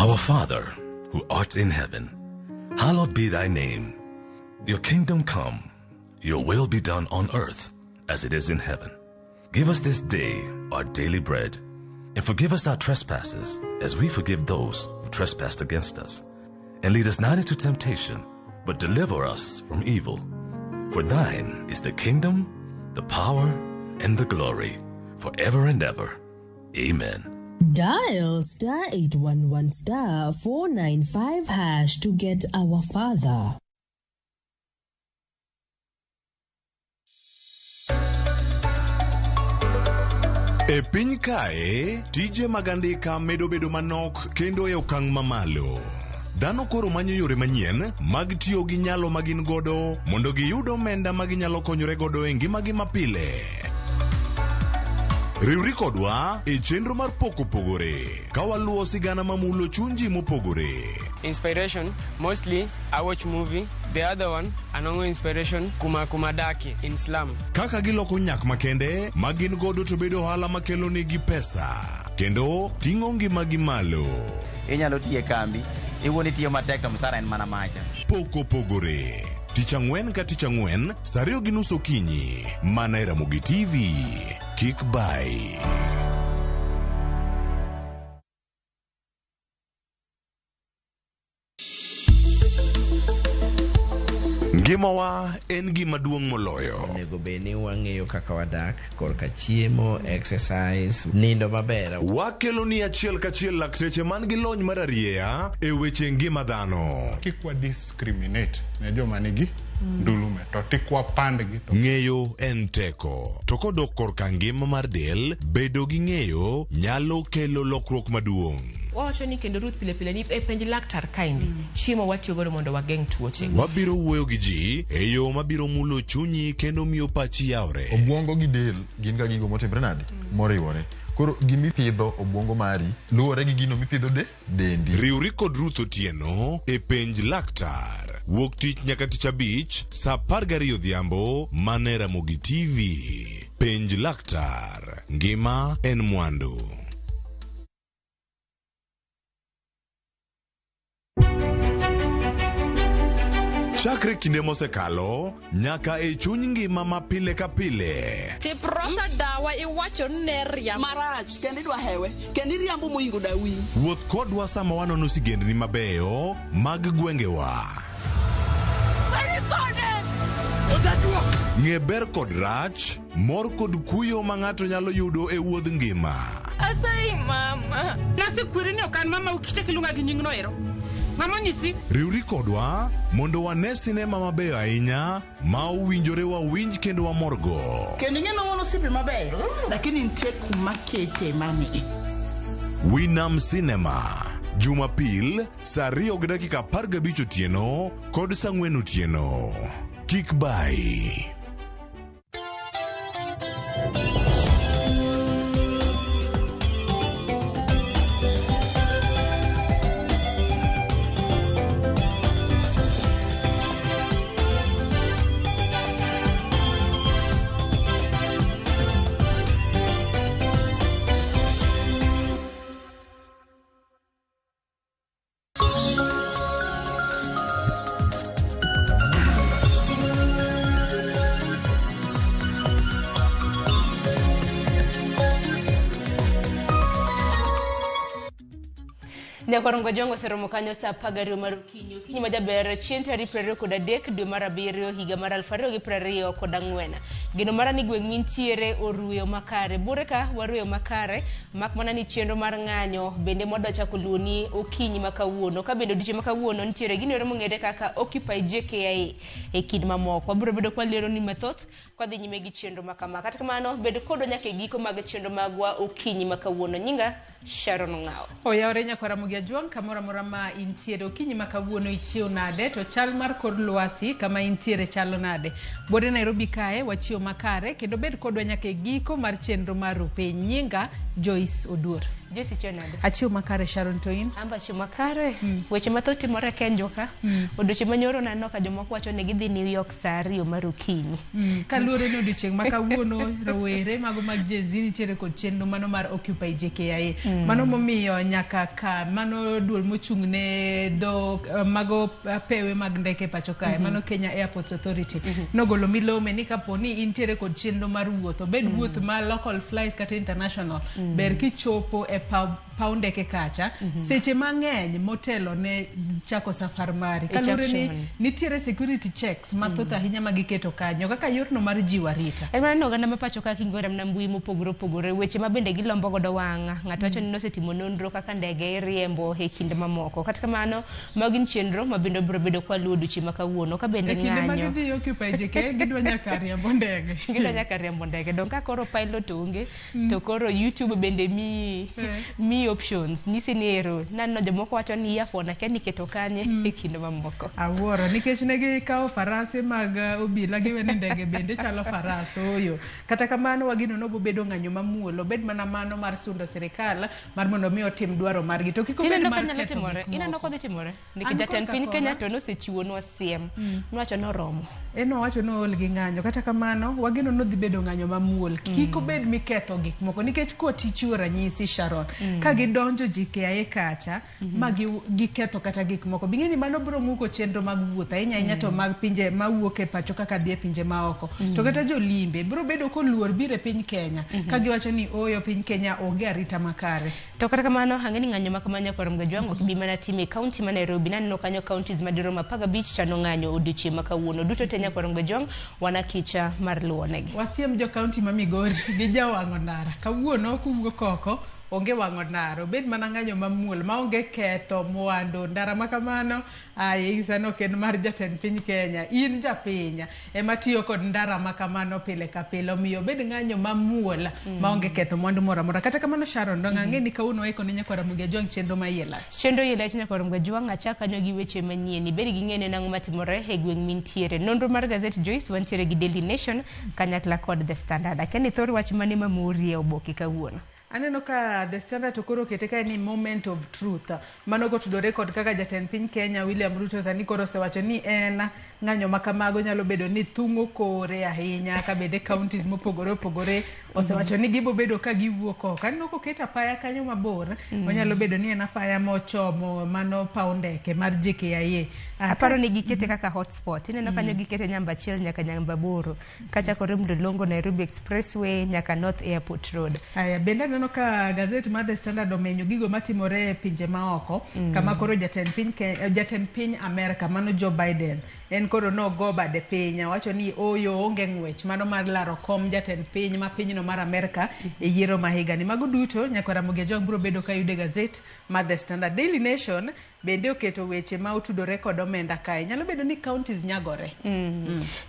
Our Father, who art in heaven, hallowed be thy name. Your kingdom come, your will be done on earth as it is in heaven. Give us this day our daily bread, and forgive us our trespasses as we forgive those who trespass against us. And lead us not into temptation, but deliver us from evil. For thine is the kingdom, the power, and the glory, forever and ever. Amen. Dial star 811 star 495 hash to get our father. E piny kae, tije mag andika medo bedo manok kendo e okang' mamalo. Dhano koro manyo yore manyien mag tiyo gi nyalo ma gin godo mondo giyud omenda ma ginyalo konyore godo e ngimagi mapile. Riwri kodwa e chenro mar Pok Opogore ka waluwo sigana mamulo chuny ji mopogore. Inspiration, mostly I watch movie. The other one, anongo inspiration kuma kuma daki in slum. Kaka giloko nyak makende ma gin godo to bedo ohala makelo negi pesa kendo ting'o ngimagi malo. Inyalo tiyo e kambi, iwuon itiyo matek to msara en mana macha. Pok Opogore. Tich ang'wen ka tich ang'wen, saa ariyo gi nus okinyi, mana e Ramogi TV. Kik bayi. Ngimawa en gima duong' moloyo. Onego bed ni wang'eyo kaka wadak korka chiemo, exercise, nindo maber. Wakeloni achiel kachiel lakteche man gi lony mar arieya e weche ngima dhano. Kik wa discriminate ne joma nigi ndulume to tik wapandgi to Ng'eyo en teko. To kodok korka ngima mar del, bedo gi ng'eyo nyalo kelo lokruok maduong'. Wawacho ni kendo Ruth pile pile ni e penj laktar kaendi chiemo watiyo godo mondo wageng' tuoche. Wabiro wuoyo gi ji e yo mabiro mulo chunyi kendo miyo pachi yawre. Obwongo gi del gin ga gigo motimre nade? Moriwore. Koro gimipidho obwongo mari luwore gi gino mipidho de dendi. Riwri kod Ruth Otieno e Penj Laktar. Wuok tich nyaka tich abich saa 12 odhiambo mana e Ramogi TV. Penj Laktar. Ngima en mwandu. Chakre kinde mosekalo nyaka e chuny ngima ma pile ka pile. Tiprosa dawa iwacho ni ne riambo. Marach kendo idwa hewe kendo iriambo moingo dawi. Wuoth kodwa sama wanono sigendni mabeyo mag gwengewa. Ng'e ber kod rach, mor kod kuyo ma ng'ato nyalo yudo e wuodh ngima. Asayi mama. Nasekweri ni ok an mama kichak iluonga gi nyingno ero. Mama onyisi? Riwri kodwa mondo wane sinema mabeyo ahinya ma owinjore wawinj kendo wamorgo. Kendo ing'e ni wan osiepe mabeyo lakini nitie kuma kete mani. Winam Cinema, Jumapil saa 2 gi dakika 15 otieno kod saa 4 otieno. Kik bayi. Nyakwarongo Jongo oseromo kanyo saa 12 mar okinyi. Okinyi ma jaber chieng' tarik 23 dwe mar abiriyo higa mar 2024. Geno mara ni gweng' mintiere oruyo makare. Bure ka waruyo makare mak mana ni chenro mar ng'anyo bende mwadwa chako luoni okinyi ma kawuono. Ka bende odiochieng' ma kawuono nitiere gino ero mong'ere kaka Occupy JKIA e kind mamoko. Wabiro bedo kwalero ni mathoth kwadhi nyime gi chenro ma kama. Kata kamano bed kodwa nyaka e giko mag chenro magwa okinyi ma kawuono. Nyinga Sharon Ong'awo. Oyawore nyakwar Ramogi Ajwang' kamoro amora ma intiere okinyi ma kawuono ichiew nade to chal mar kor lwasi kama intiere chalo nade. Bode Nairobi kae wachiew makare kendo bed kodwa nyaka e giko mar chenro mar Rupiny. Nyinga Joyce Oduor. Joyce ichiew nade? Achiew makare Sharon to in? Amba achiew makare. Weche mathoth timore e Kenjo ka. Odiochieng' manyoro naneno ka jomoko wacho ni gidhi New York saa 2 mar okinyi. Kaluwore ni odiochieng' ma kawuono rowere mago mag Gen Z nitiere kod chenro mano mar Occupy JKIA. Mano momiyo nyaka ka mano duol mochung' ne dho mago pewe mag ndeke pacho kae, mano Kenya Airports Authority nogolo milome ni kapo ni intiere kod chenro mar wuoth, obed wuoth ma local flight kata international, ber kichopo e paw ndeke kacha seche mang'eny motelo ne chako safar mari. E Kaluwore ni chak chon. nitiere security checks mathoth ahinya ma giketo kanyo kaka yorno mar jiwo arita. En mana ni oganda ma pacho ka kingo mana mbui mopogore opogore weche ma bende gilombo godo wang' ng'ato wacho ni nosetimo nonro kaka ndege iriembo e kinde mamoko. Kata kamano mago gin chenro ma bende biro bedo kwa luwo odiochieng' ma kawuono ka bende E kinde ma ng'anyo gidhi Occupy JKIA gidwa nyaka riembo ndege. Gidwa nyaka riembo ndege. Dong' ka koro pilot onge to koro YouTube bende miyi miyi options nyisi ni ero naneno jomoko wacho ni earphone akia ni iketo kanye e kinde mamoko. Awuoro nikech ne gikawo farase mag obila giwe ni ndege bende chalo faras oyo. Kata kamano wageno ni obobedo ng'anyo mamuol obed mana mano mar sundo sirikal mar mondo mi otim dwaro margi to kik obed Tineno ka mar nyalo ketho timore? gik Ineno moko. kodhi timore? An Nikech jatend korka piny kora- Kenya to nosechiwonwa siem. Nowacho ni oromo. En owacho ni ool gi ng'anyo kata kamano wageno ni odhi bedo ng'anyo mamuol kik obed miketho gik moko nikech kotichiwo ranyisi Sharon ka gidonjo JKIA kacha ma giketho kata gik moko bing'e ni mano biro muko chenro mag wuoth ahinya ahinya to mag pinje mawuok e pacho kaka dhi e pinje maoko to kata jolimbe biro bedo koluor biro e piny Kenya ka giwacho ni oyo piny Kenya onge arita makare. To kata kamano ang'e ni ng'anyo ma kama nyakwar Mgajwang' ok bi mana time e kaunti ma Nairobi. Naneno kanyo counties madirom 15 chano ng'anyo odiochieng' ma kawuono. Duto te nyakwar Mgajwang' wan akicha mar luwonegi. Wasiem jo kaunti ma Migori gi jawang'o ndara kawuono kuwuok oko onge wang'o ndara obed mana ng'anyo mamuol maonge ketho mwandu ndara ma kamano aye sano ok en mar jatend piny Kenya in japiny ema tiyo kod ndara ma kamano pile ka pile omiyo obed ng'anyo mamuol maonge ketho mwandu moro amora kata kamano Sharon dong' ang'e ni kawuono waiko ne nyakwar Ramogi Ajwang' chenro ma iye lach. Chenro iye lach nyakwar Mgajwang' achak kanyo gi weche manyien. Ibed gi ng'e ni ang'o matimore e gweng' mintiere. Nonro mar gazet Joyce wantiere gi Daily Nation kanyakla kod The Standard. Akia ni thor wach mane mamori e oboke kawuono. Aneno ka The Standard to koro okete kae ni moment of truth. Mano kotudore kod kaka jatend piny Kenya William Ruto sani koro osewacho ni en ng'anyo ma kamago nyalo bedo ni thung'o kore ahinya ka bende counties mopogore opogore osewacho ni gibo bedo ka giwuok oko. Aneno koket apaya kanyo mabor onyalo bedo ni en apaya mochomo mano paw ndeke mar JKIA. Aparo ni gikete kaka hotspot. Ineno kanyo gikete namba 1 nyaka namba 8 kachakore Mlolongo Nairobi Expressway nyaka North Airport Road. Aya, bende aneno ka gazet mar The Standard omenyo gigo matimore e pinje maoko kama koro jatend piny jatend piny Amerka mano Joe Biden en koro nogo bade piny owacho ni oyo onge ng'wech mano mar laro kom jatend piny ma pinyno mar Amerka e yiero ma higani. Mago duto nyakwar Ramogi Ajwang' biro bedo ka yudo e gazet mar The Standard. Daily Nation bende oketo weche ma otudore kod omenda kae. Nyalo bedo ni counties nyagore.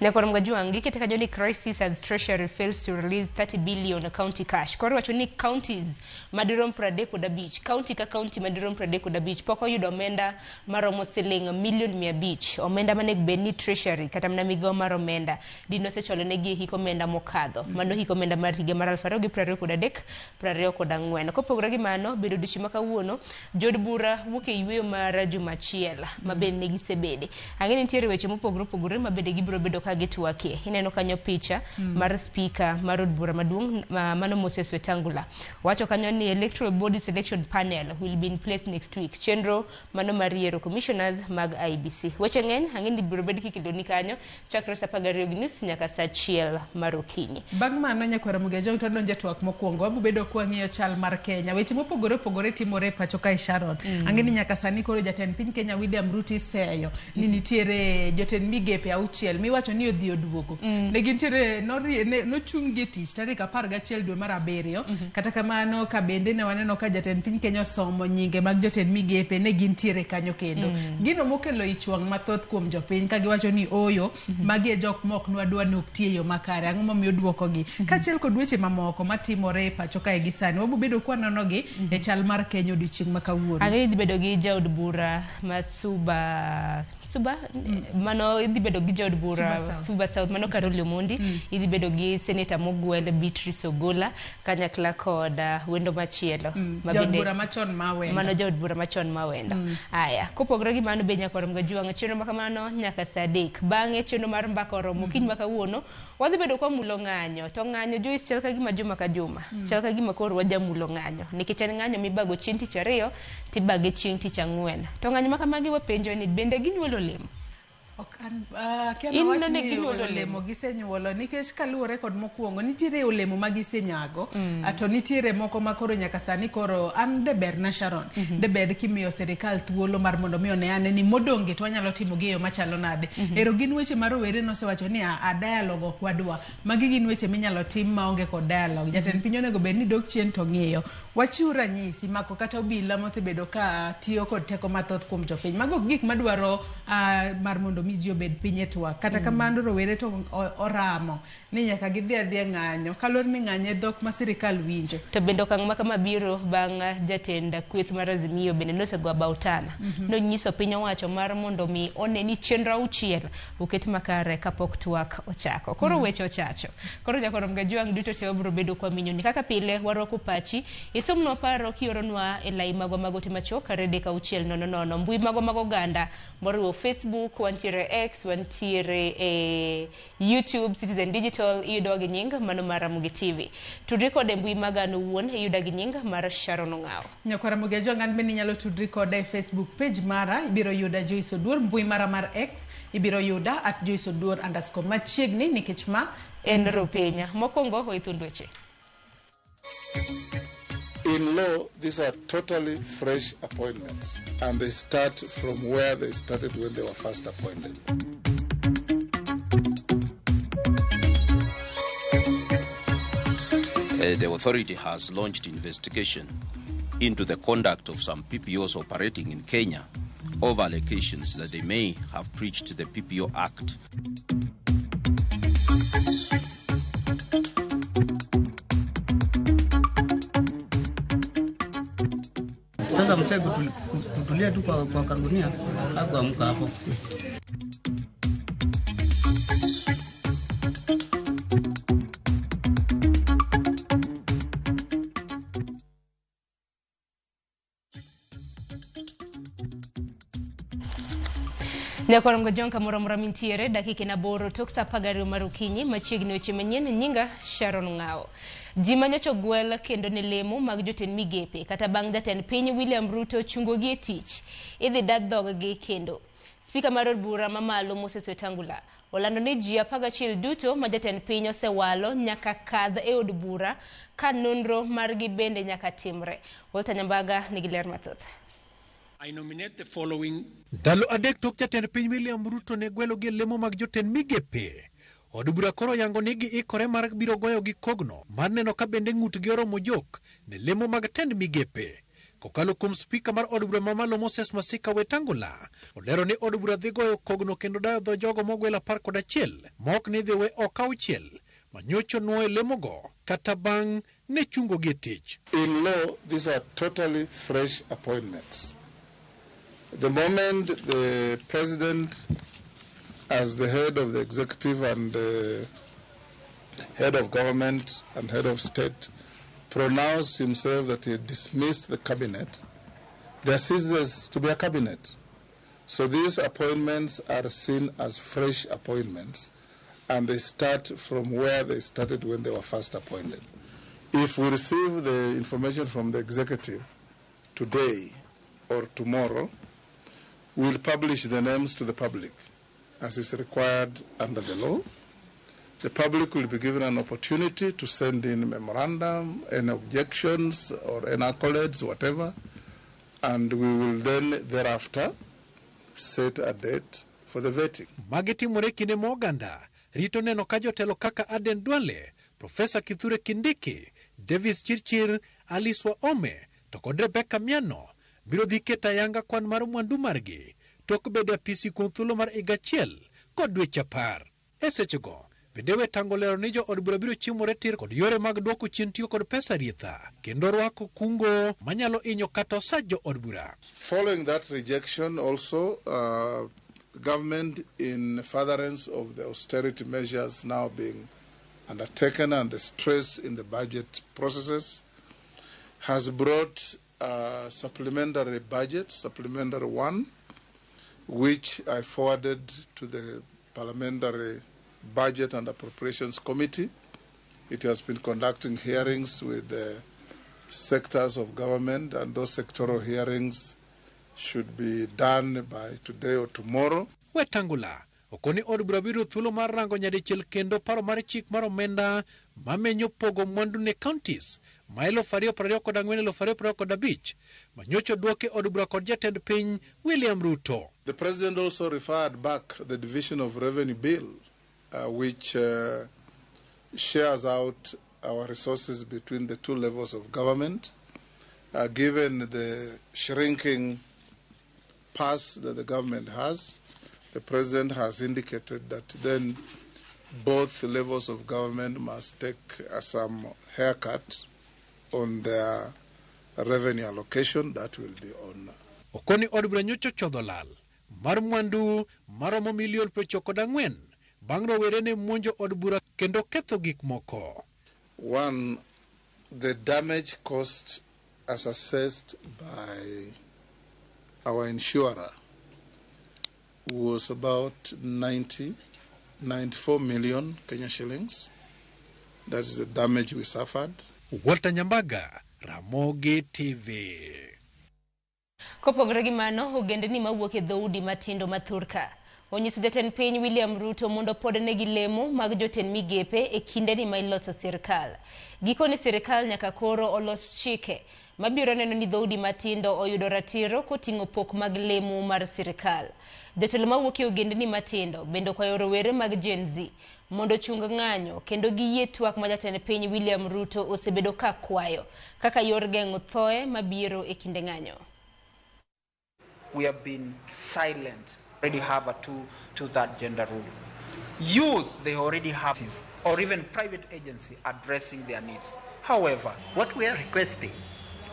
Nyakwar Mgajwang' gikete kanyo ni crisis as Treasury fails to release 30 billion county cash. Koro wacho ni counties madirom 35, county ka county madirom 35 pok oyudo omenda maromo siling milion 500. Omenda manego bed ni Treasury kata mana migawo mar omenda dine osechwalo negi e hik omenda mokadho. Mano hik omenda mar higa mar 2023 24. Kopogore gi mano, bedo odiochieng' ma kawuono jood bura wuok e yweyo mar juma achiel ma bende ne gisebede. Ang'e ni nitiere weche mopogore opogore ma bende gibiro bedo ka gitwakie. Ineno kanyo picha mar speaker mar od bura maduong' mano Moses Wetangula. Wacho kanyo ni electoral body selection panel will be in place next week. Chenro mano mar yiero commissioners mag IEBC. Weche ng'eny ang'e ni biro bed kikiloni kanyo chakre saa 12:30 nyaka saa 1 mar okinyi. Bang' mano nyakwar Ramogi Ajwang' to wadonjo e twak mokwongo. Wabo bedo kwang'iyo chal mar Kenya. Weche mopogore opogore timore e pacho kae Sharon. Ang'e ni nyaka sani koro jatend piny Kenya William Ruto iseyo ni nitiere jotend migepe 6 miwacho ni odhi oduogo. Ne gintiere nochung' gi e tich tarik 11 dwe mar 7. Kata kamano ka bende ne waneno ka jatend piny Kenya osomo nyinge mag jotend migepe ne gintiere kanyo kendo. Gino mokelo ich wang' mathoth kuom jopiny ka giwacho ni oyo magi e jok mok nwadwa ni ok ti e yo makare ang'o momiyo duokogi kaachiel kod weche mamoko matimore e pacho kae gi sani wabo bedo kwanonogi e chal mar Kenya odiochieng' ma kawuono. Ang'e ni dhi bedo gi jaod bura ma Suba Suba mano idhi bedo gi jaod bura Suba South. Suba South mano Carol Omondi idhi bedo gi seneta mogwel Beatrice Ogola kanyakla kod wendo machielo ma Jaod bende- bura machon ma Awendo. Mano jaod bura machon ma Awendo. Aya, kopogore gi mano be nyaka warom ga chenro ma kamano nyaka saa 3. Bang'e chenro mar mbaka oromo kiny ma kawuono wadhi bedo kwa mulo ng'anyo to ng'anyo Joyce chal ka gima juma ka juma chal ka gima koro wajamulo ng'anyo nikech en ng'anyo mibago chieng' tich ariyo tibage chieng' tich ang'wen to ng'anyo ma kamagi wapenjo ni bende ginyuolo olemo. Ok an, kia In mawach nene ni ginyuolo olemo gisenyuolo nikech kaluwore kod mokwongo nitiere olemo ma gisenyago to nitiere moko ma koro nyaka sani koro an deber na Sharon deber kimiyo sirikal thuolo mar mondo mi one ane ni modong' gi to wanyalo timo gi e yo machalo nade. Ero gin weche ma rowere nosewacho ni a dialogue ok wadwa. Magi gin weche minyalo tim maonge kod dialogue. Jatend piny onego bed ni dok chien to ng'iyo. Wachiw ranyisi mako kata obila mosebedo ka tiyo kod teko mathoth kuom jopiny. Mago gik madwaro mar mondo mi ji obed piny e twak. Kata kamano rowere to oramo ni nyaka gidhi adhiya ng'anyo. Kaluwore ni ng'anyo e dhok ma sirikal winjo. To bende okang' ma kama biro bang' jatend kweth mar Azimio bende nosego abautana. Nonyiso piny owacho mar mondo mi one ni chenro auchiel oket makare kapok twak ochako. Koro weche ochacho. Koro jakorom Gajwang' duto te wabiro bedo kwa minyoni. Kaka pile warwako pachi. Isomnwa paro kioronwa e lai magwa mag ote machuok 3 6 0 0. Mbui magwa mag oganda moriwo Facebook, wantiere X, wantiere e YouTube, Citizen Digital, iyudowa gi nying mano mar Ramogi TV. Tudri kode e mbui maga an owuon iyuda gi nying mar Sharon Ong'awo. Nyakwar Ramogi Ajwang' an bende inyalo tudri koda e Facebook page mara ibiro yuda Joyce Oduor, mbui mara mar X ibiro yuda at Joyce Oduor underscore machiegni nikech ma en Rupinya. Mokwongo waithund weche. In law, these are totally fresh appointments, and they start from where they started when they were first appointed. The authority has launched investigation into the conduct of some PPOs operating in Kenya over allegations that they may have breached the PPO Act. Sasa mzee kutulia tu kwa kagunia hakuamka hapo. Nyakwar Ngojong kamoro amora mintiere dakika en 8 tok saa 12 mar okinyi machiegni weche manyien nyinga Sharon Ng'awo. Ji manyocha ogwel kendo ne lemo mag jotend migepe kata bang' jatend piny William Ruto chungogi e tich idhi da dhog-gi kendo. Spika mar od bura mamalo Moses Wetangula olando ni ji 11 duto ma jatend piny osewalo nyaka kadh e od bura ka nonro margi bende nyaka timre. Walter Nyambaga nigi ler mathoth. I nominate the following Ndalo 3 tok jatend piny William Ruto ne gwelo gi lemo mag jotend migepe. Od bura koro yango ni giikore mar biro goyo gi kogno mar neno ka bende ng'utgi oromo jok ne lemo mag tend migepe. Kokalo kuom spika mar od bura mamalo Moses Masika Wetangula, olero ni od bura dhi goyo kogno kendo dayo dho jogo mogwel 11 ma ok ni dhi we ok auchiel manyocho nuoyo lemogo kata bang' ne chungo gi e tich. In law, these are totally fresh appointments. The moment the president, as the head of the executive and the head of government and head of state, pronounced himself that he dismissed the cabinet, there ceases to be a cabinet. So these appointments are seen as fresh appointments, and they start from where they started when they were first appointed. If we receive the information from the executive today or tomorrow, we'll publish the names to the public as is required under the law. The public will be given an opportunity to send in memorandum, any objections or any accolades, whatever, and we will then thereafter set a date for the vetting. Magi timore kinde ma oganda rito neno ka jotelo kaka Aden Duale, Profesa Kithure Kindiki, Davis Chirchir, Alice Wahome to kod Rebecca Miano biro dhi keto ayanga kwan mar mwandu margi tok bedo e apisi kuom thuolo mar higa achiel kod dweche 10. E sechego bende Wetang'ula lero ni jo od bura biro chimore tir kod yore mag duoko chien tiyo kod pesa rietha kendo rwako kungo manyalo hinyo kata osach jo od bura. Following that rejection also, Government, in furtherance of the austerity measures now being undertaken and the stress in the budget processes, has brought a supplementary budget, supplementary one, which I forwarded to the Parliamentary Budget and Appropriations Committee. It has been conducting hearings with the sectors of government, and those sectoral hearings should be done by today or tomorrow. Wetangula okoni od bura biro thuolo mar rango nyadichiel kendo paro mar chik mar omenda mamenyo pogo mwandu ne counties ma 2024 2025 manyocha duoke od bura kod jatend piny William Ruto. The president also referred back the division of revenue bill, which shares out our resources between the two levels of government. Given the shrinking purse that the government has, the president has indicated that then both levels of government must take some haircut on their revenue allocation. That will be on. Okoni od bura nyocha chodho lal mar mwandu maromo milion 94 bang' rowere ne monjo od bura kendo ketho gik moko. One, the damage cost as assessed by our insurer was about 94 million Kenya shillings. That is the damage we suffered. Walter Nyambaga, Ramogi TV. Kopogore gi mano, ogendni mawuok e dhoudi matindo mathurka onyiso jatend piny William Ruto mondo podnegi lemo mag jotend migepe e kindeni ma iloso sirkal. Gikone sirkal nyaka koro olos chike mabiro neno ni dhoudi matindo oyudo ratiro koting'o pok mag lemo mar sirkal. Jotelo mawuok e ogendni matindo bende okwayo rowere mag Gen Z mondo ochung ng'anyo kendo giyie twak ma jatend piny William Ruto osebedo ka kwayo kaka yor geng'o thoe mabiro e kinde ng'anyo. We have been silent. Already have a to that gender rule. Youth, they already have this, or even private agency addressing their needs. However, what we are requesting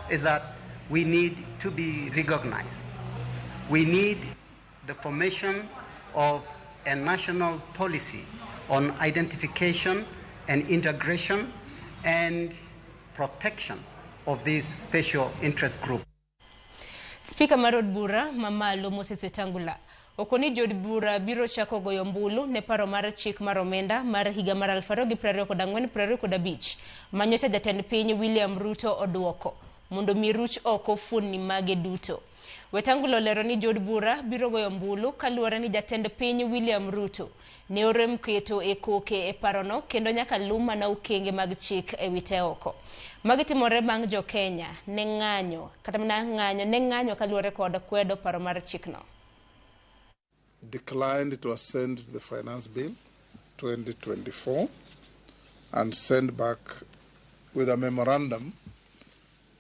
is that we need to be recognized. We need the formation of a national policy on identification and integration and protection of this special interest group. Spika mar od bura mamalo Moses Wetangula okoni jood bura biro chako goyo ombulu ne paro mar chik mar omenda mar higa mar 2024-2025 manyocha jatend piny William Ruto oduoko mondo mi ruch oko fuonni mage duto. Wetangula olero ni jood bura biro goyo ombulu kaluwore ni jatend piny William Ruto ne orem keto e koke e parono kendo nyaka luw mana okenge mag chik e wite oko. Magi timore bang' jo Kenya ne ng'anyo kata mana ng'anyo ne ng'anyo kaluwore kod kwedo paro mar chikno. Declined to assent to the Finance Bill 2024 and sent back with a memorandum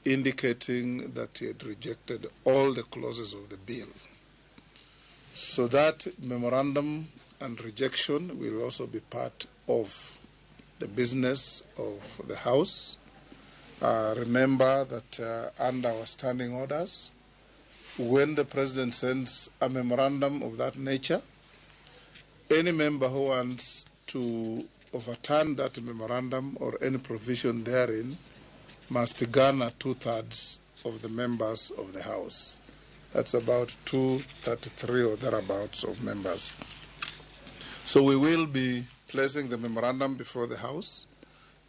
indicating that he had rejected all the clauses of the bill. So that memorandum and rejection will also be part of the business of the House. Remember that under our standing orders, when the president sends a memorandum of that nature, any member who wants to overturn that memorandum or any provision therein must garner 2/3 of the members of the House. That's about 233 or thereabouts of members. So we will be placing the memorandum before the House.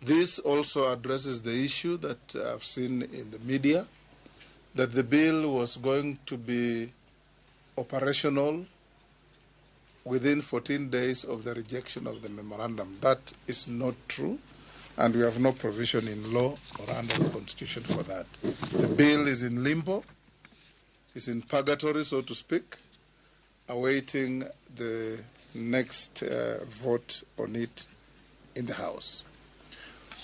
This also addresses the issue that I've seen in the media, that the bill was going to be operational within 14 days of the rejection of the memorandum. That is not true, and we have no provision in law or under the Constitution for that. The bill is in limbo, is in purgatory, so to speak, awaiting the next vote on it in the House.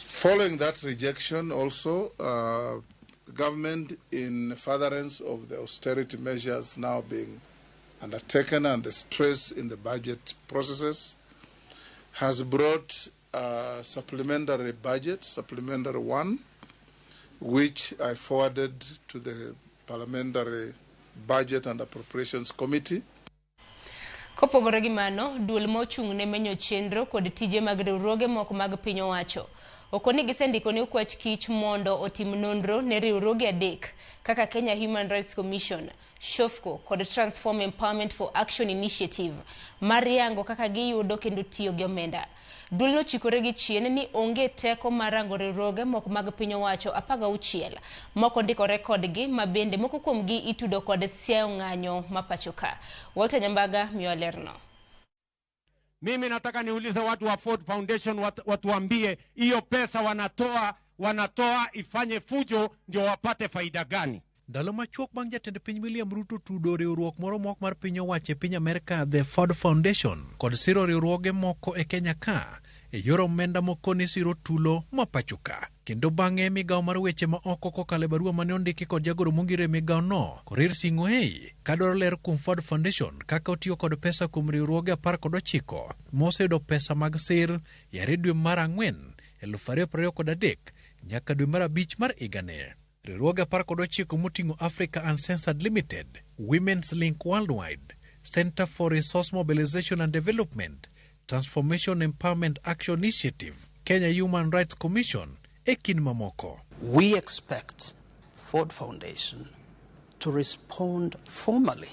Following that rejection also, government, in furtherance of the austerity measures now being undertaken and the stress in the budget processes, has brought a supplementary budget, supplementary one, which I forwarded to the Parliamentary Budget and Appropriations Committee. Kopogore gi mano, duol ma ochung' ne menyo chenro kod tije mag riwruoge moko mag piny owacho okoni gisendiko ne okwach kich mondo otim nonro ne riwruoge adek kaka Kenya Human Rights Commission, SHOFCO kod Transform Empowerment for Action Initiative mar yango kaka giyudo kendo tiyo gi omenda. Duolno chikore gi chien ni onge teko mar rango riwruoge moko mag piny owacho 16 moko ndikore kodgi ma bende moko kuomgi itudo kod siayo ng'anyo ma pacho ka. Walter Nyambaga miyo lerno. Mimi nataka niulize watu wa Ford Foundation watuambie hiyo pesa wanatoa ifanye fujo ndio wapate faida gani? Ndalo machuok bang' jatend piny William Ruto tudo riwruok moro mok mar piny owacho e piny Amerka, The Ford Foundation, kod siro riwruoge moko e Kenya ka e yor omenda moko ni siro tulo ma pacho ka. Kendo bang'e migawo mar weche ma oko kokalo e barua mane ondiki kod jagoro mongire e migawo no, Korir Sing'oei, kadwaro ler kuom Ford Foundation kaka otiyo kod pesa kuom riwruoge 19 moseyudo pesa mag sir yare dwe mar 4 2023 nyaka dwe mar 5 mar higani. Riwruoge 19 moting'o Africa Uncensored Limited, Women's Link Worldwide, Center for Resource Mobilization and Development, Transformation Empowerment Action Initiative, Kenya Human Rights Commission, e kind mamoko. We expect Ford Foundation to respond formally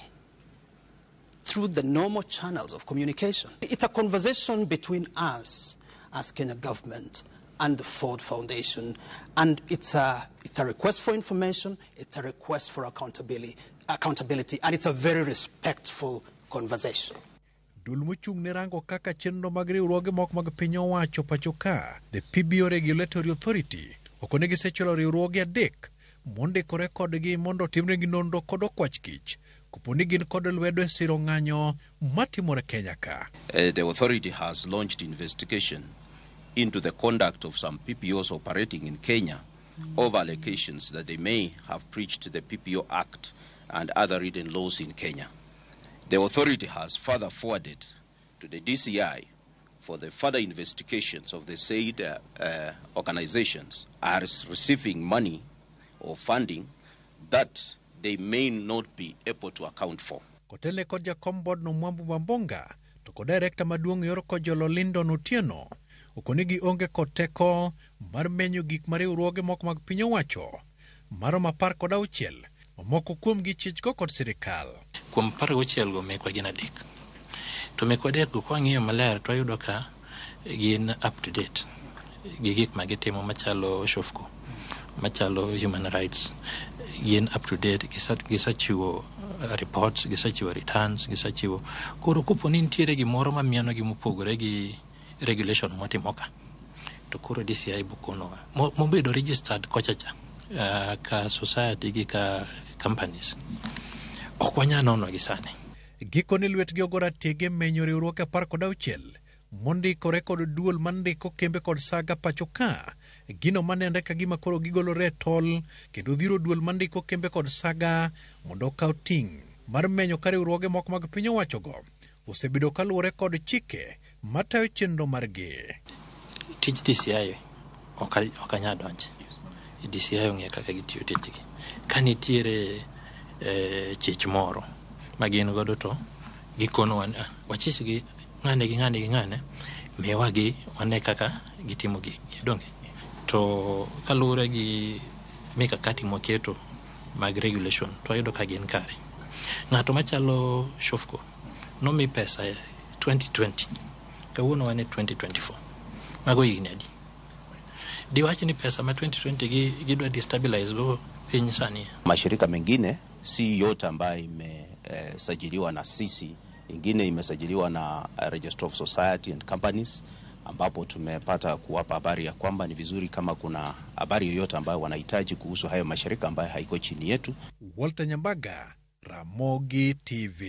through the normal channels of communication. It's a conversation between us as Kenya government and the Ford Foundation, and it's a request for information, it's a request for accountability, and it's a very respectful conversation. Duol mochung' ne rango kaka chenro mag riwruoge moko mag piny owacho pacho ka, the PBO Regulatory Authority, okone gisechwalo riwruoge 3 mondikore kodgi mondo otimnegi nonro kod okwach kich kopo ni gin kod lwedo e siro ng'anyo matimore Kenya ka. The authority has launched investigation into the conduct of some PPOs operating in Kenya over allegations that they may have breached the PPO Act and other written laws in Kenya. The authority has further forwarded to the DCI for the further investigations of the said organizations are receiving money or funding that they may not be able to account for. Kotele kod jakom board no Mwambu Wambonga to kod director maduong' yor kojolo Lindon Otieno okoni gionge kod teko mar menyo gik ma riwruoge moko mag piny owacho maromo 16 mamoko kuomgi chichgo kod sirikal. Kuom 16 go mekwa gin 3. To mekwa 3 go kwang'iyo maler to wayudo ka gin up to date gi gik ma gitimo machalo SHOFCO, machalo human rights, gin up to date, gisechiwo reports, gisechiwo returns, gisechiwo. Koro kopo ni nitiere gimoro mamieno gi mopogore gi regulation motimo ka, to koro DCI bokonowa mobedo registered kochacha ka society gi ka companies ok wanyal nono gi sani. Gikone lwetgi ogora tege menyo riwruoge 16 mondikore kod duol mandiko kembe kod saga pacho ka, gino manenre ka gima koro gigolore e tol kendo dhiro duol mandiko kembe kod saga mondo okaw ting' mar menyo ka riwruoge moko mag piny owachogo osebedo kaluwore kod chike matayo chenro margi. Tij DCI ok anyal donje. DCI ong'eyo kaka gitiyo tijgi. Ka nitiere chich moro ma gin godo to gikonowa ni wachich gi ng'ane gi ng'ane gi ng'ane, miwa gi wane kaka gitimo gikgi, donge? To kaluwore gi mikakati mwaketo mag regulation to wayudo ka gin kare. Ng'ato machalo SHOFCO nomi pesa 2020, kawuono wan e 2024. Mago higni adi? Diwach ni pesa ma 2020 gidwa destabilize go piny sani. Mashirika mengine si yote ambayo imesajiliwa na sisi, ingine imesajiliwa na Registrar of Society and Companies, ambapo tumepata kuwapa habari ya kwamba ni vizuri kama kuna habari yoyote ambayo wanahitaji kuhusu hayo mashirika ambayo haiko chini yetu. Walter Nyambaga, Ramogi TV.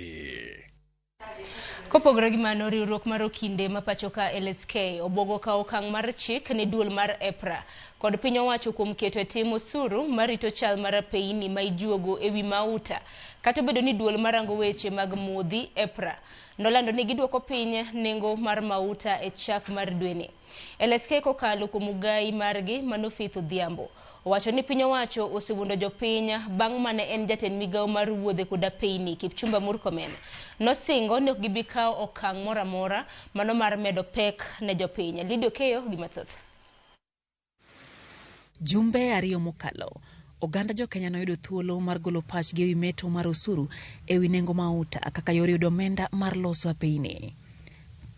Kopogore gi mano, riwruok mar okinde ma pacho ka LSK obwogo ka okang' mar chik ne duol mar EPRA kod piny owacho kuom keto e tim osuru marito chal mar apeyini ma ijuogo ewi mauta. Kata obedo ni duol marango weche mag modhi EPRA nolando ni giduoko piny nengo mar mauta e chak mar dweni. LSK kokalo kuom ugai margi Manofith Odhiambo Owacho ni piny owacho osewuondo jopiny bang' mane en jatend migawo mar wuodhe kod apeyni Kipchumba Murkomen nosingo ni ok gibi kawo okang' moro amora mano mar medo pek ne jopiny. Lydia Okeyo gi mathoth. Jumbe 2 mokalo, oganda jo Kenya noyudo thuolo mar golo pachgi ewi meto mar osuru ewi nengo mauta kaka yor yudo omenda mar loso apeyni.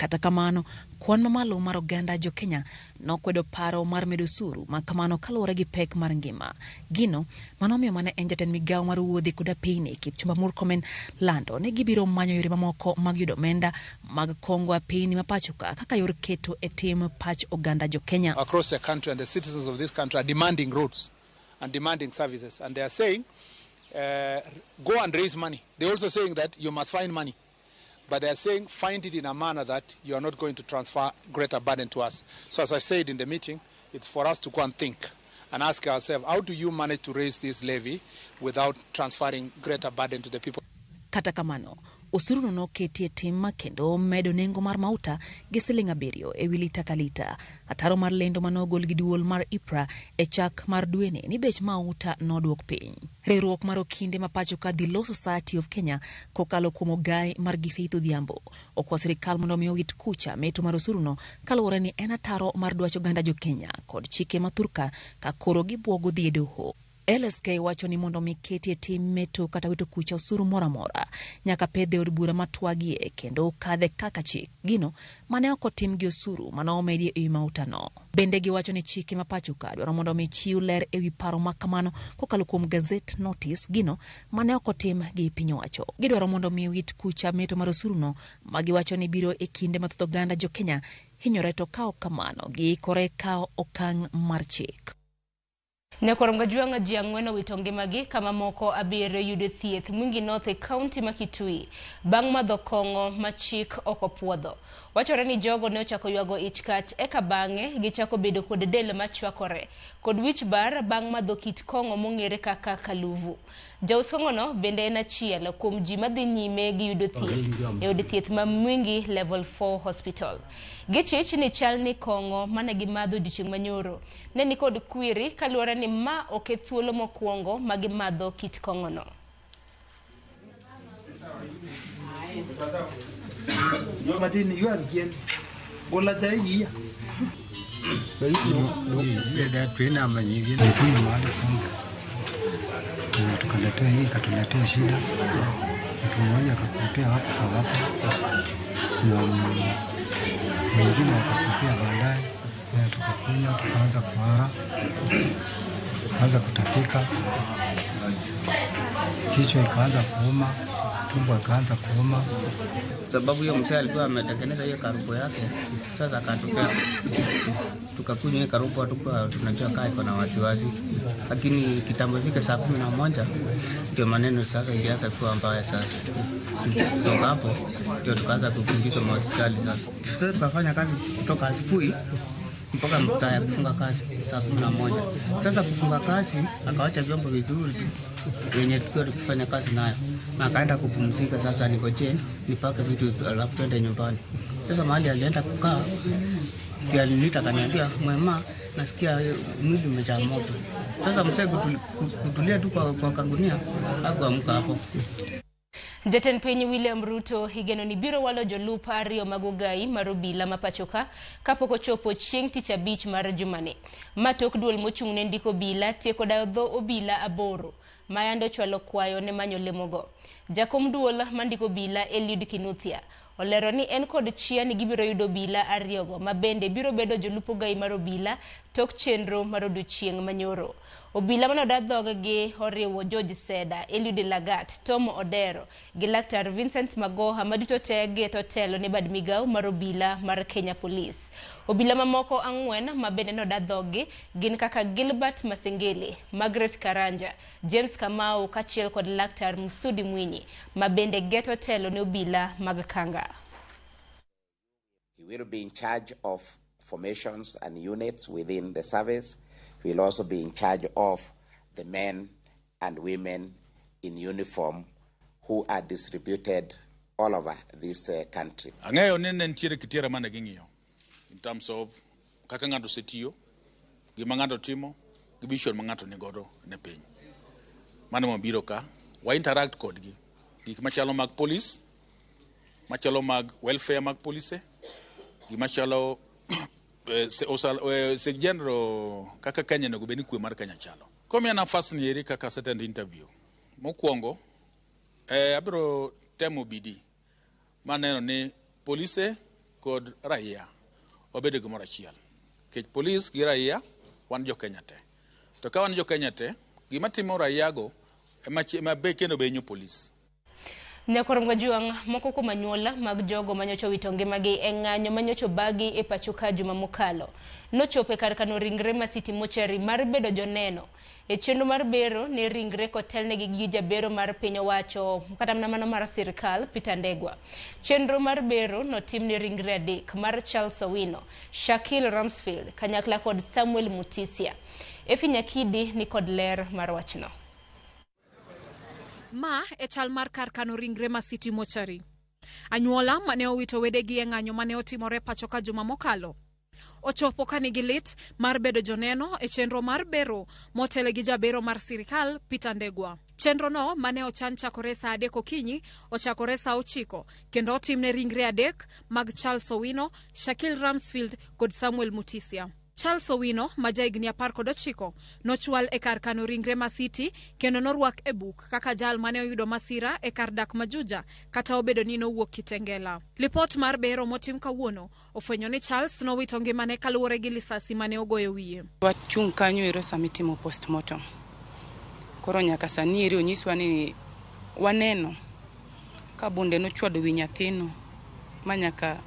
Kata kamano, kwan mamalo mar oganda jo Kenya nokwedo paro mar medo osuru ma kamano kaluwore gi pek mar ngima. Gino manomiyo mane en jatend migawo mar wuodhe kod apeyni Kipchumba Murkomen lando ni gibiro manyo yore mamoko mag yudo omenda mag kongo apeyni ma pacho ka kaka yor keto e tim pach oganda jo Kenya. Across the country, and the citizens of this country are demanding roads and demanding services, and they are saying, go and raise money. They're also saying that you must find money. But they are saying find it in a manner that you are not going to transfer greater burden to us. So as I said in the meeting, it's for us to go and think and ask ourselves, how do you manage to raise this levy without transferring greater burden to the people? Kata kamano, osuru no noketi e tim kendo medo nengo mar mauta gi siling 7 ewi lita ka lita. Ataro mar lendo manogol gi duol mar IPRA e chak mar dweni ni bech mauta noduok piny. Riwruok mar okinde ma pacho ka The Law Society of Kenya kokalo kuom ogai mar Faith Odhiambo okwa sirikal mondo omi owit kucha meto mar osuru no kaluwore ni en ataro mar dwach oganda jo Kenya kod chike ma thurka ka koro gibuogo dhi e doho. LSK wacho ni mondo mi keti e tim meto kata wito kucha osuru moro amora nyaka pedhe od bura matwagie kendo kadhe kaka chik, gino mane ok otim gi osuru mane omedi ewi mautano. Bende giwacho ni chike ma pacho ka dwaro mondo mi chiw ler ewi paro ma kamano kokalo kuom gazette notice, gino mane ok otim gi piny owacho. Gidwaro mondo mi wit kucha meto mar osuru no ma giwacho ni biro e kinde ma thoth oganda jo Kenya hinyore, to ka ok kamano giikore kawo okang' mar chik. Nyakwar Mgajwang' ji 4 owito ngimagi kama moko 7 yudo thieth Mwingi North e kaunti ma Kitui bang' madho kong'o ma chik ok opuodho. Wachore ni jogo ne ochako ywago ich kach eka bang'e gichako bedo kod del machwakore kod wich bar bang' madho kit kong'o mong'ere kaka kaluvu. Jaus kong'ono bende en achiel kuom ji madhi nyime gi yudo thieth e od thieth ma Mwingi Level 4 Hospital. Gichich ni chal ni kong'o mane gimadho odiochieng' manyoro ne ni kod kwiri kaluwore ni ma ok e thuolo mokwongo ma gimadho kit kong'ono. Tukaletea hii ikatuletea shida, mtu mmoja akakupea hapo kwa hapo na mwingine wakakupea baadaye, tukakunywa tukaanza kuhara, tukaanza kutapika, kichwa ikaanza kuuma, tumbo ikaanza kuuma. Sababu hiyo mzee alikuwa ametengeneza hiyo karubo yake, sasa akatupea, tukakunywa hiyo karubo, hatukuwa tunajua kaa iko na wasiwasi, lakini kitambo ifike saa 11 ndio maneno sasa ilianza kuwa mbaya. Sasa kutoka hapo ndio tukaanza kukimbizwa hospitali. Sasa tukafanya kazi kutoka asubuhi mpaka mtaa ya kufunga kazi saa 11. Sasa kufunga kazi akawacha vyombo vizuri yenye tukiwa tukifanya kazi nayo, na akaenda kupumzika. Sasa ningojee nipake vitu alafu twende nyumbani. Sasa mahali alienda kukaa ndio aliniita akaniambia, mwema, nasikia mwili umejaa moto. Sasa mzee kutulia tu kwa kangunia hakuamka hapo. Jatend piny William Ruto igeno ni biro walo jolup 2 mag ogai mar obila ma pacho ka kapok ochopo chieng' tich abich mar jumani. Ma tok duol mochung' ne ndiko obila tieko dayo dho obila 8 ma yande ochwalo kwayo ne manyo lemogo. Jakom duol mandiko obila Eliud Kinuthia olero ni en kod chia ni gibiro yudo obila 2 go ma bende biro bedo jolup ogai mar obila tok chenro mar odiochieng' manyoro. Obila mane oda dhoggi oriwo George Seda, Eliud Lagat, Tom Odero gi Laktar Vincent Magoha ma duto te geto telo ne bad migao mar obila mar Kenya Police. Obila mamoko 4 ma bende noda dhoggi gin kaka Gilbert Masengeli, Margaret Karanja, James Kamau kaachiel kod Laktar Msudi Mwinyi ma bende geto telo ne obila mag Kanga. He will be in charge of formations and units within the service. He will also be in charge of the men and women in uniform who are distributed all over this country. Ang'eyo ni ne nitiere kitiere mane ging'iyo in terms of kaka ng'ato osetiyo, gima ng'ato timo, gi vision ma ng'ato nigodo ne piny. Mano mabiro ka, wa interact kodgi. Gik machalo mag police, machalo mag welfare mag polise, gimachalo sek general kaka Kenya onego bed ni kwe mar Kenya chalo. Komiya nafas ni eri kaka second interview. Mokwongo, abiro temo bidii maneno ni polise kod raia wabedo gimoro achiel. Nikech polis gi raia wan jo Kenya te. To ka wan jo Kenya te, gima timo raia go ema be kendo be hinyo polis. Nyakwar Mgajuang' moko kuom anyuola mag jogo manyocha owito ngimagi e ng'anyo manyocha obagi e pacho ka juma mokalo nochopo e kar kano ringre ma City Mortuary mar bedo joneno e chenro mar bero ne ringre kotelnegi gi jabero mar piny owacho kata mana mano mar sirkal Peter Ndegwa. Chenro mar bero notim ne ringre adek mar Charles Owino, Shakil Rumsfeld kanyakla kod Samuel Mutisia. Efi Nyakidi ni kod ler mar wachno. Ma e chal mar kar kano ringre ma City Mortuary. Anyuola mane owito wedegi e ng'anyo mane otimore pacho ka juma mokalo ochopo ka nigi lit mar bedo joneno e chenro mar bero motele gi jabero mar sirikal Peter Ndegwa. Chenrono mane ochan chakore saa 3 okinyi ochakore saa 9 kendo otimne ringre adek mag Charles Owino, Shakil Rumsfeld kod Samuel Mutisia. Charles Owino ma jahigni 19 nochwal e kar kano ringre ma City kendo norwak e buk kaka jal mane oyudo masira e kar dak ma Juja kata obedo ni nowuok Kitengela. Lipot mar bero motim kawuono ofwenyo ni Charles nowito ngimane kaluwore gi lisasi mane ogoyo wiye. Wachung' kanyo ero sama itimo postmortem. Koro nyaka sani eri onyiswa ni waneno ka bunde nochwado wi nyathino ma nyaka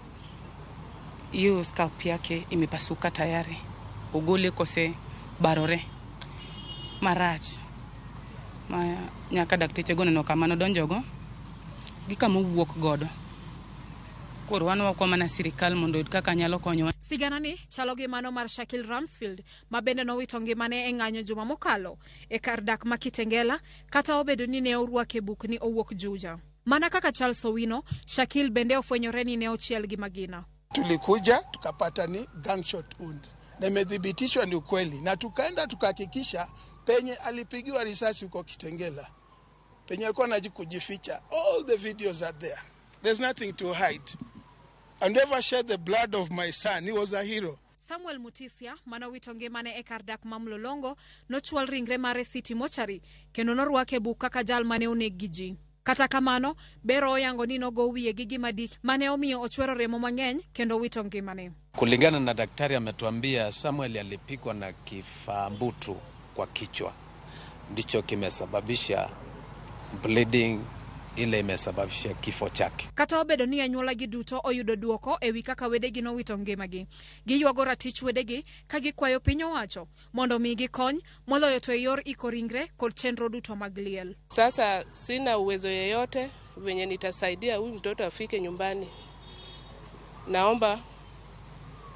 hiyo scalp yake imepasuka tayari, ogole kose barore marach ma nyaka dakteche go neno kama nodonjogo gi kama owuok godo. Koro wan wakwa mana sirikal mondo oyud kaka nyalo konyowa. Sigana ni chalo gi mano mar Shakil Rumsfeld ma bende nowito ngimane e ng'anyo juma mokalo e kar dak ma Kitengela kata obedo ni ne orwake buk ni owuok Juja. Mana kaka Charles Owino, Shakil bende ofwenyore ni ne ochiel gi magina. Tulikuja tukapata ni gunshot wound na imethibitishwa ni ukweli, na tukaenda tukahakikisha penye alipigiwa risasi huko Kitengela, penye alikuwa anajificha. All the videos are there, there's nothing to hide. I never shed the blood of my son, he was a hero. Samuel Mutisia manowito ngimane e kar dak ma Mlolongo nochwal ringre mare City Mortuary kendo norwake buk kaka jal mane oneg gi ji. Kata kamano, bero oyango ni nogo wiye gi gima dik mane omiyo ochwero remo mang'eny kendo wito ngimane. Kulingana na daktari ametuambia Samuel alipigwa na kifaa mbutu kwa kichwa, ndicho kimesababisha bleeding ile imesababisha kifo chake. Kata obedo ni anyuola gi duto oyudo duoko ewi kaka wedegi nowito ngimagi, giywago ratich wedegi ka gikwayo piny owacho mondo migi kony moloyo to e yor iko ringre kod chenro duto mag liel. Sasa sina uwezo yeyote venye nitasaidia huyu mtoto afike nyumbani. Naomba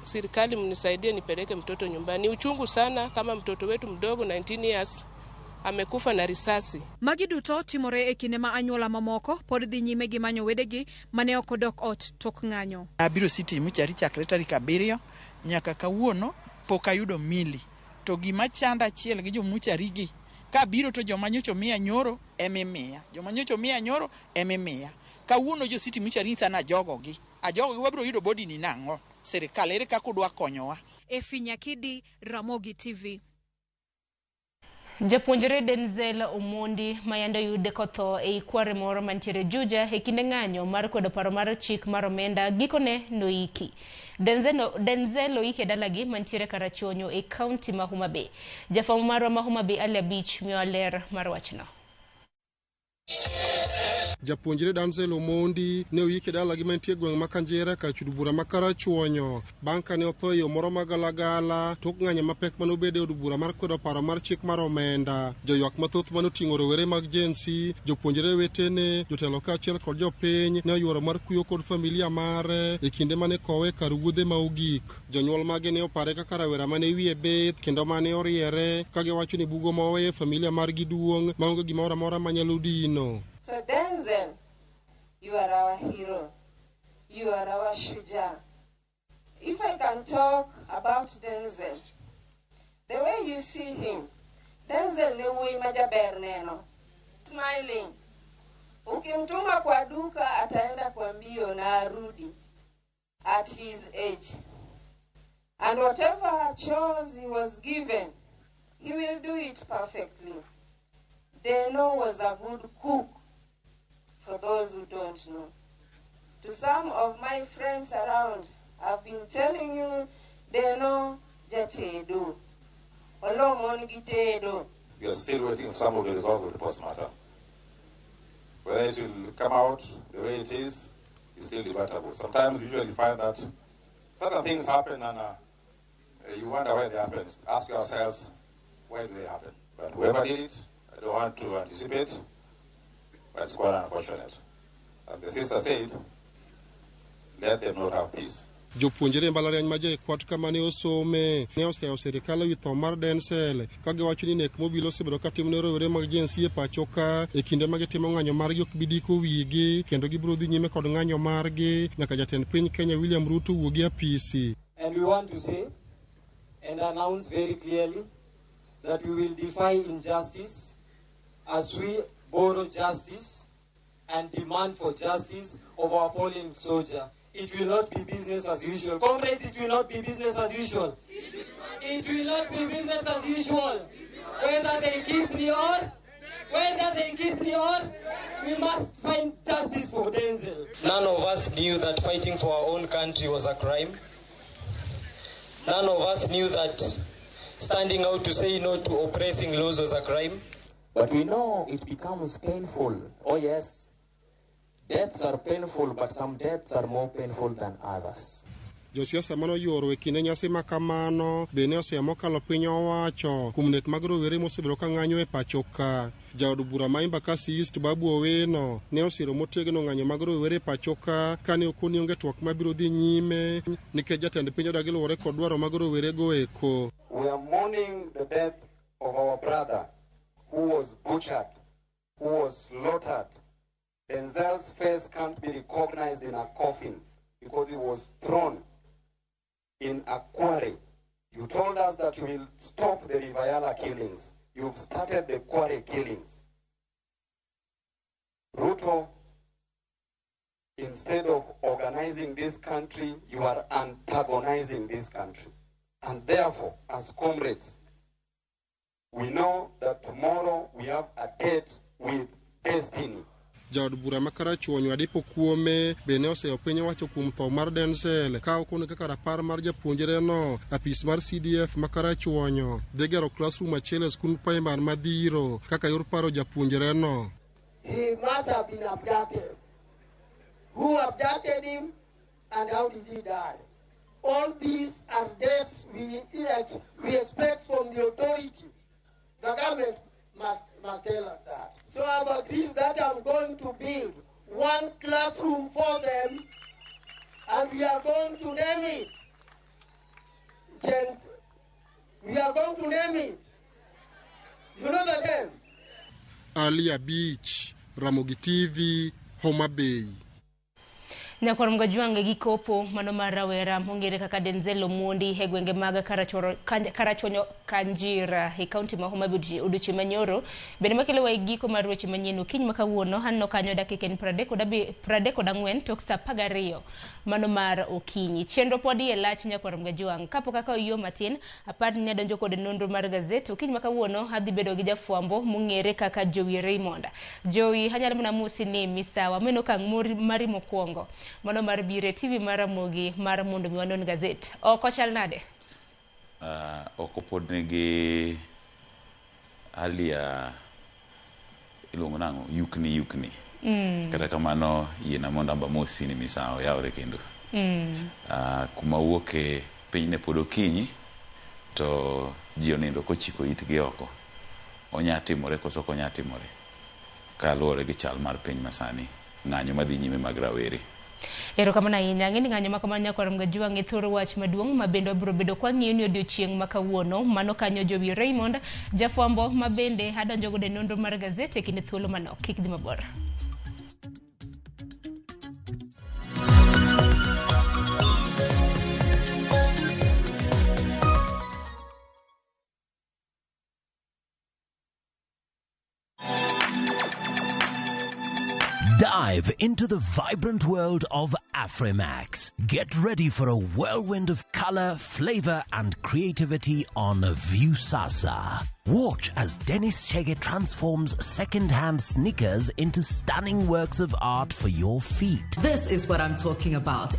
serikali mnisaidie nipeleke mtoto nyumbani. Uchungu sana kama mtoto wetu mdogo 19 years amekufa na risasi. Magi duto timore e kinde ma anyuola mamoko pod dhi nyime gi manyo wedegi mane ok odok ot tok ng'anyo. Abiro City Mortuary chakre tarik 7 nyaka kawuono pok ayudo mili. To gima chanda achiel gi jomuchari gi, kabiro to joma nyocha omiya nyoro emimiya, joma nyocha omiya nyoro emimiya. Kawuono jo City Mortuary nyisa ni ajogogi, ajogogi wabiro yudo body ni nang'o? Sirikal ere kaka udwa konyowa? Efi Nyakidi, Ramogi TV. Japuonjre Denzel Omondi mayande oyude kotho ei kware moro mantiere Juja e kinde ng'anyo mar kwedo paro mar chik mar omenda gikone noiki. Denzel oiki e dalagi mantiere Karachuonyo e kaunti ma Homa Bay. Jafwambo marwa ma Homa Bay Ali Abich miyo ler mar wachno. Japuonjre Denzel Omondi ne oyik e dalagi mantie gweng' ma Kanjera kar chud bura ma Karachuonyo bang' kane otho e yo moro magalagala tok ng'anyo mapek manobedo e od bura mar kwedo paro mar chik mar omenda. Joywak mathoth manoting'o rowere mag Gen Z, jopuonjre wetene, jotelo kaachiel kod jopiny ne oyuoro mar kuyo kod familia mare e kinde mane kowe kar wuodhe ma ogik. Jonyuol mage ne opare kaka rawera mane wiye bith kendo mane oriere ka giwacho ni bugo ma oweyo e familia margi duong' maonge gimoro amora manyalo dino. So Denzel, you are our hero. You are our shuja. If I can talk about Denzel, The way you see him, Denzel ne wuoyi ma jaber neno. Smiling. Ukimtuma kwa duka ataenda kwa mbio na arudi at his age. And whatever chores he was given, he will do it perfectly. Deno was a good cook, for those who don't know. To some of my friends around, I've been telling you, Deno jatedo. Olomon gitedo. We are still waiting for some of the results of the postmortem. Whether it will come out the way it is still debatable. Sometimes you usually find that certain things happen and you wonder why they happen. Ask yourselves, why do they happen? But whoever did it, I don't want to anticipate, but it's quite unfortunate. As the sister said, let them not have peace. Jopuonjre e mbalariany ma JKUAT kama ne osome ne oseyo sirikal ewi tho mar Denzel ka giwacho ni nek mobilo osebedo ka timo ne rowere mag Gen Z e pacho ka e kinde ma gitimo ng'anyo margi ok bi diko wigi kendo gibiro dhi nyime kod ng'anyo margi nyaka jatend piny Kenya William Ruto wuogi e apisi. And we want to say and announce very clearly that we will defy injustice as we borrow justice and demand for justice of our fallen soldier. It will not be business as usual. Comrades, it will not be business as usual. It will not be business as usual. Whether they keep me or, whether they keep me or, we must find justice for Denzel. None of us knew that fighting for our own country was a crime. None of us knew that standing out to say no to oppressing laws was a crime. But we know it becomes painful. Oh yes, deaths are painful, but some deaths are more painful than others. Josiasa mane oyuoro e kinde nyasi ma kamano be ne oseyo mokalo piny owacho kuom nek mag rowere mosebedo ka ng'anyo e pacho ka. Jaod bura ma Embakasi East Babu Owino ne osiro motegno ng'anyo mag rowere e pacho ka kane okoni onge twak mabiro dhi nyime nikech jatend piny odagi luwore kod dwaro mag rowere go eko. We are mourning the death of our brother who was butchered, who was slaughtered. Denzel's face can't be recognized in a coffin because he was thrown in a quarry. You told us that you will stop the River Yala killings. You've started the quarry killings. Ruto, instead of organizing this country, you are antagonizing this country. And therefore, as comrades, we know that tomorrow we have a date with destiny. Jaod bura ma Karachuonyo Adipo Kuome be ne oseyo piny owacho kuom tho mar Denzel ka okone kaka rapar mar japuonjreno. Apis mar CDF ma Karachuonyo dhi gero classroom achiel e skund primar ma Dhiro kaka yor paro japuonjreno. He must have been abducted. Who abducted him and how did he die? All these are deaths we expect from the authority. The government must tell us that. So I've agreed that I'm going to build one classroom for them, and we are going to name it. We are going to name it. You know the name? Alia Beach, Ramogi TV, Homa Bay. Nyakwar Mgajwange gi kopo mano mar rawera mong'ere kaka Denzel Omondi e gwenge mag Karachuonyo Kanjira e kaunti ma Homa Bay odiochieng' manyoro bende makelo wa e giko mar weche manyien okinyi ma kawuono aneno kanyo dakika en 34 tok saa 12 mano mar okinyi. Chenro pod iye lach Nyakwar Mgajwang' kapok akawo yo matin apar ni adonjo kod nonro mar gazet okinyi ma kawuono adhi bedo gi jafwambo mong'ere kaka Jowi Raymond. Jowi anyalo mana mosi ni misawa meno okang' mari mokwongo mano mar bire TV mar Ramogi mar mondo mi wanon gazet. Oko chal nade? Oko pod nigi hali ya iluongo nang'o yukni. Kata kamano yiena mondo amba mosi ni misawa yawre kendo. Kuma wuoke piny ne pod okinyi to ji onindo kochiko itgi oko. Onya timore koso ok onya timore kaluwore gi chal mar piny masani ng'anyo madhi nyime mag rawere. Erokamano ahinya. Ang'e ni ng'anyo ma kamano Nyakwar Mgajwang' e thor wach maduong' ma bende wabiro bedo kwa ng'iyo ni odiochieng' ma kawuono. Mano kanyo Jowi Raymond, jafwambo ma bende adonjo godo e nonro mar gazet e kinde thuolo manok. Kik dhi mabor. dive into the vibrant world of Afrimax. Get ready for a whirlwind of color, flavor, and creativity on Viusasa. Watch as Dennis Chege transforms second-hand sneakers into stunning works of art for your feet. This is what I'm talking about.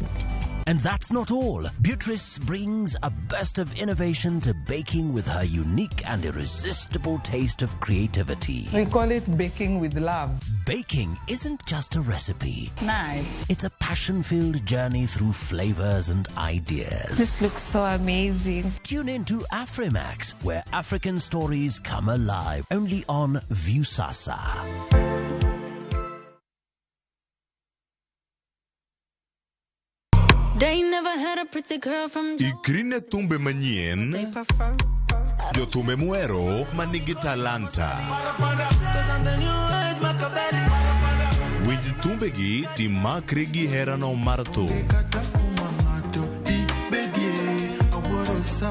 And that's not all. Beatrice brings a burst of innovation to baking with her unique and irresistible taste of creativity. We call it baking with love. Baking isn't just a recipe. Nice. It's a passion-filled journey through flavors and ideas. This looks so amazing. Tune in to Afrimax, where African stories come alive, only on Viusasa. They never had a pretty girl from Ikri ne thumbe manyien, they prefer. jothumbe muhero manigi talanta. Winj thumbegi timakri gi herano mar thum.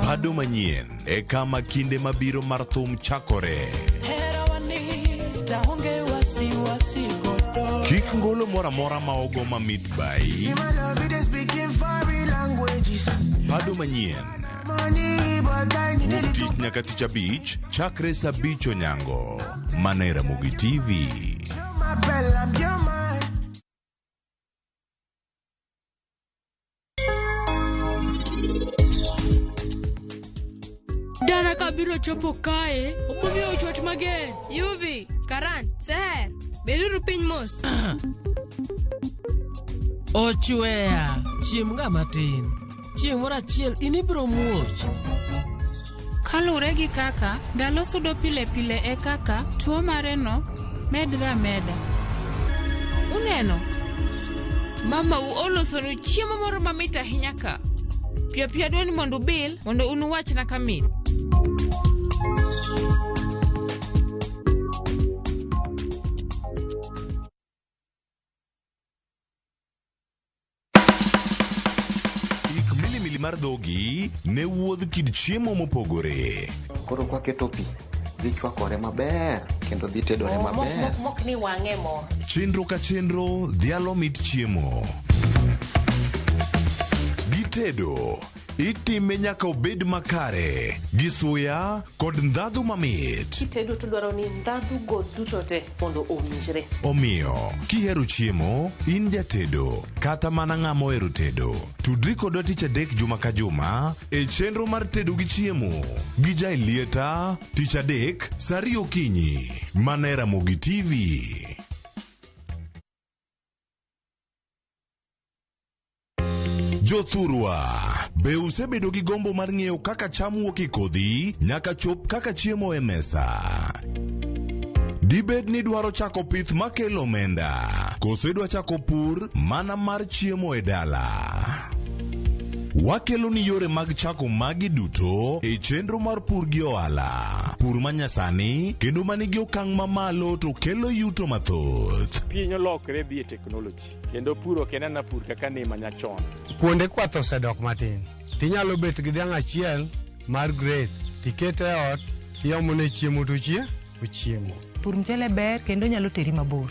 Pado manyien e kama kinde mabiro mar thum chakore. Kik ngolo moro amora ma ogo mamit bai. Pado manyien. Wuok tich nyaka tich abich, chakre saa abich onyango. Mana e Ramogi TV. Dana ka biro chopo kae, obomiyo chwat mager. Yuvi, Karan, Seher, beduru piny mos. Ochweya, chiem ga matin. Chieng' moro achiel in ibiro muoch. Kaluwore gi kaka ndalo sudo pile pile e kaka tuo mareno medre ameda. Uneno? Mamau olosonu chiemo moro mamit ahinya ka. Piyo piyo adwa ni mondo ubil mondo un uwachna kamit. Ik milimili mar dhogi ne wuodh kit chiemo mopogore. Koro kwaketo pi, dhi chwakore maber kendo dhi tedore maber. Mok ni wang'e mo. Chenro ka chenro dhialo mit chiemo. Gitedo, itime nyaka obed makare, gi suya kod ndhadhu mamit. Kitedo to dwaro ni ndhadhu go duto te mondo owinjre. Omiyo, kihero chiemo, in jatedo, kata mana ng'ama ohero tedo, tudri kodwa tich adek juma ka juma e chenro mar tedo gi chiemo gi Jaelieta tich adek saa ariyo okinyi mana e Ramogi TV. Jothurwa, be usebedo gi gombo mar ng'eyo kaka cham wuok e kodhi nyaka chop kaka chiemo e mesa? Dibed ni idwaro chako pith makelo omenda, koso idwa chako pur mana mar chiemo e dala? Wakelo ni yore mag chako magi duto e chenro mar pur gi ohala. Pur manyasani kendo manigi okang' mamalo to kelo yuto mathoth. Piny olokre dhi e teknoloji kendo pur ok en ana pur kaka ne manyachon. Kuonde kwath osedok matin. Tinyalo bet gi dhiang' achiel mar grade, tikete e ot, tiomone chiemo to ochiemo. Pur mchele ber kendo nyalo teri mabor.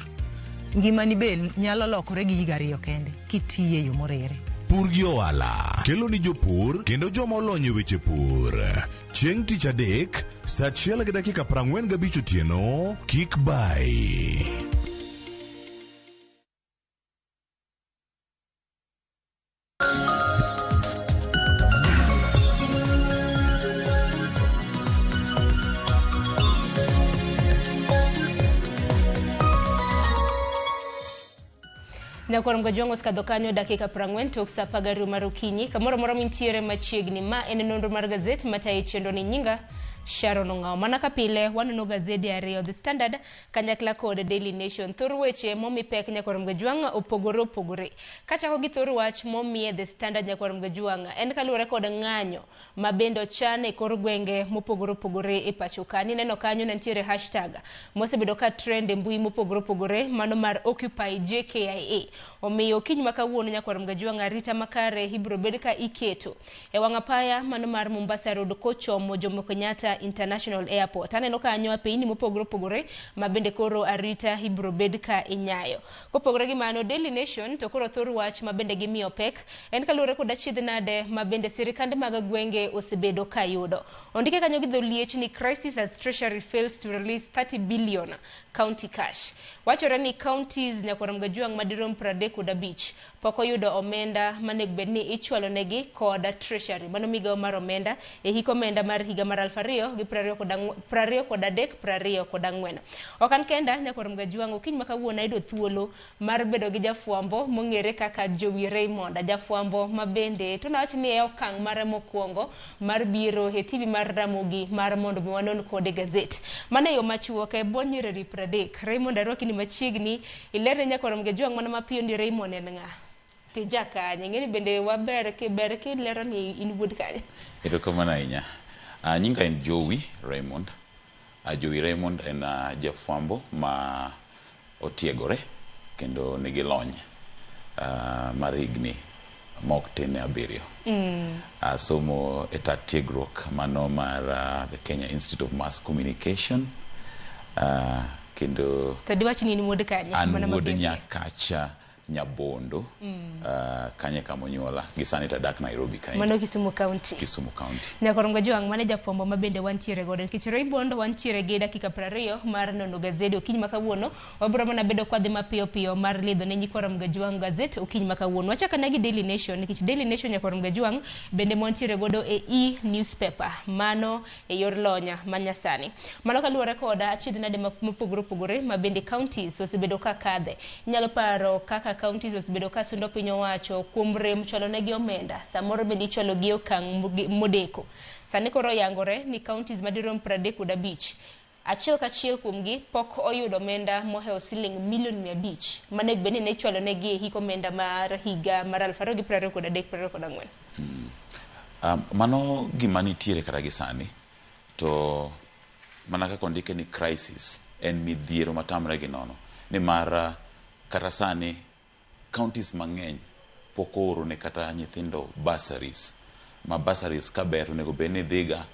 Ngimani be nyalo lokore gi higa ariyo kende kitiye e yo moriere. Pur gi ohala kelo ni jopur kendo joma olony e weche pur. Chieng' tich adek saa 1:45 otieno, kik bai. Nyakwar Mgajwang' osekadho kanyo dakika 40 tok saa 12 mar okinyi. Kamoro amora mintiere machiegni, ma en nonro mar gazet matayo chenro ni nyinga Sharon Ong'awo. Mana ka pile waneno gazede ariyo, The Standard kanyakla kod Daily Nation. Thor weche momi pek Nyakwar Mgajwang' opogore opogore. Kachako gi thor wach momiye The Standard Nyakwar Mgajwang' en kaluwore kod ng'anyo ma bende ochan e kor gwenge mopogore opogore e pacho ka. Nineno kanyo ne nitiere hashtag mosebedo ka trend e mbui mopogore opogore, mano mar Occupy JKIA. Omiyo okinyi ma kawuono Nyakwar Mgajwang' arita makare ibiro bed ka iketo e wang' apaya mano mar Mombasa Road kochomo Jomo Kenyatta Kenyatta International Airport. Aneno kanyo apeyni mopogore opogore ma bende koro arita ibiro bed ka inyayo. Kopogore gi mano, Daily Nation to koro thor wach ma bende gimiyo pek en kaluwore kod achiedh nade ma bende sirikande mag gwenge osebedo ka yudo. Ondike kanyo gi dholiech ni crisis as Treasury fails to release 30 billion county cash. Wachore ni counties nyakwar Mgajuang' madirom 35 pok oyudo omenda manego bed ni ichwalo negi kod Treasury. Mano migawo mar omenda e hik omenda mar higa mar 2023 24. Ok an kenda nyakwar Mgajuang', okinyi ma kawuono ayudo thuolo mar bedo gi jafwambo mong'ere kaka Jowi Raymond, jafwambo ma bende to nawach ni e okang' mare mokwongo mar biro e TV mar Ramogi mar mondo mi wanon kode gazet. Mano e yo machuok e bwo nyiriri 30. Raymond, arwaki ni machiegni, ilerne nyakwar Mgajuang' mana mapiyo ni Raymond en ng'a? Tija kanye? Ing'eni bende waber ber kilero ni in wuod kanye? Erokamano ahinya. Nyinga en Jowi Raymond. Jowi Raymond en jafwambo ma otiegore kendo nigi lony mar higni mok tin ne 7. Asomo e tat tiegruok mano mar the Kenya Institute of Mass Communication. Kendo to diwach ni in wuod kanye? An wuod Nyakacha Nyabondo. Kanye kama onyuola. Gi sani to adak Nairobi kae. Mano Kisumu County. Kisumu County. Nyakwar Mgajuang' mane jafwambo ma bende wantiere godo. Nikech Raymond wantiere gi dakika 20 mar nono gazeti okinyi ma kawuono. Wabiro mana bedo kwadhi mapiyo piyo mar lidho ne nyikwar Mgajuang' gazet okinyi ma kawuono. Wachako ane gi Daily Nation nikech Daily Nation nyakwar Mgajuang' bende mwantiere godo e e-newspaper. Mano e yor lonya manyasani. Mano kaluwore kod achiedh nade mopogore opogore ma bende counties osebedo ka kadhe. Inyalo paro kaka counties osebedo ka sundo piny owacho kuom rem chwalo negi omenda. Samoro bende ichwalo gi okang' modeko. Sani koro oyangore ni counties madirom 35 achiel kachiel kuomgi pok oyudo omenda mohewo siling milion 500 manego bed ni ne ichwalo negi e hik omenda mar higa mar 2023 24. Mano gima nitiere kata gi sani to mana kaka ondike ni crisis en midhiero matamre gi nono nimar kata sani counties mang'eny pok ooro ne kata nyithindo bursaries ma bursaries kaber onego bed ni dhiga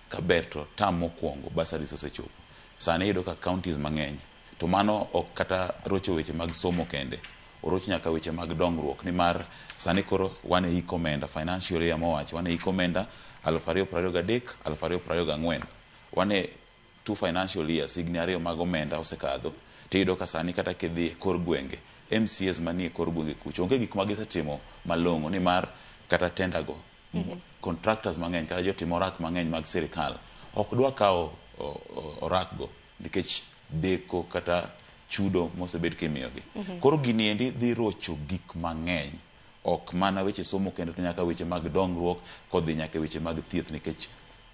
kaber to term mokwongo bursaries osechopo. Sani iyudo ka counties mang'eny to mano ok kata rocho weche mag somo kende, orocho nyaka weche mag dongruok nimar sani koro wan e hik omenda financial year mowacho wan e hik omenda 2023 2024 wan e 2 financial years, higni 2 mag omenda osekadho tiyudo ka sani kata kidhi e kor gwenge MCAs manie kor gwenge kucho onge gik ma gisetimo malong'o nimar kata tender go contractors mang'eny kata jotim orak mang'eny mag sirikal ok dwa kawo orak go nikech deko kata chudo mosebed kimiyogi. Koro gini endi dhi rocho gik mang'eny ok mana weche somo kendo to nyaka weche mag dongruok kodhi nyaka weche mag thieth nikech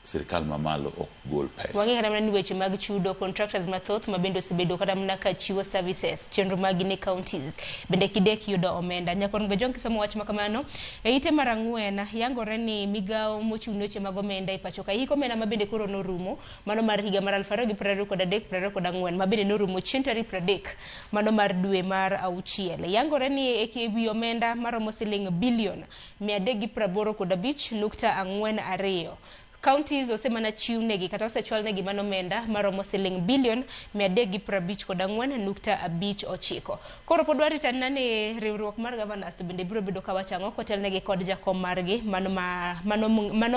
sirikal mamalo ok gol pesa. Wang'eyo kata mana ni weche mag chudo contractors mathoth ma bende osebedo kata mana ka chiwo services chenro mag ne counties bende kidek yudo omenda. Nyakwar Mgajuang' kisomo wach ma kamano e ite mar 4 yangore ni migawo mochung' ne weche mag omenda e pacho ka hik omenda ma bende koro norumo mano mar higa mar 2023 24 ma bende norumo chieng' tarik 30 mano mar dwe mar 6. Yangore ni e wi omenda maromo siling bilion 385.42 counties osemana chiwnegi kata osechwalnegi mano omenda maromo siling bilion 354.59. Koro pod warito anena ni riwruok mar governors to bende biro bedo kawacho ang'o kotelnegi kod jakom margi mano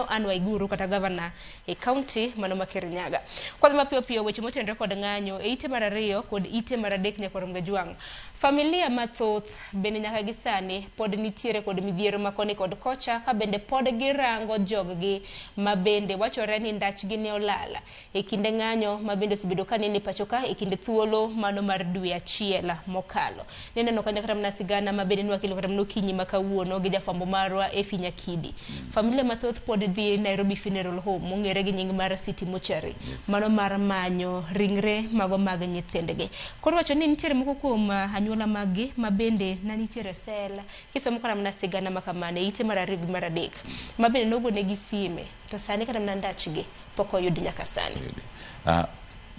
Anne Waiguru kata governor e county mano ma Kirinyaga. Kwadhi mapiyo piyo weche motenore kod ng'anyo e ite mar 2 kod ite mar 3 nyakwar Mgajuang'. Familia mathoth bende nyaka gi sani pod nitiere kod midhiero ma koni kod kocha ka bende pod girango joggi ma bende wachore ni ndachgi ne olal e kinde ng'anyo ma bende osebedo ka nene pacho ka e kinde thuolo mano mar dwe 1 mokalo. Neneno kanyo kata mana sigana ma bende nwakelo kata mana okinyi ma kawuono gi jafwambo marwa Effie Nyakidi. Familia mathoth pod dhi Nairobi Funeral Home mong'ere gi nying mar City Mortuary. Mano mar manyo ringre mago mag nyithindgi. Koro wacho ni nitiere moko kuom anyuola maggi ma bende na nitiere sel kisomo kata mana sigana ma kamano e ite mar 2 gi mar 3 ma bende nogonegi sime to sani kata mana ndachgi pok oyud nyaka sani.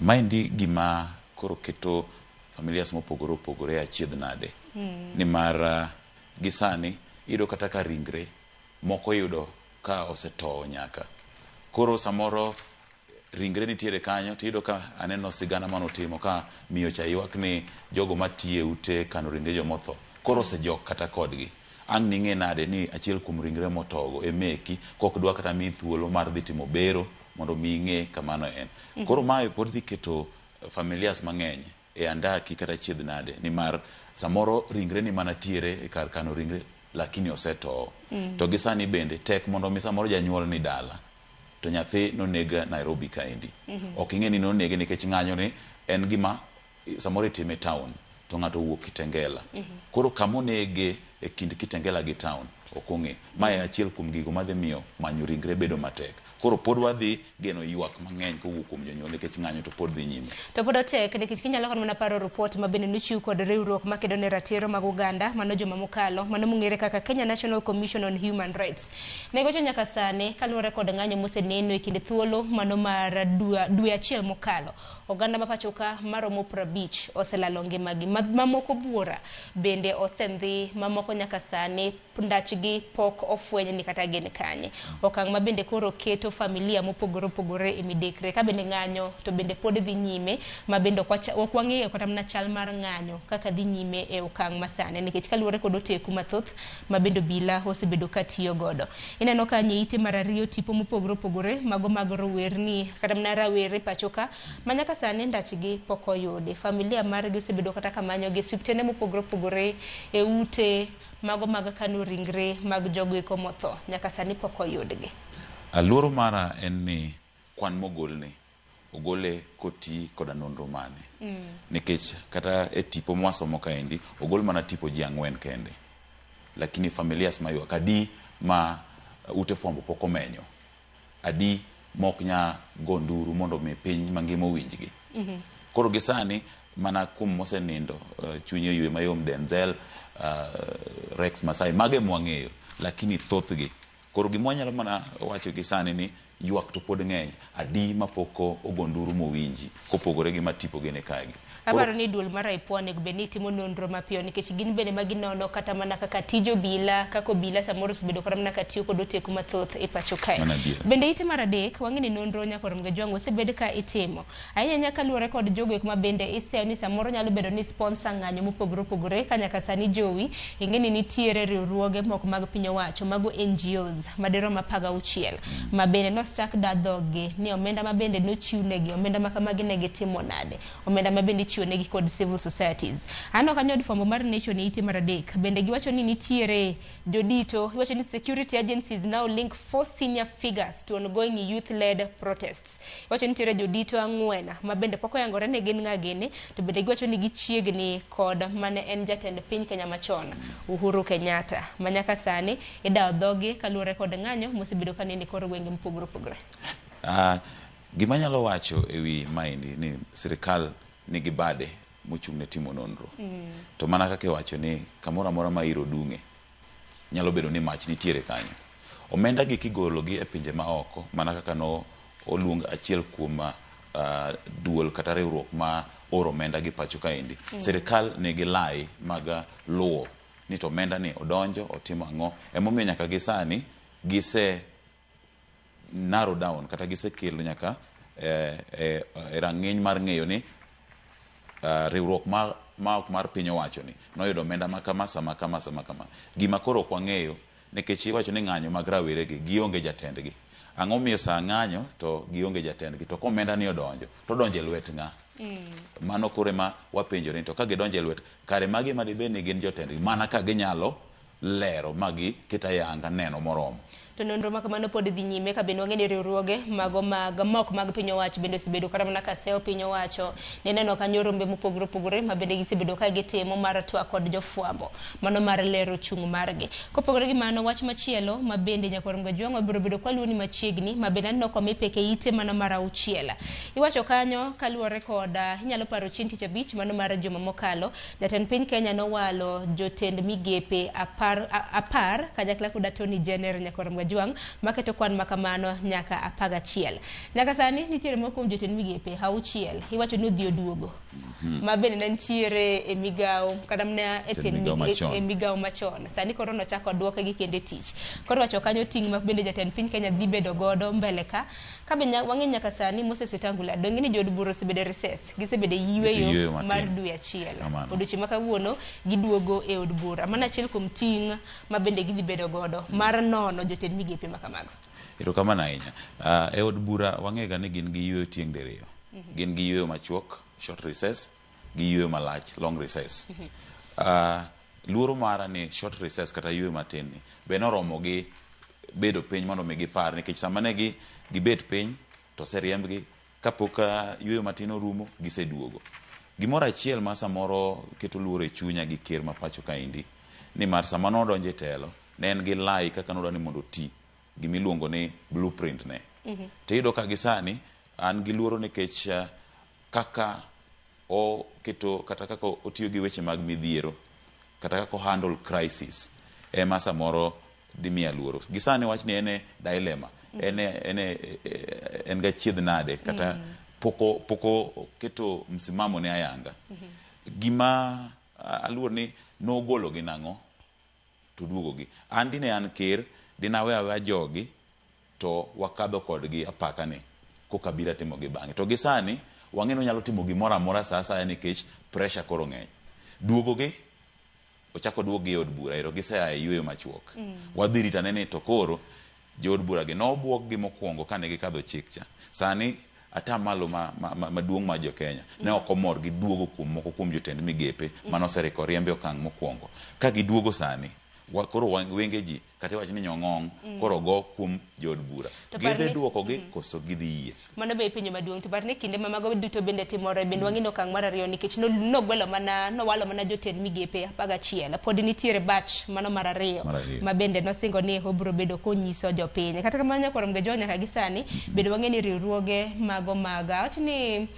Maendi gima koro keto familias mopogore opogore achiedh nade. Nimar gi sani iyudo kata ka ringre moko iyudo ka osetowo nyaka. Koro samoro Ringre nitiere kanyo tiyudo ka aneno sigana manotimo ka miyo cha ywak ni jogo matiyo e ute kano ringre jomotho koro osejok kata kodgi. Ang' ning'e nade ni achiel kuom ringre motogo e meki kok dwa kata miyi thuolo mar dhi timo bero mondo mi ing'e kamano en. Koro mae pod dhi keto familias mang'eny e andaki kata chiedh nade nimar samoro ringre ni mana tiere e kar kano ringre lakini osetowo. To gi sani bende tek mondo mi samoro janyuol ni dala to nyathi noneg Nairobi kaendi. Ok ing'e ni nonege nikech ng'anyo ni en gima samoro itime e town to ng'ato owuok Kitengela. Koro kama onege e kind Kitengela gi town ok ong'e. Mae achiel kuom gigo madhi miyo manyo ringre bedo matek. Koro pod wadhi geno ywak mang'eny kowuok kuom jonyuol nikech ng'anyo to pod dhi nyime. To pod otek nikech kinyalo kata mana paro ripot ma bende nochiw kod riwruok makedo ne ratiro mag oganda mano juma mokalo mano mong'ere kaka Kenya National Commission on Human Rights. Ne gocho nyaka sani kaluwore kod ng'anyo moseneno e kind thuolo mano mar dwe achiel mokalo. Oganda ma pacho ka maromo 50 oselalo ngimagi. Mamoko buora bende osendhi, mamoko nyaka sani ndachgi pok ofweny ni kata gin kanye. Okang' ma bende koro keto familia mopogore opogore e midekre ka bende ng'anyo to bende pod dhi nyime ma bende ok wang'eyo kata mana chal mar ng'anyo kaka dhi nyime e okang' masani nikech kaluwore kod oteku mathoth ma bende obila osebedo ka tiyo godo. Ineno ka nyeite mar ariyo tipo mopogore opogore mago mag rowerni kata mana rawere pacho ka ma nyaka sani ndachgi pok oyudi. Familia margi osebedo kata ka manyogi e osiptende mopogore opogore e ute mago mag kano ringre mag jogo eko motho nyaka sani pok oyudgi. Luoro mara en ni kwan mogolni ogole koti koda nonro mane. Nikech kata e tipo mwasomo kaendi ogol mana tipo ji 4 kende. Lakini familias maywak adi ma ute fwambo pok omenyo. Adi mok nya go nduru mondo mi piny mangima owinjgi. Koro gi sani mana kuom mosenindo chunye oywe mayom Denzel, Rex Masai mage mwang'eyo lakini thothgi. Koro gima wanyalo mana wacho gi sani ni ywak to pod ng'eny adi mapok ogo nduru mowinji kopogore gi matipo gene kaegi. Aparo ni duol mar IPOA onego bed ni timo nonro mapiyo nikech gin bende ma ginono kata mana kaka tij obila kaka obila samoro osebedo kata mana ka tiyo kod oteku mathoth e pacho kae. Bende ite mar adek wang'e ni nonro nyaka Ramogi Ajwang' osebed ka itimo ahinya ahinya kaluwore kod jogo eko ma bende iseyo ni samoro nyalo bedo ni sponsor ng'anyo mopogore opogore ka nyaka sani jowi ing'e ni nitiere riwruoge moko mag piny owacho mago NGOs madirom 16 ma bende nosechak da dhoggi ni omenda ma bende nochiwnegi omenda ma kamagi ne gitimo nade omenda ma bende ichiwo negi kod civil societies. Aneno kanyo od fwambo mar Nation e ite mar adek bende giwacho ni nitiere jodito iwacho ni security agencies now link 4 senior figures to ongoing youth led protests. Iwacho ni nitiere jodito 4 ma bende pok oyangore ne gin ng'a gini to bende giwacho ni gichiegni kod mane en jatend piny Kenya machon Uhuru Kenyatta ma nyaka sani idawo dhogi kaluwore kod ng'anyo mosebedo ka nene kor gwenge mopogore opogore. Gima anyalo wacho ewi maendi ni sirikal nigi bade mochung' ne timo nonro. To mana kaka iwacho ni kamoro amora ma iro dung'e nyalo bedo ni mach nitiere kanyo. Omenda gi kigolo gi e pinje ma oko mana kaka no oluong achiel kuom duol kata riwruok ma oro omenda gi pacho kaendi. Sirikal nigi lai mag luwo ni to omenda ni odonjo otimo ang'o. Emomiyo nyaka gi sani gise narrow down kata gisekelo nyaka e rang'iny mar ng'eyo ni riwruok ma ok mar piny owacho ni noyudo omenda ma kama sama kama sama kama. Gima koro ok wang'eyo nikech iwacho ni ng'anyo mag rawere gi gionge jatendgi. Ang'o miyo sa ng'anyo to gionge jatendgi to komenda ni odonjo to odonjo e lwet ng'a? Mano koro ema wapenjore ni to ka gidonjo e lwet kare magi ma dibed ni gin jotendgi mana ka ginyalo lero ma giket ayanga neno moromo. To nonro ma kamano pod dhi nyime ka bende wang'e ni riwruoge mago mag mok mag piny owacho bende osebedo kata mana ka seyo piny owacho. Nineno kanyo rombe mopogore opogore ma bende gisebedo ka gitimo mar twak kod jofwambo mano mar lero chung' margi. Kopogore gi mano wach machielo ma bende nyaka Ramogi Ajwang' wabiro bedo kwa luwo ni machiegni ma bende aneno komi pek e ite mano mar 6. Iwacho kanyo kaluwore kod inyalo paro chieng' tich abich mano mar juma mokalo jatend piny Kenya nowalo jotend migepe 10 kanyakla kod Attorney General nyaka Ramogi Gajwang' maketo kwan makamano nyaka 11. Nyaka sani nitiere moko kuom jotend migepe 6 iwacho ni odhi oduogo ma bende ne nitiere e migawo kata mana e Tend migawo machon. e migawo machon. Sani koro nochako oduoke gi kendo e tich. Koro wacho kanyo ting' ma bende jatend piny Kenya dhi bedo godo mbele ka be wang'e nyaka sani Moses Wetangula donge ni jood bura osebedo e recess, gisebedo e Giseyueyo yueyo matin. mar dwe achiel. Kamano. Odiochieng' ma kawuono giduogo e od bura. Mano achiel kuom ting' ma bende gidhi bedo godo mar nono jotend migepe ma kamago. Erokamano ahinya. E od bura wang'ega ni gin gi yueyo tieng' diriyo. Gin gi yueyo machuok, short recess, gi yueyo malach, long recess. Luoro mara ni short recess kata yueyo matin ni be noromo gi bedo piny mondo mi gipar nikech sama ne gi gibet piny to oseriembgi kapok yueyo matin orumo giseduogo. Gimoro achiel ma samoro keto luoro e chunya gi ker ma pacho kaendi nimar sama nodonjo e telo ne en gi lai kaka nodwa ni mondo oti gimiluongo ni blueprint ne. Tiyudo ka gi sani an gi luoro nikech kaka oketo kata kaka otiyo gi weche mag midhiero kata kaka o handle crisis ema samoro dimiya luoro. Gi sani wach ni en e dilemma, en e, en e, en ga chiedh nade kata pok oketo msimamo ne ayanga. Gima aluor ni nogolo gi nang'o to duogo gi. An dine an ker dine awe aweya jogi to wakadho kodgi apaka ni koka bira timo gi bang'e. To gi sani wang'e ni onyalo timo gimoro amora sa asaya nikech pressure koro ng'eny. Duogo gi ochako duog gi e od bura ero gisea e yueyo machuok. Wadhi rito ane ni to koro jood bura gi nobuog gi mokwongo kane gikadho chik cha. Sani atamalo maduong' mar jo Kenya ne ok omor gi duogo kuom moko kuom jotend migepe manoseriko riembe okang' mokwongo. Ka giduogo sani koro wenge ji kata iwach ni nyong'ong koro go kuom jood bura. To par Gidhi duoko gi koso gidhi yie. Mano be ipenjo maduong' to par ni kinde ma mago duto bende timore bende wang'ino okang' mar ariyo nikech nogwelo mana nowalo mana jotend migepe 11 pod nitiere batch mano mar ariyo Mar ariyo. ma bende nosingo ni obiro bedo konyiso jopiny. Kata kamano nyakwar Mgajwang' nyaka gi sani bende wang'e ni riwruoge mago mag awach ni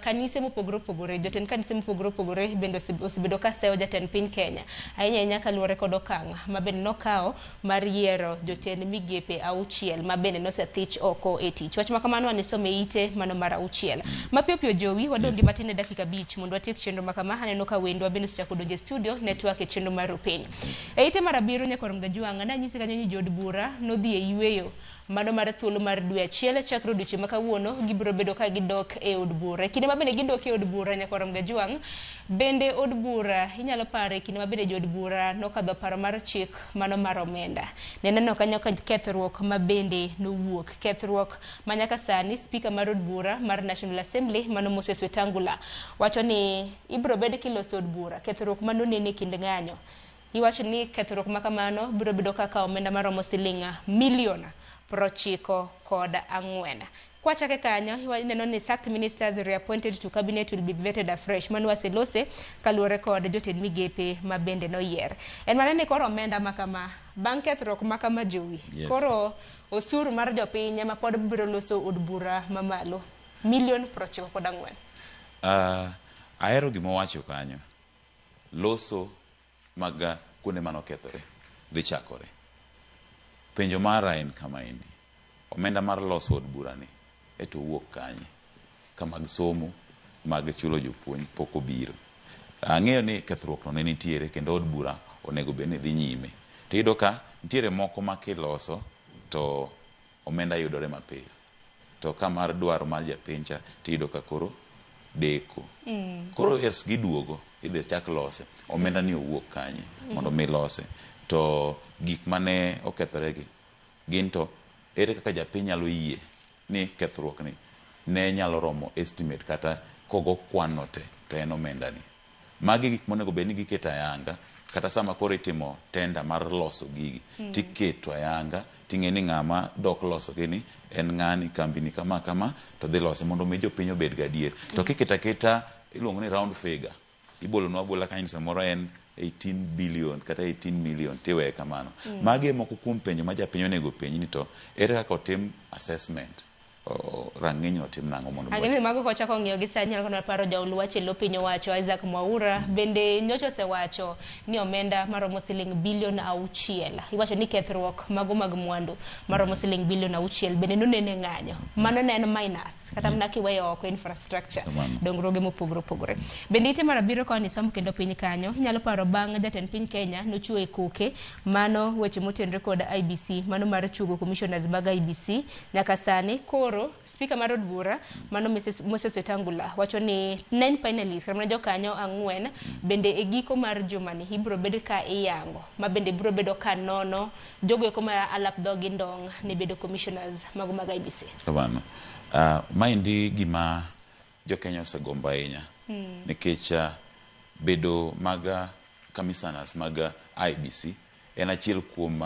kanise mopogore opogore jotend kanise mopogore opogore bende osebedo ka seyo jatend piny Kenya ahinya ahinya kaluwore kod okang' ma bende nokawo mar yiero jotend migepe 6 ma bende nosethich oko e tich. Wach ma kamano anisome ite mano mar 6. Mapiyo piyo jowi wadong' gi matin e dakika 5 mondo watiek chenro ma kama. Aneno ka wendwa bende osechako donjo e studio network e chenro mar Rupiny. E ite mar 7 nyakwar Mgajwang' nanyisi kanyo ni jood bura nodhi e yueyo mano mar thuolo mar dwe achiel chakre odiochieng' ma kawuono gibiro bedo ka gidok e od bura. E kinde ma bende gidok e od bura nyakwar Mgajwang' bende od bura inyalo paro e kinde ma bende jood bura nokadho paro mar chik mano mar omenda. Ne neno kanyo ka kethruok ma bende nowuok. Kethruok ma nyaka sani spika mar od bura mar National Assembly mano Moses Wetangula wacho ni ibiro bed kiloso od bura. Kethruok mano nene e kind ng'anyo. Iwacho ni kethruok ma kamano biro bedo kaka omenda maromo siling milion 94. Kwachake kanyo, ineno ni sacked ministers reappointed to cabinet will be vetted afresh. Mano waselose kaluwore kod jotend migepe ma bende noyier. En mana ni koro omenda ma kama, bang' kethruok ma kama jowi, koro osuru mar jopiny ema pod biro loso od bura mamalo, milion 94. Ahero gima owacho kanyo. Loso mag kuonde manokethore dhi chakore. Penjo mara en kama endi. Omenda mar loso od bura ni eto wuok kanye? Ka mag somo, mag chulo jopuonj pok obiro. Ang'eyo ni kethruok no ne nitiere kendo od bura onego bed ni dhi nyime. Tiyudo ka nitiere moko ma kiloso to omenda yudore mapiyo. To ka mar dwaro mar japiny cha tiyudo ka koro deko. Koro yes giduogo idhi chak lose. Omenda ni owuok kanye mondo mi lose. To gik mane okethore gi gin to ere kaka japiny nyalo yie ni kethruok ni ne nyalo romo estimate kata kogo kwan no te to en omenda ni. Magi gik monego bed ni giketo ayanga kata sama koro itimo tender mar loso gigi tiketo ayanga ting'e ni ng'ama dok loso gini en ng'ani kambi ni kama kama to dhi lose mondo mi jopiny obed gadier. To kiketo aketa iluongo ni round figure ibolonwa abola kanyo ni samoro en 18 billion kata 18 million tiweye kamano. Magi e moko kuom penjo ma japiny onego penj ni to ere kaka otim assessment rang'iny no tim nang'o mondo Ang'e ni mago kochako ng'iyo gi sani nyalo paro jaol wach e lo piny owacho Isaac Mwaura bende nyocha osewacho ni omenda maromo siling bilion 6 iwacho ni kethruok mago mag mwandu maromo siling bilion 6 bende nonene ng'anyo mano ne en minus kata mana kiweyo oko infrastructure dongruoge mopogore opogore. Bende ite mar 7 koni som kendo piny kanyo inyalo paro bang' jatend piny Kenya nochiwo e koke mano weche motenore kod IBC mano mar chugo commissioners mag IBC nyaka sani koro Speaker mar od bura mano Moses Wetangula wacho ni 9 panelists kata mana jokanyo 4 bende e giko mar jumani ibiro bed ka iyango ma bende biro bedo ka nono jogo eko ma alap dhogi ndong' ne bedo commissioners mago mag IBC. Kamano. Maendi gima jo Kenya osegombo ahinya nikech bedo mag commissioners mag IBC en achiel kuom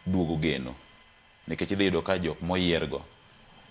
duogo geno nikech idhi yudo ka jok moyiergo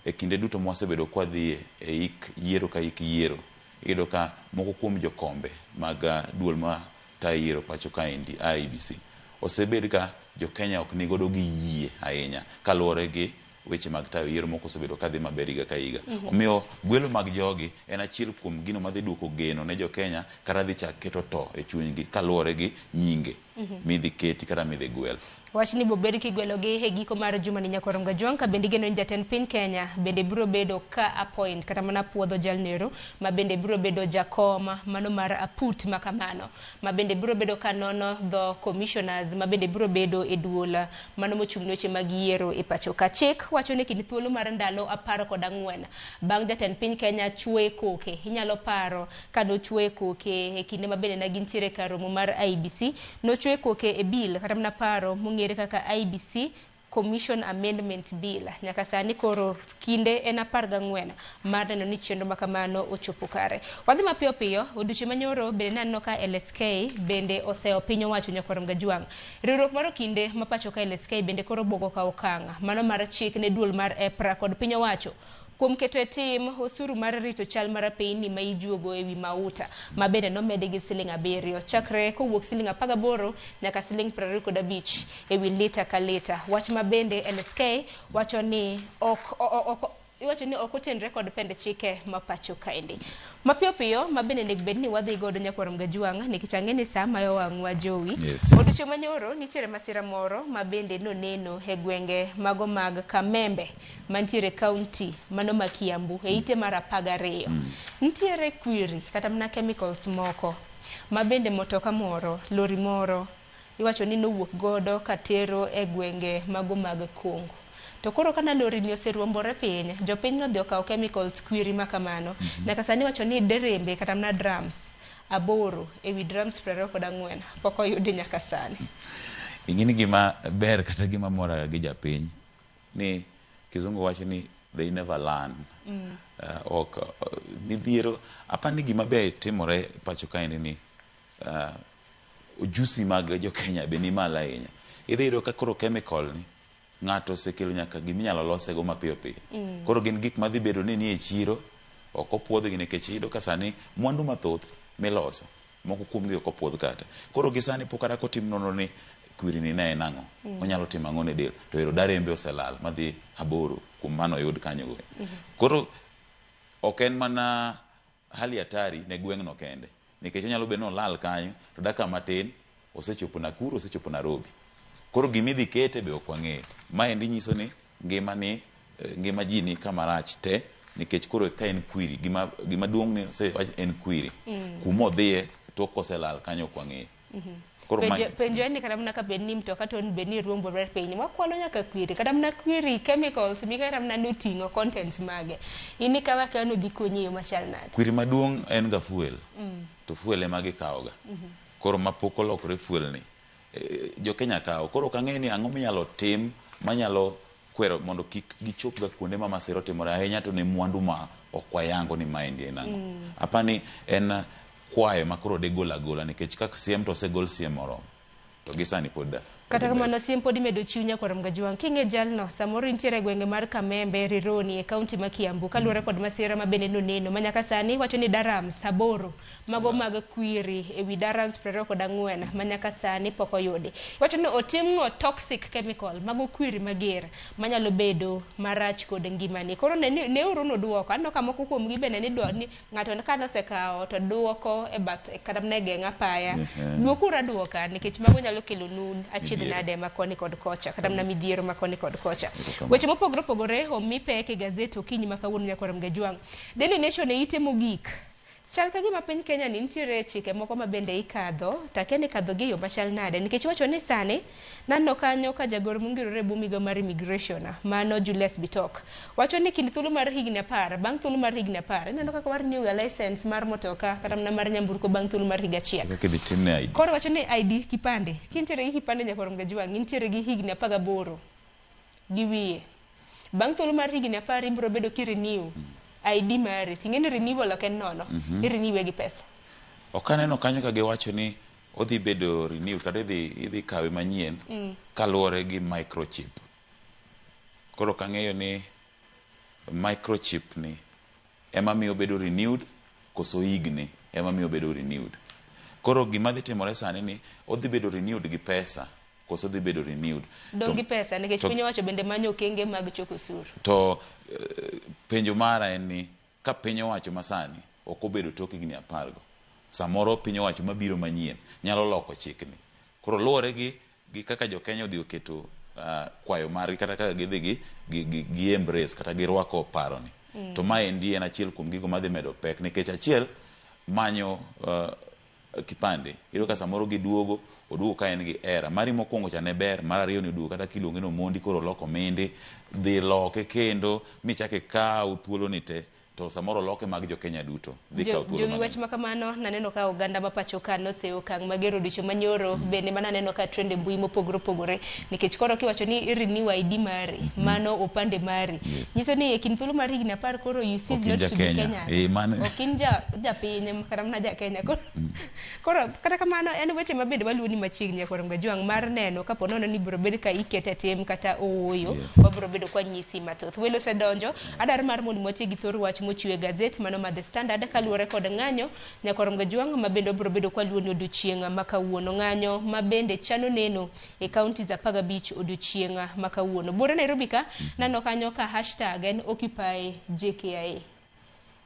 e kinde duto mwasebedo kwadhie e hik yiero ka hik yiero iyudo ka moko kuom jokombe mag duol ma tayo yiero pacho kaendi IEBC osebed ka jo Kenya ok nigodo gi yie ahinya kaluwore gi weche mag tayo yiero moko osebedo kadhi maber higa ka higa. Omiyo gwelo mag jogi en achiel kuom gino madhi duoko geno ne jo Kenya kata dhi chak keto to e chunygi kaluwore gi nyinge midhi keti kata midhi gwel. Wach ni bobed kigwelogi e giko mar jumani nyakwar Gajwang' ka bende igeno ni jatend piny Kenya bende biro bedo ka appoint kata mana puodho jalnero ma bende biro bedo jakom mano mar aput makamano ma bende biro bedo ka nono dho commissioners ma bende biro bedo e duol mano mochung' ne weche mag yiero e pacho ka. Chik wacho ni kind thuolo mar ndalo 14 bang' jatend piny Kenya chwe koke inyalo paro ka nochwe koke e kinde ma bende ne gintiere kar romo mar IEBC nochwe koke e bill kata mana paro mong'ere kaka IEBC Commission Amendment Bill. Nyaka sani koro kinde en 14 mar neno ni chenro makamano ochopo kare. Wadhi mapiyo piyo, odiochieng' manyoro bende naneno ka LSK bende oseyo piny owacho nyakwar Gajwang'. Riwruok mar okinde ma pacho ka LSK bende koro bwogo ka okang' mano mar chik ne duol mar EPRA kod piny owacho kuom keto e tim osuru mar rito chal mar apeyni ma ijuogo ewi mauta ma bende nomedi gi siling 7 chakre kowuok siling 18 nyaka siling 25 ewi lita ka lita. Wach ma bende LSK wacho ni iwacho ni ok otenre kod pend chike ma pacho kaendi. Mapiyo piyo ma bende onego bed ni wadhi godo nyakwar Gajwang' nikech ang'e ni saa mayo wang'wa jowi. Odiochieng' manyoro nitiere masira moro ma bende noneno e gwenge mago mag Kamembe mantiere county mano ma Kiambu e ite mar 12. Nitiere kwiri kata mana chemicals moko ma bende motoka moro, lori moro iwacho ni nowuok godo katero e gwenge mago mag Congo. To koro kana lori ni oseruombore piny, jopiny nodhi okawo chemicals kwiri makamano. Nyaka sani wacho ni derembe kata mana drums 8 ewi drums 24 pok oyudi nyaka sani. Ing'e ni gima ber kata gima mora gi japiny ni kizungu wacho ni they never learn. Ok midhiero apani gima ber timore pacho kaendi ni ojusi mag jo Kenya be ni malo ahinya. Idhi yudo ka koro chemical ni ng'ato osekelo nyaka giminyalo losego mapiyo piyo. Koro gin gik madhi bedo ni nie chiro ok opuodhgi nikech iyudo ka sani mwandu mathoth miloso moko kuomgi ok opuodh kata. Koro gi sani pok kata kotim nonro ni kwiri ni ne en ang'o, onyalo timo ang'o ne del, to ero darembe oselal madhi 8 kuom mano oyud kanyo go. Koro ok en mana hali hatari ne gweng'no kende nikech onyalo bedo ni olal kanyo to dakika matin osechopo Nakuru, osechopo Nairobi. Koro gimidhi kete be ok wang'eyo. Maendi nyiso ni ngima ni ngima ji ni kama rach te nikech koro ka en kwiri gima duong' ni osewach en kwiri. Kuma odhiye tok koselal kanyo ok wang'eyo. Koro Penjo en ni kata mana ka bed ni mtoka to bed ni ruombore piny wakwalo nyaka kwiri kata mana kwiri chemicals mi kata mana noting'o contents mage in ikawa ka no dhi konyi e yo machal nade? Kwiri maduong' en ga fuel. To fuel ema gikawoga. Koro mapok olokore fuel ni jo Kenya kawo. Koro ok ang'eyo ni ang'o minyalo tim manyalo kwero mondo kik gichop ga kuonde ma masira otimore ahinya to ne mwandu ma ok wayango ni maendi en ang'o. Apani en kwayo ma koro de gol agola nikech kaka siem to osegol siem moromo to gi sani pod Kata kamano siem pod imedo chiw nyakwar Mgajwang'. King'e jalno, samoro intiere e gwenge mar Kamembe, Rironi e kaunti ma Kiambu kaluwore kod masira ma bende noneno ma nyaka sani wacho ni darams 8 mago mag kwiri e wi darams 24 ma nyaka sani pok oyudi. Iwacho ni otimng'o toxic chemical mago kwiri mager manyalo bedo marach kod ngimani. Koro ne neuru nuduoko. Aneno ka moko kuomgi bende ni ni ng'ato ka nosekawo to duoko e bath kata mana e geng' apaya. Duokuru aduoka nikech mago nyalo kelonu achiedh nade ma koni kod kocha kata mana midhiero ma koni kod kocha. Weche mopogore opogore omi pek e gazet okinyi ma kawuono nyakwar Mgajwang'. Daily Nation e ite mogik. Chal ka gima piny Kenya ni nitiere chike moko ma bende ikadho, to akia ni ikadho gi e yo machal nade nikech iwacho ni sani naneno kanyo ka jagoro mongirore e bwo migao mar immigration mano Julius Bitok wacho ni kind thuolo mar higni 10 bang' thuolo mar higni 10 ineno kaka wa renew ga license mar motoka kata mana mar nyamburko bang' thuolo mar higa achiel. Kaka idhi timne ID. Koro wacho ni ID kipande, kintiere gi kipande nyakwar Mgajwang' intiere gi higni 18 gi wiye. Bang' thuolo mar higni 10 ibiro bedo ki renew ID mari. Ting'e ni renewal ok en nono. I-renew gi pesa. Ok aneno kanyo ka giwacho ni odhi bedo renewed kata idhi kawe manyien kaluwore gi microchip. Koro ok ang'eyo ni microchip ni ema miyo obedo renewed koso higni ema miyo obedo renewed. Koro gima dhi timore sani ni odhi bedo renewed gi pesa koso odhi bedo renewed. Dong' gi pesa nikech piny owacho bende manyo okenge mag choko osuru. To penjo mara en ni ka piny owacho masani ok obedo tok higni 10 go, samoro piny owacho mabiro manyien nyalo loko chikni. Koro luwore gi kaka jo Kenya odhi oketo kwayo margi kata kaka gidhi gi embrace kata girwako paroni. To maendi en achiel kuom gigo madhi medo pek nikech achiel manyo kipande. Iyudo ka samoro giduogo, oduogo ka en gi error. Mari mokwongo cha ne ber, mar ariyo ni oduogo kata kiluonge ni Omondi koro oloko minde, dhi loke kendo michak ikaw thuolo ni te. To samoro loke mag jo Kenya duto dhi kawo thuolo Jowi mang'eny. wach ma kamano naneno ka oganda ma pacho ka noseyo okang' mager odiochieng' manyoro bende mana aneno ka trend e mbui mopogore opogore nikech koro kiwacho ni i-renew ID mari mano opande mari nyiso ni e kind thuolo mar higni 10 koro you cease Ok in not ja to be Kenya. Kenyan. Ok in japiny kata mana ja Kenya. Koro kata kamano en weche ma bende waluwo ni machiegni nyakwar Mgajwang' mar neno kapo nono ni biro bed ka ikete tim kata ooyo wabiro bedo kwa nyisi mathoth. Welo osedonjo adwaro mar mondo wati gi thor wach mochiw e gazet mano ma The Standard kaluwore kod ng'anyo nyakwar Mgajwang' ma bende obiro bedo kwa luwo ni odiochieng' ma kawuono. Ng'anyo ma bende chano neno e counties 15 odiochieng' ma kawuono. Buore Nairobi ka nano kanyo ka hashtag en Occupy JKIA.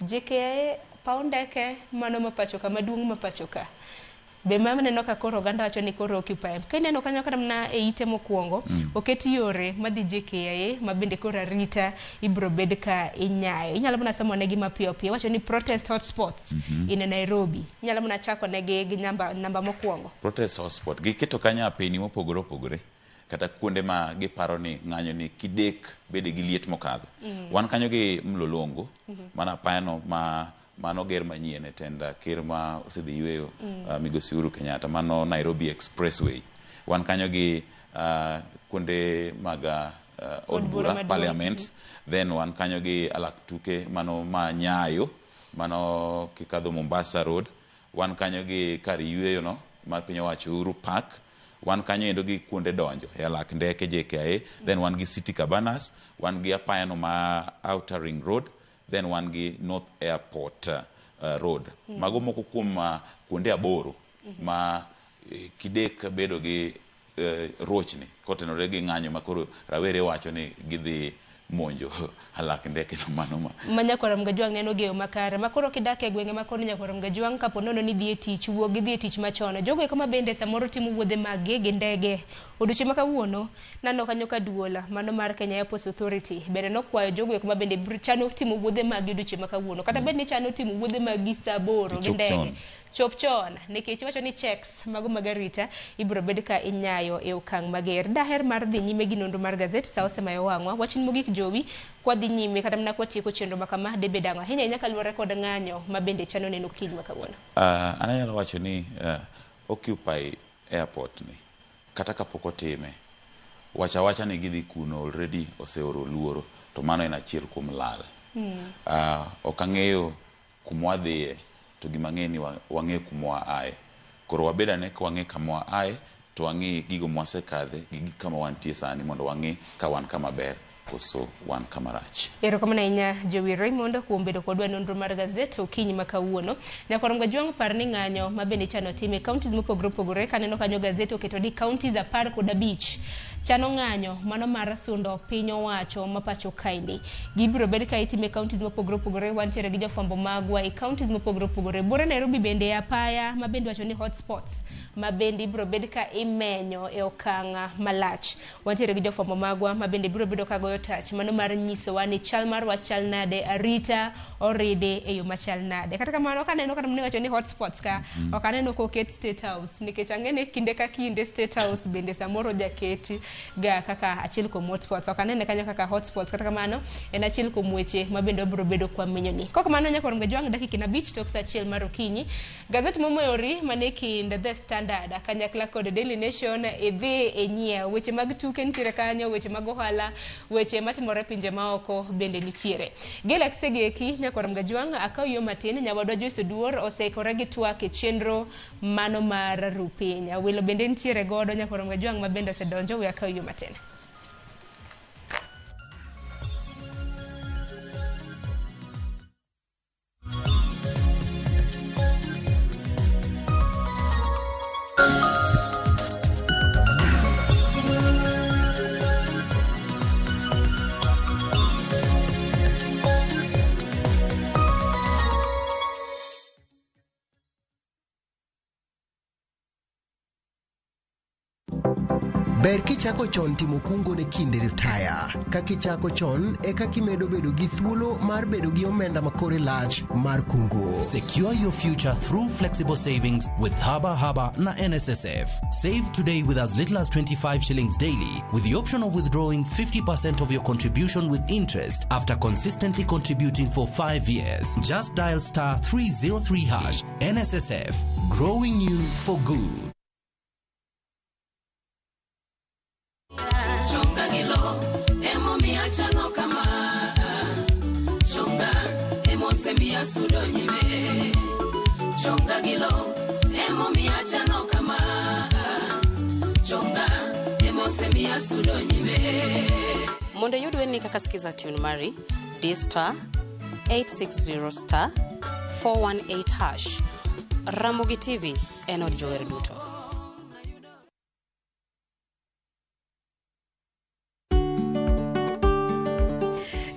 JKIA paw ndeke mano ma pacho ka maduong' ma pacho ka. Be ma neno ka koro oganda wacho ni koro Occupy. Ka ineno kanyo kata mana e ite mokwongo, oket yore madhi JKIA ma bende koro arita ibiro bed ka inyayo. Inyalo mana somo negi mapiyo piyo. Wacho ni protest hotspots in Nairobi. Inyalo mana chako negi gi namba mokwongo. Protest hotspot. Giketo kanyo apeni mopogore opogore. Kata kuonde ma giparo ni ng'anyo ni kidek bede gi liet mokadho. Wan kanyo gi Mlolongo, mana apayano ma mano ger manyien e tend ker ma osedhi yweyo Migosi Uhuru Kenyatta, mano Nairobi Expressway. Wan kanyo gi kuonde mag od bura, Parliament. Then wan kanyo gi alak tuke mano ma Nyayo, mano kikadho Mombasa Road. Wan kanyo gi kar yweyo no mar piny owacho Uhuru Park. Wan kanyo endo gi kuonde donjo e alak ndeke JKIA. Then wan gi City Cabanas, wan gi apayano ma Outer Ring Road, then wan gi North Airport Road. Mago moko kuom kuonde 8 ma kidek bedo gi rochni kotenore gi ng'anyo ma koro rawere wacho ni gidhi monjo alak ndeke no mano ma. Ma nyakwar Mgajwang' neno geyo makare. Ma koro kidak e gwenge ma koni nyakwar Mgajwang' kapo nono ni dhi e tich, wuog gidhi e tich machon. Jogo eko ma bende samoro timo wuodhe mag gi gi ndege. Odiochieng' ma kawuono, naneno kanyo ka duol mano mar Kenya Airports Authority bende nokwayo jogo eko ma bende chano timo wuodhe mag gi odiochieng' ma kawuono. Kata bed ni chano timo wuodhe mag gi saa 8 gi Chop ndege. chon. Chop chon, nikech iwacho ni checks mago mag arita ibiro bed ka inyayo e okang' mager. Daher mar dhi nyime gi nonro mar gazet sa osemayo wang'wa. Wachni mogik Jowi, kwa dhi nyime kata mana kwatieko chenro ma kama debed ang'o? Ahinya ahinya kaluwore kod ng'anyo ma bende chano neno kiny ma kawuono. An anyalo wacho ni Occupy Airport ni kata kapok otime, wacha wacha ni gidhi kuno already oseoro luoro, to mano en achiel kuom lal. Ok ang'eyo kuma wadhiye, to gima ang'eyo ni wang'eyo kuma waaye. Koro wabed ane ka wang'e kama waaye, to wang'i gigo mwasekadhe gi gik kama wantie sani mondo wang'i ka wan kama ber koso wan kama rach. Erokamano ahinya Jowi Raymond kuom bedo kodwa e nonro mar gazet okinyi ma kawuono. Nyakwar Mgajwang' par ni ng'anyo ma bende ichano tim e counties mopogore opogore kaneno kanyo gazet oketo ni counties 15 chano ng'anyo mano mar sundo piny owacho ma pacho kaendi. Gibiro bed ka itime e counties mopogore opogore wantiere gi jofwambo magwa e counties mopogore opogore. Buore Nairobi bende e apaya ma bende wacho ni hotspots ma bende ibiro bed ka imenyo e okang' malach. Wantiere gi jofwambo magwa ma bende biro bedo ka goyo tach mano mar nyisowa ni chal mar wach chal nade, arita oridi e yo machal nade. Kata kamano kaneno kata mana iwacho ni hotspots ka ok aneno koket State House nikech ang'e ni kinde ka kinde State House bende samoro jaketi ga kaka achiel kuom hotspots. Ok anene kanyo kaka hotspots kata kamano en achiel kuom weche ma bende wabiro bedo kwa menyo ni. Kok kamano nyakwar Mgajwang' dakika 5 tok saa 1 mar okinyi. Gazet momoyori mane kind The Standard kanyakla kod Daily Nation idhi e nyiew. Weche mag tuke nitiere kanyo, weche mag ohala, weche matimore e pinje maoko bende nitiere. Galaxy geki nyakwar Mgajwang' akaw yo matin nyawadwa Joyce Oduor oseikore gi twak e chenro mano mar rupiny. Welo bende nitiere godo nyakwar Mgajwang' ma bende osedonjo we akaw yo matin. Ber kichako chon timo kungo ne kinde ritaya. Ka kichako chon e kaka imedo bedo gi thuolo mar bedo gi omenda ma kore lach mar kungo. Secure your future through flexible savings with Haba Haba na NSSF. Save today with as little as 25 shillings daily, with the option of withdrawing 50% of your contribution with interest after consistently contributing for 5 years. Just dial star 303 hash. NSSF, growing you for good. Chonga gilo, emomiyo achalo kama. Chonga, emosemiyo asudo nyime. Chonga gilo, emomiyo achalo kama. Chonga, emosemiyo asudo nyime. Mondo iyud wendni kaka Skiza tune mari, di star 860 star 418 hash. Ramogi TV en od jower duto.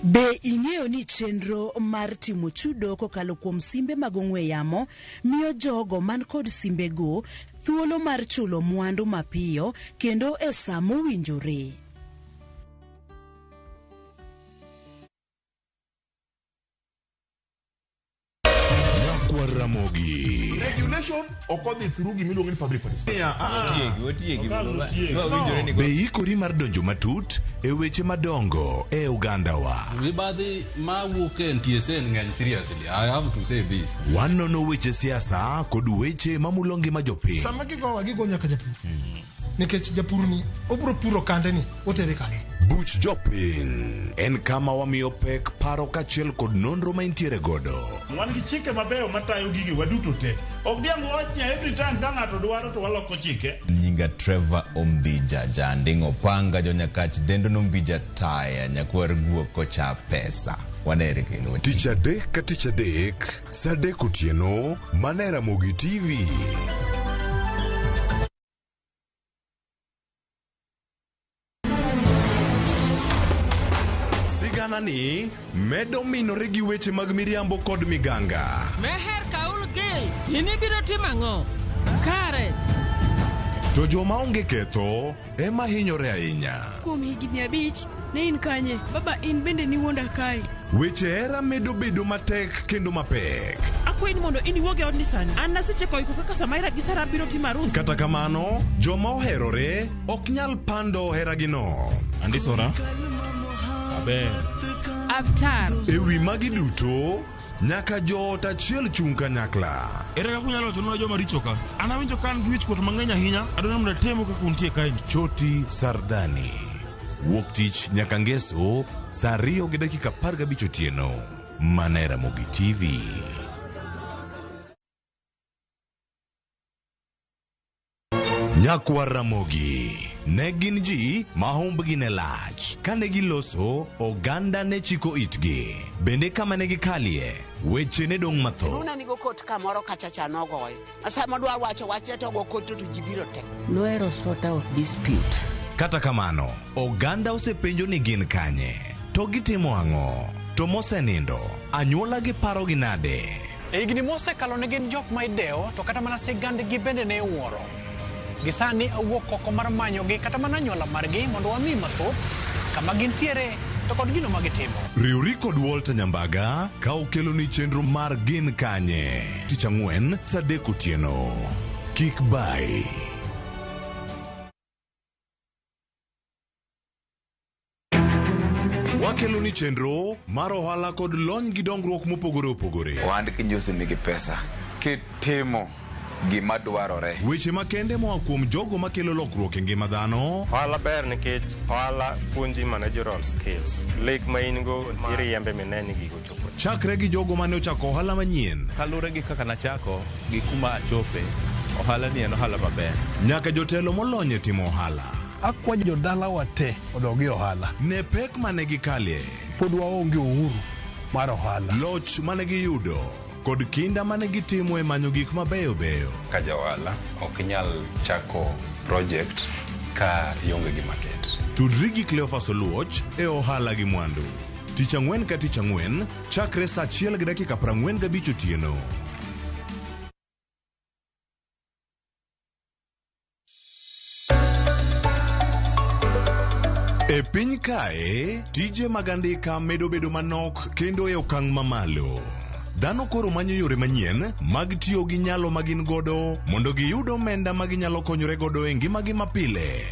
Be ing'eyo ni chenro mar timo chudo kokalo kuom simbe mag ong'we yamo miyo jogo man kod simbego thuolo mar chulo mwandu mapiyo kendo e sa mowinjore? Nyakwar Ramogi. Regulation ok odhi through gimiluongo ni public participation. Otiegi, otiegi. No. Be ikori mar donjo matut e weche madongo e ogandawa? Mibadhi mawuok e NTSA ng'eny seriously. I have to say this. Wanono weche siasa kod weche mamulo ngima jopiny. Sama gigowa gigo nyaka japur. Nikech japur ni obiro puro kande ni otere kanye. Buch jopiny en kama wamiyo pek paro kaachiel kod nonro ma intiere godo. Wan gi chike mabeyo matayo gige waduto te. Ok diang' wach ni every time ka ng'ato dwaro to waloko chike. Nyinga Trevor Ombija, janding' opanga jonyakach dendo nombija taya nyakwar guok kocha pesa. Wanere kendo. Tich adek ka tich adek, saa adek otieno, mana e Ramogi TV. Sigana ni medo minore gi weche mag miriambo kod miganga. Meher Kaul Gil, in ibiro timo ang'o? Kare. To joma onge ketho ema hinyore ahinya. Kuom higni 5, ne in kanye? Baba in bende niwuonda kae. Weche hera medo bedo matek kendo mapek. Akwayi ni mondo in iwuog e odni sani. An nasecheko iko kaka Samaira gi Sara biro timo arus. Kata kamano, joma oherore ok nyal pando heragino. Andisora. Aber. Avtar. E wi magi duto, nyaka joot achiel chung' kanyakla. Ere kaka unyalo wachonwa joma richo ka? An awinjo ka an gi wichkuot mang'eny ahinya. Adwaro mondo atemu kaka untie kaeni. Choti Sardani. Wuok tich nyaka ngeso saa 2:15 otieno. Mana e Ramogi TV. Nyakwar Ramogi ne gin ji ma humbgi ne lach. Kane giloso, oganda ne chiko itgi. Bende kama ne gikalie, weche ne dong' mathoth. Luna nigo kot kamoro kacha cha nogoyo. Sama dwa wacho wachne to go kot to ji biro te. Nohero sort out dispute. Kata kamano, oganda osepenjo ni gin kanye, to gitimo ang'o, to mosenindo, anyuola gi parogi nade? E higni mosekalo ne gin jok ma idewo to kata mana sigandgi bende ne iwuoro. Gi sani awuok oko mar manyogi kata mana anyuola margi mondo wami mathoth kama gintiere to kod gino ma gitimo. Riwri kod Walter Nyambaga ka okeloni chenro mar Gin Kanye tich ang'wen saa adek otieno. Kik bayi. Wakeloni chenro mar ohala kod lony gi dongruok mopogore opogore. Ohand kinyosi nigi pesa kitimo gima dwarore. Weche makende moa kuom jogo makelo lokruok e ngima dhano. Ohala ber nikech ohala puonji managerial skills. Lek ma in go iriembe mine ni gigo chopo. Chakre gi jogo mane ochako ohala manyien. Kaluwore gi kaka nachako gi kuma achope, ohala ni en ohala maber. Nyaka jotelo molony e timo ohala. Akwa jodalawa te odog e ohala. Ne pek mane gikalie. Pod waonge uhuru mar ohala. Loch mane giyudo kod kinda mane gitimo e manyo gik mabeyo beyo. Ka ja ohala ok inyal chako project ka ionge gi market. Tudri gi Cleophas Oluoch e ohala gi mwandu. Tich ang'wen ka tich ang'wen chakre saa achiel gi dakika 45 otieno. E piny kae, tije mag andika medo bedo manok kendo e okang' mamalo. Dhano koro manyo yore manyien mag tiyo gi nyalo ma gin godo mondo giyud omenda ma ginyalo konyore godo e ngimagi mapile.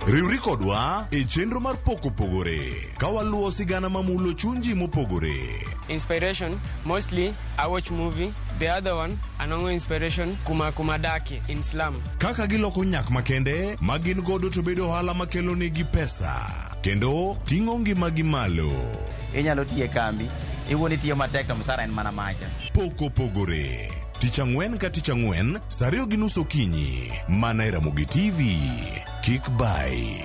Riwri kodwa e chenro mar Pok Opogore ka waluwo sigana mamulo chuny ji mopogore. Inspiration, mostly I watch movie. The other one, anongo inspiration kuma kuma daki in slum. Kaka giloko nyak makende ma gin godo to bedo ohala makelo negi pesa kendo ting'o ngimagi malo. Inyalo tiyo e kambi, iwuon itiyo matek to msara en mana macha. Pok Opogore. Tich ang'wen ka tich ang'wen, saa ariyo gi nus okinyi, mana e Ramogi TV. Kik bayi.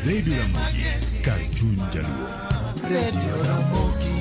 Radio Ramogi, kar chuny jaluo. Radio Ramogi.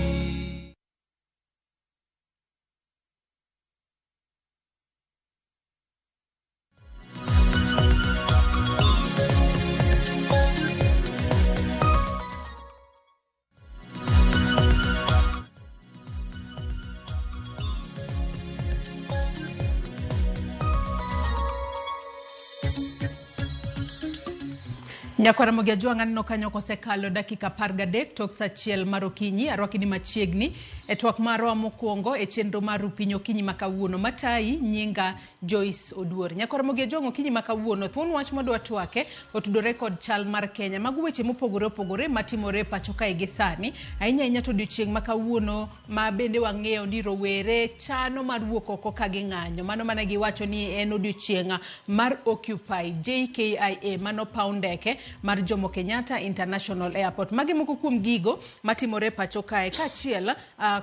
Nyakwar Ramogi Ajwang' aneno kanyo kosekalo dakika 13 tok saa achiel mar okinyi. Arwaki ni machiegni e twak marwa mokwongo e chenro mar Rupiny okinyi ma kawuono. Matayi nyinga Joyce Oduor. Nyakwar Ramogi Ajwang' okinyi ma kawuono thuon wach mwadwa twake otudore kod chal mar Kenya. Mago weche mopogore opogore matimore e pacho kae gi sani. Ahinya ahinya to odiochieng' ma kawuono ma bende wang'eyo ni rowere chano mar wuok oko ka ging'anyo. Mano mana giwacho ni en odiochieng' mar Occupy JKIA mano paw ndeke mar Jomo Kenyatta International Airport. Magi moko kuom gigo matimore pacho kae kaachiel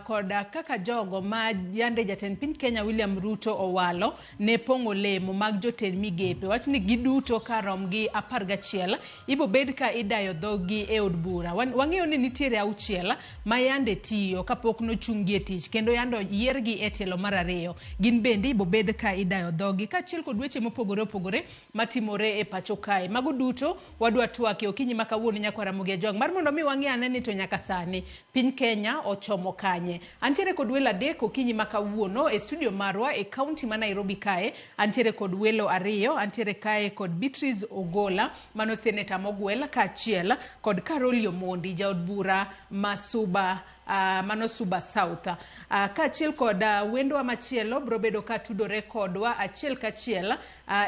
kod kaka jogo ma yande jatend piny Kenya William Ruto owalo ne pong'o lemo mag jotend migepe. Wach ni giduto karom gi 11 ibo bed ka idayo dhogi e od bura. Wang'eyo ni nitiere 6 ma yande tiyo kapok nochunggi e tich kendo yande yiergi e tielo mar 2. Gin bende ibo bed ka idayo dhogi kaachiel kod weche mopogore opogore matimore e pacho kae. Mago duto wadwa twake okinyi ma kawuono nyakwar Ramogi Ajwang' mar mondo mi wang'e ane ni to nyaka sani piny Kenya ochomo kanye. kanye. Antiere kod welo adek okinyi ma kawuono e studio marwa e kaunti ma Nairobi kae. Antiere kod welo ariyo, antiere kae kod Beatrice Ogola, mano seneta mogwel, kaachiel kod Caroli Omondi, jaod bura ma Suba, mano Suba South. Kaachiel kod wendwa machielo biro bedo ka tudore kodwa achiel kachiel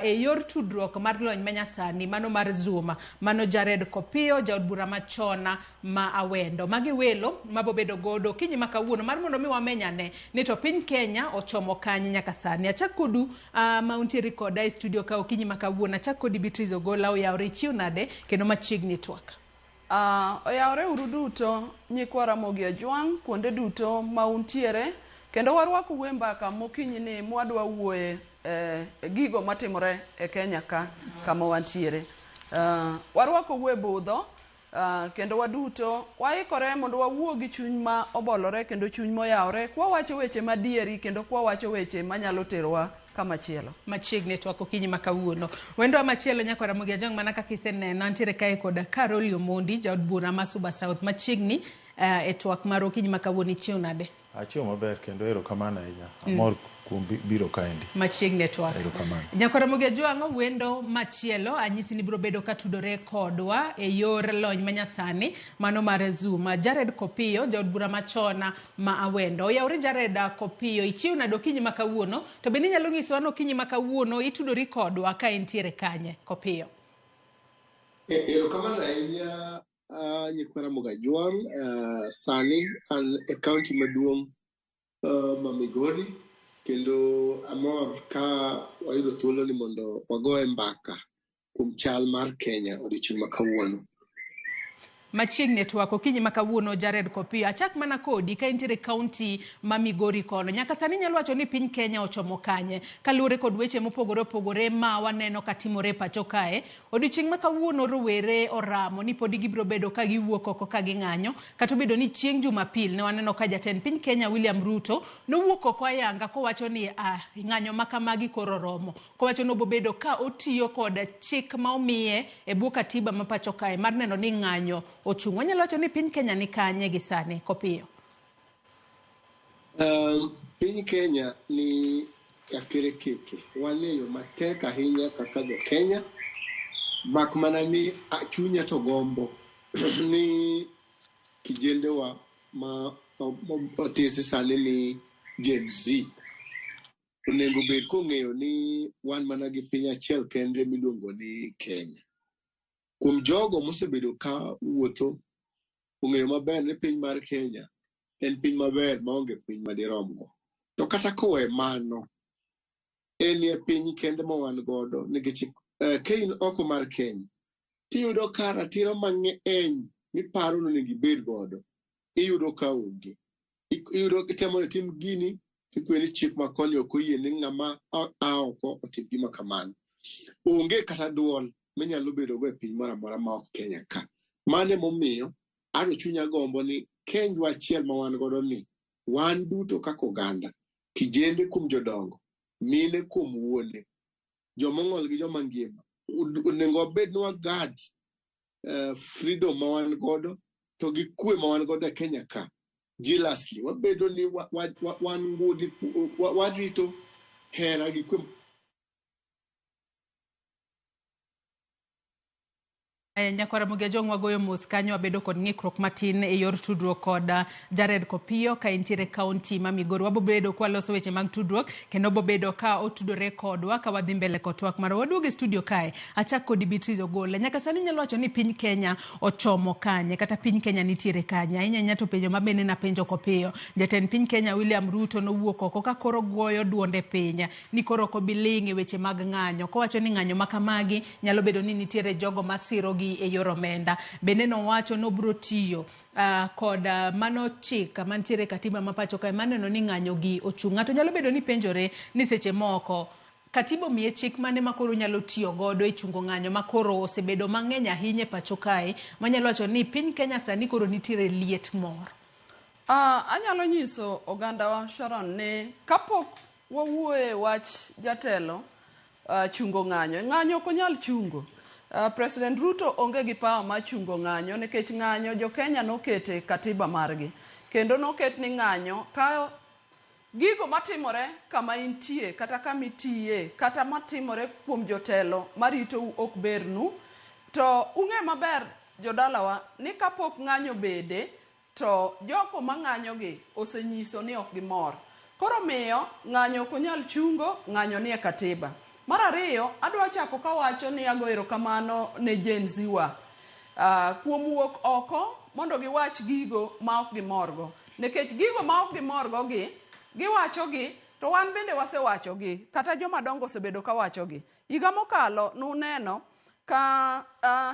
e yor tudruok mar lony manyasani, mano mar Zoom, mano Jared Kopiyo, jaod bura machon ma Awendo. Magi welo mabobedo godo okinyi ma kawuono mar mondo mi wamenyane ni to piny Kenya ochomo kanye nyaka sani. Achak kodu ma untiere koda e studio ka okinyi ma kawuono. Achak kodi Beatrice Ogola, oyawore ichiew nade kendo machiegni twak. Oyawore uru duto nyikwa Ramogi Ajwang' kuonde duto ma untiere kendo warwakou e mbaka mokinyi ni mwadwa wuoye gigo matimore e Kenya ka kama wantiere. Warwakou e budho kendo waduto waikore mondo wawuo gi chuny ma obolore kendo chuny moyawore kwawacho weche madieri kendo kwawacho weche manyalo terowa kamachielo. Machiegni twak okinyi ma kawuono. Wendwa machielo nyaka Ramogi Ajwang' mana kaka iseneno antiere kae kod Caroli Omondi, jaod bura ma Suba South machiegni e twak mar okinyi ma kawuono. Ichiew nade? Achiew maber kendo erokamano ahinya. Amor kuom biro kaendi. Machiegni e twak. Erokamano. Nyaka Ramogi Ajwang' wendo machielo anyisi ni biro bedo ka tudore kodwa e yor lony manyasani mano mar Zoom. Jared Kopiyo, jaod bura machon ma Awendo. Oyawore Jared Kopiyo, ichiew nade okinyi ma kawuono? To bende inyalo nyisowa ni okinyi ma kawuono itudori kodwa ka intiere kanye? Kopiyo. Erokamano ahinya nyikwa Ramogi Ajwang'. Sani an e kaunti maduong' ma Migori kendo amor ka wayudo thuolo ni mondo wagoye mbaka kuom chal mar Kenya odiochieng' ma kawuono. Machiegni e twak okinyi ma kawuono Jared Kopiyo. Achak mana kodi ka intiere kaunti ma Migori kono. Nyaka sani inyalo wacho ni piny Kenya ochomo kanye kaluwore kod weche mopogore opogore ma waneno ka timore e pacho kae. Odiochieng' ma kawuono rowere oramo ni podi gibiro bedo ka giwuok oko ka ging'anyo kata obedo ni chieng' Jumapil ne waneno ka jatend piny Kenya William Ruto nowuok oko ayanga kowacho ni ng'anyo ma kamagi koro romo. Kowacho ni obobedo ka otiyo kod chik ma omiye e bwo katiba ma pacho kae mar neno ni ng'anyo ochung'. Wanyalo wacho ni piny Kenya ni kanye gi sani, Kopiyo? Piny Kenya ni akerekeke. Wan e yo matek ahinya kaka jo Kenya. Mak mana ni chunya to gombo ni kijendewa ma otisi sani ni Gen Z onego bed kong'eyo ni wan mana gi piny achiel kende miluongo ni Kenya. Kuom jogo mosebedo ka wuotho, ong'eyo maber ni piny mar Kenya en piny maber maonge piny madiromgo. To kata kowe mano, en e piny kende ma wan godo nikech ka in oko mar Kenya, tiyudo ka ratiro mang'eny miparo ni onego ibed godo, iyudo ka onge. Iyudo kitemo ni tim gini, tikwe ni chik ma koni ok oyie ni ng'ama a oko otim gima kamano. Onge kata duol minyalo bedo go e piny moro amora ma ok Kenya ka. Mano emomiyo ato chunya gombo ni Kenywa achiel ma wan godo ni wan duto kaka oganda, kijende kuom jodongo, mine kuom wuone, jomong'ol gi joma ngima, onego wabed ni wagad freedom ma wan godo to gi kwe ma wan godo e Kenya ka. Jealously, wabedo ni wan warito hera gi kwe. Nyakwara Ramogi Ajwang' wagoyo mos kanyo, wabedo kod ng'ikruok matin e yor tudruok kod Jared Kopiyo ka entiere kaunti ma Migori. Wabobedo kwaloso weche mag tudruok kendo bobedo ka otudore kodwa ka wadhi mbele kod twak marwa. Waduogo e studio kae, achak kodi Beatrice Ogola. Nyaka sani inyalo wacho ni piny Kenya ochomo kanye kata piny Kenya nitiere kanye? Ahinya ahinya to penjo mabende napenjo Kopiyo. Jatend piny Kenya William Ruto nowuok oko ka koro goyo duonde piny ni koro ok obi ling' e weche mag ng'anyo. Kowacho ni ng'anyo ma kamagi nyalo bedo ni nitiere jogo masiro gi e yor omenda. Bende nowacho ni obiro tiyo kod mano chik mantiere e katiba ma pacho kae maneno ni ng'anyo gi ochung'. Ng'ato nyalo bedo ni penjore ni seche moko katiba omiye chik mane ma koro nyalo tiyo godo e chungo ng'anyo ma koro osebedo mang'eny ahinya e pacho kae manyalo wacho ni piny Kenya sani koro nitiere liet moro. Anyalo nyiso ogandawa Sharon ni kapok wawuoye wach jatelo chungo ng'anyo, ng'anyo ok onyal chungo. President Ruto onge gi power mar chungo ng'anyo nikech ng'anyo jo Kenya nokete katiba margi. Kendo noket ni ng'anyo ka gigo matimore kama intie kata kama itiye kata matimore kuom jotelo maritou ok bernu. To ung'e maber jodalawa ni kapok ng'anyo bede to jogo mang'anyo gi osenyiso ni ok gimor. Koro miyo ng'anyo ok onyal chungo, ng'anyo nie katiba. Mar ariyo, adwa chako kawacho ni ago erokamano ne Gen Z wa kuom wuok oko mondo giwach gigo ma ok gimorgo. Nikech gigo ma ok gimorgo gi, giwacho gi, to wan bende wasewacho gi, kata joma dongo osebedo kawacho gi. Higa mokalo nuneno ka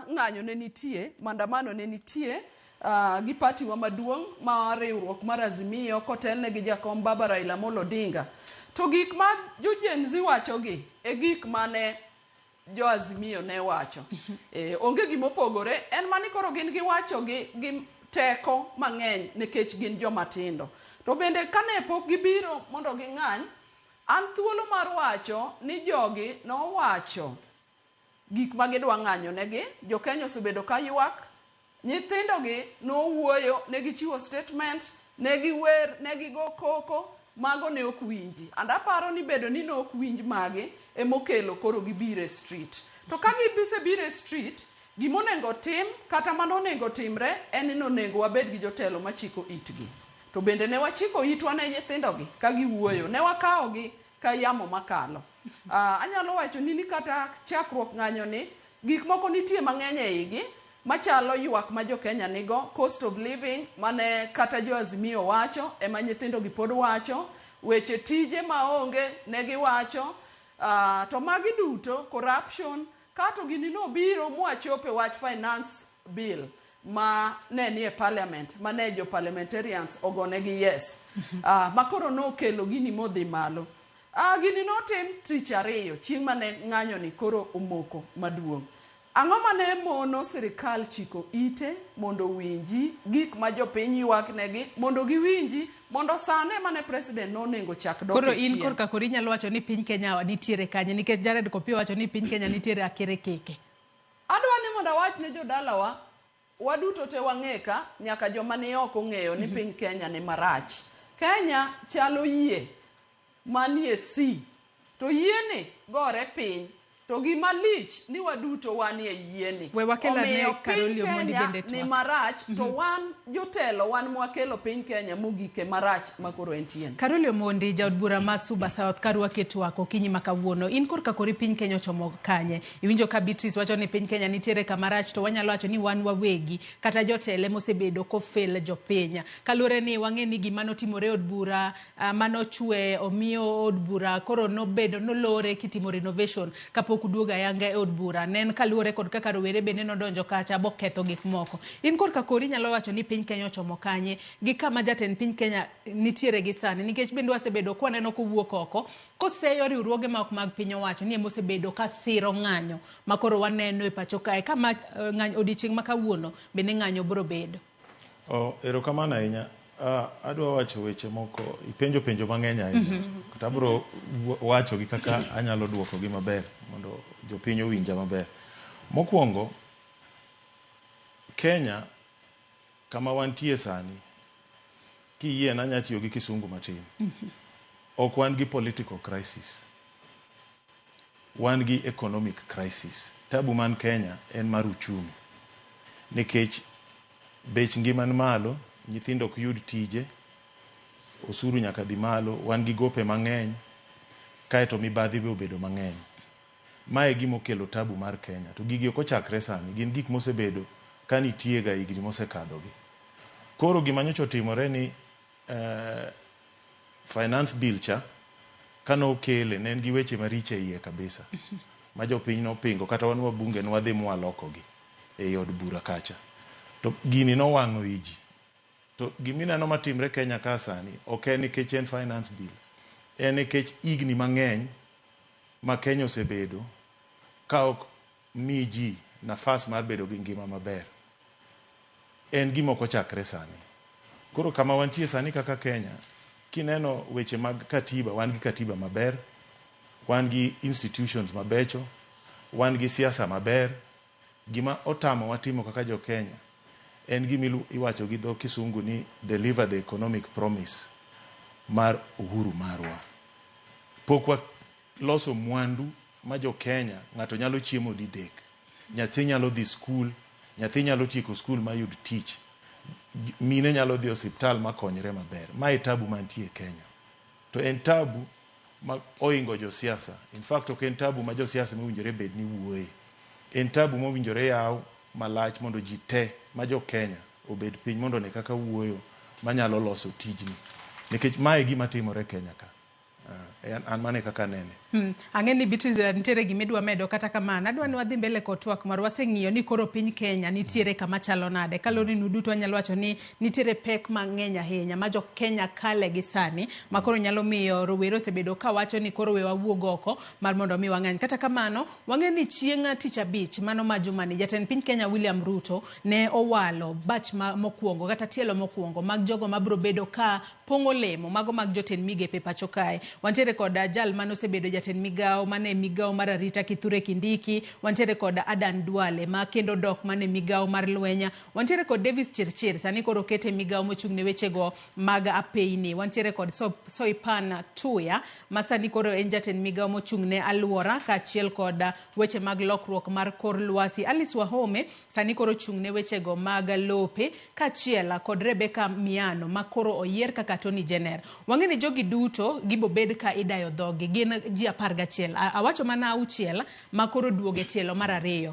ng'anyo ne nitie, maandamano ne nitie, gi party wa maduong' ma riwruok mar Azimio kotelne gi jakom Baba Raila Amolo Odinga. To gik ma jo Gen Z wacho gi e gik mane jo Azimio ne wacho. Onge gimopogore, en mani koro gin giwacho gi teko mang'eny nikech gin joma tindo. To bende kane pok gibiro mondo ging'any, an thuolo mar wacho ni jogi nowacho gik ma gidwa ng'anyo negi. Jo Kenya osebedo ka ywak, nyithindo gi nowuoyo, ne gichiwo statement, ne giwer, ne gigo koko, mago ne ok winji. And aparo ni bedo ni ne ok winj magi emokelo koro gibiro e street. To ka gisebiro e street, gimonego tim kata manonego timre en ni onego wabed gi jotelo machiko itgi. To bende ne wachiko itwa ne nyithindogi ka giwuoyo, ne wakawogi ka yamo makalo. Anyalo wacho ni kata chakruok ng'anyo ni, gik moko nitie mang'eny e igi, machalo ywak ma jo Kenya nigo, cost of living mane kata jo Azimio wacho, ema nyithindo gi pod wacho, weche tije maonge ne giwacho, to magi duto, corruption, kato gini nobiro mwachope wach finance bill ma ne nie parliament, ma ne jo parliamentarians ogonegi yes, ma koro nokelo gini modhi malo. Gini notim tich ariyo, chieng' mane ng'anyo ni koro omoko maduong'. Ang'o mane mono sirikal chiko ite mondo owinji gik ma jopiny ywak negi, mondo giwinji, mondo sane mane president nonego chak dok Koro e in chien. Korka koro inyalo wacho ni piny Kenya nitiere kanye, nikech Jared Kopio wacho ni piny Kenya nitiere akere keke. Adwa ni mondo awach ne jodalawa, waduto te wang'e ka, nyaka joma ni oko ong'eyo ni piny Kenya ni marach. Kenya chalo yie manie sea, to yieni gore piny. To gima lich ni waduto wanie yieni. We wakel ane Omiyo piny Caroli Omondi Kenya bende ni twak. marach, to wan jotelo wan mwakelo piny Kenya mogik e marach makoro entie. Caroli Omondi, jaod bura ma Suba South, karwaki e twak okinyi ma kawuono. In korka kori piny Kenya ochomo kanye? Iwinjo ka Beatrice wacho ni piny Kenya nitiere kama rach, to wanyalo wacho ni wan wawegi kata jotelo mosebedo kofel jopiny. Kaluwore ni wang'e ni gima notimore e od bura, manochwe omiyo od bura koro nobedo nolore kitimo renovation kapok uduogo ayanga e od bura. Ne en kaluwore kod kaka rowere bende nodonjo kacha boketho gik moko. In korka kori inyalo wacho ni piny Kenya ochomo kanye gi kama jatend piny Kenya nitiere gi sani, nikech bende wasebedo kwaneno kowuok oko koseyo riwruoge ma ok mag piny owacho ni emosebedo ka siro ng'anyo ma koro waneno e pacho kae kama ng'anyo odiochieng' ma kawuono bende ng'anyo biro bedo. Erokamano ahinya. Adwa wacho weche moko, ipenjo penjo mang'eny ahinya. Kata abiro wacho gi kaka anyalo duoko gi maber mondo jopiny owinja maber. Mokwongo, Kenya kama wantie sani, kiyie nanya tiyo gi kisungu matin. Ok wan gi political crisis. Wan gi economic crisis. Tabu man Kenya en mar uchumi. Nikech bech ngima ni malo, nyithindo ok yud tije, osuru nyaka dhi malo, wan gi gope mang'eny, kaeto mibadhi be obedo mang'eny. Mae e gima okelo tabu mar Kenya. To gigi ok ochakre sani, gin gik mosebedo ka nitie ga higni mosekadho gi. Koro gima nyocha otimore ni finance bill cha, kane okele, ne en gi weche maricho e iye kabisa. Ma jopiny nopingo, kata wan wabunge ne wadhi mwalokogi ei od bura kacha. To gini nowang'o i ji. To gimineno matimre Kenya ka sani, ok en nikech en finance bill. En nikech higni mang'eny ma Kenya osebedo ka ok mi ji nafas mar bedo gi ngima maber. En gima ok ochakre sani. Koro kama wantie sani kaka Kenya, kineno weche mag katiba, wan gi katiba maber, wan gi institutions mabecho, wan gi siasa maber. Gima otamowa timo kaka jo Kenya En gima iwacho gi dho kisungu ni deliver the economic promise mar uhuru marwa. Pok waloso mwandu ma jo Kenya ng'ato nyalo chiemo didek. Nyathi nyalo dhi skul, nyathi nyalo tieko skul mayud tich. Mine nyalo dhi osiptal makonyre maber. Mae tabu mantie e Kenya. To en tabu ma oingo josiasa. In fact, ok en tabu ma josiasa mowinjore bed ni wuoye. En tabu mowinjore yaw malach mondo ji te ma jo Kenya obed piny mondo one kaka wuoyo manyalo loso tijni. Nikech mae e gima timore Kenya ka. An mano e kaka anene. Ang'e ni Beatrice nitiere gima idwa medo kata kamano adwa ni wadhi mbele kod twak marwa. Waseng'iyo ni koro piny Kenya nitiere kama chalo nade. Kaluwore ni uduto wanyalo wacho ni nitiere pek mang'eny ahinya ma jo Kenya kale gi sani ma koro nyalo miyo rowere osebedo ka wacho ni koro we wawuog oko mar mondo mi wang'any. Kata kamano wang'e ni chieng' tich abich mano ma jumani jatend piny Kenya William Ruto ne owalo batch ma mokwongo kata tielo mokwongo mag jogo mabiro bedo ka pong'o lemo mago mag jotend migepe pacho kae. Wantiere kod jal mane osebedo jatend migawo mane migawo mar arita Kithure Kindiki, wantiere kod Adan Duale ma kendo dok mane migawo mar lweny, wantiere kod Davis Chirchir sani koro okete migawo mochung' ne wechego mag apeyni, wantiere kod Soipan Tuya ma sani koro en jatend migawo mochung' ne aluora kaachiel kod weche mag lokruok mar kor lwasi. Alice Wahome sani koro ochung' ne wechego mag lope kaachiel kod Rebecca Miano ma koro oyier kaka Attorney General. Wang'e ni jogi duto gibobed ka idayo dhogi, gin ji 11. Awacho mana 6 ma koro duogo e tielo mar 2.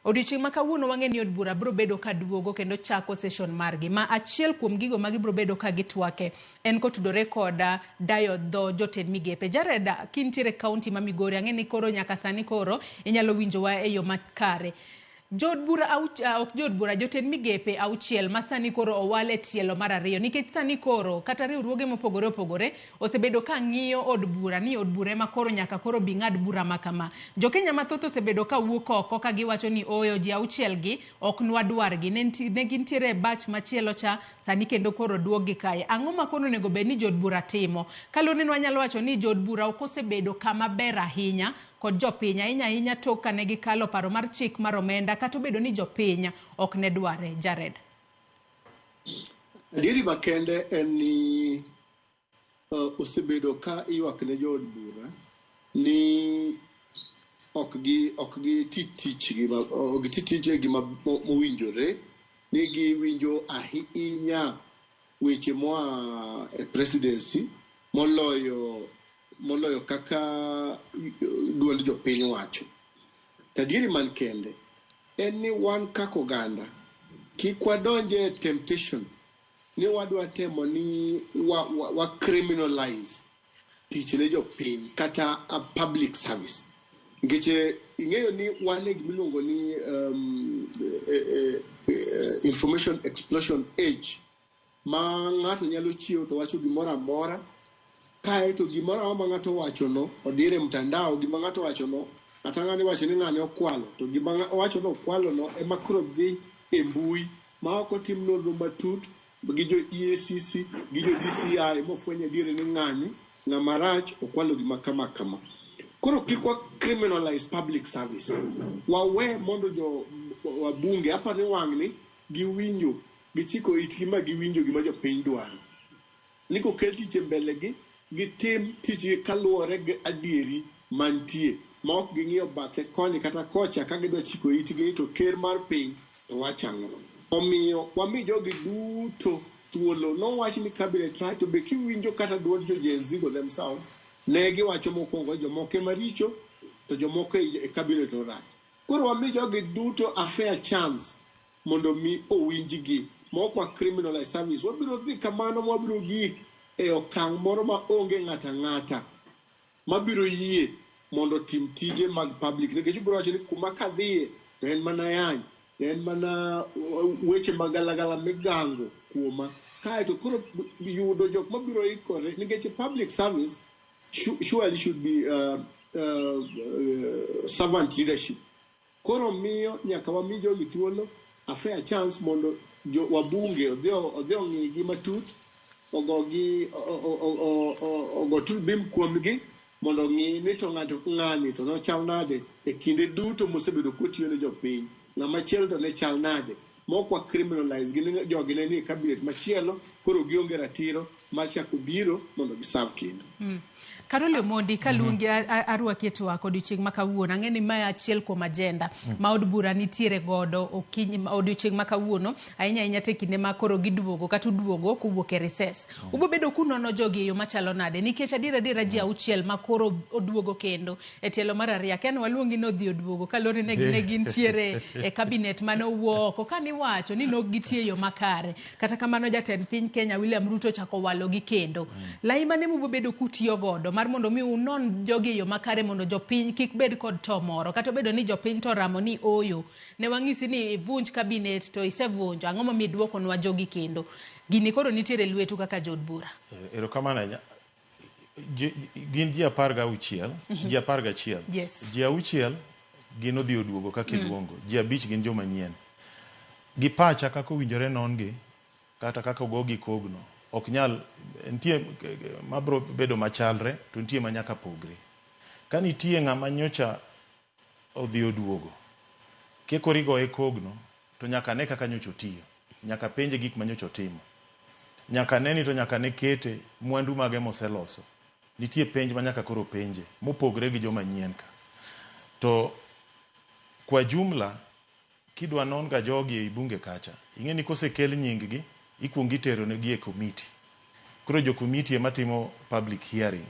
Odiochieng' ma kawuono wang'e ni od bura biro bedo ka duogo kendo chako session margi ma achiel kuom gigo ma gibiro bedo ka gitwake en kotudore kod dayo dho jotend migepe. Jared, kintiere kaunti ma Migori, ang'e ni koro nyaka sani koro inyalo winjowa e yo makare. Jood bura ok jood bura, jotend migepe 6 ma sani koro owal e tielo mar 2 nikech sani koro kata riwruoge mopogore opogore osebedo ka ng'iyo od bura ni od bura ema koro nyaka koro bi ng'ad bura ma kama. Jo Kenya mathoth osebedo ka wuok oko ka giwacho ni oyo ji 6 gi ok nwadwargi, ne gintiere e batch machielo cha sani kendo koro duog gi kae. Ang'o ma koro onego bed ni jood bura timo? Kaluwore ni wanyalo wacho ni jood bura ok osebedo kama ber ahinya kod jopiny ahinya ahinya tok kane gikalo paro mar chik mar omenda kata obedo ni jopiny ok ne dware. Jared. Adieri makende en ni osebedo ka ywak ne jood bura ni ok gi ti tichgi ok gi ti tijegi mowinjore, ni giwinjo ahinya weche moa e presidency moloyo kaka duond jopiny wacho. To adieri man kende en ni wan kaka oganda kik wadonje e temptation ni wadwa temo ni wa criminalize tich ne jopiny kata a public service. Nikech ing'eyo ni wan e gimiluongo ni information explosion age ma ng'ato nyalo chiewo to wacho gimoro amora, kaeto gimoro amora ma ng'ato owachono odire mtandao, gima ng'ato owachono kata ng'ani wacho ni ng'ani okwalo to gima owacho ni okwalono ema koro dhi e mbui ma ok otim nonro matut gi jo EACC gi jo DCI mofweny adieri ni ng'ani ng'ama rach okwalo gima kama kama. Koro kik wa criminalize public service. Wawe mondo jo wabunge aparo ni wang'ni giwinjo gichiko itgi ma giwinjo gima jopiny dwaro. Ni kokel tich e mbele gi, gitim tijgi kaluwore gi adieri mantie ma ok ging'iyo bathe koni kata kocha ka gidwa chiko itgi to ker mar piny to wacho ang'o. Omiyo wami jogi duto thuolo. Nowach ni cabinet rach to be kiwinjo kata duond jo Gen Z go themselves ne giwacho mokwongo jomoko ema richo to jomoko e cabinet orach. Koro wami jogi duto a fair chance mondo mi owinjgi ma ok wa criminalize service. Wabiro dhi kamano ma wabiro gik e okang' moro ma onge ng'ata ang'ata mabiro yie mondo otim tije mag public nikech ibiro wacho ni kuma kadhiye to en mana yany to en mana weche magalagala migango kuoma kaeto koro yudo jok mabiro ikore nikech public service surely should be servant leadership. Koro miyo nyaka wami jogi thuolo a fair chance mondo jo wabunge odhi ong'igi matut ogogi ogo turbim kuomgi mondo ong'i ni to ng'ato ng'ani to nochal nade e kinde duto mosebedo kotiyo ne jopiny, ng'ama chielo to ne chal nade. Mok wa criminalize gi ni jogi ne nie cabinet machielo koro gionge ratiro mar chako biro mondo giserve kendo. Carol Omondi kaluongi arwaki e twak odiochieng' ma kawuono. Ang'e ni mae achiel kuom agenda ma od bura nitiere godo okinyi odiochieng' ma kawuono ahinya ahinya te kinde ma koro giduogo kata uduogo kowuok e recess. Ubo bedo kunono jogi e yo machalo nade? Nikech adier adiera ji auchiel ma koro oduogo kendo e tielo mar ariyo. Akia ni waluongi ni odhi oduogo kaluwore ni ne gintiere e cabinet mane owuo oko kaniwacho ni nok gitiyo e yo makare. Kata kamano jatend piny Kenya William Ruto ochako walogi kendo. Lai mane mubo bedo kutiyo godo mar mondo mi unon jogi e yo makare mondo jopiny kik bed kod to moro kata obedo ni jopiny to oramo ni ooyo ne wang'isi ni ivunj cabinet to isevunjo ang'o momiyo iduokonwa jogi kendo gini koro nitiere e lwetu kaka jood bura. Erokamano ahinya. Gin ji 16, ji 11. Ji auchiel gin odhi oduogo kaka iluongo. Ji abich gin joma nyien. Gi pacha kaka owinjore non gi kata kaka ogogi kogno ok nyal nitie mabro bedo machalre to nitie ma nyaka pogre. Ka nitie ng'ama nyocha odhi oduogo kekoro igoye kogno to nyaka ne kaka nyocha otiyo. Nyaka penje gik ma nyocha otimo. Nyaka ne ni to nyaka ne kete mwandu mage moseloso. Nitie penj ma nyaka koro penje mopogre gi joma nyien ka. To kwa jumla kidwa non ga jogi ei bunge kacha, ing'e ni kosekel nying gi, ikuongo itero negi e committee. Koro jo committee ema timo public hearing.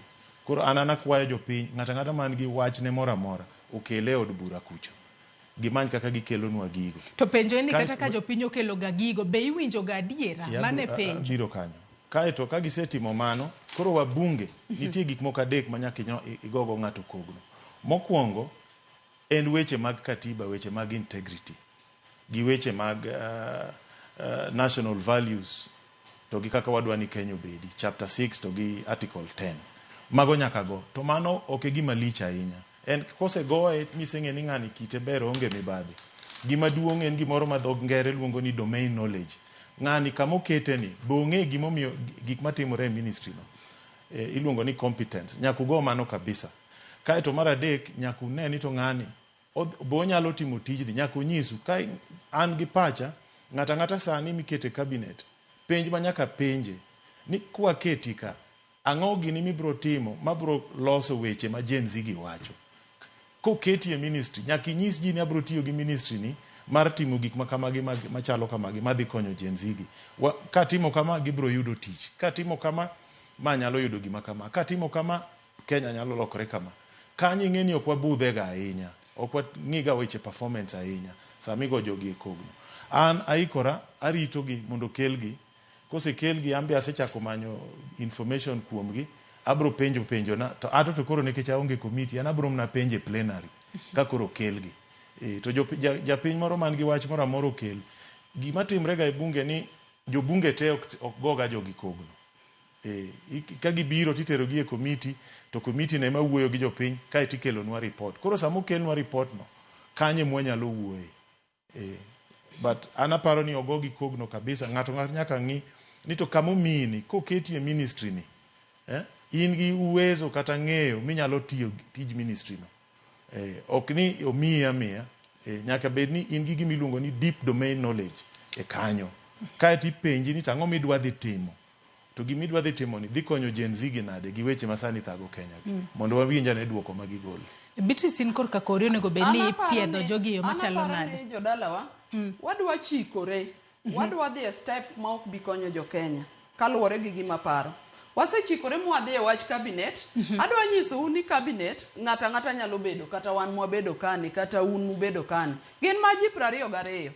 Koro an an akwayo jopiny, ng'ato ang'ata man gi wachne moro amora, okele e od bura kucho. Gimany kaka gikelonwa gigo. To penjo en ni kata ka jopiny okelo ga gigo, be iwinjo ga adiera? Mano e penjo. Abiro kanyo. Kaeto ka gisetimo mano, koro wabunge, nitie gik moko adek ma nyaka igogo ng'ato kogno. Mokwongo, en weche mag katiba, weche mag integrity, gi weche mag national values to gi kaka wadwa ni Kenya obedi, chapter 6 to gi article 10. Mago nyaka go. To mano ok e gima lich ahinya. En kosegoye miseng'e ni ng'ani kite ber oonge mibadhi. Gima duong' en gimoro ma dho ngere luongo ni domain knowledge. Ng'ani kama okete ni, be ong'e gimomiyo gik matimore e ministry no. Iluongo ni competence. Nyaka ugo mano kabisa. Kaeto mar adek, nyaka une ni to ng'ani, be onyalo timo tijni, nyaka onyisu. Ka an gi pacha, ng'ato ang'ata sani mikete cabinet, penj ma nyaka penje, ni kwaketi ka, ang'o gini mibro timo mabro loso weche ma Gen Z gi wacho. Koketi e ministry, nyaka inyis ji ni abro tiyo gi ministry ni mar timo gik ma kamagi machalo kamagi madhi konyo Gen Z gi. Katimo kama, gibro yudo tich. Katimo kama, ma nyalo yudo gima kama. Katimo kama, Kenya nyalo lokore kama. Kanyo ing'e ni ok wabudhe ga ahinya. Ok wang'i ga weche performance ahinya. Sama igo jogi e kogno. An aikora, arito gi mondo okelgi. Kosekelgi, an be asechako manyo information kuomgi. Abro penjo penjo na. To ato to koro nikech aonge committee, an abro mana penjo e plenary. Ka koro okelgi. To japiny moro man gi wach moro amora okel. Gima timre ga e bunge ni jobunge te ok goga jogi kogno. Ka gibiro titero gi e committee, to committee no ema wuoyo gi jopiny, kaeto ikelonwa report. Koro sama okelnwa report no, kanyo ema wanyalo wuoye. But an aparo ni ogogi kogno kabisa. Ng'ato ng'ato nyaka ng'i ni to kama omiyi ni, koketi e ministry ni, in gi uwezo kata ng'eyo minyalo tiyo tij ministry no. Ok ni omiyi amiya, nyaka bed ni in gi gima iluongo ni deep domain knowledge e kanyo. Kaeto ipenji ni to ang'o midwa dhi timo. To gima idwa dhi timo ni dhi konyo Gen Z gi nade gi weche ma sani thago Kenya gi. Mondo wawinj ane duoko ma gigolo. Beatrice, in korka kori onego bed ni ipiedho jogi e yo machalo An aparo nade? ni jodalawa, wadwa chikore, wadwa dhi e step ma ok bi konyo jo Kenya, kaluwore gi gima paro. Wasechikore mwadhi e wach cabinet, adwa nyisou ni cabinet ng'ato ang'ata nyalo bedo, kata wan mwabedo kani, kata un mubedo kani. Gin ma ji 22.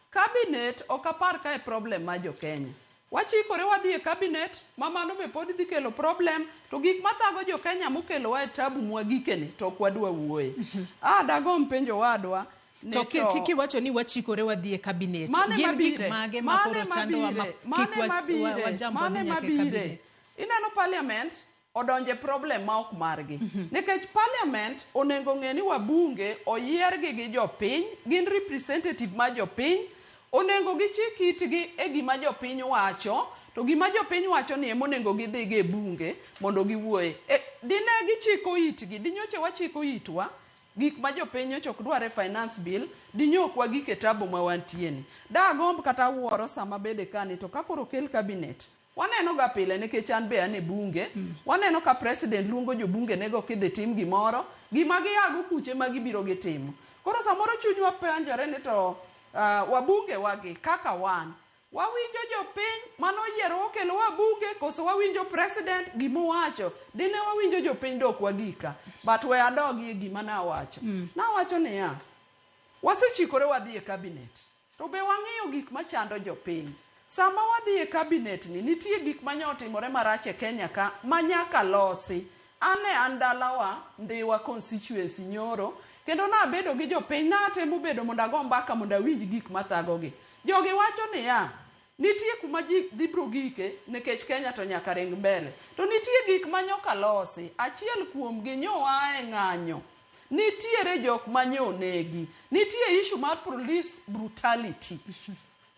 Cabinet ok apar ka e problem mar jo Kenya. Wachikore wadhi e cabinet, ma mano be pod dhi kelo problem, to gik mathago jo Kenya mokelowa e tabu mwagikeni to ok wadwa wuoye. Ah, dagomb penjo wadwa ni To kiwacho ni wachikore wadhi e cabinet, Mane gin gik mabire? mage ma Mane koro chandowa ma mabire? kik Mane mabire? wajump Mane wadhi nyaka e mabire? cabinet? Ineno parliament odonje problem ma ok margi. Nikech parliament onego ng'e ni wabunge oyiergi gi jopiny, gin representative mar jopiny, onego gichik itgi e gima jopiny wacho, to gima jopiny wacho ni ema onego gidhigo e bunge mondo giwuoye. Dine gichiko itgi, dinyoche wachiko itwa, gik ma jopiny nyocha ok dwar e finance bill dinyo ok wagik e tabu ma wantie ni. Dagomb kata awuoro sama abede kani to ka koro okel cabinet waneno ga pile nikech an be an e bunge waneno ka president luongo jobunge nego kidhi tim gimoro gima giago kuche ma gibiro gitimo. Koro samoro chunywa penjore ni to wabunge wagi kaka wan wawinjo jopiny manoyiero okelo wabunge koso wawinjo president gimowacho dine wawinjo jopiny dok wagika but we adogie gima nawacho. Nawacho niya wasechikore wadhi e cabinet to be wang'iyo gik machando jopiny. Sama wadhi e cabinet ni nitie gik manya otimore marach e Kenya ka manyaka losi. An e an dalawa Ndhiwa constituency nyoro kendo nabedo gi jopiny natemo bedo mondo ago mbaka mondo awinj gik mathagogi. Jogi wacho niya nitie kuma ji dhi biro gike nikech Kenya to nyaka ring mbele. To nitie gik manyoka losi. Achiel kuomgi nyoa e ng'anyo. Nitiere jok manyo onegi. Nitie issue mar police brutality.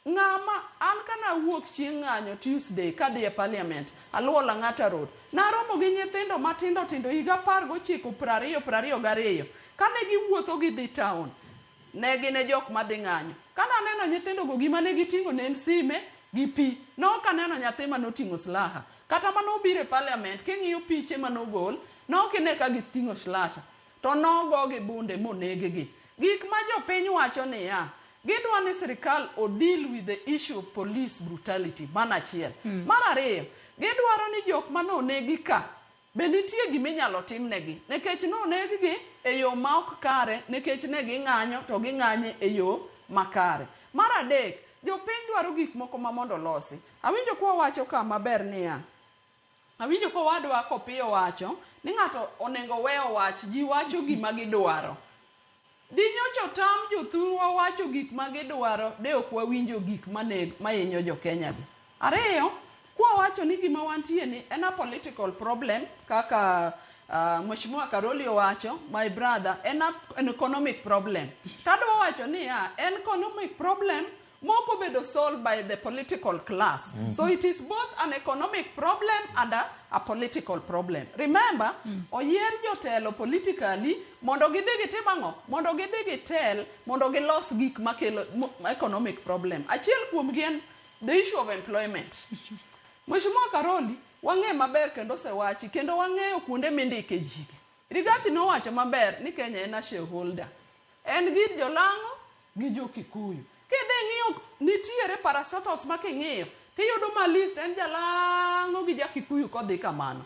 Ng'ama an kana wuok chieng' ng'anyo Tuesday kadhi e parliament aluwo Lang'ata Road naromo gi nyithindo matindo tindo higa 19 20 22 kane giwuotho gidhi town ne gin e jok madhi ng'anyo. Kana aneno nyithindo go gima ne giting'o ne en sime gi pi. Nok aneno nyathi manoting'o silaha. Kata manobiro e parliament king'iyo piche manogol nok ine ka giting'o silaha. To nogo gi bunde moneg gi. Gik ma jopiny wacho niya gidwa ni sirikal o deal with the issue of police brutality mano achiel. Mar ariyo gidwaro ni jok manonegi ka be nitie giminyalo timnegi nikech noneg gi e yo ma ok kare nikech ne ging'anyo to ging'anye e yo makare. Mar adek jopiny dwaro gik moko ma mondo olosi. Awinjo kwa wacho ka maber niya awinjo kowadwa Kopiyo wacho ni ng'ato onego we owach ji wacho gima gidwaro. Dinyocha otam jothurwa wacho gik ma gidwaro de ok wawinjo gik mahinyo jo Kenya gi. Ariyo, kwa wacho ni gima wantie ni en a political problem kaka Mheshimiwa Karoli owacho, my brother, en an economic problem. Tadwa wacho niya, en economic problem moko bedo solved by the political class. So it is both an economic problem and a political problem. Remember, oyier jotelo politically mondo gidhi gitim ang'o? Mondo gidhi gitel, mondo gilos gik makelo economic problem. Achiel kuomgi en the issue of employment. Mheshimiwa Karoli, wang'e maber kendo osewachi kendo wang'eyo kuonde mindike ji. Rigathi nowacho maber ni Kenya en a shareholder. En gi jolang'o gi jo Kikuyu. Kidhi ng'iyo nitiere parastatals ma king'iyo tiyudo ma list en jalang'o gi ja Kikuyu kodhi kamano.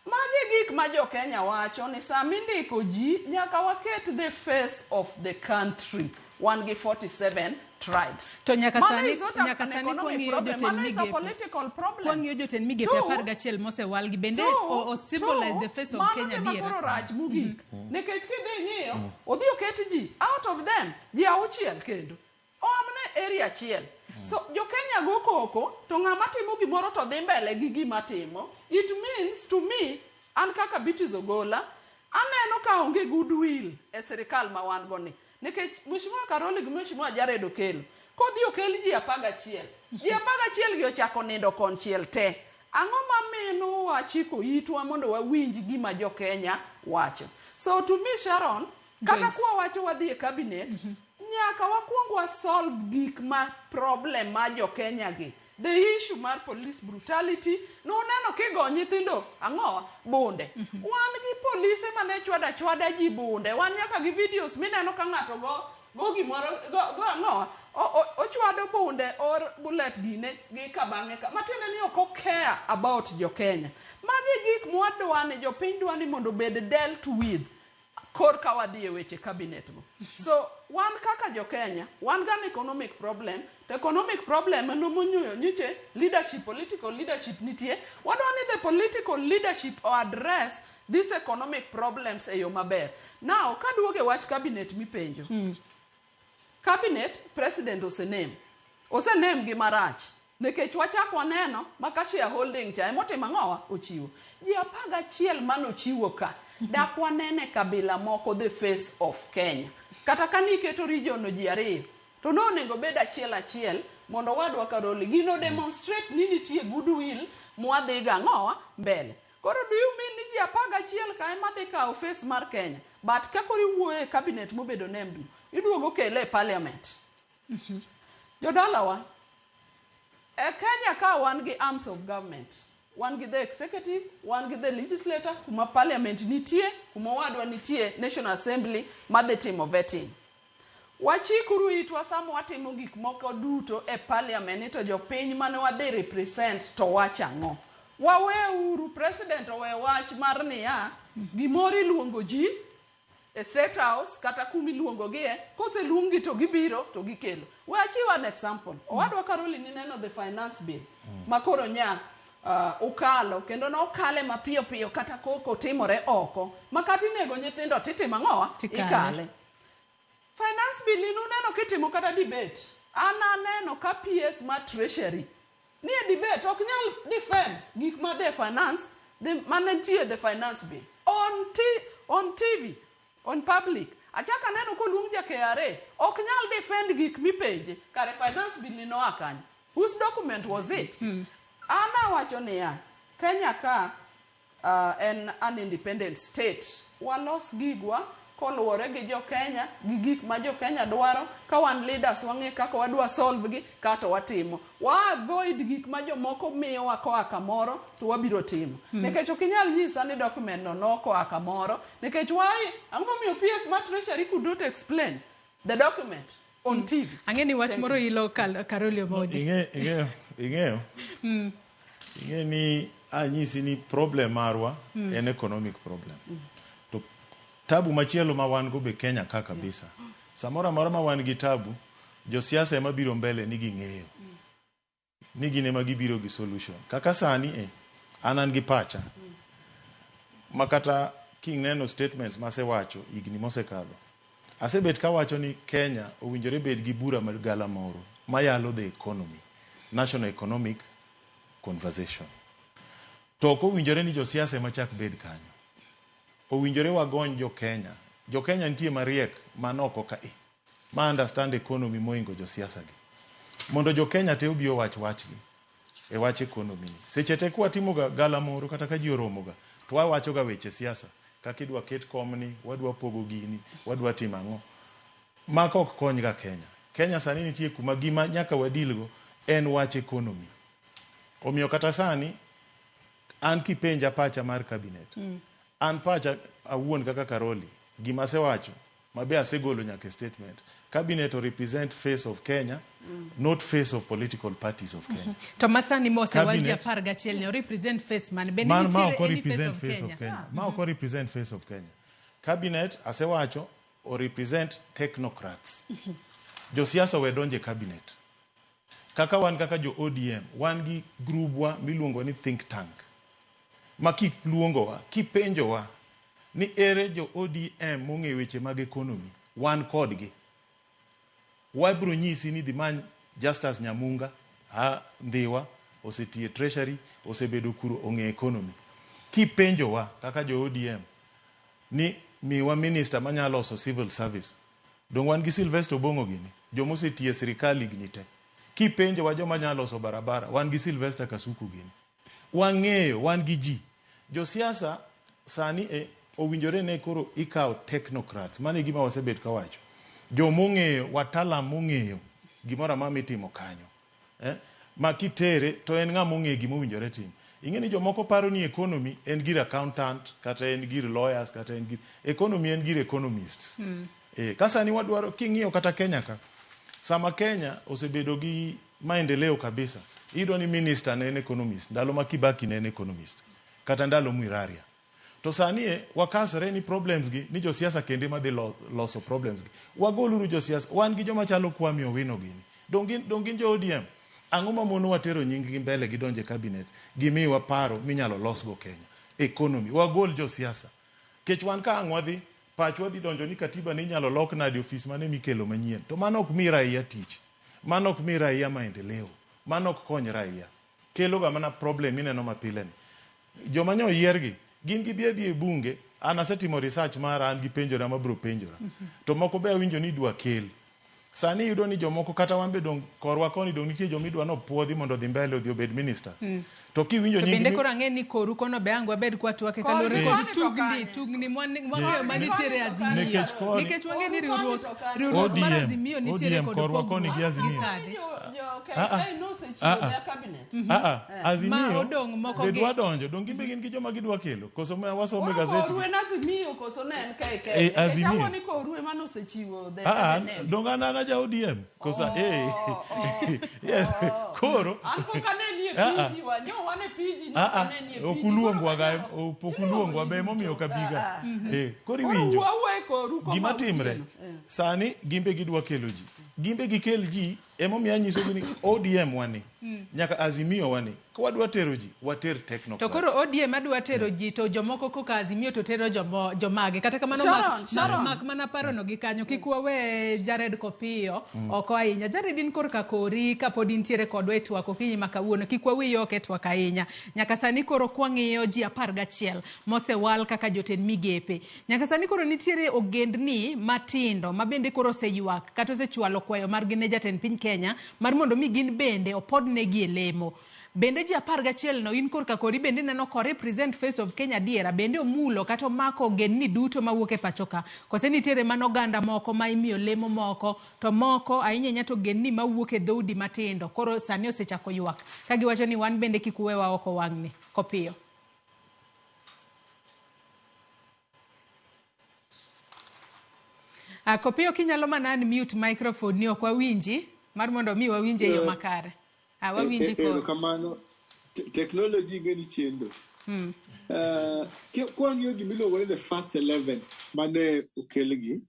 Magi gik ma jo Kenya wacho ni sama indiko ji nyaka waket the face of the country. Wan gi 47 tribes. To nyaka sani nyaka sani kwang'iyo jotend migepe political problem. Kwang'iyo jotend migepe 11 mosewal gi bende o symbolize the face of Kenya diera. Mano rach mogik. Nikech kidhi ng'iyo odhi oket ji out of them ji 6 kendo. Oamne area achiel. So jo Kenya go koko to ng'ama timo gimoro to dhi mbele gi gima timo. It means to me an kaka Beatrice Ogola aneno ka onge goodwill e sirikal ma wan go ni. Nikech Mheshimiwa Karoli gi Mheshimiwa Jared Okello kodhi okel ji 11 ji 11 gi ochako nindo konchiel te. Ang'o mamino wachiko itwa mondo wawinj gima jo Kenya wacho? So to me Sharon, kata kwa wacho wadhi e cabinet, nyaka wakuong wa solve gik ma problem ma jo Kenya gi. The issue mar police brutality, nuneno kigo nyithindo ang'o bunde. Wan gi polise mane chwada chwada ji bunde. Wan nyaka gi videos mineno ka ng'ato go gimoro go ang'o ochwado bunde or bullet gine gi kabang'e ka. Matiende ni ok care about jo Kenya. Magi gik mwadwa ni jopiny dwa ni mondo obed dealt with korka wadhi e weche cabinet go. So wan kaka jo Kenya, wan gan economic problem, to economic problem eno monyoyo nyiche leadership, political leadership nitie. Wadwa ni the political leadership o address these economic problems e yo maber. Now, kaduoge wach cabinet mipenjo. Cabinet, president osenem. Osenem gi marach. Nikech wachak waneno maka shareholding cha emotimo ang'owa ochiwo. Ji 11 manochiwo ka. Dak wanene kabila moko the face of Kenya. Kata ka niketo region no ji 2, to nonego bed achiel achiel mondo wadwa Karoli gino demonstrate ni nitie goodwill mwadhi ga ang'owa mbele. Koro do you mean ni ji 11 ka ema dhi kawo face mar Kenya. But ka koro iwuoyo e cabinet mobedo named no, iduogo kele e parliament. Jodalawa, e Kenya ka wan gi arms of government. Wan gi the executive, wan gi the legislator, kuma parliament nitie, kuma owadwa nitie, National Assembly madhi timo vetting. Wachikuru itwa sama watimo gik moko duto e parliament ni to jopiny mane wadhi represent to wacho ang'o. Waweuru president owe wach mar niya, gimoro iluongo ji e State House kata kuma iluongogie, koseluonggi to gibiro to gikelo. We achiw an example. Owadwa Caroline ineno the finance bill ma koro nya ukalo kendo nokale mapiyo piyo kata koko timore oko ma kata inego nyithindo titimo ang'owa? Tikale. Ikale. Finance bill ni nuneno kitimo kata debate. An aneno ka PS mar Treasury nie debate ok nyal defend gik ma the finance the mane nitie the finance bill on TV on public. Achako aneno koluong ja KRA ok nyal defend gik mipenje kare finance bill ni noa kanye. Whose document was it? An awacho niya, Kenya ka en an independent state. Walos gigwa koluwore gi jo Kenya, gi gik ma jo Kenya dwaro. Ka wan leaders wang'e kaka wadwa solve gi, kato watimo. Wa avoid gik ma jomoko miyowa koa kamoro to wabiro timo. Nikech ok inyal nyisa ni document no nokoa kamoro. Nikech why? Ang'o momiyo PS mar Treasury could not explain the document on TV? Ang'e ni wach Thank moro you. ilo Caroli Omondi. Ing'eyo ing'e ni anyisi ni problem marwa en economic problem. To tabu machielo ma wan go be Kenya ka kabisa. Samoro amora ma wan gi tabu, josiasa ema biro mbele ni ging'eyo. Ni gin ema gibiro gi solution. Kaka sani e, an gi pacha. Ma kata kineno statements masewacho higni mosekadho. Asebet kawacho ni Kenya owinjore bed gi bura mar galamoro mayalo the economy, national economic conversation. To ok owinjore ni josiasa ema chak bed kanyo. Owinjore wagony jo Kenya. Jo Kenya nitie mariek man oko ka e, ma understand economy moingo josiasa gi. Mondo jo Kenya te obi owach wachgi e wach economy ni. Seche te kwatimo ga galamoro kata ka ji oromo ga, to wawacho ga weche siasa. Kaka idwa ket komni, wadwa pogo gini, wadwa timo ang'o. Mako ok kony ga Kenya. Kenya sani nitie kuma gima nyaka wadil go en wach economy. Omiyo kata sani, an kipenja pacha mar cabinet, an pacha awuon kaka Caroli, gima asewacho, mabe asegolo nyaka e statement. Cabinet represent face of Kenya, not face of political parties of Kenya. To masani mosewal ji Cabinet- 11 ni o represent face man. Bende Man ma nitiere ok any face represent of face Kenya? of Kenya. Ma ok represent face of Kenya. Cabinet asewacho o represent technocrats. Josiasa we donje cabinet. Kaka wan kaka jo ODM, wan gi grubwa miluongo ni think tank. Ma kiluongowa, kipenjowa ni ere jo ODM mong'eyo weche mag economy, wan kodgi. Wabiro nyisi ni dhi many Justus Nyamunga, a Ndhiwa, osetiyo e treasury, osebedo kuro ong'e economy. Kipenjowa kaka jo ODM ni miwa minister manyalo loso civil service, dong wan gi Sylvester Obong'o gini, jomosetiyo e sirikal higni te. Kipenjowa joma nyalo loso barabara, wan gi Sylvester Kasuku gini. Wang'eyo, wan gi ji. Josiasa sani e owinjore ne koro ikawo technocrats. Mano e gima wasebet kawacho. Jomong'eyo, wataalam mong'eyo gimoro amora mitimo kanyo. Ma kitere to en ng'ama ong'eyo gima owinjore tim. Ing'e ni jomoko paro ni economy en gir accountant, kata en gir lawyers, kata en gir... Economy en gir economists. Ka sani wadwaro, king'iyo kata Kenya ka, sama Kenya osebedo gi maendeleo kabisa, iyudo ni minister ne en economist, ndalo ma Kibaki ne en economist, kata ndalo Mwiraria. To sani e, wakasore ni problems gi, ni josiasa kende madhi loso problems gi. Wagoluru josiasa, wan gi joma chalo Kwame Owino gini. Dong gin jo ODM. Ang'o ma mono watero nying gi mbele gidonje cabinet, gimiwa paro minyalo losgo Kenya. Economy, wagol josiasa. Kech wan ka ang' wadhi, pachwa dhi donjo ni katiba ni inyalo lok nade ofis mane mikelo manyien. To mano ok mi raia tich. Mano ok mi raia maendeleo. Mano ok kony raia. Kelo ga mana problem mineno mapile ni. Joma nyo oyier gi, gin gibi abi e bunge, an asetimo research mara, an gi penjora mabiro penjora. To moko be awinjo ni idwa kel. Sani iyudo ni jomoko kata wan be dong korwa koni dong nitie joma idwa nopuodhi mondo odhi mbele odhi obed ministers. To kiwinjo To nying bende mi- koro ang'e ni koru kono be ang' wabed kwatwake kaluwore Koni kod to tugni kanye? tugni mwang'eyo manitiere e Azimio. Nikech koni- Nikech wang'e ni riwruok riwruok mar ODM, Azimio nitiere ODM kod korwa koni pogruok gi Azimio. sani. Ah, ah. Ah, ah. Ah, ah. Ma Azimio odong' moko be gi dwa donjo dong gimbe gin gi joma gidwa kelo koso ma wasomo e gazeti Koru en Azimio koso ne en KK? Eh, Azimio. Nikech awuo ni koru ema nosechiwo the Ah, ah, the names. dong an an aja ODM kosa eh yes koro An pok aneni e Ah, ah. piji wa, nyo wan e piji, Ah, ne ok ah, aneni e ok piji. uluongwa ga pok uluongwa be emomiyo ok abiga Ah, ah. Eh, koro Koro iwinjo wuo awuoya e koru koma gima timre otieno. Eh. sani gimbe gidwa kelo ji gimbe gikel ji emomiyo anyisogi ni ODM wani nyaka Azimio wani ka wadwa tero ji water To technocrats koro ODM adwa tero ji to jomoko koka Azimio to tero jomo, jomage. Kata kamano Sharon, mak, mak, Sharon. mak mana parono gi kanyo kik wawe Jared Kopiyo oko ahinya. Jared in korka kori kapod intiere kodwa e twak okinyi ma kawuono kik wawiyi oko e twak ahinya. Nyaka sani koro kwang'iyo ji 11 mosewal kaka jotend migepe. Nyaka sani koro nitiere ogendni matindo ma bende koro oseywak kata osechwalo kwayo margi ne jatend piny Kenya mar mondo mi gin bende opodnegi e lemo. Bende ji 11 no in korka kori bende ineno ko represent face of Kenya adiera bende omulo kata omako ogendni duto mawuok e pacho ka kose nitiere mana oganda moko ma imiyo lemo moko to moko ahinya ahinya to ogendni mawuok e dhoudi matindo koro sani osechako ywak ka giwacho ni wan bende kik uwewa oko wang'ni kopiyo. Ah, Kopiyo kinyalo mana unmute microphone ni ok wawinji mar mondo mi wawinj e yo makare. Ah, wawinji koro. Erokamano. Technology ing'e ni chendo. Kwang'iyo gimiluongo ni the first 11 mane okelgi,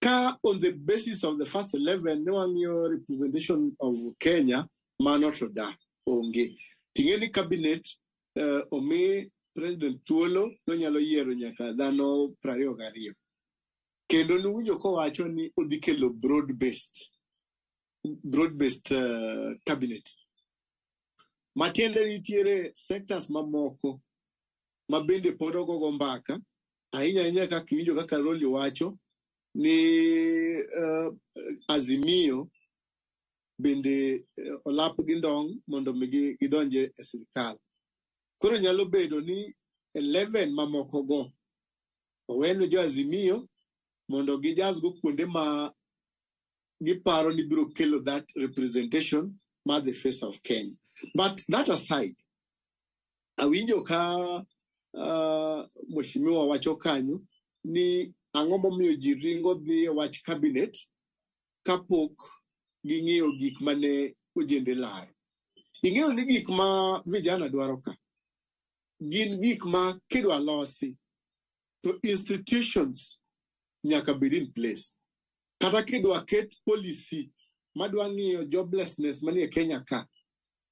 ka on the basis of the first 11 ne wang'iyo representation of Kenya, mano to da onge. Ting'e ni cabinet omi president thuolo nonyalo yiero nyaka dhano 22. Kendo nuwinjo kowacho ni odhi kelo broad based cabinet. Matiende nitiere sectors mamoko ma bende pod ogogo mbaka, ahinya ahinya kaka iwinjo kaka Rolly wacho ni Azimio bende olap gi ndong' mondo mi gidonje e sirikal. Koro nyalo bedo ni 11 mamoko go owene jo Azimio mondo gijasgo kuonde ma giparo ni biro kelo that representation mar the face of Kenya. But that aside, awinjo ka mheshimiwa wacho kanyo ni ang'o momiyo ji ringo dhi e wach cabinet kapok ging'iyo gik mane ojende laro. Ing'eyo ni gik ma vijana dwaro ka gin gik ma kidwa losi to institutions nyaka bed in place. Kata kidwa ket policy madwa ng'iyo joblessness manie Kenya ka,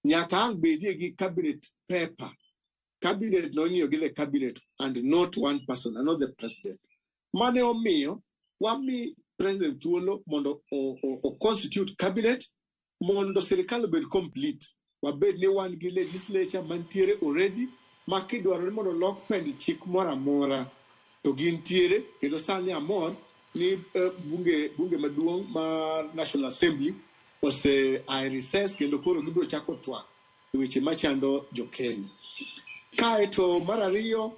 nyaka ang' bedie gi cabinet paper. Cabinet no ing'iyo gi the cabinet and not one person and not the president. Mane omiyo wami president thuolo mondo o constitute cabinet mondo sirikal obed complete. Wabed ni wan gi legislature mantiere already ma kidwaro ni mondo olok pend chik moro amora to gintiere, kendo sani amor ni bunge maduong' mar National Assembly ose a recess kendo koro gibiro chako twak e weche machando jo Kenya. Kaeto mar ariyo,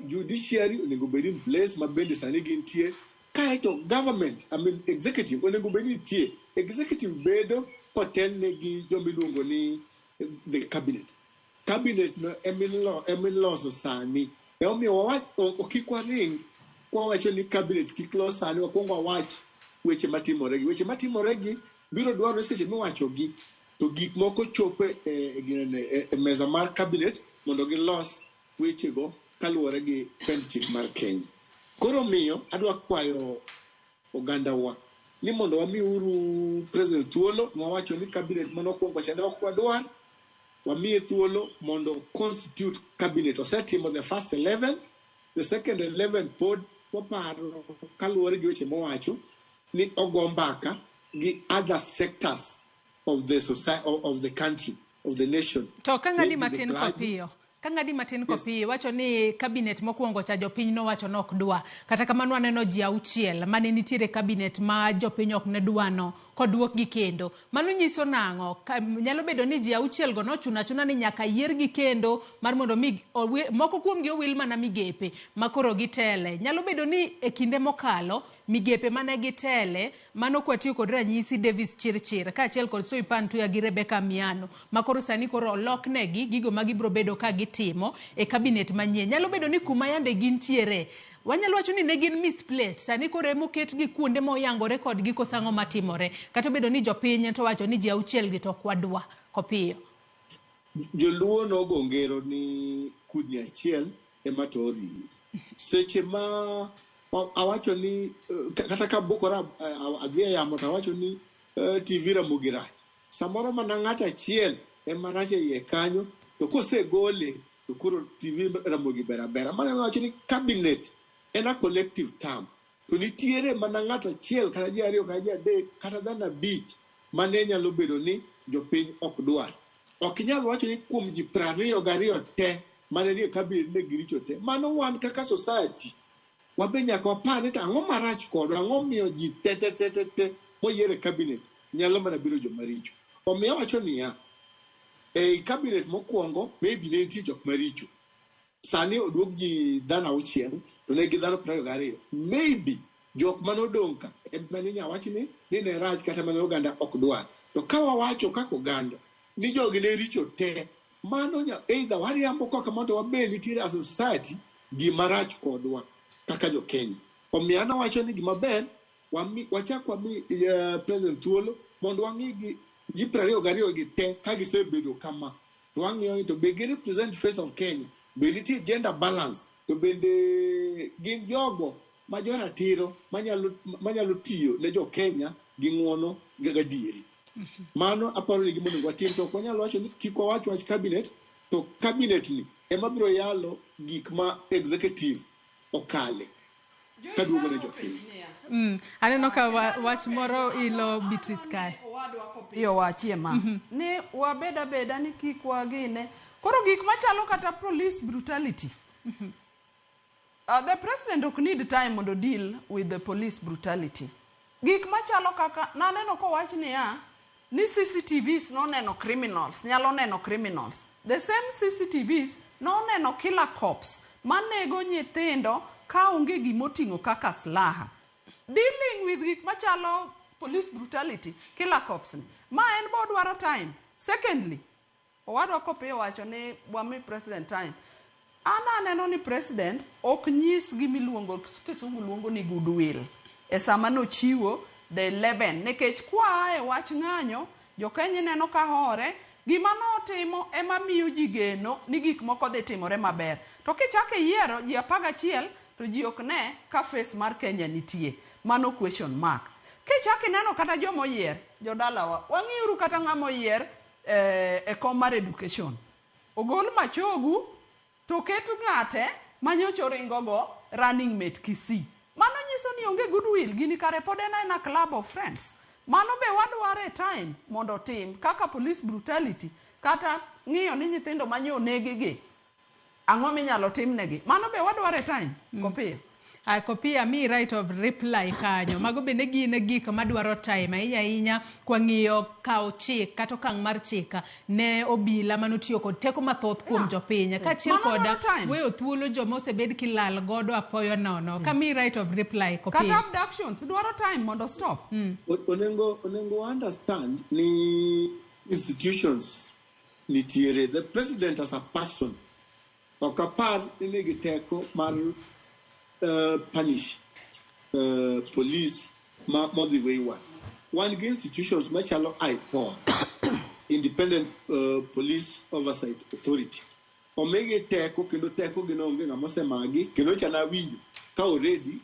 judiciary onego bed in place ma bende sani gintie. Kaeto government, I mean executive onego bed ni nitie. Executive bedo kotelne gi joma iluongo ni the cabinet. Cabinet no emiloso sani. Emomiyo kik waring kwawacho ni cabinet kik los sani, wakwong wawach weche matimore gi. Weche matimore gi biro dwarore seche miwachogi to gik moko chopo e meza mar cabinet mondo gilos wechego kaluwore gi pend chik mar Kenya. Koro miyo adwa kwayo ogandawa ni mondo wamiuru president thuolo. Nwawacho ni cabinet manokwongo chande ok wadwar, wamiye thuolo mondo constitute cabinet. Osetimo the first 11, the second 11 pod waparo kaluwore gi weche mowacho ni ogo mbaka gi other sectors of the society, of the country, of the nation. To ka ng'adi Maybe the matin clergy. kopiyo. Ka ng'adi matin kopi wacho ni cabinet mokwongo cha jopiny nowacho ni ok dwa. Kata kamano aneno ji 6 mane nitiere cabinet ma jopiny ok ne dwano koduokgi kendo. Mano nyiso nang'o? Nyalo bedo ni ji 6 go nochuno achuna ni nyaka yiergi kendo mar mondo mi moko kuomgi owil mana migepe ma koro gitele. Nyalo bedo ni e kinde mokalo migepe mane gitele mano kwatiyo kod ranyisi Davis Chirchir kaachiel kod Soipan Tuya gi Rebecca Miano ma koro sani koro oloknegi gigo ma gibiro bedo ka gitimo e cabinet manyien. Nyalo bedo ni kuma yande gintiere wanyalo wacho ni ne gin misplaced, sani koro ema oketgi kuonde ma oyangore kodgi koso ang'o matimore, kata obedo ni jopiny to wacho ni ji 6 gi to ok wadwa kopiyo. Joluo nogo ngero ni kudni achiel ema to ring'o. Seche ma awacho ni kata ka bukora adhi e yamo to awacho ni TV Ramogi rach. Samoro mana ng'ato achiel ema rach e iye kanyo, to kosegole to koro TV Ramogi ber abera. Mano ema awacho ni cabinet en a collective term. To nitiere mana ng'ato achiel kata ji 2 kata ji 3 kata dhano 5 mane nyalo bedo ni jopiny ok dwar. Ok inyal wacho ni kuom ji 22 te mane nie cabinet ne giricho te. Mano wan kaka society wabe nyaka wapar ni to ang'o marach kodwa, ang'o miyo ji te te te te te moyier e cabinet nyalo mana bedo joma richo. Omiyo awacho niya, ei cabinet mokwongo maybe ne nitie jok maricho. Sani oduok ji dhano 6 to ne gi dhano 22. Maybe jok manodong' ka ema ne inyalo wach ni ne rach kata mane oganda ok dwar. To ka wawacho kaka oganda ni jogi ne richo te, mano either wariambo koka kamano to wabe nitiere as a society gima rach kodwa kaka jo Kenya. Omiyo an awacho ni gima ber wachak wami president thuolo mondo wang'i gi ji 22 gi te ka gisebedo kama. To wang'iyo ni to be gi represent face of Kenya, be nitie gender balance, to bende gin jogo ma joratiro manyalo tiyo ne jo Kenya gi ng'uono gi gadieri. Mano aparo ni gima onego watim, to ok wanyal wacho ni kik wawach wach cabinet, to cabinet ni ema biro yalo gik ma executive okale kaduogo ne jopiny. Aneno ka wach moro ilo Beatrice kae. Owadwa wachie ma. Ni wabed abeda ni kik wagine. Koro gik machalo kata police brutality. The president ok need time mondo deal with the police brutality. Gik machalo kaka naneno kowach niya ni CCTVs noneno criminals, nyalo neno criminals. The same CCTVs noneno killer cops manego nyithindo ka onge gimoting'o kaka silaha. Dealing with gik machalo police brutality, killer cops ni. Ma en bo dwaro time. Secondly, owadwa Kopiyo wacho ni wami president time. An aneno ni president ok nyis gimiluongo kisungu luongo ni goodwill. E sama nochiwo the 11 nikech kwa e wach ng'anyo jokenya neno ka hore gima notimo ema miyo ji geno ni gik moko dhi timore maber. To kichako iyiero ji 11 to ji ok ne ka face mar Kenya nitie. Mano question mark. Kichako ineno kata joma oyier, jodalawa, wang'iuru kata ng'ama oyier e kom mar education. Ogol Machogu to ket ng'ate manyocha oringo go running mate Kisii. Mano nyiso ni onge goodwill, gini kare pod en aena club of friends. Mano be wadware time mondo otim kaka police brutality kata ng'iyo ni nyithindo manyo onegi gi ang'o minyalo timnegi. Mano be wadware time Kopiyo. Kopiyo mi right of reply kanyo. Mago bende gin gik madwaro time ahinya ahinya kwang'iyo kawo chik kata okang' mar chik ne obila manotiyo kod teko mathoth kuom jopiny kaachiel Mano kod dwaro time. weyo thuolo joma osebed kilal godo apoyo nono. Ka mi right of reply Kopiyo. Kata abductions dwaro time mondo stop. Onego understand ni institutions nitiere. The president as a person ok apar ni nigi teko mar punish police ma modhi wayward. Wan gi institutions machalo IPOA, Independent Police Oversight Authority. Omigi teko kendo teko gi onge ng'ama osemagi kendo chana awinjo ka already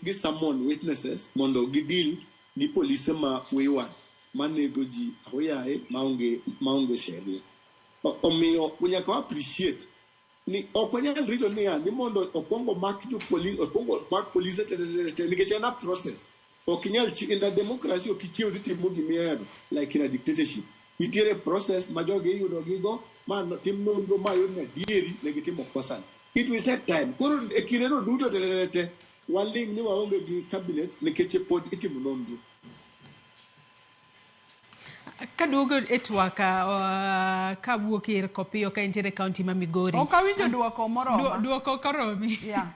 gi summon witnesses mondo gi deal gi polise ma wayward manego ji ahoyaye maonge sheria. Omiyo nyaka wa appreciate ni ok wanyal rito niya ni mondo okwongo mak jopolisi, okwongo mak polise te te te te nikech en a process. Ok inyal in a democracy ok ichiew titimo gimihero like in a dictatorship. Nitiere process ma jogi iyudo gigo ma tim nonro ma yud ni adieri ne gitimo kosani. It will take time. Koro e kindeno duto te te te waling' ni waonge gi cabinet nikech pod itimo nonro. Kaduogo e twak kawuok ir Kopiyo ka entiere e kaunti ma Migori. Ok awinjo duoko moroma. Duoko ok oromi. Yeah.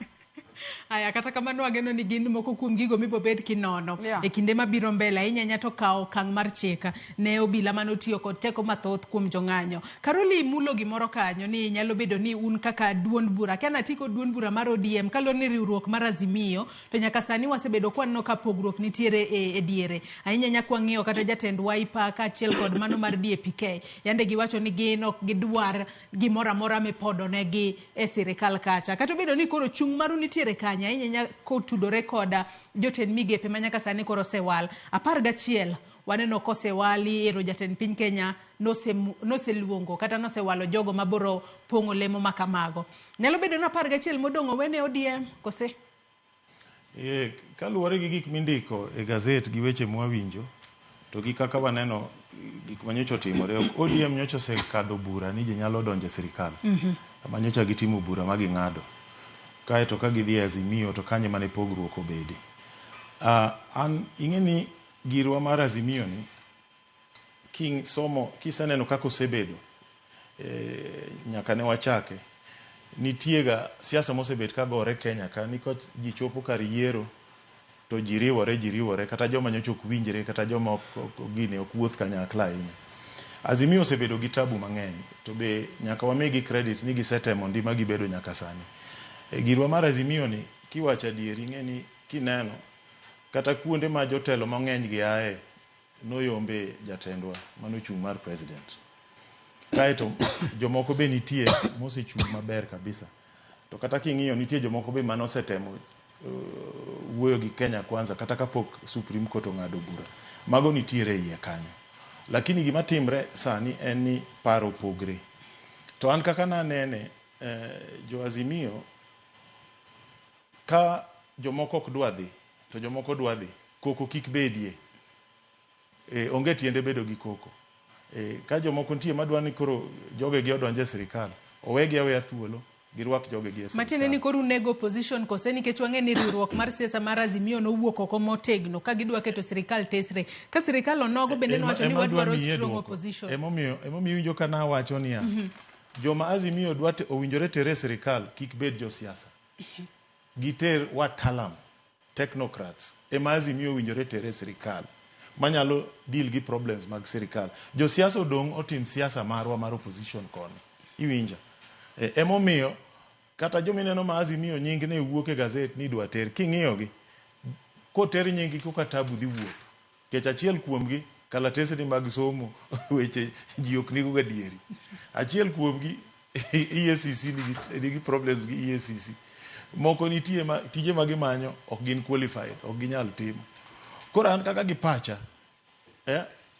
Aya, kata kamano ageno ni gin moko kuom gigo mibobed kinono e kinde mabiro mbele ahinya ahinya to kawo okang' mar chik ne obila mane otiyo kod teko mathoth kuom jong'anyo. Karoli mulo gimoro kanyo ni nyalo bedo ni un kaka duond bura, akia ni atiko duond bura mar ODM kaluwore ni riwruok mar Azimio to nyaka sani wasebedo kwaneno ka pogruok nitiere e diere ahinya ahinya kwang'iyo kata jatend Wiper kaachiel kod mano mar DAPK yande giwacho ni gin ok gidwar gimoro amora mipodo negi e sirikal kacha. Kata obedo ni koro chung' maru nitiere kanye ahinya ahinya kotudore koda jotend migepe ma nyaka sani koro osewal. 11 waneno kosewali ero jatend piny Kenya noseluongo kata nosewalo jogo maboro pong'o lemo ma kamago. Nyalo bedo ni 11 modong' owene ODM kose? Kaluwore gi gik mindiko e gazet gi weche mwawinjo to gi kaka waneno gik manyocha otimore, ODM nyocha osekadho bura ni ji nyalo donjo e sirikal. Kama nyocha gitimo bura ma ging'ado. Kae to ka gidhi e Azimio to kanyo mane pogruok obede. An ing'e ni girwa mar Azimio ni kisomo kiseneno kaka osebedo nyaka ne wachake nitiega siasa mosebet ka gore Kenya ka ni ka ji chopo kar yiero to ji riwore kata joma nyocha ok winjre kata joma ok gini ok wuoth kanyakla ahinya. Azimio osebedo gi tabu mang'eny to be nyaka wamigi credit ni gisetemo ndi ma gibedo nyaka sani. Girwa mar Azimio ni kiwacho adieri ing'e ni kineno kata kuonde ma jotelo mang'eny gi ae noyombe jatendwa manochung' mar president. Kaeto jomoko be nitie mosechung' maber kabisa. To kata king'iyo nitie jomoko be manosetemo wuoyo gi Kenya Kwanza kata kapok Supreme Court ong'ado bura. Mago nitiere iye kanyo. Lakini gima timre sani en ni paro opogre. To an kaka nanene jo Azimio ka jomoko ok dwa dhi to jomoko dwa dhi, koko kik bedie. Onge tiende bedo gi koko. Ka jomoko nitie madwa ni koro jogegi odonj e sirikal, owegi aweya thuolo girwak jogegi e sirikal. Matiende ni koro unego opposition kose nikech wang'e ni riwruok mar siasa mar Azimio nowuok oko motegno ka gidwa keto sirikal tesre. Ka sirikal onogo bende nowacho ni wadwaro strong opposition. Emomiyo iwinjo ka nawacho niya, joma Azimio dwa owinjore tere e sirikal kik bed josiasa. Giter wataalam, technocrats, ema Azimio owinjore tere e sirikal manyalo deal gi problems mag sirikal. Josiasa odong' otim siasa marwa mar opposition koni. Iwinja? Emomiyo kata jomineno ma Azimio nying ne wuok e gazet ni idwa ter, king'iyogi, koter nying gi koka tabu dhi wuok. Nikech achiel kuomgi kalatese mag somo weche ji ok nigo gadieri. Achiel kuomgi EACC nigi problems gi EACC. Moko nitie ma tije ma gimanyo ok gin qualified, ok ginyal timo. Koro an kaka gi pacha,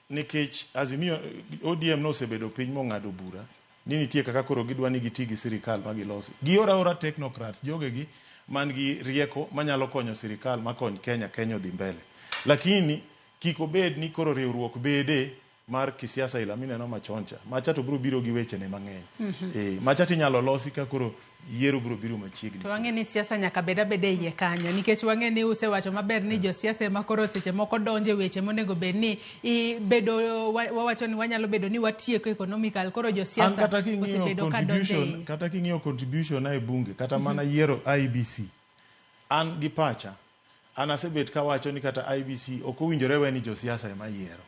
nikech Azimio ODM nosebedo piny mong'ado bura ni nitie kaka koro gidwa ni giti gi sirikal ma gilosi. Gioro aora technocrats, jogegi man gi rieko manyalo konyo sirikal makony Kenya, Kenya odhi mbele. Lakini kik obed ni koro riwruok bede mar kisiasa ila mineno machon cha. Macha to biro biro gi wechene mang'eny. Macha tinyalo losi ka koro yiero biro biro machiegni. To wang'e ni siasa nyaka bed abeda e iye kanyo nikech wang'e ni usewacho maber ni josiasa ema koro seche moko donje weche monego bed ni bedo wawacho ni wanyalo bedo ni watieko economical koro josiasa osebedo ka donje iye. Kata king'iyo contribution e bunge kata mana yiero IEBC an gi pacha an asebet kawacho ni kata IEBC ok owinjore we ni josiasa ema yiero.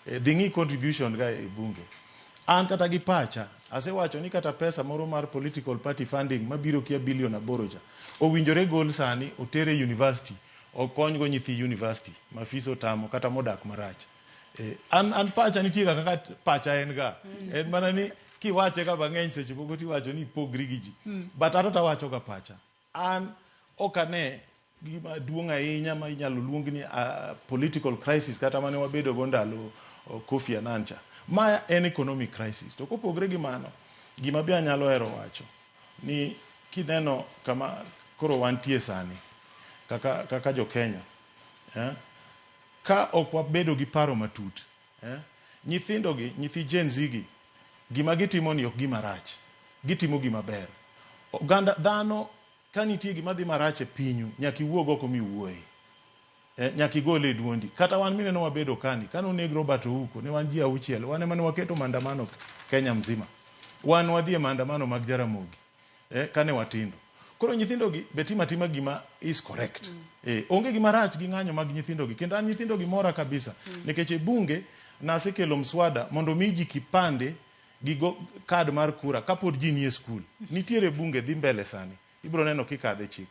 Dhi ng'i contribution ga e bunge. An kata gi pacha asewacho ni kata pesa moro mar political party funding mabiro kia bilion 8 cha owinjore gol sani otere university okonygo nyithi university ma fees otamo kata modak marach. An pacha nitie kaka pacha en ga. En mana ni kiwache ka mang'eny seche moko tiwacho ni ipogri gi ji. But ato tawacho ga pacha. An ok ane gima duong' ahinya ma inyalo luong ni political crisis kata mane wabedo go ndalo Kofi Annan cha. Ma en economic crisis. To kopogre gi mano, gima be anyalo hero wacho ni kineno kama koro wantie sani kaka jo Kenya, ka ok wabedo gi paro matut, nyithindo gi, nyithi Gen Z gi Gima gitimo ni ok gima rach. Gitimo gima ber. Oganda dhano ka nitie gima dhi marach e pinyu, nyaka iwuog oko miwuoye. Nyaka igole e duondi. Kata wan mineno wabedo kani, kane oneg Robert Ouko, ne wan ji auchiel, wan ema ne waketo maandamano Kenya mzima. Wan wadhi e maandamano mag Jaramogi kane watindo. Koro nyithindo gi be timo atima gima is correct. Onge gima rach gi ng'anyo mag nyithindo gi. Kendo an nyithindo gi mora kabisa. Nikech e bunge nasekelo mswada mondo mi ji kipande gi go kad mar kura kapod ji nie skul. Nitiere bunge dhi mbele sani. Ibiro neno kikadhe chik.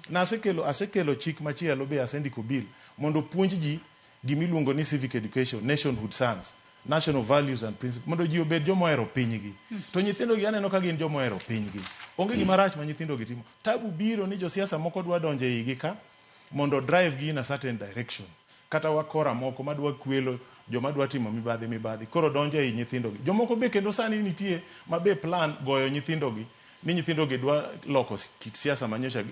Nasekelo asekelo chik machielo be asendiko bill mondo puonj ji gimiluongo ni civic education, nationhood science, national values and principles mondo ji obed joma ohero pinygi. To nyithindo gi aneno ka gin joma ohero pinygi. Onge gima rach ma nyithindo gi timo. Tabu biro ni josiasa moko dwa donjo e igi ka mondo drive gi in a certain direction. Kata wakora moko madwa kwelo joma dwa timo mibadhi mibadhi koro donjo ei nyithindo gi. Jomoko be kendo sani nitie ma be plan goyo nyithindo gi ni nyithindo gi dwa loko kit siasa manyocha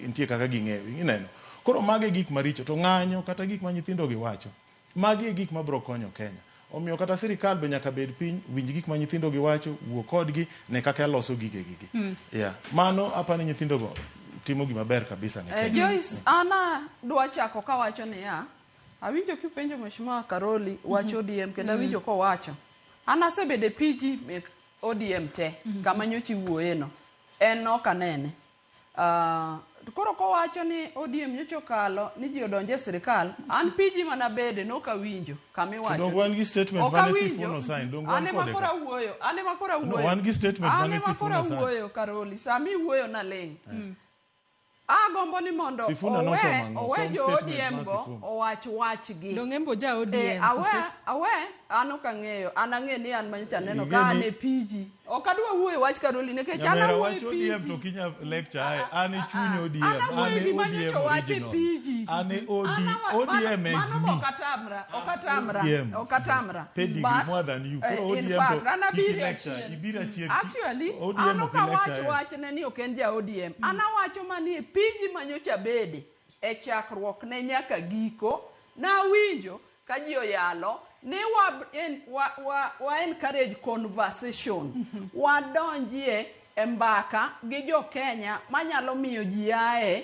nitie kaka ging'eyo. Ineno. Koro mago e gik maricho to ng'anyo kata gik ma nyithindo gi wacho. Magi e gik mabiro konyo Kenya. Omiyo kata sirikal be nyaka bed piny, winj gik ma nyithindo gi wacho, wuo kodgi, ne kaka loso gige gigi. Yeah. Mano apani nyithindo go timo gima ber kabisa ne Kenya. Joyce, ana dwa chako kawacho niya, awinjo kipenjo Mheshimiwa Karoli wach ODM kendo awinjo kowacho. An asebedo e PG mek ODM te kama nyocha iwuoye no. En ok anene. Koro kowacho ni ODM nyocha okalo ni ji odonje e sirikal, an PG mana bede nok awinjo kama iwacho. To donge wan gi statement Ok mane awinjo. Sifuna osign, donge wan An ema kode koro ka? awuoyo, an ema koro No, awuoyo. wan gi statement An mane ema koro Sifuna osign. awuoyo, Karoli. Sama iwuoyo naling'. Agombo ni mondo Sifuna owe nosomo ang'o? owe Som jo statement ODM mar go Sifuna. owach wachgi. Donge en bo ja ODM, Awe, kose? awe, an ok ang'eyo. An ang'e ni an manyocha aneno Ing'e ka an ni- e PG. Ok adwa wuoyo e wach Karoli nikech an Nyamera awuoyo wach e ODM PG. to kinya lecture ae. An e chuny ODM. An An awuoyo e gima ODM nyocha owach e original. PG. An e OD, An awa- ODM is mano me. ok atamra, ok atamra, ODM. ok atamra. Pedigree But, more than you. Koro in ODM fact, to an kik abiro i-lecture. achien. Ibiro achien. Actually, ODM an ok ok awach i-lecture. wachne ni ok en ja ODM. An awacho mani e PG manyocha bede e chakruok ne nyaka giko nawinjo ka ji oyalo ni wa encourage conversation. Wadonjie e mbaka gi jo Kenya manyalo miyo ji ae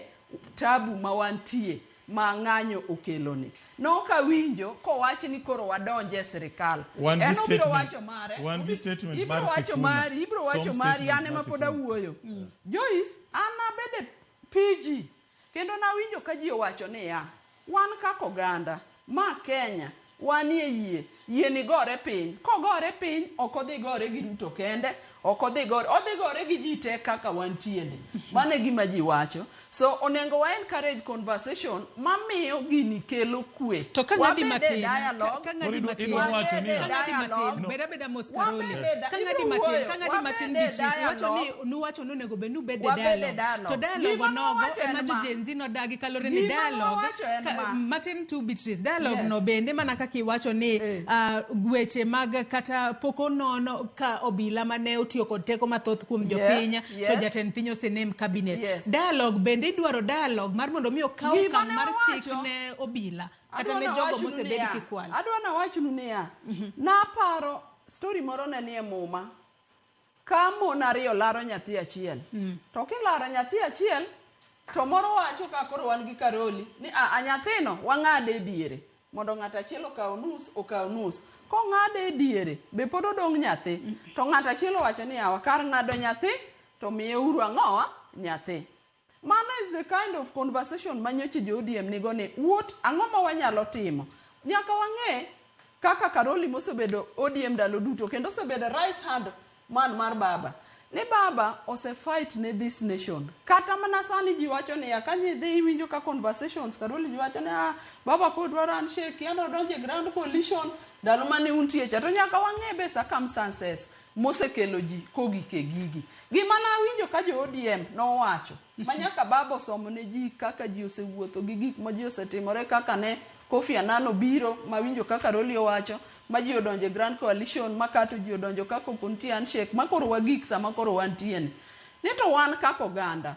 tabu ma wantie ma ng'anyo okeloni. Nok awinjo kowach ni koro wadonje e sirikal. Wan gi En obiro statement- wacho mare. wan gi statement Ibiro mar wacho Sifuna. mari, ibiro Som wacho mari, statement an ema mar pod Sifuna. awuoyo. Joyce, an abede PG kendo nawinjo ka ji owacho niya, wan kaka oganda ma Kenya wanie yie, yie ni gore piny. Kogore piny, ok odhi gore gi Ruto kende, ok odhi gore, odhi gore gi ji te kaka wantie ni. Mano e gima ji wacho. So onego wa encourage conversation mamiyo gini kelo kwe. To ka ng'adi Wabed e matin, dialogue. ka ng'adi matin, Wabed e ka ng'adi matin, dialogue. bed abeda mos Wabed Karoli. e Ka ng'adi ibiro matin, wuoyo. ka ng'adi matin Wabed e Beatrice, iwacho ni dialogue. nuwacho ni onego bed ni ubed e Wabed e dialogue. dialogue. To dialogue Gima onogo nowacho en ema jo ma. Gen Z nodagi kalore ni Gima dialogue. nowacho en ma. Matin tu Beatrice, dialogue Yes. no bende mana kaka iwacho ni weche mag kata pok onono ka obila mane otiyo kod teko mathoth kuom jopiny Yes, to yes. jatend piny osenem cabinet. Yes. Dialogue bende idwaro dialogue mar mondo mi okaw Gima okang' ne mar wawacho- chik ne obila kata Adwa ne jogo nawachnu mosebed niya, kikwalo. Adwa nawachnu niya, naparo story moro ne nie muma ka mon ariyo laro nyathi achiel. To kilaro nyathi achiel to moro wacho ka koro wan gi Karoli ni a nyathino wang'ade e diere mondo ng'at achiel okaw nus okaw nus. Kong'ade e diere be pod odong' nyathi. To ng'at achiel owacho ni yawa kar ng'ado nyathi to miye uru ang'owa nyathi. Mano is the kind of conversation ma nyocha jo ODM nigo ni what ang'o ma wanyalo timo. Nyaka wang'e kaka Karoli mosebedo ODM ndalo duto kendo osebedo right hand man mar baba. Ni baba ose fight ne this nation. Kata mana sani ji wacho niya ka idhi iwinjo ka conversations Karoli ji wacho ni ah, baba kodwaro handshake yani odonjo e grand coalition ndalo mane untie cha to nyaka wang'e be circumstances mosekelo ji kogik e gigi. Gima nawinjo ka jo ODM nowacho ma nyaka baba osomo ne ji kaka ji osewuotho gi gik ma ji osetimore kaka ne Kofi Annan obiro mawinjo kaka Roli owacho ma ji odonjo e Grand Coalition ma kato ji odonjo kaka ok nitie handshake ma koro wagik sama koro wantie ni. Ni to wan kaka oganda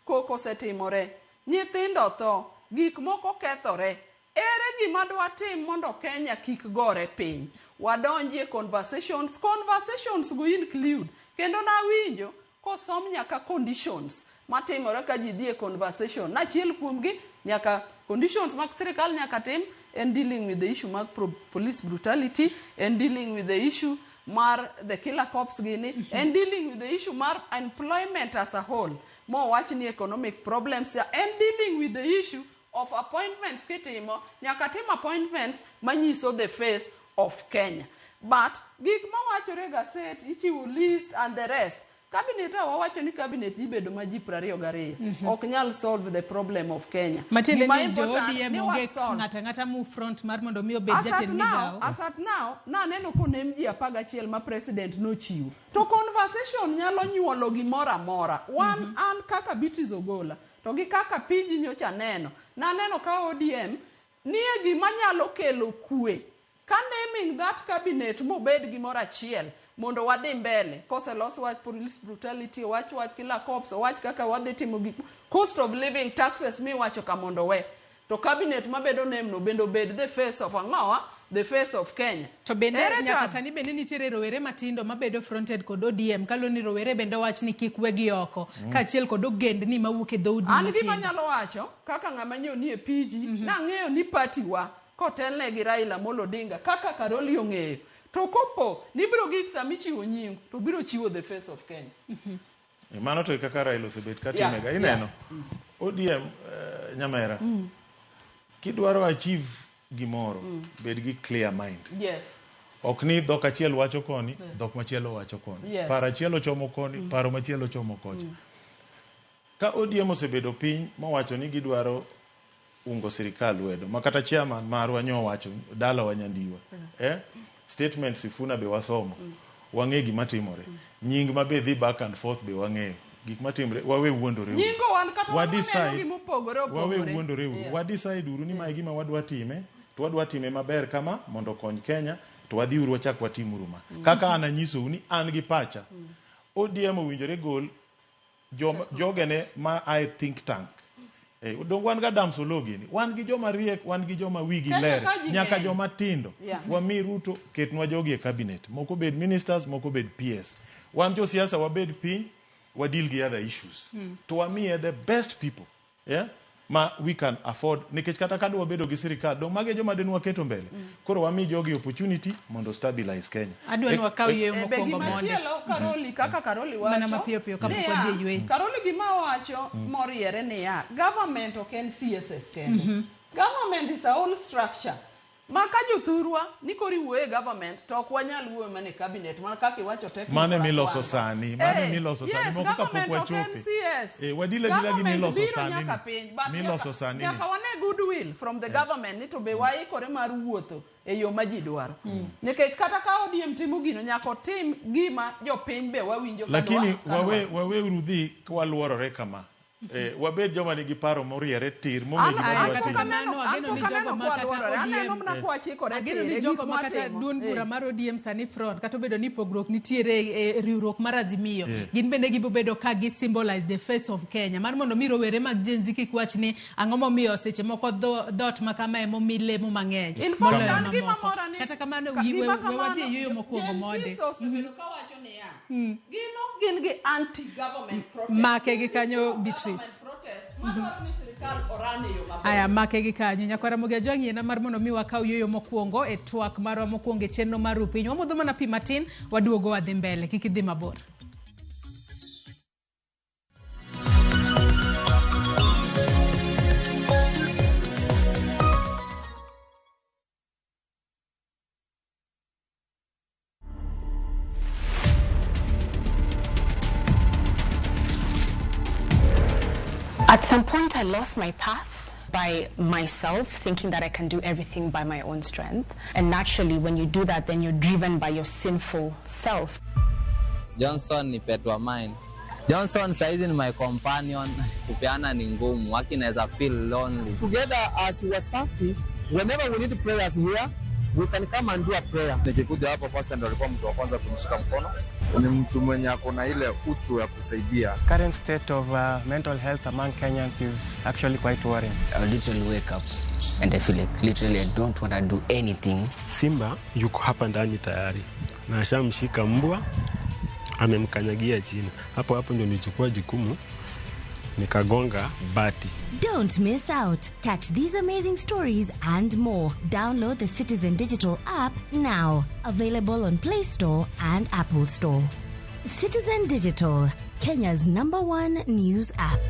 koko osetimore, nyithindo tho, gik moko kethore. Ere gima dwatim mondo Kenya kik gore piny? wadonjie conversations. Conversations go include, kendo nawinjo kosom nyaka conditions matimore ka ji dhi e conversation. Nachiel kuomgi nyaka conditions mag sirikal nyaka tim en dealing with the issue mag police brutality, en dealing with the issue mar the killer cops gini, en dealing with the issue mar employment as a whole, mowach ni economic problems, en dealing with the issue of appointments kitimo, nyaka tim appointments manyiso the face of Kenya. But gik mawachore e gazette, ichiwo list and the rest. Cabinet a wawacho ni cabinet ibedo ma ji 22 ok nyal solve the problem of Kenya. Matiende Gima ni jo important ODM ni onge wasolve. ng'ato ang'ata mu front mar mondo mi obed As at jatend now, migawo. as at now, naneno konem ji 11 ma president nochiwo. To conversation nyalo nyuolo gimoro amora. Wan an kaka Beatrice Ogola, to gi kaka Piji nyocha neno. Naneno ka ODM nie gima nyalo kelo kwe. Ka naming that cabinet mobed gimoro achiel mondo wadhi mbele koselos wach police brutality, owach wach killer cops, owach kaka wadhi timo gik cost of living taxes miwacho ka mondo we to cabinet mabedo name no bende obed the face of ang'owa, the face of Kenya. To bende Ere nyaka tabu? sani bende nitiere rowere matindo mabedo fronted kod ODM kaluwo ni rowere bende owach ni kik wegi oko kaachiel kod ogendni mawuok e dhoudi An gima matindo. anyalo wacho kaka ng'ama nyiewo ni e PG, nang'eyo ni party wa kotelne gi Raila Amolo Odinga kaka Karoli ong'eyo. To kopo ni biro gik sama ichiwo nying to biro chiwo the face of Kenya. Mano to e kaka Raila osebet ka timega. Ineno ODM Nyamera, kidwaro achieve gimoro, bed gi clear mind. Ok ni dhok achiel wacho koni, dhok machielo wacho koni. Paro achiel ochomo koni, paro machielo ochomo kocha. Ka ODM osebedo piny mowacho ni gidwaro ungo sirikal lwedo, ma kata chairman marwa nyowacho dalawa Nyandiwa. Statement Sifuna be wasomo. Wang'e gima timore. Nying ma be dhi back and forth be wang'eyo. Gik matimore, wawe wuondore uru. Nyingo wan kata wan waneno Wadecide- gimopogore wawe opogore. wuondore uru. Wadecide uru ni mae gima wadwa time, to wadwa time maber kama mondo okony Kenya, to wadhi uru wachak watim uru ma. Kaka an anyisou ni an gi pacha. ODM owinjore gol jogene ma ae think tank. Dong wan ga Adams Oloo gini. Wan gi joma riek, wan gi joma wigi Kenya ler, ka ji nyaka ng'eny. joma tindo. Wami Ruto ketnwa jogi e cabinet. Moko bed ministers, moko bed PS. Wan josiasa wabed piny, wadeal gi other issues. To wamiye the best people. Yeah? Ma we can afford nikech kata ka dwa bedo gi sirikal dong mage joma den waketo mbele. Koro wami jogi opportunity mondo stabilize Kenya. Adwa ni wakaw yweyo Be mokwongo gima mondi. chielo Karoli kaka Karoli wacho Mana mapiyo piyo kapok niya, wadhi e yweyo. Karoli gima wacho moriere niya government ok en CSS kende. Government is a whole structure. Ma ka jothurwa ni koro iwuoyo e government to ok wanyal wuoyo mana e cabinet mana kaka iwacho technical Mane miloso as sani, mane miloso sani, yes, moko kapok government ok en wachope. CS. Wadila dila gi Government miloso biro sani nyaka ni. piny, but Miloso sani ni. nyaka wane goodwill from the government ni to be waikore mar wuotho e yo ma ji dwaro. Nikech kata ka ODM timo gino nyaka otim gima jopiny be wawinjo ka Lakini dwa- ka wawe dwaro. waweuru dhi ka waluorore kama. Wabed joma nigi paro moriere tir mong'e gima An dwa kata timo. kamano ageno ni pok jogo aneno ma kwa kata luorore, aneno ODM mana kwachikore ageno tir ni e jogo gik ma kata mwatimo. duond bura mar ODM sani front kata obedo ni pogruok nitiere e riwruok mar Azimio gin bende gibobedo ka gi symbolize the face of Kenya mar mondo mi rowere mag Gen Z kik wach ni ang'o momiyo seche moko dhoot ma kama ema omi lemo mang'eny In fact, moloyo an gima mamoko. mora ni Kata kamano gima we wadhi e kamano, yueyo mokwongo Gen Z monde. osebedo kawacho niya, gin ok gin gi anti-government protest. Make gi kanyo Beatrice. Protest madwaro ni sirikal oran e yo maber. Aya make gi kanyo nyakwara Ramogi Ajwang' yiena mar mondo mi wakaw yueyo mokwongo e twak marwa mokwongo e chenro mar Rupiny. Wamodho mana pi matin waduogo wadhi mbele kik idhi mabor. At some point, I lost my path by myself, thinking that I can do everything by my own strength. And naturally, when you do that, then you're driven by your sinful self. Johnson ni pet wa mine. Johnson saizi ni my companion. Kupeana ni ngumu, waki naweza feel lonely. Together as Wasafi, whenever we need prayers here, We can come and do a prayer. Nikikuja hapo pastor ndo alikuwa mtu wa kwanza kunishika mkono. Ni mtu mwenye ako na ile utu ya kusaidia. Current state of mental health among Kenyans is actually quite worrying. I literally wake up and I feel like literally I don't want to do anything. Simba yuko hapa ndani tayari na ashamshika mbwa, amemkanyagia chini. Hapo hapo ndio nilichukua jukumu nikagonga bati. Don't miss out. Catch these amazing stories and more. Download the Citizen Digital app now. Available on Play Store and Apple Store. Citizen Digital, Kenya's number one news app.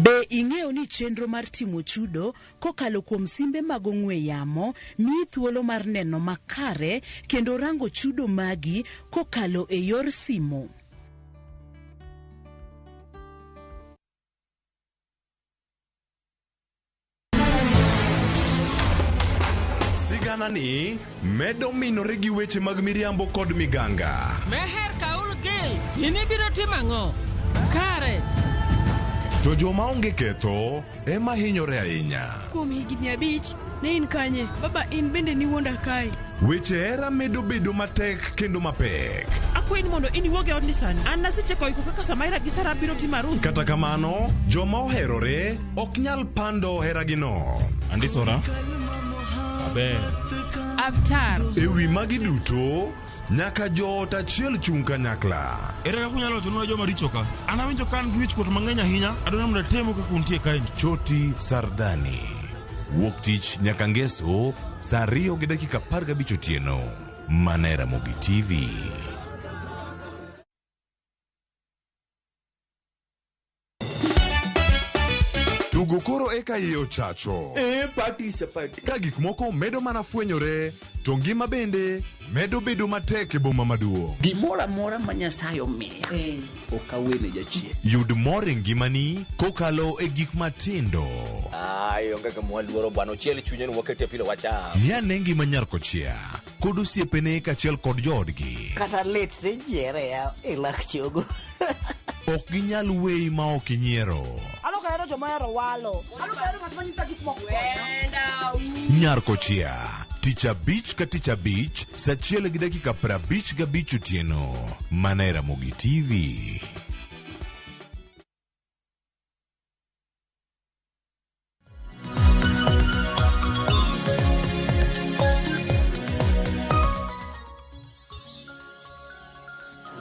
Be ing'eyo ni chenro mar timo chudo kokalo kuom simbe mag ong'we yamo miyi thuolo mar neno makare kendo rango chudo magi kokalo e yor simo? Sigana ni medo minore gi weche mag miriambo kod miganga. Meher Kaul Gil, in ibiro timo ang'o? Kare. To joma onge ketho ema hinyore ahinya. Kuom higni 5, ne in kanye? Baba, in bende niwuonda kae. Weche hera medo bedo matek kendo mapek. Akwayi ni mondo in iwuog e odni sani. An nasechako iko kaka Samaira gi Sara biro timo arus. Kata kamano, joma oherore ok nyal pando heragino. Andisora. Aber. Avtar. E wi magi duto, nyaka joot achiel chung' kanyakla. Ere kaka unyalo wachonwa joma richo ka? An awinjo ka an gi wichkuot mang'eny ahinya. Adwaro mondo atemu kaka untie kaeni. Choti Sardani. Wuok tich nyaka ngeso saa 2:15 otieno. Mana e Ramogi TV. Tugo koro eka iye ochacho. Party is a party. Ka gik moko medo mana fwenyore, to ngima bende medo bedo matek e boma maduong'. Gimoro amora ma Nyasaye omiya, ok awene jachien. Yud mor e ngimani kokalo e gik matindo. Ai, onge gima waluoro bwana, ochiel chunye ni wakete pile wacham. Ng'i ane ngima nyar kochia kod osiepene kaachiel kod joodgi. Kata lit tinyiere ya e lak chogo. Ok ginyal weyi ma ok inyiero. Ano kahero joma ohero walo. Ano kahero ng'at manyisa gik moko. Nyar kochia tich abich ka tich abich saa 1:55 otieno mana e Ramogi TV.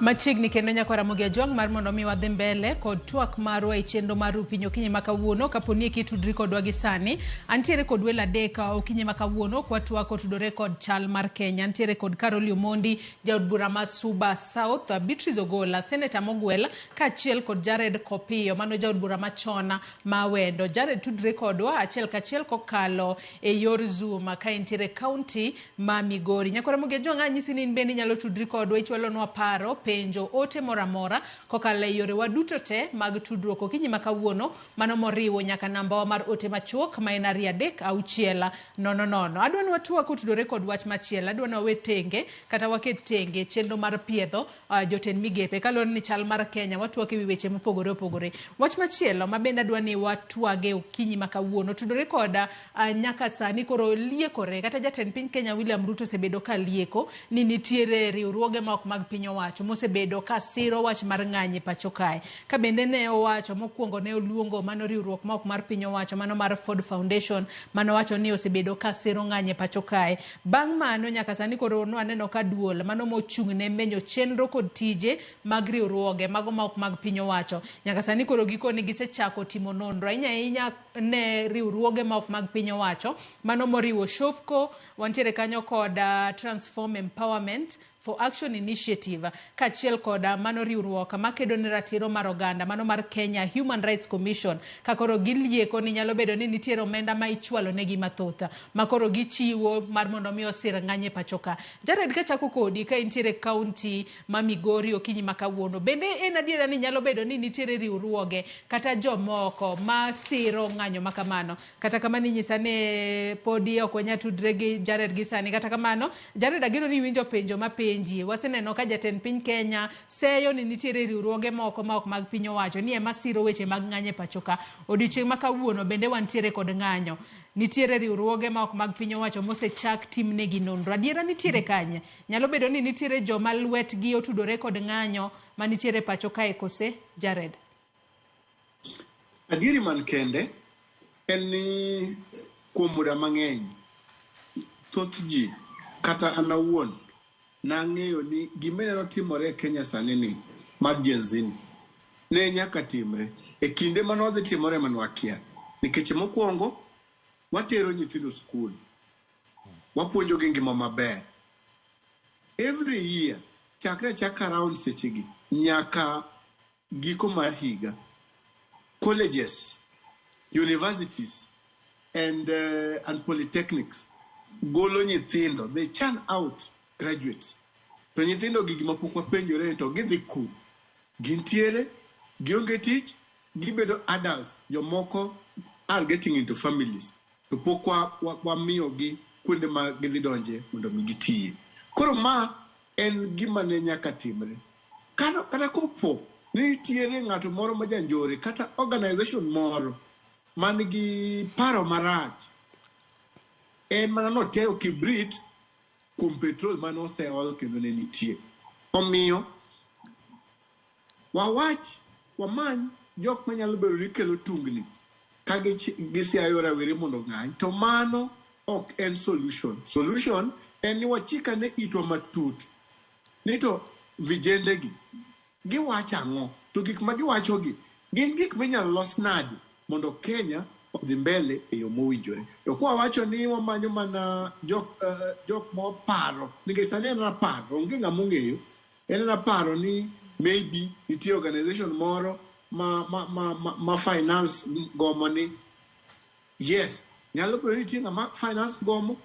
Machiegni kendo nyaka Ramogi Ajwang' mar mondo mi wadhi mbele kod twak marwa e chenro mar Rupiny okinyi ma kawuono. Kapo ni kitudri kodwa gi sani, antiere kod welo adek okinyi ma kawuono kwa twak otudore kod chal mar Kenya. Antiere kod Carol Omondi, jaod bura ma Suba South, Beatrice Ogola, seneta mogwel, kaachiel kod Jared Kopiyo, mano jaod bura machon ma Wendo. Jared tudre kodwa achiel kachiel kokalo e yor Zoom ka entiere kaunti ma Migori. Nyaka Ramogi Ajwang' anyisi ni in bende inyalo tudri kodwa, ichwalonwa paro, penjo, ote moro amora kokalo e yorewa duto te mag tudruok okinyi ma kawuono, mano moriwo nyaka nambawa mar ote machuok ma en 2 3 6 0 0. Adwa ni watwak kotudore kod wach machielo. Adwa ni wawe tenge kata waket tenge chenro mar piedho jotend migepe kaluwore ni chal mar Kenya watwak ewi weche mopogore opogore. Wach machielo ma bende adwa ni watwage okinyi ma kawuono tudore koda nyaka sani koro liekore kata jatend piny Kenya William Ruto osebedo ka lieko ni nitiere riwruoge ma ok mag piny owacho mosebedo ka siro wach mar ng'anyo e pacho kae. Ka bende ne owacho mokwongo ne oluongo mano riwruok ma ok mar piny owacho mano mar Ford Foundation manowacho ni osebedo ka siro ng'anyo e pacho kae. Bang' mano nyaka sani koro nwaneno ka duol mano mochung' ne menyo chenro kod tije mag riwruoge mago ma ok mag piny owacho nyaka sani koro gikone gisechako timo nonro ahinya ahinya ne riwruoge ma ok mag piny owacho mano moriwo Shofco, wantiere kanyo kod Transform Empowerment for Action Initiative kaachiel kod mano riwruok makedo ne ratiro mar oganda mano mar Kenya Human Rights Commission, ka koro gilieko ni nyalo bedo ni nitiere omenda ma ichwalo negi mathoth ma koro gichiwo mar mondo mi osir ng'anyo e pacho ka. Jared, kachako kodi ka intiere kaunti ma Migori okinyi ma kawuono, bende en adiera ni nyalo bedo ni nitiere riwruoge kata jomoko ma siro ng'anyo ma kamano? Kata kamano inyisa ni podi ok wanyal tudre gi Jared gi sani. Kata kamano, Jared, ageno ni iwinjo penjo mapenji. ipenjie. Waseneno ka jatend piny Kenya seyo ni nitiere riwruoge moko ma ok mag piny owacho ni ema siro weche mag ng'anyo e pacho ka. Odiochieng' ma kawuono bende wantiere kod ng'anyo. Nitiere riwruoge ma ok mag piny owacho mosechak timnegi nonro. Adiera nitiere kanye? Nyalo bedo ni nitiere joma lwetgi otudore kod ng'anyo manitiere e pacho kae kose, Jared? Adieri man kende en ni kuom muda mang'eny thoth ji kata an awuon nang'eyo ni gima ineno timore e Kenya sani ni mar Gen Z ni ne nyaka timre. E kinde mane odhi timore mane wakia. Nikech mokwongo watero nyithindo skul, wapuonjogi ngima maber. Every year chakre achaka around sechegi nyaka giko mar higa, colleges, universities and polytechnics golo nyithindo, they churn out graduates. To nyithindo gi gima pok wapenjore ni to gidhi ku? Gintiere, gionge tich, gibedo adults, jomoko are getting into families. To pok wamiyogi kuonde ma gidhi donje mondo mi gitiye. Koro ma en gima ne nyaka timre. Kata kopo ni nitiere ng'ato moro ma janjore kata organization moro man gi paro marach, en mana notiayo kibrit kuom petrol mane oseol kendo ne nitie. Omiyo wawach, wamany jok manyalo bedo ni kelo tungni ka gisiayo rawere mondo ong'any, to mano ok en solution. Solution en ni wachik ane itwa matut ni to vijende gi giwacho ang'o, to gik ma giwachogi gin gik minyalo los nade mondo Kenya odhi mbele e yo mowinjore. To kwa wacho ni wamanyo mana jok moparo, nikech sani en raparo, onge ng'ama ong'eyo, en raparo ni maybe nitie organization moro ma finance gomo ni. Yes, nyalo bedo ni nitie ng'ama finance gomo,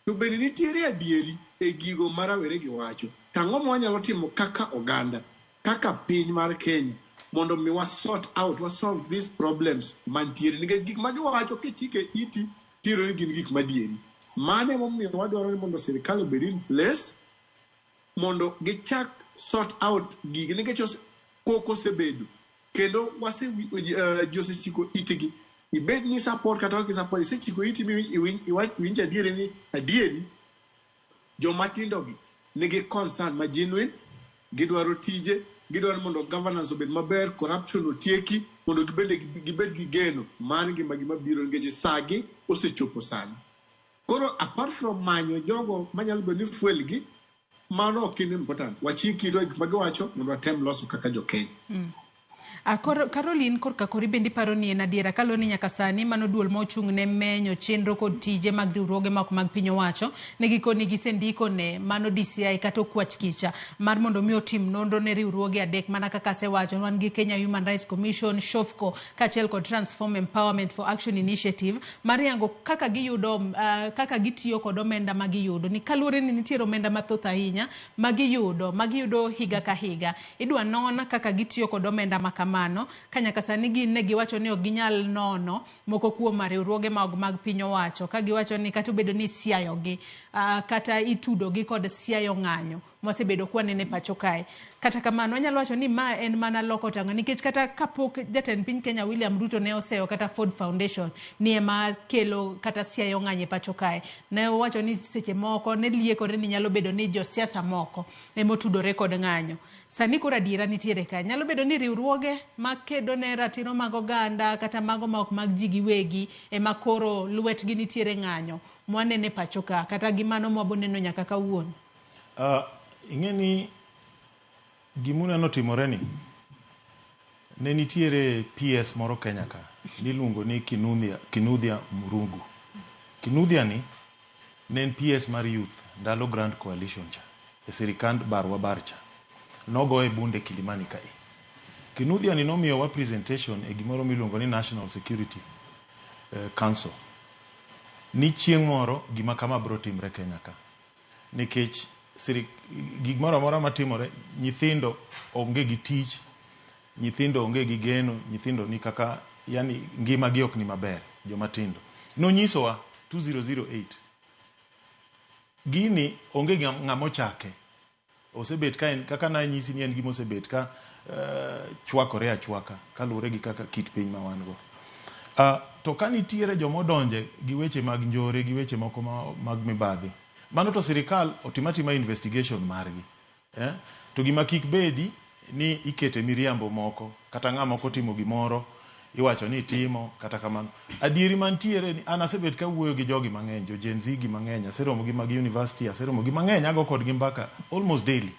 to bende nitiere adieri e gigo ma rawere gi wacho. To ang'o ma wanyalo timo kaka oganda, kaka piny mar Kenya, mondo mi wa sort out, wa solve these problems mantiere. Nikech gik ma giwacho kichike iti, tiyudo ni gin gik madieri. Mano emomiyo wadwaro ni mondo sirikal obed in place, mondo gichak sort out gigi, nikech koko osebedo. Kendo ji osechiko itgi. Ibed ni support kata ok support, isechiko iti mi iwinjo adieri ni adieri joma tindo gi nigi concern ma genuine, gidwaro tije, gidwaro mondo governance obed maber, corruption otieki, mondo gibende gibed gi geno mar ngimagi mabiro, nikech sagi osechopo sani. Koro apart from manyo jogo manyalo bedo ni fuel gi, mano ok en important. Wachik itwa gik ma giwacho mondo watem loso kaka jo Kenya. Caroline, korka kori bende iparo ni en adiera kaluwore ni nyaka sani mano duol ma ochung' ne menyo chenro kod tije mag riwruoge ma ok mag piny owacho ne gikoni gisendiko ne mano DCI kata okwach kicha mar mondo mi otim nonro ne riwruoge adek mana kaka asewacho wan gi Kenya Human Rights Commission, SHOFCO kaachiel kod Transform Empowerment for Action Initiative mar yango kaka giyudo kaka gitiyo kod omenda ma giyudo ni kaluwore ni nitiere omenda mathoth ahinya ma giyudo higa ka higa idwa non kaka gitiyo kod omenda ma kamano ka nyaka sani gin ne giwacho ni ok ginyal nono moko kuom riwruoge mag piny owacho ka giwacho ni kata obedo ni siayogi kata itudogi kod siayo ng'anyo mwasebedo kwanene pacho kae. Kata kamano anyalo wacho ni ma en mana loko tanga nikech kata kapok jatend piny Kenya William Ruto ne oseyo kata Ford Foundation ni ema kelo kata siayo ng'anyo e pacho kae, ne owacho ni seche moko ne liekore ni nyalo bedo ni josiasa moko emotudore kod ng'anyo. Sani koro adiera nitiere kae. Nyalo bedo ni riwruoge makedo ne ratiro mag oganda kata mago ma ok mag ji giwegi ema koro lwetgi nitiere ng'anyo mwanene pacho ka kata gi mano mwaboneno nyaka kawuono. Ing'e ni gimuneno timore ni ne nitiere PS moro Kenya ka niluongo ni Kinuthia Murungu. Kinuthia ni ne en PS mar youth ndalo Grand Coalition cha e sirikand Barwa Bar cha. Nogoye bunde Kilimani kae. Kinuthia ni nomiyowa presentation e gimoro miluongo ni National Security Council ni chieng' moro gima kama biro timre Kenya ka. Nikech gimoro amora matimore, nyithindo onge gi tich, nyithindo onge gi geno, nyithindo ni kaka, yani ngima gi ok ni maber, joma tindo. Nonyisowa 2008. Gini onge ng'ama ochake. Osebet ka en kaka nanyisi ni en gima osebet ka chwakore achwaka kaluwore gi kaka kit piny ma wan go. To ka nitiere joma odonje gi weche mag njore gi weche moko mag mibadhi, mano to sirikal otim atima investigation margi. To gima kik bedi ni ikete miriambo moko kata ng'ama ok otimo gimoro iwacho ni itimo kata kamano. Adieri mantiere ni an asebet kawuoyo gi jogi mang'eny, jo Gen Z gi mang'eny, aseromo gi mag university, aseromo gi mang'eny, ago kodgi mbaka almost daily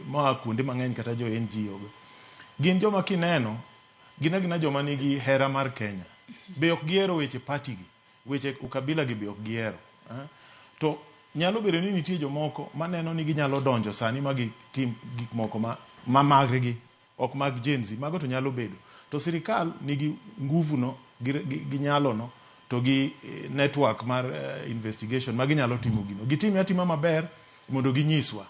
moa kuonde mang'eny kata jo NGO go. Gin joma kineno, gin agina joma nigi hera mar Kenya. Be ok gihero weche party gi, weche ukabila gi be ok gihero. To nyalo bedo ni nitie jomoko maneno ni ginyalo donjo sani ma gitim gik moko ma margi, ok mag Gen Z, mago to nyalo bedo. To sirikal nigi nguvu no, gi nyalo no, to gi network mar investigation ma ginyalo timo gino. Gitime atima maber mondo ginyiswa.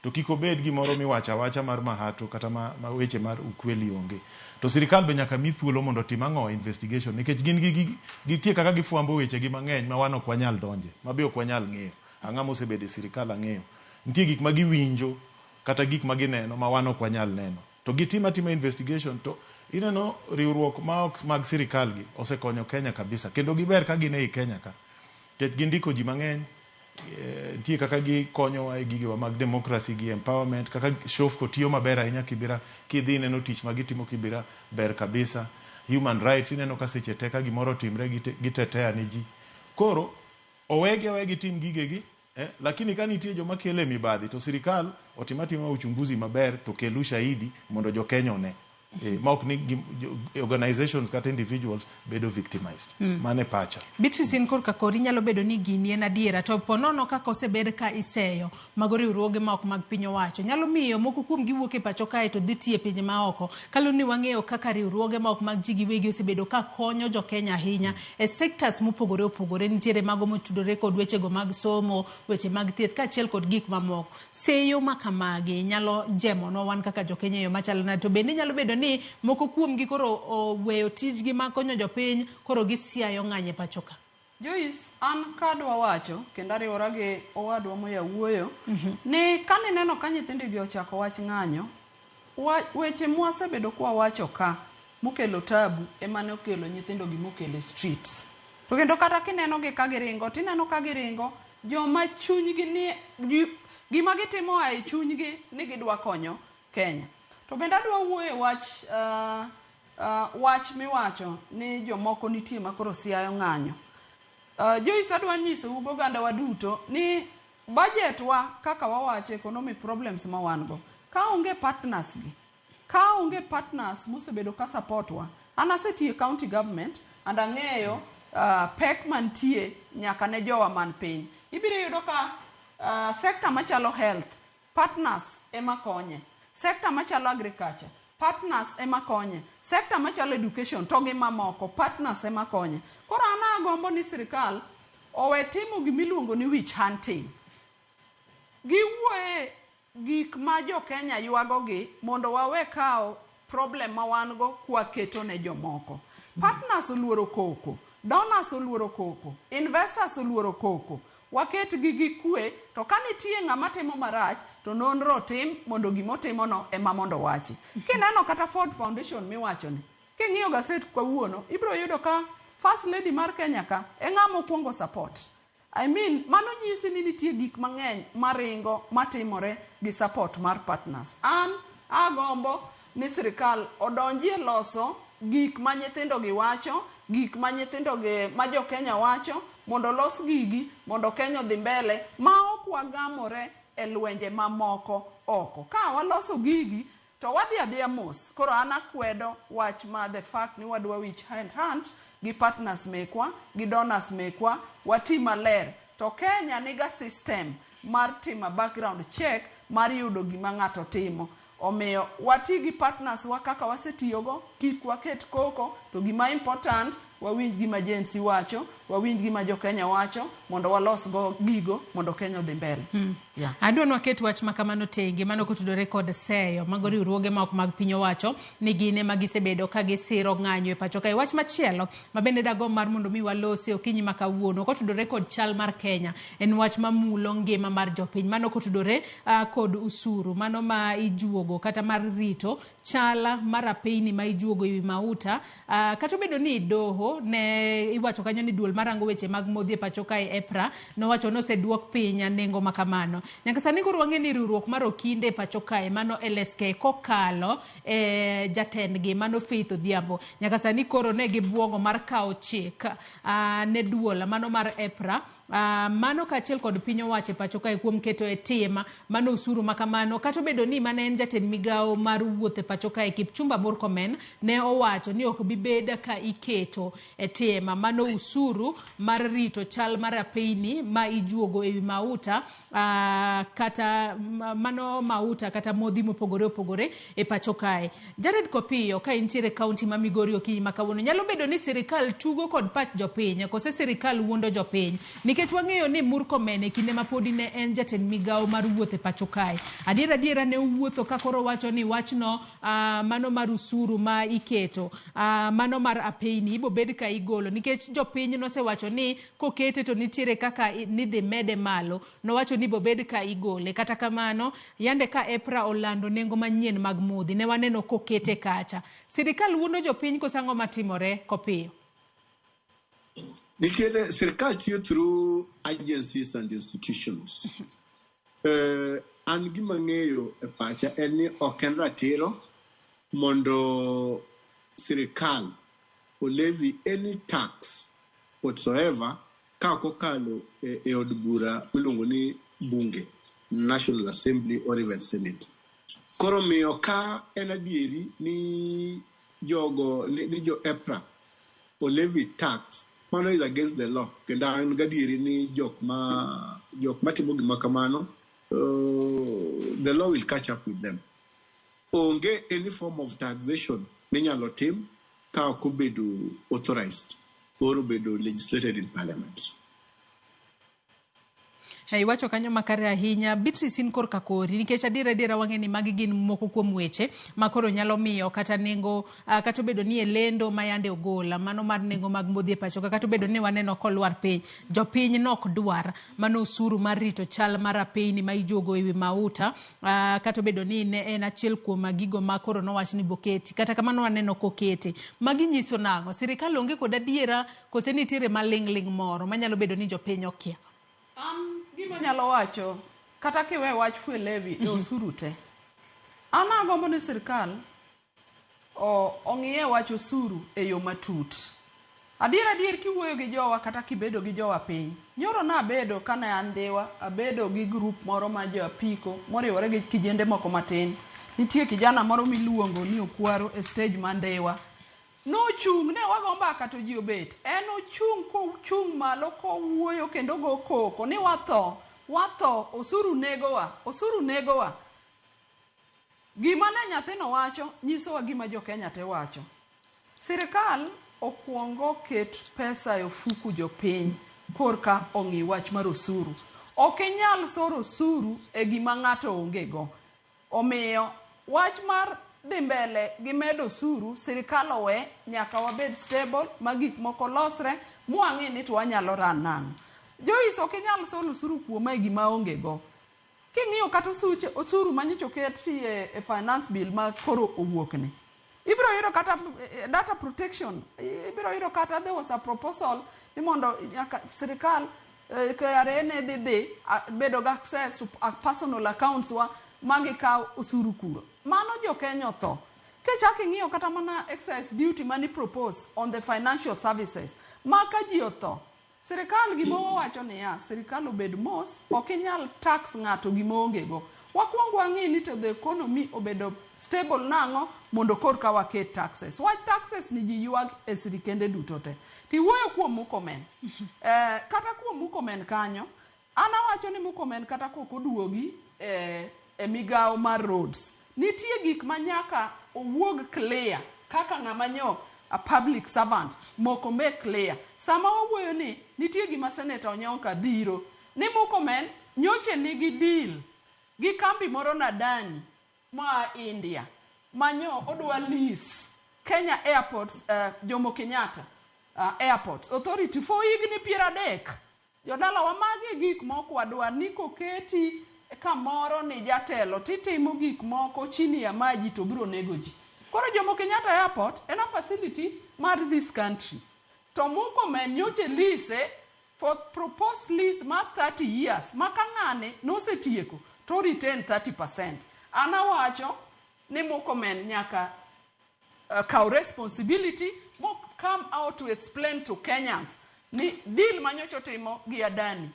To kik obed gimoro miwacho awacha mar mahato kata ma weche mar ukweli onge. To sirikal be nyaka mi thuolo mondo otim ang'o investigation nikech gin gi gitie kaka gifwambo weche gi mang'eny ma wan ok wanyal donje, ma be ok wanyal ng'eyo. Ang'ama osebedo e sirikal ang'eyo. Nitie gik ma giwinjo kata gik ma gineno ma wan ok wanyal neno. To gitim atima investigation to ineno riwruok ma ok mag sirikal gi osekonyo Kenya kabisa kendo giber ka gin ei Kenya ka. Nikech gindiko ji mang'eny, nitie kaka gikonyowa e gigewa mag democracy gi empowerment, kaka Shofco tiyo maber ahinya Kibera, kidhi ineno tich ma gitimo Kibera ber kabisa. Human rights ineno ka seche te ka gimoro otimre gitetea ne ji. Koro owegi aweya gitim gigegi, lakini ka nitie joma kelo e mibadhi to sirikal otim atima uchunguzi maber to kel ushahidi mondo jo Kenya one. Ma ok ni organizations kata individuals bedo victimized. Mano e pacha. Beatrice, in korka kori nyalo bedo ni gini en adiera to ponono kaka osebed ka iseyo mago riwruoge ma ok mag piny owacho nyalo miyo moko kuom gi wuok e pacho kae to dhi tiyo e pinje maoko kaluwore ni wang'eyo kaka riwruoge ma ok mag ji giwegi osebedo ka konyo jo Kenya ahinya e sectors mopogore opogore. Nitiere mago motudore kod wechego mag somo, weche mag thieth kaachiel kod gik mamoko. Seyo ma kamagi nyalo jemonwa wan kaka jo Kenya e yo machalo nade? To bende nyalo bedo ni moko kuomgi koro oweyo tijgi mar konyo jopiny koro gisiayo ng'anyo e pacho ka. Joyce, an kadwa wacho kendo ariwora gi owadwa moya wuoyo ni kanineno ka nyithindo gi ochako wach ng'anyo, weche mwasebedo kwawacho ka mokelo tabu ema ne okelo nyithindo gi mokelo e streets. To kendo kata kineno gi ka giringo, tineno ka giringo joma chunygi ni gima gitimo a e chunygi ni gidwa konyo Kenya. To bende adwa wuoyo e wach wach miwacho ni jomoko nitie ma koro siayo ng'anyo. Joyce, adwa nyisou goganda wa duto ni budget wa kaka wawacho economic problems ma wan go, ka onge partners gi, ka onge partners mosebedo ka support wa, an asetiyo e county government and ang'eyo pek mantie nyaka ne jowa man piny. Ibiro yudo ka sector machalo health, partners ema konye. Sector machalo agriculture, partners ema konye. Sector machalo education to gi mamoko, partners ema konye. Koro an agombo ni sirikal owe timo gimiluongo ni witch hunting. Giwuoye gik ma jo Kenya ywago gi mondo wawe kawo problem ma wan go kwaketo ne jomoko. Partners oluoro koko, donors oluoro koko, investors oluoro koko. Waket gi gi kwe, to ka nitie ng'ama timo marach, to nonro otim mondo gimotimo no ema mondo owachi. Kineno kata Ford Foundation miwacho ni, king'iyo gaset kawuono, ibiro yudo ka First Lady mar Kenya ka e ng'ama okwongo support. I mean, mano nyisi ni nitie gik mang'eny maringo matimore gi support mar partners. An agombo ni sirikal odonjie loso gik ma nyithindo gi wacho, gik ma nyithindo gi ma jo Kenya wacho, mondo olos gigi mondo Kenya odhi mbele ma ok wagamore e lwenje mamoko oko. Ka waloso gigi to wadhi adhiya mos. Koro an akwedo wach ma the fact ni wadwa witch hunt gi partners mekwa, gi donors mekwa, wati maler. To Kenya niga system mar timo background check mar yudo gima ng'ato timo. Omiyo wati gi partners wa kaka wasetiyogo, kik waket koko, to gima important wawinj gima Gen Z wacho, wawinj gima jo Kenya wacho, mondo walos go gigo mondo Kenya odhi mbele. Yeah. Adwa ni waket wach ma kamano tenge mano kotudore kod seyo mago riwruoge ma ok mag piny owacho ni gin ema gisebedo ka gisiro ng'anyo e pacho kae. Wach machielo ma bende dagomb mar mondo mi walosi okinyi ma kawuono kotudore kod chal mar Kenya en wach mamulo ngima mar jopiny mano kotudore kod usuru mano ma ijuogo kata mar rito chala mar apeyni ma ijuogo ewi mauta kata obedo ni doho ne iwacho kanyo ni duol marango weche mag modhi e pacho kae EPRA nowacho ni oseduok piny nengo ma kamano. Nyaka sani koro wang'e ni riwruok mar okinde e pacho kae mano LSK kokalo e jatendgi mano Faith Odhiambo nyaka sani koro ne gibuogo mar kawo chik ne duol mano mar EPRA mano kaachiel kod piny owacho e pacho kae kuom keto e tim mano osuru ma kamano kata obedo ni mane en jatend migawo mar wuoth e pacho kae Kipchumba Murkomen ne owacho ni ok bi bed ka iketo e tim mano usuru mar rito chal mar apeyni ma ijuogo ewi mauta kata mano mauta kata modhi mopogore opogore e pacho kae. Jared Kopiyo ka intiere kaunti ma Migori okinyi ma kawuono nyalo bedo ni sirikal tugo kod pach jopiny kose sirikal wuondo jopiny nikech wang'eyo ni Murkomen e kinde ma podi ne en jatend migawo mar wuoth e pacho kae adier adiera ne owuotho ka koro wacho ni wachno mano mar usuru ma iketo mano mar apeyni ibo bed ka igolo nikech jopiny nosewacho ni kokete to nitiere kaka nidhi mede malo nowacho ni bobed ka igole kata kamano yande ka EPRA olando nengo manyien mag modhi ne waneno kokete kacha sirikal wuondo jopiny koso ang'o matimore Kopiyo? Nitiere sirikal tiyo through agencies and institutions. An gima ng'eyo e pacha en ni ok en ratiro mondo sirikal o levy any tax whatsoever ka ok okalo e od bura miluongo ni bunge, National Assembly or even Senate. Koro miyo ka en adieri ni jogo ni jo EPRA o levy tax, mano is against the law. Kendo an gadieri ni jok matimo gima kamano, the law will catch up with them. Onge any form of taxation minyalo tim ka ok obedo authorized or obedo legislated in parliament. Hey, iwacho kanyo makare ahinya Beatrice in korka kori nikech adiera adiera wang'e ni magi gin moko kuom weche ma koro nyalo miyo kata nengo kata obedo ni e lendo ma yande ogola mano mar nengo mag modhi e pacho kata obedo ni waneno kolwar piny jopiny nok dwar mano osuru mar rito chal mar apeyni ma ijuogo ewi mauta kata obedo ni ne en achiel kuom gigo ma koro nowach ni boketi kata kamano waneno kokete magi nyiso nang'o sirikal onge kod adiera kose nitiere maling'ling' moro manyalo bedo ni jopiny okia? Gima nyalo wacho kata kiwe wach fuel levy e osuru te an agombo ni sirikal ong'iye wach osuru e yo matut. Adier adier kiwuoyo gi jowa kata kibedo gi jowa piny nyoro nabedo kane an Ndhiwa abedo gi group moro ma jo apiko moriwore gi kijende moko matin. Nitie kijana moro miluongo ni Okwaro e stage ma Ndhiwa. Nochung' ne wago mbaka to ji obet. En ochung' kochung' malo kowuoyo kendo go koko ni watho, watho, osuru negowa, osuru negowa. Gima ne nyathino wacho nyisowa gima jo Kenya te wacho. Sirikal okwongo ket pesa e ofuku jopiny korka ong'i wach mar osuru. Ok inyal soro osuru e gima ng'ato onge go. Omiyo wach mar dhi mbele gi medo osuru sirikal owe nyaka wabed stable ma gik moko losre mwang'i ni to wanyalo ran nang'o. Joyce ok inyal solo osuru kuoma e gima onge go. King'iyo kata osuru manyocha oket e finance bill ma koro owuok ni. Ibiro yudo kata data protection, ibiro yudo kata there was a proposal ni mondo nyaka sirikal KRA ne dhi bedo gi access to personal accounts wa ma gikaw osuru kuro. Mano jo Kenya otho. Kichako ing'iyo kata mana excise duty mani propose on the financial services ma ka ji otho sirikal gima wawacho niya sirikal obed mos ok inyal tax ng'ato gima onge go. Wakwong wang'i ni to the economy obedo stable nang'o mondo korka waket taxes. Wach taxes ni ji ywak e sirikende duto te. Tiwuoyo kuom Murkomen. Kata kuom Murkomen kanyo, an awacho ni Murkomen kata kok oduogi e migawo mar roads. Nitie gik ma nyaka owuog clear kaka ng'ama nyo a public servant moko make clear. Sama wawuoyo ni nitie gima Senator Onyonka dhiro ni Murkomen nyoche nigi deal gi kambi moro Nadani moa India manyo odwa lease Kenya Airports Jomo Kenyatta Airports Authority for higni 30. Jodalawa magi e gik ma ok wadwa ni koketi kamoro ni jatelo titimo gik moko chini ya maji to biro nego ji. Koro Jomo Kenyatta Airport en a facility mar this country. To Murkomen nyocha lease for proposed lease mar 30 years ma ka ng'ani nosetieko to retain 30%. An awacho ni Murkomen nyaka kaw responsibility mo come out to explain to Kenyans ni deal ma nyocha otimo gi Adani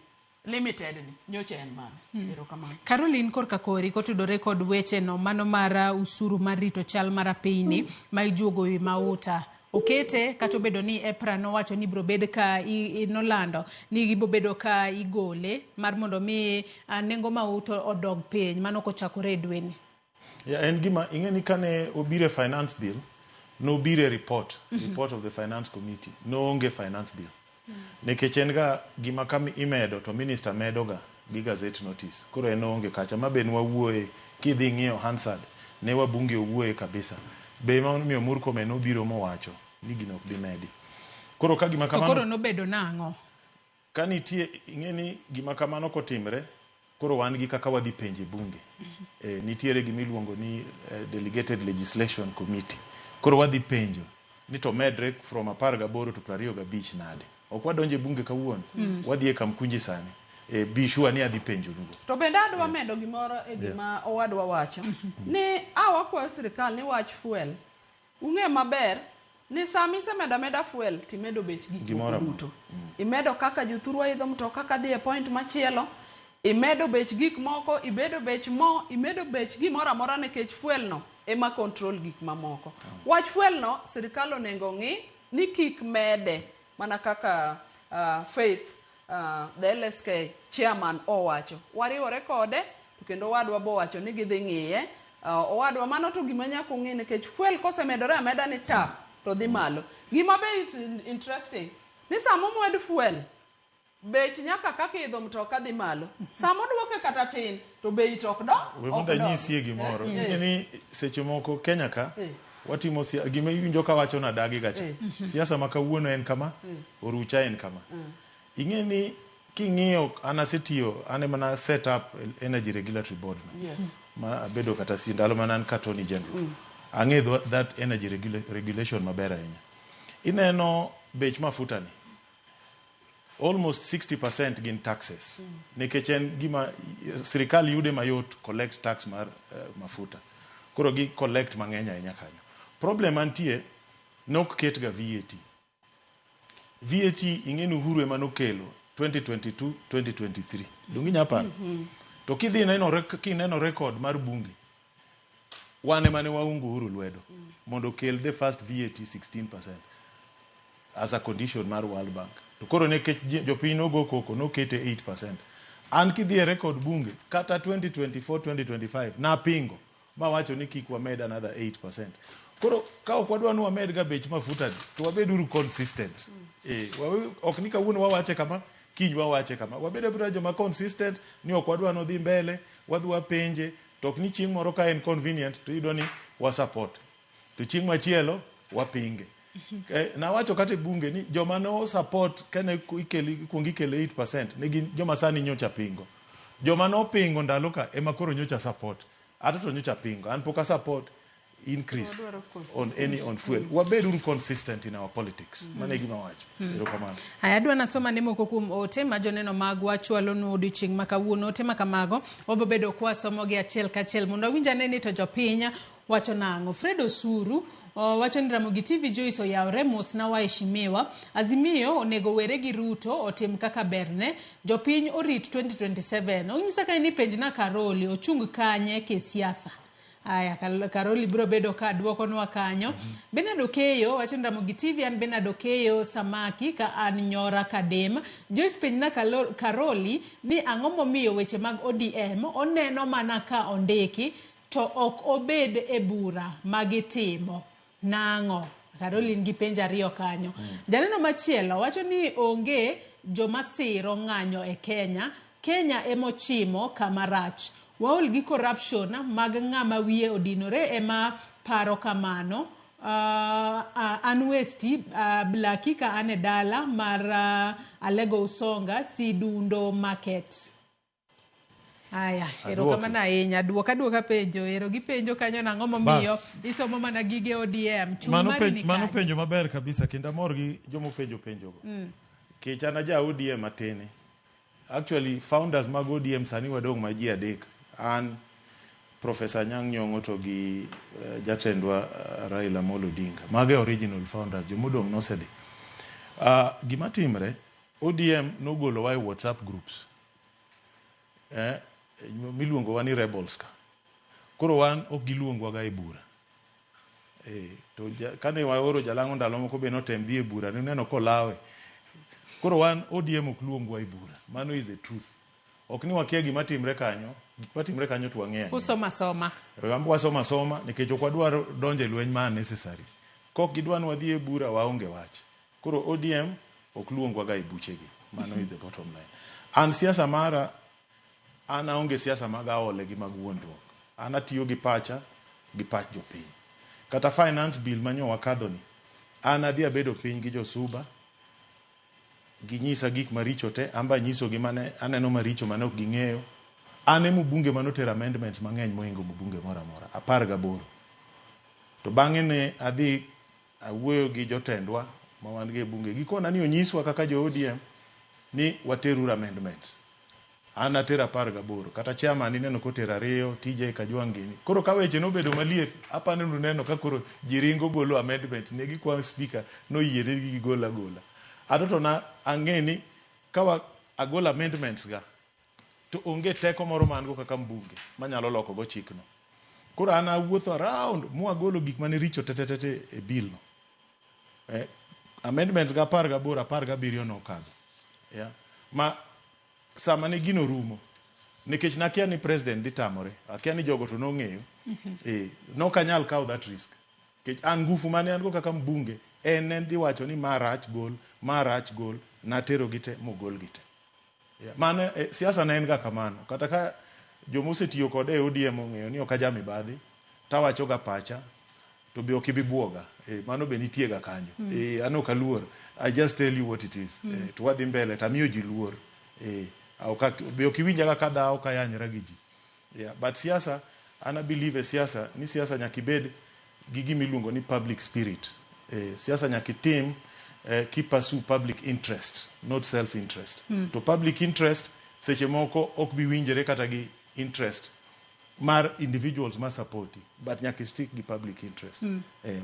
Limited ni nyocha en mane. Erokamano. Caroline korka kori kotudore kod weche no mano mar usuru mar rito chal mar apeyni ma ijuogo wi mauta okete kata obedo ni EPRA nowacho ni ibro bed ka nolando ni gibo bedo ka igole mar mondo mi nengo mauta odog piny mano kochakore e dweni. Yeah, en gima ing'e ni kane obiro e finance bill nobiro e report, report of the finance committee noonge finance bill nikech en ga gima ka imedo to minister medo ga gi gazette notice koro en oonge kacha ma be nwawuoye kidhi ing'iyo Hansard ne wabunge owuoye kabisa be ema omiyo Murkomen nobiro mowacho ni gino ok bi medi koro ka gima To kamano koro nobedo nang'o? Ka nitie ing'e ni gima kamano kotimre koro wan gi kaka wadhi penje bunge. Nitiere gima iluongo ni delegated legislation committee. Koro wadhi penjo ni to medre from 18 to 25 nade. Ok wadonje bunge kawuono. Wadhi e Kamkunji sani. Be sure ni adhi penjo nugo. To bende adwa medo gimoro e gima owadwa wacho ni a wakwayo sirikal ni wach fuel ung'e maber ni sama isemedo ameda fuel timedo bech gik moko Gimoro amora. duto. Imedo kaka jothurwa idho mtoka kadhi e point machielo, imedo bech gik moko, imedo bech mo, imedo bech gimoro amora nikech fuel no ema control gik mamoko. Wach fuel no sirikal onego ng'i ni kik mede mana kaka Faith the LSK chairman owacho. Wariwore kode to kendo owadwa bowacho ni gidhi ng'iye. Owadwa mano to gima nyaka ung'i nikech fuel kosemedore ameda ni tap to dhi malo. Gima be it's interesting ni sama omed fuel bech nyaka kaka idho mtoka dhi malo. Sama oduoke kata tin to bei to ok do. We mondo ok dog. anyisie gimoro. Ing'e ni seche moko Kenya ka watimo gima iwinjo kawacho nadagi gacha. Siasa ma kawuono en kama, orucha en kama. Ing'e ni king'iyo an asetiyo an ema na set up Energy Regulatory Board no. Ma abedo kata si ndalo mane an ka Attorney General. Ang'e that energy regulation maber ahinya. Ineno bech mafuta ni almost 60% gin taxes. Nikech en gima sirikal yude mayot collect tax mar mafuta. Koro gi collect mang'eny ahinya kanyo. Problem mantie nok ket ga VAT. VAT ing'e ni Uhuru ema nokelo 2022 2023. Donge inya paro? To kidhi neno kineno record mar bunge wan ema ne waungo Uhuru lwedo mondo okel the first VAT 16% as a condition mar World Bank. To koro nikech jopiny nogo koko nokete 8%. An kidhi e record bunge kata 2024 2025 napingo mawacho ni kik wamed another 8%. Koro ka ok wadwa ni wamed ga bech mafuta ni, to wabed uru consistent. Ok ni kawuono wawache kama, kiny wawache kama. Wabed abeda joma consistent ni ok wadwa nodhi mbele, wadhi wapenje, to ok ni chieng' moro ka en convenient to iyudo ni wa support. To chieng' machielo wapinge. Nawacho kata e bunge ni joma no support kane ikuongo ikele 8% ne gin joma sani nyocha pingo. Joma nopingo ndalo ka ema koro nyocha support. Ato to nyocha pingo. An pok a support increase Wadwaro on any on fuel. Wabed uru consistent in our politics. Mano e gima awacho. Erokamano. Aya, adwa nasoma ne moko kuom ote ma joneno magwa chwalonwa odiochieng' ma kawuono. Ote ma kamago wabo bedo kwasomogi achiel kachiel mondo awinj ane ni to jopiny wacho nang'o. Fred Osuru wacho ni Ramogi TV Joyce oyawre mos na waheshimiwa. Azimio onego were gi Ruto otim kaka berne. Jopiny orit 2027. Onyisa kae ni penjna Karoli ochung kanye kisiasa. Aya, Karoli biro bedo ka duokonwa kanyo. Bernard Okeyo wacho ni Ramogi TV an Bernard Okeyo Samaki ka an Nyora Kadem. Joyce penjna Karoli ni ang'o momiyo weche mag ODM oneno mana ka ondiki to ok obed e bura magitimo. Nang'o? Karoli nigi penjo ariyo kanyo. Janeno machielo wacho ni onge joma siro ng'anyo e Kenya Kenya emochimo kama rach. Waol gi corruption mag ng'ama wiye odinore ema paro kamano. An Westi Blaki ka an e dala mar Alego Usonga, Sidundo Market. Aya, erokamano ahinya. Duoka duoka penjo. Ero gipenjo kanyo nang'o momiyo isomo mana gige ODM. Chung' Mano mari penj, ni mano kanye? penjo maber kabisa kendo amor gi jomopenjo penjogo. Kech an aja ODM atene. Actually founders mag ODM sani wadong' ma ji adek. An, Professor Anyang' Nyong'o to gi jatendwa Raila Amolo Odinga. Mago e original founders, jomodong' nosedhi. Gima timre, ODM nogolowa e WhatsApp groups. Miluongowa ni rebels ka. Koro wan ok giluongwa ga e bura. To kane waoro Jalang'o ndalo moko be notem dhi e bura, nuneno kolawe. Koro wan ODM ok luongwa e bura. Mano is the truth. Ok ni wakia gima timre kanyo, gik matimre kanyo to wang'eyo ang'eya. Usoma asoma. Wan wasomo asoma nikech ok wadwar donjo e lweny ma unnecessary. Kok gidwa ni wadhi e bura waonge wach. Koro ODM ok luongwa ga e buchegi. Mano is the bottom line. An siasa mara, an aonge siasa mag aole gi mag wuondruok. An atiyo gi pacha gi pach jopiny. Kata finance bill manyo wakadho ni, an adhi abedo piny gi josuba, ginyisa gik maricho te, an be anyisogi mane aneno maricho mane ok ging'eyo. An e mbunge mane otero amendments mang'eny mohingo mbunge moro amora, 18. To bang'e ne adhi awuoyo gi jotendwa ma wan go e bunge, gikona ni onyiswa kaka jo ODM ni wateruru amendment. An atero 18, kata chairman ineno kotero 2, TJ Kajwang' gini. Koro ka weche nobedo maliet, apani nuneno ka koro ji ringo golo amendment, ne gikwayo speaker noyienegi gigol agola. Ato to na ang'e ni ka wa agolo amendments ga, to onge teko moro ma an go kaka mbunge manyalo loko go chikno. Koro an awuotho around mwagolo gik mane richo tetetete e bill no. Amendments ga 18, 17 nokadho. Yeah. Ma sama ne gino rumo, nikech nakia ni president dhi tamore, akia ni jogo to nong'eyo, nok anyal kawo that risk. Nikech an ngufu mane an go kaka mbunge, en ne dhi wacho ni ma rach gol, ma rach gol, natero gi te, mogol gi te. Yeah. Mano siasa ne en ga kamano. Kata ka joma osetiyo kode e ODM ong'eyo ni ok aja mibadhi, tawacho ga pacha, to be ok ibi buoga. Mano be nitie ga kanyo. An ok aluor. I just tell you what it is. To wadhi mbele, tamiyo ji luor. Be ok iwinja ga ka dhawo ka yanyora gi ji. Yeah, but siasa, an a believe e siasa, ni siasa nyaka ibed gi gima iluongo ni public spirit. Siasa nyaka itim ki pursue public interest, not self interest. To public interest seche moko ok bi winjore kata gi interest mar individuals ma supporti, but nyaka stick gi public interest.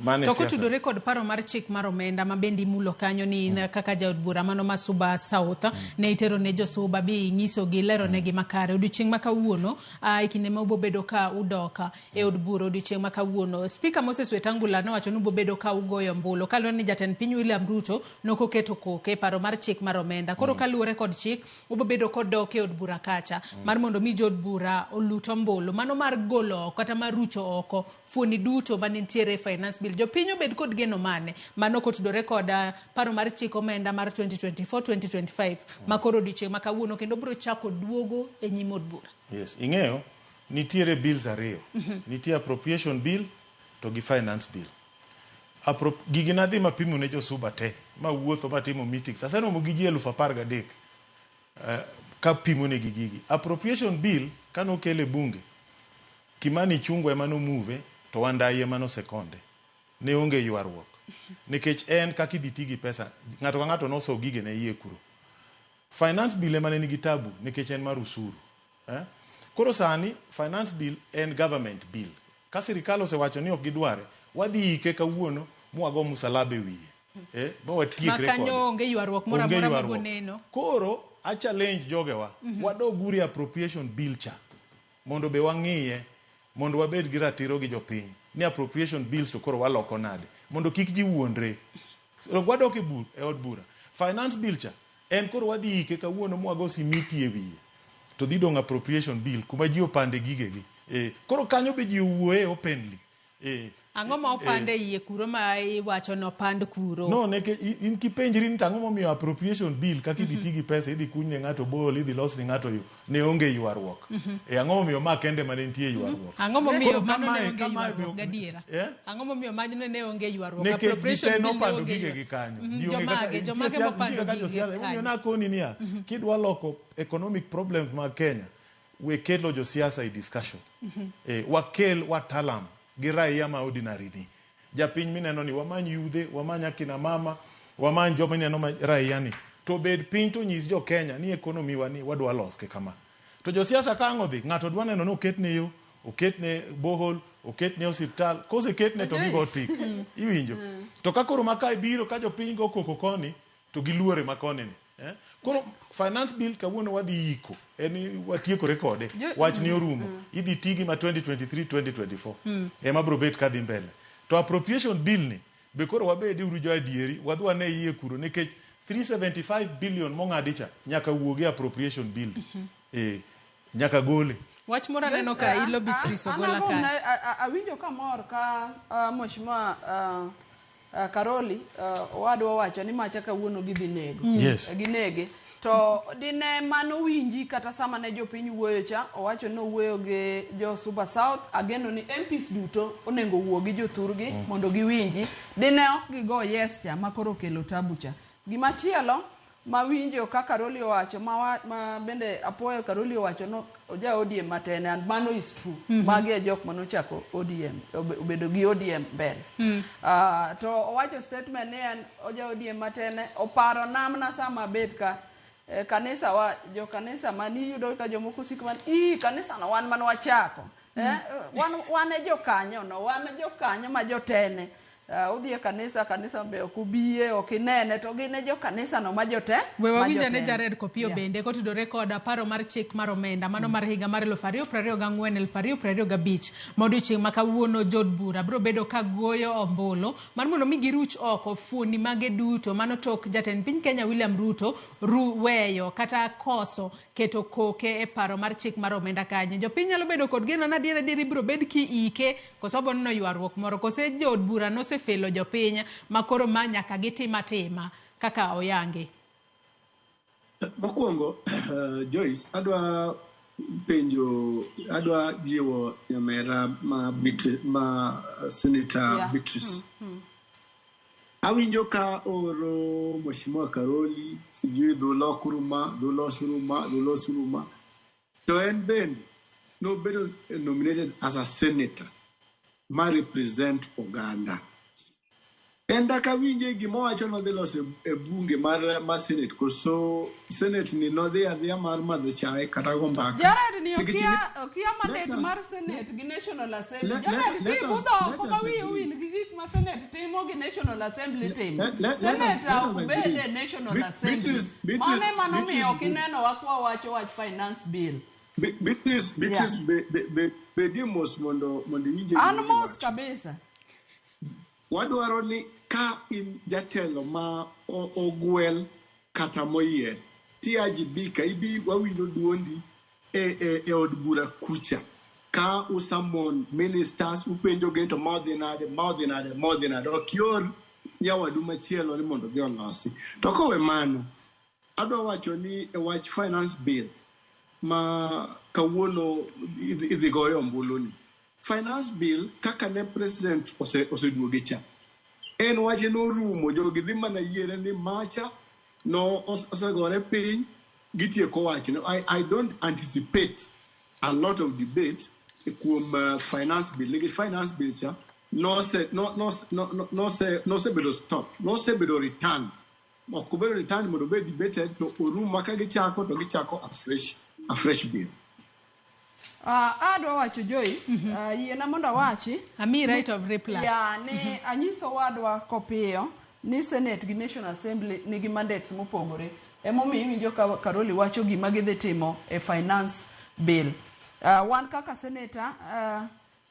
Mano e To siasa. kotudore kod paro mar chik mar omenda ma bende imulo kanyo ni in kaka jaod bura mano ma Suba South ne itero ne josuba bi inyisogi lero negi makare. Odiochieng' ma kawuono e kinde ma ubobedo ka udok e od bura odiochieng' ma kawuono, Speaker Moses Wetangula nowacho ni ubobedo ka ugoyo ombulu kaluwore ni jatend piny William Ruto nokoketo koke e paro mar chik mar omenda. Koro kaluwore kod chik ubobedo kodok e od bura kacha mar mondo mi jood bura olut ombulu mano mar golo oko kata mar rucho oko fuoni duto manentiere e finance bill. Jopiny obed kod geno mane mano kotudore kod paro mar chik omenda mar 2024-2025 ma koro odiochieng' ma kawuono kendo biro chako duogo e nyim od bura. Yes, ing'eyo nitiere bills ariyo. Nitie appropriation bill to gi finance bill. Gigi nadhi mapimo ne josuba te, mawuotho matimo meetings. Aseromo gi ji 13,000 kapimo negi gigi. Appropriation bill kanokel e bunge, Kimani Ichung'wa ema nomove to Wandayi ema nosekonde. Ne onge ywaruok. Nikech en kaka idhi ti gi pesa, ng'ato ka ng'ato noso gigene iye kuro. Finance bill ema ne nigi tabu nikech en mar usuru. Koro sani finance bill en government bill. Ka sirikal osewacho ni ok gidware, wadhi ike kawuono mwago musalaba e wiye. Ma watiekre Ma kanyo kode. onge ywaruok moro Onge amora ywaruok. maboneno. Koro a challenge jogewa, wadog uru e appropriation bill cha mondo be wang'iye, mondo wabed gi ratiro gi jopiny ni appropriation bills to koro waloko nade mondo kik ji wuondre. Wadok e od bura. Finance bill cha en koro wadhi ike kawuono mwago simiti e wiye to dhi dong' appropriation bill kuma ji opande gigegi. Koro kanyo be ji owuoye openly. Ang'o ma opand e iye kuro ma iwacho ni opand kuro? No, neke in kipenjri ni tang'o momiyo appropriation bill kaka idhi ti gi pesa idhi kuny ne ng'ato borehole idhi los ne ng'ato yo ne onge ywaruok. E ang'o momiyo ma kende mane nitie ywaruok? Ang'o momiyo Koro mano ne kamae- onge kamae be ywaruok ok- gadiera? Eh? Ang'o momiyo mano ne onge ywaruok? Nikech ji Appropriation te bill ne nopando onge gigegi ywaruok. kanyo. Ji onge kaka- Jomage, nitie jomage siasa- mopando nitie kaka gige josiasa. Emomiyo kanyo. nakoni niya, kidwa loko economic problems mag Kenya, we kelo josiasa e discussion. Wakel wataalam gi raia ma ordinary ni. Japiny mineno ni wamany yudhe, wamany akina mama, wamany joma ineno ma raia ni. To bed piny to nyis jo Kenya ni economy wa ni wadwa loke kama. To josiasa ka ang' odhi, ng'ato dwa neno ni oketne yo, oketne borehole, oketne osiptal, koseketne to gigo tik. Iwinjo? To ka koro ma kae biro ka jopiny go koko koni, to giluore ma koni ni. Eh? Koro finance bill kawuono wadhi iko, en watiekore kode, wach ni orumo. Idhi ti gi ma 2023 2024. Ema biro bet kadhi mbele. To appropriation bill ni, be koro wabed uru jo adieri, wadhi wane iye kuro nikech 375 billion mong'adi cha nyaka wuog e appropriation bill. Nyaka gole. Wach moro aneno ka ilo Beatrice Ogola An ka. awinjo kamor ka Mheshimiwa Karoli owadwa owacho ni macha kawuono gidhi nego. Yes. Ginege. To dine mano winji kata sama ne jopiny wuoyo cha, owacho ni owuoyo gi jo Suba South, ageno ni MPs duto onego wuo gi jothurgi mondo giwinji. Dine ok gigo yes cha ma koro okelo tabu cha. Gimachielo mawinjo ka Karoli owacho ma bende apuoyo Karoli owacho no oja ODM matene and mano is true. Magi e jok manochako ODM, obedo gi ODM mbele. To owacho statement ni en oja ODM matene oparo namna sama bet ka kanisa wa jo kanisa mani yudo ka jomoko siko man ii kanisa no wan mane wachako. Wan e jokanyo no, wan e jokanyo ma jotene. Udhi e kanisa, kanisa be ok ubiye, ok inene, to gin e jo kanisa no ma jote. We ma wawinj ane jotene. Jared Kopiyo bende kotudore kod paro mar chik mar omenda mano mar higa mar 2024 2025 ma odiochieng' ma kawuono jood bura biro bedo ka goyo ombulu mar mondo mi giruch oko fuoni mage duto mano tok jatend piny Kenya William Ruto weyo kata koso keto koke e paro mar chik mar omenda kanyo. Jopiny nyalo bedo kod geno ni adier adier ibiro bed kiike koso obo neno ywaruok moro kose jood bura nosefelo jopiny ma koro ma nyaka gitim atima kaka oyangi. Mokwongo, Joyce, adwa penjo, adwa jiwo nyamera ma, ma Senator Beatrice. Awinjo ka oro Mheshimiwa Karoli, sijui dhulok ruma, dhulos ruma, dhulos ruma. To en bende nobedo nominated as a senator ma represent oganda. En dak awinje gima owacho nodhi loso e bunge mar Senate, koso Senate ni nodhi adhiya mar madho chae kata go mbaka. Jared ni Nikech okia mandate mar Senate gi National Assembly. Jared ti budho oko ma wiyi owil gi gik ma Senate timo gi National Assembly timo. Senator Let us ok bed agree. e National Assembly. Mano ema nomiyo Beatrice, ok ineno wa kwa wacho wach finance bill. Beatrice, bedie mos mondo iwinje An gima mos iwacho. kabisa. Wadwaro ni ka in jatelo ma ogwel kata moyier, tiajibika ibi wawinjo duondi e od bura kucha. Ka usummon ministers, upenjo gi to ma odhi nade, ma odhi nade, ma odhi nade. Ok ior nyawadu machielo ni mondo odhi olosi. To kowe mano, adwa wacho ni e wach finance bill ma kawuono idhi goyo ombulu ni. Finance bill kaka ne president oseduoge cha. En wache norumo, jogi dhi mana yiere ni macha no osegore piny gitieko wachno. I don't anticipate a lot of debate kuom finance bill. Nikech finance bill cha nosebedo stopped, nosebedo returned. Ok obedo returned mondo obed debated, to orumo ka gichako to gichako a fresh bill. Adwa wacho Joyce, yiena mondo awachi. Ami right of reply. Ya, ni anyiso wadwa Kopiyo ni Senate gi National Assembly nigi mandates mopogore. Emomiyo iwinjo ka Karoli wacho gima gidhi timo e finance bill. Wan kaka senator,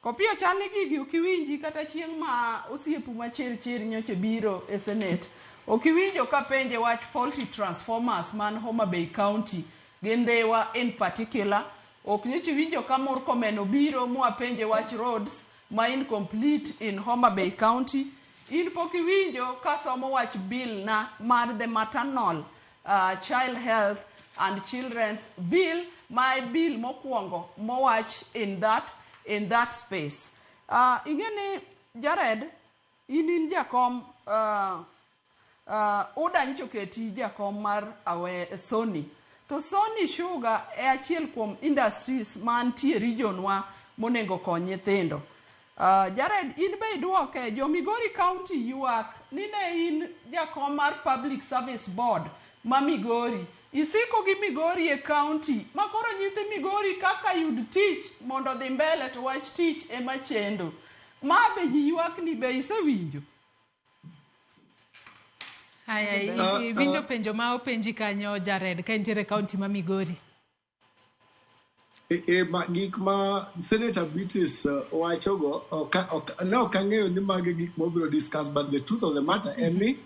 Kopiyo chal ni gigi ok iwinji kata chieng' ma osiepu machir chir nyocha biro e Senate. Ok iwinjo ka penje wach faulty transformers man Homa Bay County gi Ndhiwa in particular. Ok nyocha iwinjo ka Murkomen obiro mwapenje wach roads. ma incomplete in Homa Bay County. In pok iwinjo kasomo wach bill na mar the maternal child health and children's bill, ma e bill mokwongo mowach in that space. Ing'e ni Jared, in jakom UDA nyocha oketi jakom mar awe Sony. To Sony Sugar e achiel kuom industries mantie region wa monego kony nyithindo. Jared, in be iduoke, jo Migori County ywak ni ne in jakom mar Public Service Board ma Migori. Isiko gi Migori e county, ma koro nyithi Migori kaka yud tich mondo odhi mbele to wach tich ema chendo. Ma be ji ywak ni be isewinjo? Haya, iwinjo penjo ma openji kanyo Jared, ka intiere e kaunti ma Migori. E, ma, gik ma Senator Beatrice wachogo ne ok ang'eyo ni magi gik mobiro discuss, but the truth of the matter en ni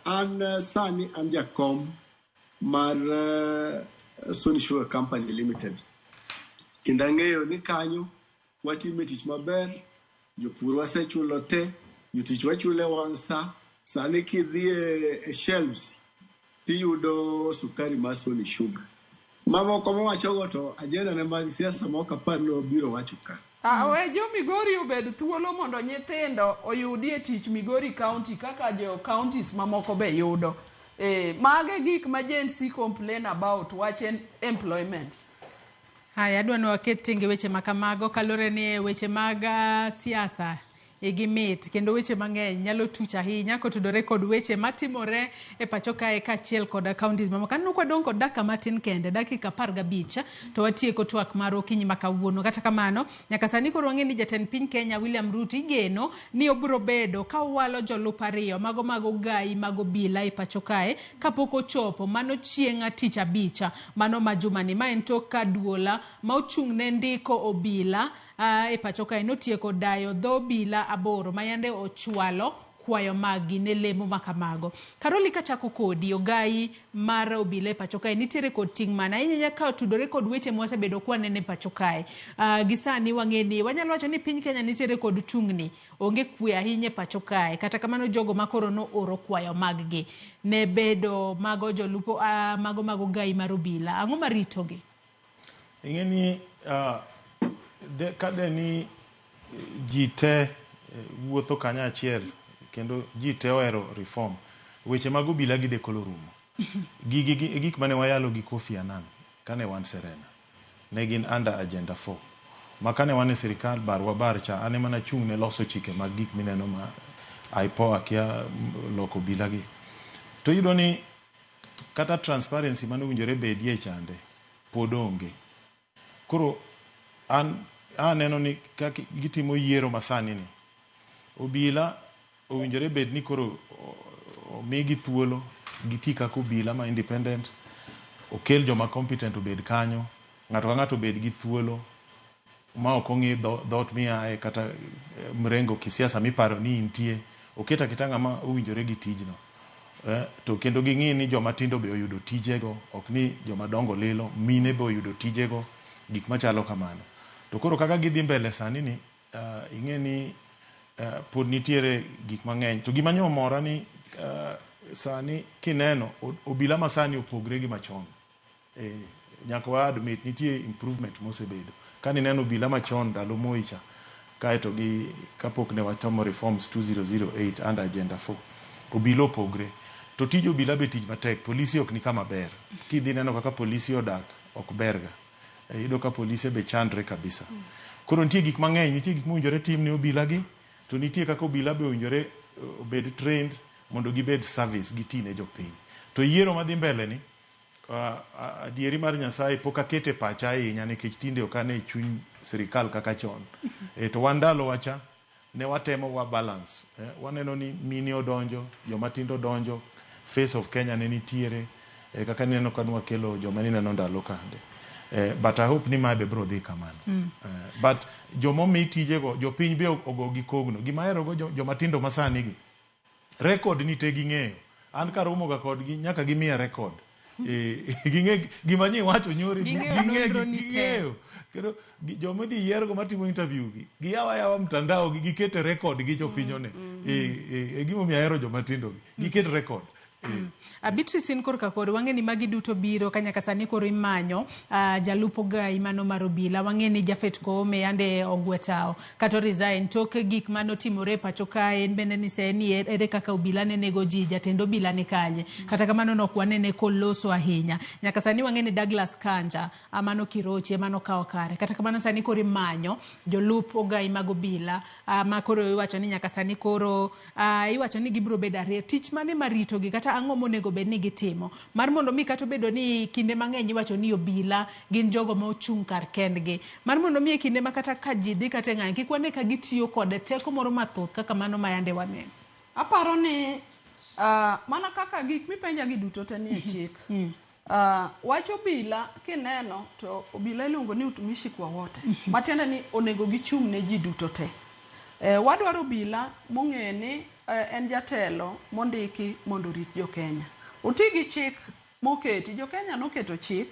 an sani an jakom mar Sony Sugar Company Limited, kendo ang'eyo ni kanyo watime tich maber. Jopur wasechulo te, jotich wachulo e wang' sa. Sani kidhi e shelves tiyudo sukari mar Sony Sugar. Mamoko mowachogo to agenda ne mag siasa ma ok apar ni obiro wacho ka. Ah, we jo Migori obed thuolo mondo nyithindo oyudie tich Migori County kaka jo counties mamoko be yudo. Mage gik ma Gen Z complain about wach en employment. Haya, adwa ni waket tenge weche ma kamago kaluwore ni weche mag siasa igi mit kendo weche mang'eny nyalo tuch ahinya kotudore kod weche matimore e pacho kae kaachiel kod counties mamoko. Aneno kwadong' kod dakika matin kende, dakika 15 to watieko twak mar okinyi ma kawuono. Kata kamano, nyaka sani koro wang'e ni jatend piny Kenya William Ruto igeno ni obiro bedo ka owalo jolup ariyo mago mag ogai mag obila e pacho kae kapok ochopo mano chieng' tich abich mano ma jumani. Ma en tok ka duola ma ochung' ne ndiko obila e pacho kae notieko dayo dho obila 8 ma yande ochwalo kwayo maggi ne lemo ma kamago. Karoli, kachako kodi, ogai mar obila e pacho kae nitiere kod ting' mane ahinya ka otudore kod weche mwasebedo kwaneno e pacho kae. Gi sani wang'e ni wanyalo wacho ni piny Kenya nitiere kod tungni, onge kwe ahinya e pacho kae. Kata kamano jogo ma koro nooro kwayo mag-gi ne bedo mago jolupo mago mag ogai mar obila. Ang'o maritogi? Ing'e ni ka de ni ji te wuotho kanyachiel kendo ji te ohero reform, weche mag obila gi de koro rumo. Gigi e gik mane wayalo gi Kofi Annan kane wan Serena. Ne gin under Agenda 4. Ma kane wan e sirikal barwa bar cha an ema nachung' ne loso chike mag gik mineno ma IPOA kia loko obila gi. To iyudo ni kata transparency mane owinjore bedie chande pod onge. Koro an aneno ni kaka gitimo yiero masani ni, obila owinjore bed ni koro omigi thuolo giti kaka obila ma independent, okel joma competent obed kanyo, ng'ato ka ng'ato obed gi thuolo ma ok ong'i dhoot miaye kata mrengo kisiasa miparo ni intie, oket aketa ng'ama owinjore gi tijno. To kendo ging'i ni joma tindo be oyudo tijego, ok ni joma dongo lilo, mine be oyudo tijego, gik machalo kamano. To koro kaka gidhi mbele sani ni, ing'e ni pod nitiere gik mang'eny. To gima nyo omora ni sani kineno obila masani opogre gi machon. Nyaka wa admit nitie improvement mosebedo. Kanineno obila machon ndalo Moi cha, kaeto gi kapok ne watimo reforms 2008 under Agenda 4, obila opogre. To tij obila be tich matek, polisi ok ni kama ber. Kidhi neno kaka polisi odak, ok ber ga. Iyudo ka polise be chandre kabisa. Koro nitie gik mang'eny, nitie gik mowinjore tim ne obila gi, to nitie kaka obila be owinjore obed trained mondo gibed service giti ne jopiny. To yiero madhi mbele ni, adieri mar Nyasaye pok akete pacha ahinya nikech tinde ok an e chuny sirikal kaka chon. To wan ndalo wacha ne watemo wa balance. Waneno ni mine odonjo, joma tindo odonjo, Face of Kenya ne nitiere, kaka nineno ka nwakelo joma nineno ndalo kande. But I hope ni mae be biro dhi kamano. But jomomi tijego, jopiny be ogo gi kogno. Gima ahero go joma tindo masani gi, record ni te ging'eyo. An karomo ga kodgi nyaka gimiya record. Ging'e gima nyi wacho nyori Ging'eyo nonro ni te. Ging'eyo. Kendo joma idhi yiergo matimo interview gi, giyaw ayawa mtandao gi giket e record gi jopiny one. E gimomiyo ahero joma tindo gi. Giket record. Beatrice, in korka kori wang'e ni magi duto biro ka nyaka sani koro imanyo jalup ogai mano mar obila. Wang'e ni Japhet Koome yande ogwe tao kata resign tok gik manotimore e pacho kae. En bende nise ni ere kaka obila ne nego ji, jatend obila ni kanye. Kata kamano nok wanene koloso ahinya. Nyaka sani wang'e ni Douglas Kanja mano Kirochi ema nokawo kare. Kata kamano sani koro imanyo jolup ogai mag obila ma koro iwacho ni nyaka sani koro iwacho ni gibiro bedo ariyo. Tich mane maritogi kata ang'o monego bed ni gitimo mar mondo mi kata obedo ni kinde mang'eny iwacho ni obila gin jogo ma ochung' kar kendgi, mar mondo mi e kinde ma kata ka ji dhi kata e ng'anyo kik wane ka gitiyo kod teko moro mathoth kaka mano ma yande waneno. Aparo ni mana kaka gik mipenja gi duto te nie chik. Wach obila kineno to obila iluongo ni utumishi kwa wote. Matiende ni onego gichung' ne ji duto te. Wadwaro obila mong'e ni en jatelo mondiki mondo orit jo-Kenya. Oti gi chik moketi. Jo-Kenya noketo chik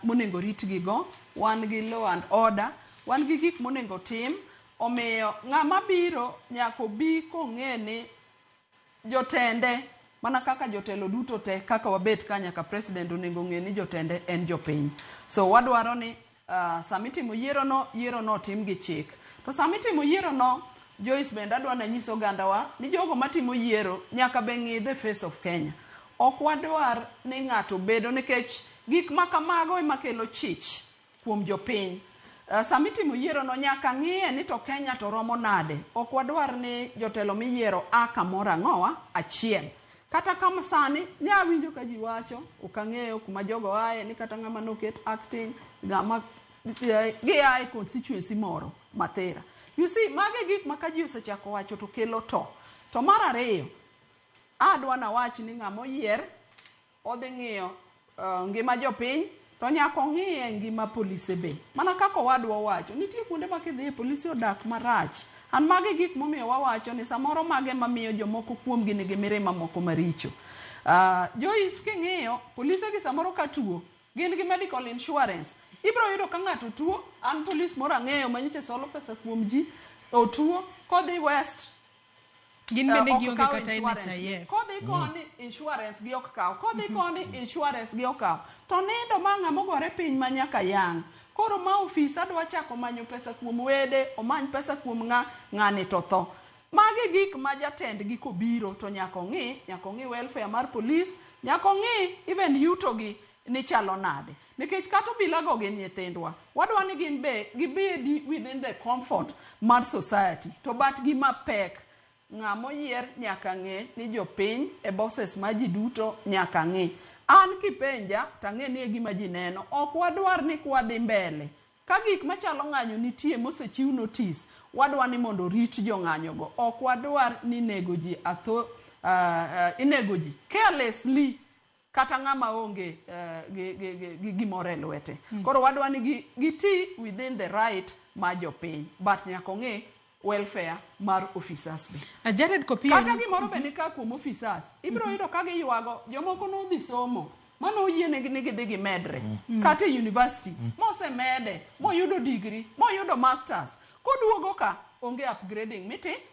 monego ritgi go. Wan gi law and order. Wan gi gik monego tim. Omiyo ng'ama biro nyaka obi kong'e ni jotende mana kaka jotelo duto te kaka wabet ka nyaka president onego ng'e ni jotende en jopiny. So wadwaro ni sama itimo yiero no, yiero no otim gi chik. To sama itimo yiero no, Joyce bende adwa nanyis ogandawa ni jogo matimo yiero nyaka be ng'i the face of Kenya. Ok wadwar ni ng'ato bedo nikech gik ma kamago ema kelo chich kuom jopiny. Sama itimo yiero no nyaka ng'iye ni to Kenya to romo nade. Ok wadwar ni jotelo miyiero a kamoro ang'owa achiel. Kata kama sani nya winjo ka ji wacho, ok ang'eyo kuma jogo aye, ni kata ng'ama noket acting, ng'ama gia e constituency moro Mathira. You see, mage gik ma ka ji osechako wacho to kelo to. To mar ariyo, adwa nawach ni ng'ama oyier odhi ng'iyo ngima jopiny to nyaka ong'iye ngima polise be. Mana kaka owadwa owacho, nitie kuonde ma kidhiye polise odak marach. An mage gik momiyo wawacho ni samoro mage mamiyo jomoko kuomgi nigi mirima moko maricho. Joyce king'iyo, polise gi samoro ka tuo, gin gi medical insurance. Ibiro yudo ka ng'ato tuo, an polis moro ang'eyo manyocha solo pesa kuom ji, otuo, kodhi West, Gin bende ok gionge kaw kata insurance. NHIF. Kodhi koni insurance gi ok kaw, kodhi koni insurance gi ok kaw. To nindo ma ng'ama ogore piny ma nyaka yang'. Koro ma ofisa dwa chako manyo pesa kuom wede, omany pesa kuom ng'a, ng'ani to tho. Magi gik ma jatendgi kobiro to nyaka ong'i welfare mar police, nyaka ong'i even yuto gi ni chalo nade. Nikech kata obila go gin nyithindwa, wadwa ni gin be gibedi within the comfort mar society. To but gima pek, ng'ama oyier nyaka ng'e ni jopiny e bosses ma ji duto nyaka ng'i. An kipenja tang'e ni e gima ji neno. Ok wadwar ni kwadhi mbele. Ka gik machalo ng'anyo nitie mosechiw notice, wadwa ni mondo orit jong'anyo go. Ok wadwar ni nego ji inego ji carelessly kata ng'ama onge gi gimoro e lwete. Koro wadwa ni giti within the right ma jopiny, but nyaka ong'e welfare mar officers be. Jared Kopiyo Kata gimoro be nika kuom officers, ibiro yudo ka giywago, jomoko nodhi somo, mano oyienegi ni gidhi gimedre. Kata e university, mosemede, moyudo degree, moyudo masters, koduogo ka onge upgrading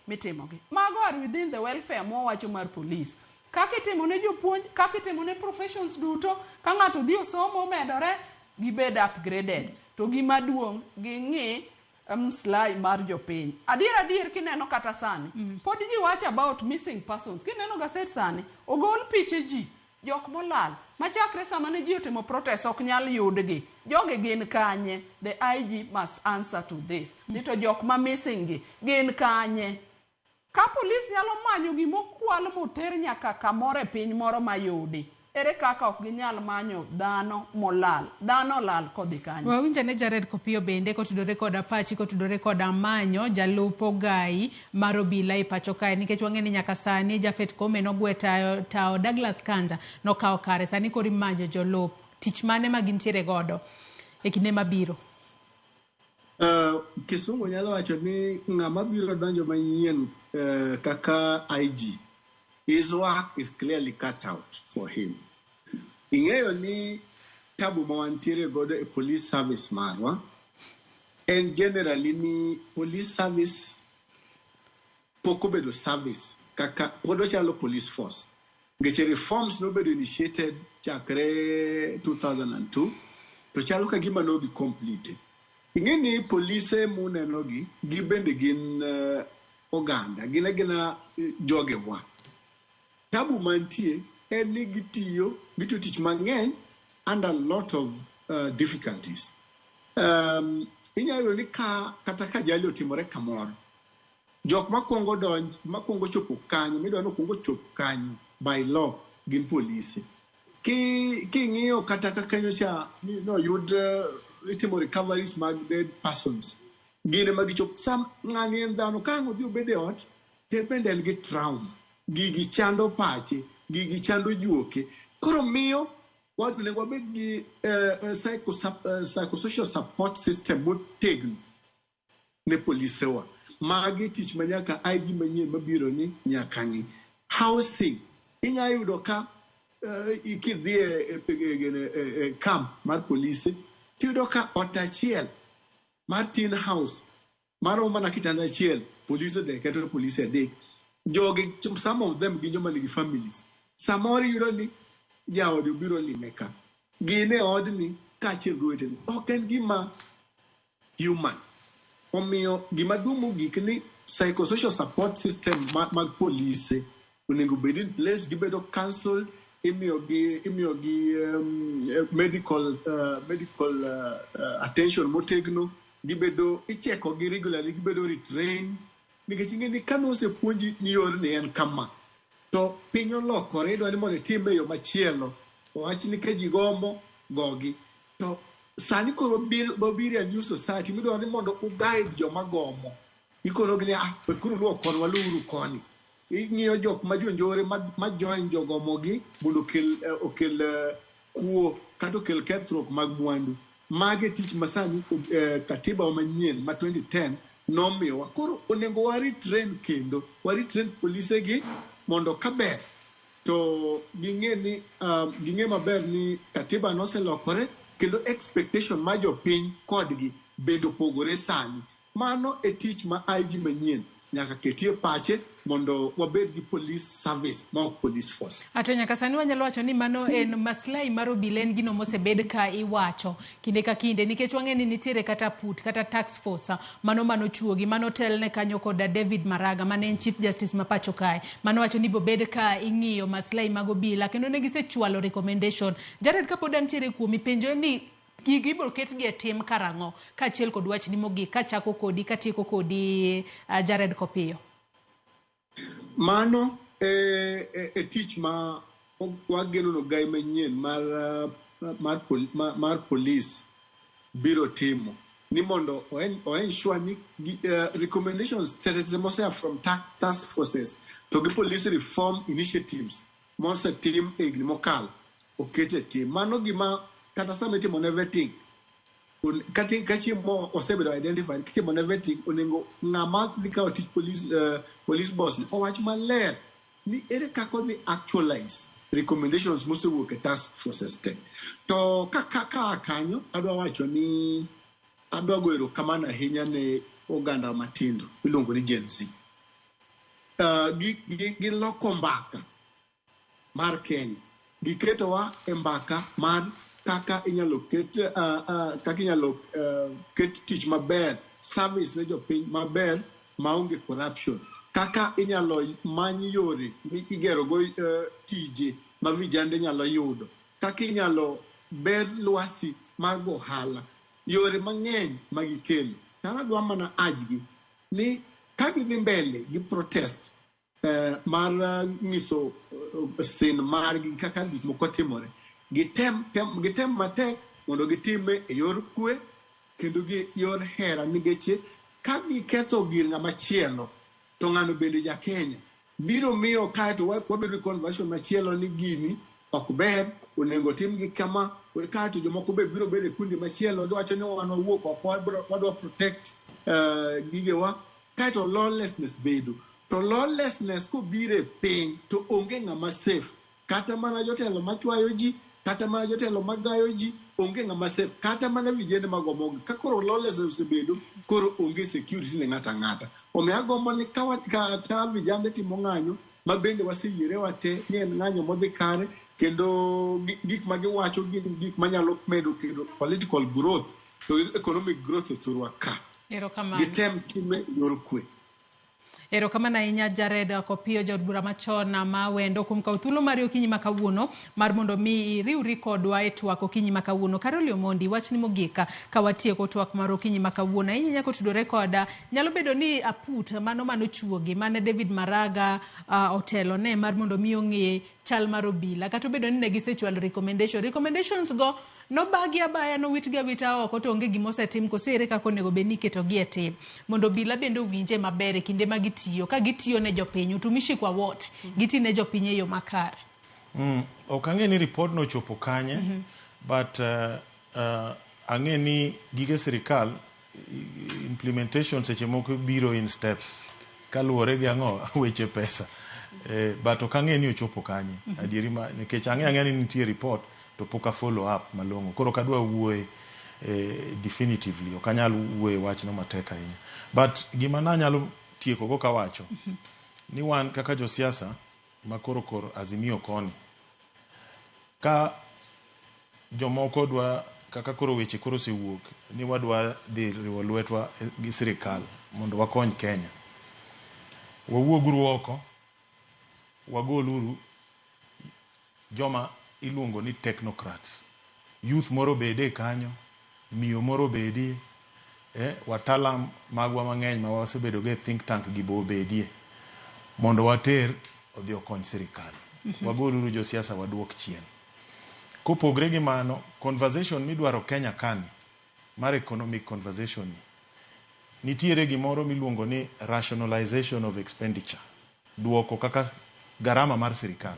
mitimogi. Mago are within the welfare mwawacho mar police. Kaka itimo ne jopuonj, kaka itimo ne professions duto, ka ng'ato dhi osomo omedore, gibed upgraded. To gima duong' ging'i maslahi mar jopiny. Adier kineno kata sani, pod ji wacho about missing persons. Kineno gaset sani, ogol piche ji, jok molal, machakre sama ne ji otimo protest ok nyal yudgi. Jogi gin kanye? The IG must answer to this. Ni to jok ma missing gi, gin kanye? Ka polis nyalo manyo gimokwal moter nyaka kamoro e piny moro mayudi, ere kaka ok ginyal manyo dhano molal? Dhano olal kodhi kanye? Wawinjo ne Jared Kopiyo bende kotudore koda pachi, kotudore koda manyo jalup ogai mar obila e pacho kae, nikech wang'e ni nyaka sani Japhet Koome nogwe tayo Douglas Kanja nokawo kare, sani koro imanyo jolup. Tich mane ma gintiere godo e kinde mabiro? Kisungu nyalo wacho ni ng'ama biro donjo manyien kaka IG, his work is clearly cut out for him. Ing'eyo ni tabu ma wantiere godo e police service marwa En generally ni police service pok obedo service kaka pod ochalo police force. Nikech reforms nobedo initiated chakre 2002 to chalo ka gima nogi complete. Ing'e ni polise muneno gi gibende gin oganda, gin agina jogewa. Tabu mantie en ni gitiyo tich mang'eny under a lot of difficulties. Inyalo yudo ni kata ka ajali otimore kamoro, jok makwongo donj, makwongo chopo kanyo, midwa ni okwongo chop kanyo by law gin polise. King'iyo kata kaka nyocha noyud itimo recoveries mag dead persons, gin ema gichopo. Sam ng'ani en dhano, ka ang' odhi obed e ot, to bende en gi trauma. Gigi chando pache, gigi chando juoke. Koro miyo onego wabed gi psychosocial support system motegno ne polisewa. Magi tich ma nyaka IG manyien mabiro ni nyaka ng'i. Housing, inyalo yudo ka kidhi e camp mar polise, tiyudo ka ot achiel mar tin house maromo mana kitanda achiel, polise odek kata polise adek. Jogi, some of them gin joma nigi families. Samoro iyudo ni jaode obiro lime ka. Gin e odni kaachiel gi owetene. Ok en gima human. Omiyo gima duong' mogik ni psychosocial support system mag polise onego bed in place, gibedo counselled, imiyogi medical attention motegno, gibedo icheko gi regularly, gibedo retrained. Nikech ing'e ni kane osepuonji ni yorni en kama, to piny olokore, idwa ni mondo itime e yo machielo. Owach ni ka ji gombo, gogi. To sani koro wabiro e new society midwaro ni mondo uguide joma gomo. Ikonogi ni wekuru luwo koni, waluwuru koni. Ing'iyo jok ma jonjore ma join jogomogi mondo okel kuo kata okel kethruok mag mwandu. Mage tich masani katiba manyien ma 2010 nomiyowa. Koro onego waretrain kendo, waretrain polise gi mondo kaber to ging'e ni ging'e maber ni katiba noselokore kendo expectation ma jopiny kodgi bende opogore sani. Mano e tich ma IG manyien nyaka ketie pache mondo wabed gi police service ma ok police force. Ato nyaka sani wanyalo wacho ni mano en maslahi mar obila en gino mosebed ka iwacho kinde ka kinde nikech wang'e ni nitiere kata put kata task force mano chuogi mano telne kanyo koda David Maraga mane en Chief Justice ma pacho kae mano wacho ni bobed ka ing'iyo maslahi mag obila kendo ne gisechwalo recommendation. Jared, kapod antiere kuomi, penjo ni gigi ibiro ketgi e tim karang'o kaachiel kod wachni mogik kachako kodi katieko kodi Jared Kopiyo? Mano e tich ma wageno no gai manyien mar police biro timo ni mondo o ensure ni recommendations mosea from task forces to gi police reform initiatives mosetim e higni mokalo oket e tim. Mano gima kata sama itimo ne vetting, ka chiemo osebedo identified, kitimo ne vetting, onego ng'ama dhi kawo tich police boss ni owach maler ni ere kaka odhi actualize recommendations mosewuok e task forces te. To ka kanyo adwa wacho ni adwa goyo erokamano ahinya ne oganda matindo miluongo ni Gen Z. Giloko mbaka mar Kenya, giketowa e mbaka mar kaka inyalo ket tich maber, service ne jopiny maber maonge corruption, kaka inyalo many yore mi igerogo tije ma vijande nyalo yudo, kaka inyalo ber lwasi mar ohala, yore mang'eny magikelo. To adwa mana ajgi ni ka gidhi mbele gi protest mar nyiso sin margi kaka gik moko timore, gitem matek mondo gitime e yor kwe kendo gi yor hera, nikech ka giketho gir ng'ama chielo to ng'ano bende ja Kenya biro miyo kaeto wabedo gi conversation machielo ni gini ok ber, onego timgi kama. Kaeto jomoko be biro bedo e kundi machielo giwacho ni wan wawuok oko, wadwa protect gigewa. Kaeto lawlessness bedo. To lawlessness kobiro e piny to onge ng'ama safe, kata mana jotelo machwayo ji, kata mana jotelo magayo ji, Onge ng'ama safe kata mana vijende mag Omogi. Ka koro lawlessness osebedo, koro onge security ne ng'ato ang'ata. Omiyo agombo ni ka, wa- ka, ka vijande timo ng'anyo, ma bende waseyiere wate ni en ng'anyo modhi kare, kendo gik ma giwacho gin gik manyalo medo kelo political growth to economic growth e thurwa ka. Erokamano. Gitem time e yor kwe. Erokamano ahinya Jared Kopiyo, jaod bura machon ma Awendo, kuom kawo thuolo mari okinyi ma kawuono mar mondo mi iriwri kodwa e twak okinyi ma kawuono. Carol Omondi, wachni mogik ka watieko twak mar okinyi ma kawuono, ahinya ahinya kotudore koda nyalo bedo ni aput mano manochuogi mane David Maraga otelone mar mondo mi ong'e chal mar obila, kata obedo ni ne gisechwalo recommendation. Recommendations go nobagi abaya, nowitgi awita oko to onge gima osetim, koso ere kaka onego bed ni iketogi e tim mondo obila bende owinje maber e kinde ma gitiyo, ka gitiyo ne jopiny, utumishi kwa wote, giti ne jopiny e yo makare. Ok ang'e ni report no ochopo kanye, but ang'e ni gige sirikal implementation seche moko biro in steps kaluwore gi ang'o weche pesa but ok ang'e ni ochopo kanye. Adieri ma nikech ang'e ang'e ni nitie report to pok a follow up malong'o, koro ok adwa wuoye definitively, ok anyal wuoye wachno matek ahinya, but gima nanyalo tieko go kawacho ni wan kaka josiasa makoro kor Azimio koni ka jomoko dwa kaka koro weche koro osewuok ni wadwa dhi riwo lwetwa gi sirikal mondo wakony Kenya, wawuoguru oko, wagoluru joma iluongo ni technocrats, youth moro bede kanyo, miyo moro bedie, wataalam magwa mang'eny ma wasebedo go e think tank gi bo obedie mondo water odhi okony sirikal. Wagoluru josiasa waduok chien. Kopogre gi mano, conversation midwaro Kenya kani mar economic conversation ni nitiere gimoro miluongo ni rationalization of expenditure, duoko kaka garama mar sirikal.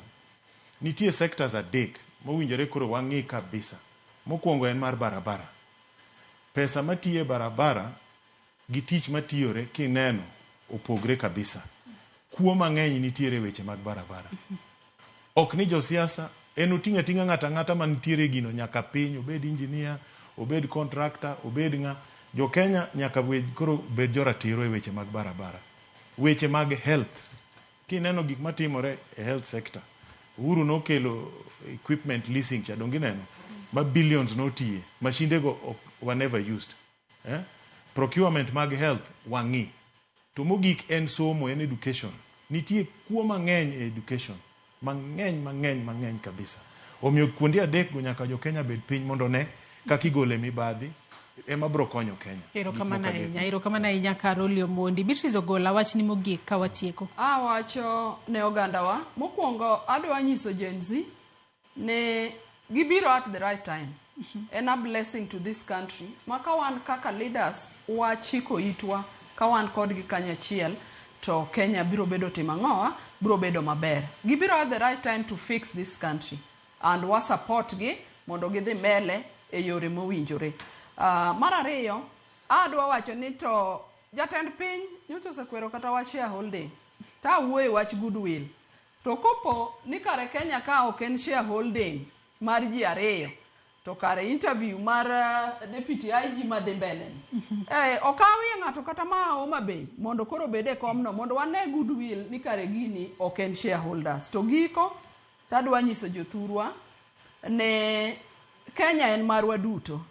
Nitie sectors adek mowinjore koro wang'i kabisa. Mokwongo en mar barabara. Pesa matiyo e barabara gi tich matiyore kineno opogre kabisa. Kuo mang'eny nitiere e weche mag barabara. Ok ni josiasa en oting'o ating'a ng'ato ang'ata mantiere gino nyaka piny, obed engineer, obed contractor, obed ng'a. Jo Kenya nyaka koro bed joratiro e weche mag barabara. Weche mag health, kineno gik matimore e health sector, Uhuru nokelo equipment leasing cha, donge ineno? Ma billions notiye, mashinde go were never used. Procurement mag health wang'i. To mogik en somo, en education. Nitie kuo mang'eny e education. Mang'eny, mang'eny, mang'eny kabisa. Omiyo kuonde adek go nyaka jo Kenya bed piny mondo ne kaka igole mibadhi ema bro konyo Kenya. Erokamano ahinya, erokamano ahinya Carol Omondi. Beatrice Ogola, wachni mogik ka watieko. Awacho ne ogandawa, mokwongo adwa nyiso Gen Z ni gibiro at the right time. En a blessing to this country. Ma ka wan kaka leaders wachiko itwa ka wan kodgi kanyachiel to Kenya biro bedo timo ang'owa, biro bedo maber. Gibiro at the right time to fix this country and wa support gi mondo gidhi mbele e yore mowinjore. Mar ariyo, adwa wacho ni to jatend piny nyocha osekwero kata wach shareholding. To awuoye wach goodwill. To kopo ni kare Kenya ka ok en shareholding mar ji ariyo, to kare interview mar deputy IG madhi mbele ni. Okawie ng'ato kata ma Homa Bay mondo koro obed e komno mondo wane goodwill ni kare gini ok en shareholders. To giko tadwa nyiso jothurwa ne Kenya en marwa duto.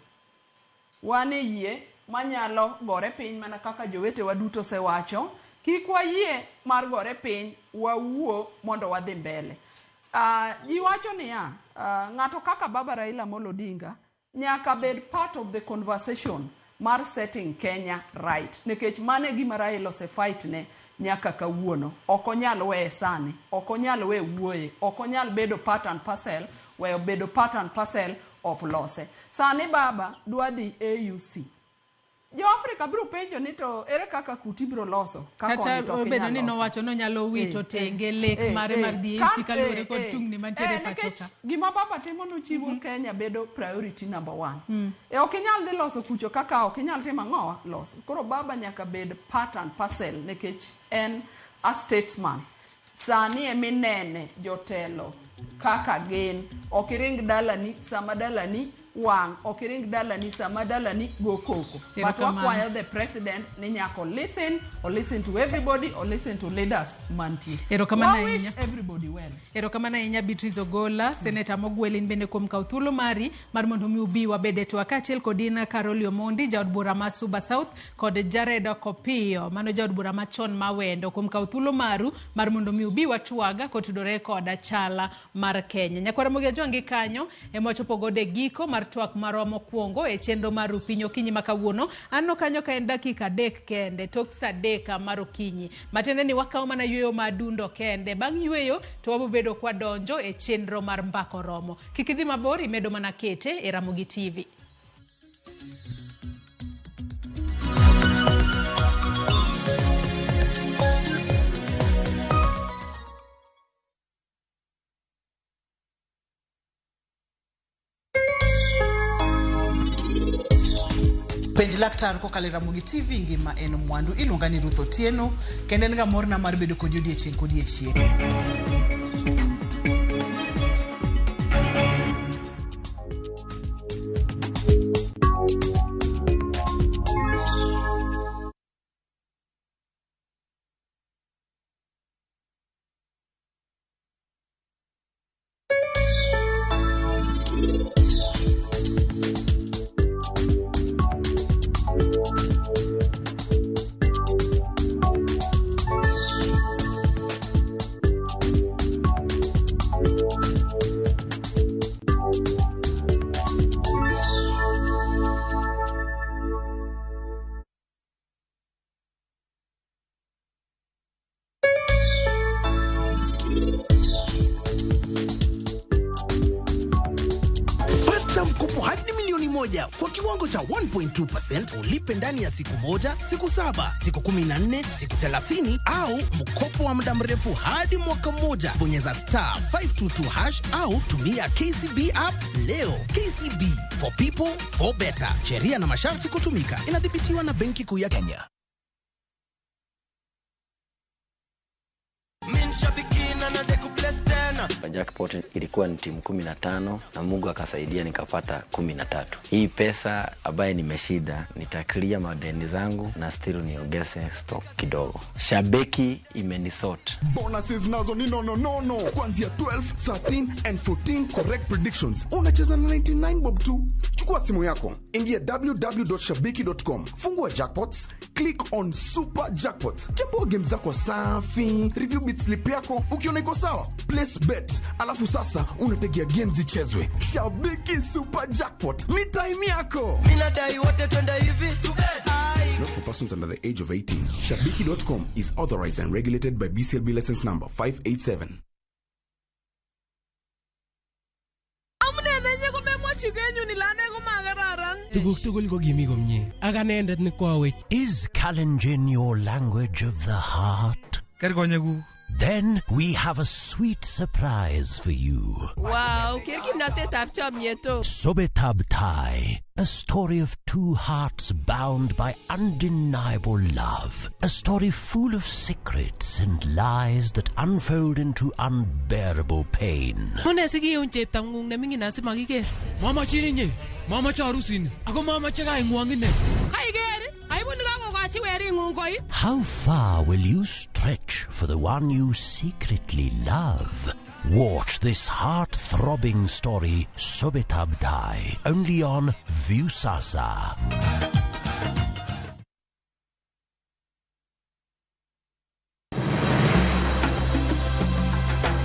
Wan e yie manyalo gore piny mana kaka jowetewa duto osewacho. Kik wayie mar gore piny, wawuo mondo wadhi mbele. Ji wacho niya, ng'ato kaka Baba Raila Amolo Odinga nyaka bed part of the conversation mar setting Kenya right. Nikech mano e gima Raila ose fight ne nyaka kawuono. Ok onyal weye sani, ok onyal we wuoye, ok onyal bedo part and parcel, weyo bedo part and parcel of lose. Sani Baba dwa dhi AUC. Jo Afrika biro penjo ni to ere kaka kuti biro loso ka Kata koni to ok obedo inyal ni loso. nowacho ni onyalo wito tenge lek mare mar dhi AUC kaluwore kod tungni mantiere e pacho Nikech ka. gima Baba timo nochiwo Kenya bedo priority number 1. Ok inyal dhi loso kucho kaka ok inyal timo ang'owa loso. Koro Baba nyaka bed part and parcel nikech en a statesman. Sani eminene jotelo kaka gin. Ok iring dalani sama dalani wang' ok iring dalani sama dalani go koko. But Erokamano. wakwayo the president ni nyaka o listen, o listen to everybody, o listen to leaders mantie. Erokamano Wa wish ahinya. everybody well. Erokamano ahinya Beatrice Ogola, seneta mogwel in bende kuom kawo thuolo mari mar mondo mi ubi wabed e twak kaachiel kod in Carol Omondi, jaod bura ma Suba South, kod Jared Kopiyo, mano jaod bura machon ma Wendo, kuom kawo thuolo maru mar mondo mi ubi watwaga kotudore kod chala mar Kenya. Nyakwara Ramogi Ajwang' gi kanyo ema wachopo godo e giko mar twak marwa mokwongo e chenro mar Rupiny Okinyi ma kawuono. Aneno kanyo ka en dakika 3 kende tok sa 3 mar okinyi. Matiende ni wakawo mana yweyo ma adundo kende. Bang' yweyo to wabobedo kwadonjo e chenro mar Mbaka Oromo. Kik idhi mabor, imedo mana kete e Ramogi TV. Penj laktar kokalo e Ramogi TV ngima en mwandu. Iluonga ni Ruth Otieno kendo en ga morna mar bedo kodi odiechieng' kodiechieng'. Pata mkopo hadi milioni 1 kwa kiwango cha 1.2% ulipe ndani ya siku 1, siku 7, siku 14, siku 30 au mkopo wa muda mrefu hadi mwaka mmoja. Bonyeza star 522 hash au tumia KCB app leo. KCB for people for better. Sheria na masharti kutumika. Inadhibitiwa na Benki Kuu ya Kenya. Jackpot ilikuwa ni timu 15 na Mungu akasaidia nikapata 13. Hii pesa ambaye nimeshinda nitaclear madeni zangu na still niongeze stock kidogo. Shabiki imenisort. Bonuses nazo ni nono nono kuanzia 12, 13 and 14 correct predictions. Unacheza na 99 bob tu. Chukua simu yako, ingia www.shabiki.com, fungua jackpots, click on super jackpots, chambua game zako safi, review bit slip yako, ukiona iko sawa, place bet, alafu sasa unategea games zichezwe. Shabiki Super Jackpot ni time yako. Minadai wote twende hivi. Not for persons under the age of 18. Shabiki.com is authorized and regulated by BCLB license number 587. Amune nenye komemwochi kenyun ile ane komakararan. Tuguk tugul ko kimi komie ak anendet ne kwawech. Is Kalenjin your language of the heart? Ker konyekuk. Then we have a sweet surprise for you. Wow, ker kimnatetab chomyet o. Sobetab Tai, a story of two hearts bound by undeniable love. A story full of secrets and lies that unfold into unbearable pain. Mune sikiun cheptang'ung neming'in asimakiker. Mamachin inye, mamache arusini, ako mamache kaing'wong ine. Kaiker, aibu nekakokochi wering'ung koi. How far will you stretch for the one you secretly love? Watch this heart-throbbing story, Sobetab Tai, only on Viusasa.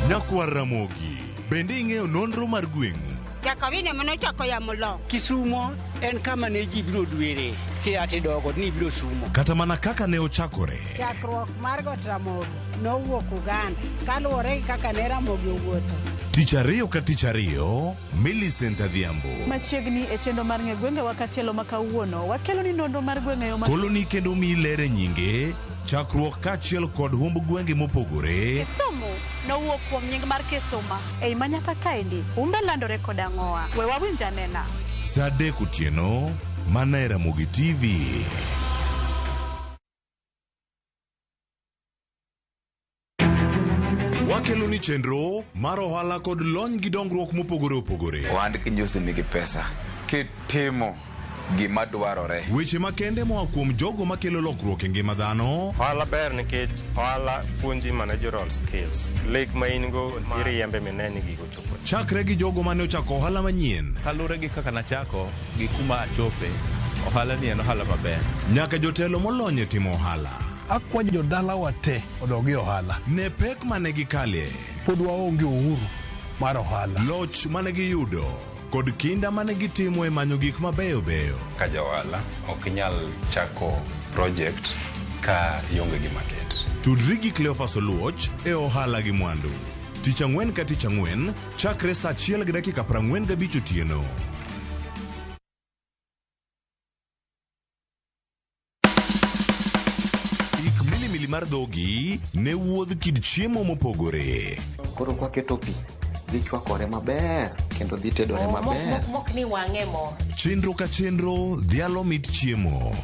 Nyakwar Ramogi, bende ing'eyo nonro mar gweng'u? Jakawine manochako yamo lo. Kisumo en kama ne ji biro dwere kia tidogo ni biro sumo. Kata mana kaka ne ochakore. Chakruok mar Got Ramogi nowuok Uganda kaluwore gi kaka ne Ramogi owuotho. Tich ariyo ka tich ariyo, Millicent Adhiambo. Machiegni e chenro mar ng'e gwengewa katielo ma kawuono, wakelo ni nonro mar gwenge yo ma Koloni kendo miyi lere nyinge, chakruok kaachiel kod humb gwenge mopogore. Kisumu nowuok kuom nying mar Kisuma. Ei Manyata kaendi, humbe landore kod ang'owa. We wawinj anena. Sa 3 otieno, mana e Ramogi TV. Wakelo ni chenro mar ohala kod lony gi dongruok mopogore opogore. Ohand kinjosi nigi pesa Kitimo gima dwarore. Weche makende moa kuom jogo makelo lokruok e ngima dhano. Ohala ber nikech ohala puonji managerial skills. Lek ma in go iriembe mine ni gigo chopo. Chakre gi jogo mane ochako ohala manyien. Kaluwore gi kaka nachako gi kuma achope, ohala ni en ohala maber. Nyaka jotelo molony e timo ohala. Akwayo jodalawa te odog e ohala. Ne pek mane gikale. Pod waonge uhuru mar ohala. Loch mane giyudo kod kinda mane gitimo e manyo gik mabeyo beyo. Ka ja ohala ok inyal chako project ka ionge gi market. Tudri gi Cleophas Oluoch e ohala gi mwandu. Tich ang'wen ka tich ang'wen chakre saa 1:45 otieno. Ik milimili mar dhogi ne wuodh kit chiemo mopogore. Koro kwaketo pi, dhi chwakore maber kendo dhi tedore maber. Mok ni wang'e mo. Chenro ka chenro dhialo mit chiemo.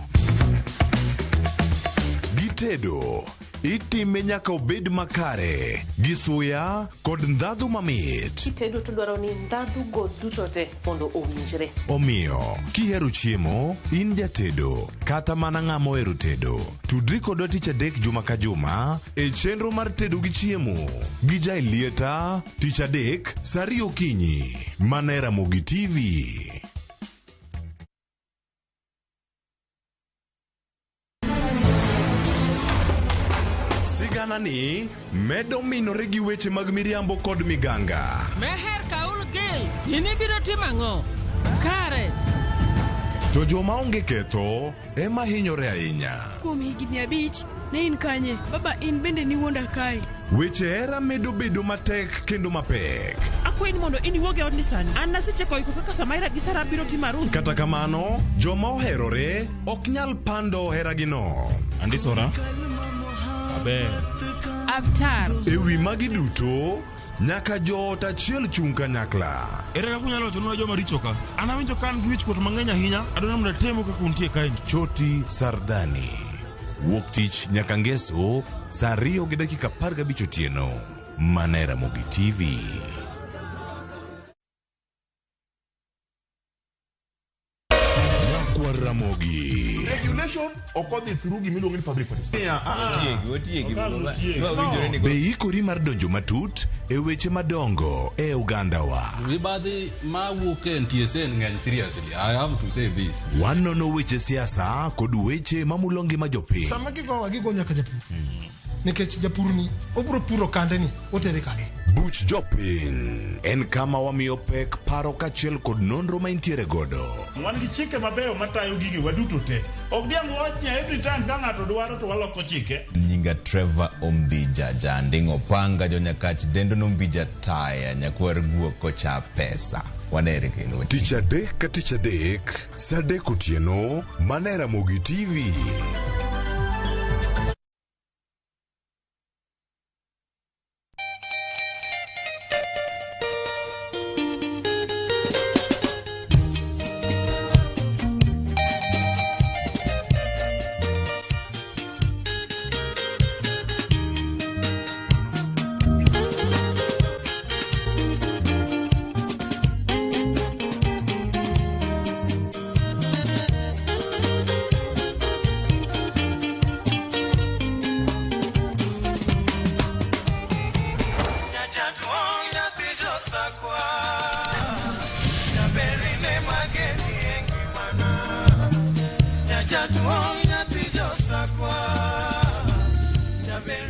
Gitedo itime nyaka obed makare gi suya kod ndhadhu mamit. Kitedo to dwaro ni ndhadhu go duto te mondo owinjre. Omiyo, kihero chiemo, in jatedo, kata mana ng'ama ohero tedo, tudri kodwa tich adek juma ka juma e chenro mar tedo gi chiemo gi Jaelieta tich adek saa ariyo okinyi mana e Ramogi TV. Sigana ni medo minore gi weche mag miriambo kod miganga. Meher Kaul Gil, in ibiro timo ang'o? Kare. To joma onge ketho ema hinyore ahinya. Kuom higni 5, ne in kanye? Baba in bende niwuonda kae. Weche hera medo bedo matek kendo mapek. Akwayi ni mondo in iwuog e odni sani. An nasecheko iko kaka Samaira gi Sara biro timo arus. Kata kamano, joma oherore ok nyal pando heragino. Andisora. Aber. Avtar. E wi magi duto, nyaka joot achiel chung' kanyakla. Ere kaka unyalo wachonwa joma richo ka? An awinjo ka an gi wichkuot mang'eny ahinya. Adwaro ni mondo atemu kaka untie kaendi. Choti Sardani. Wuok tich nyaka ngeso saa 2:15 otieno. Mana e Ramogi TV. Nyakwar Ramogi. Regulation ok odhi through gimiluongo ni public participation. Otiegi, No. Be ikori mar donjo matut e weche madongo e ogandawa? Mibadhi mawuok e NTSA ng'eny seriously. I have to say this. Wanono weche siasa kod weche mamulo ngima jopiny. Sama gigowa gigo nyaka japur. Nikech japur ni obiro puro kande ni otere kanye. Buch jopiny en kama wamiyo pek paro kaachiel kod nonro ma intiere godo. Wan gi chike mabeyo matayo gige waduto te. Ok diang' wach ni every time ka ng'ato dwaro to waloko chike. Nyinga Trevor Ombija Janding' Opanga jonyakach dendo nombija taya nyakwar guok kocha pesa. Wanere kendo. Tich adek ka tich adek, saa adek otieno, mana e Ramogi TV.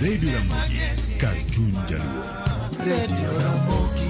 Radio Ramogi, kar chuny jaluo. Radio Ramogi.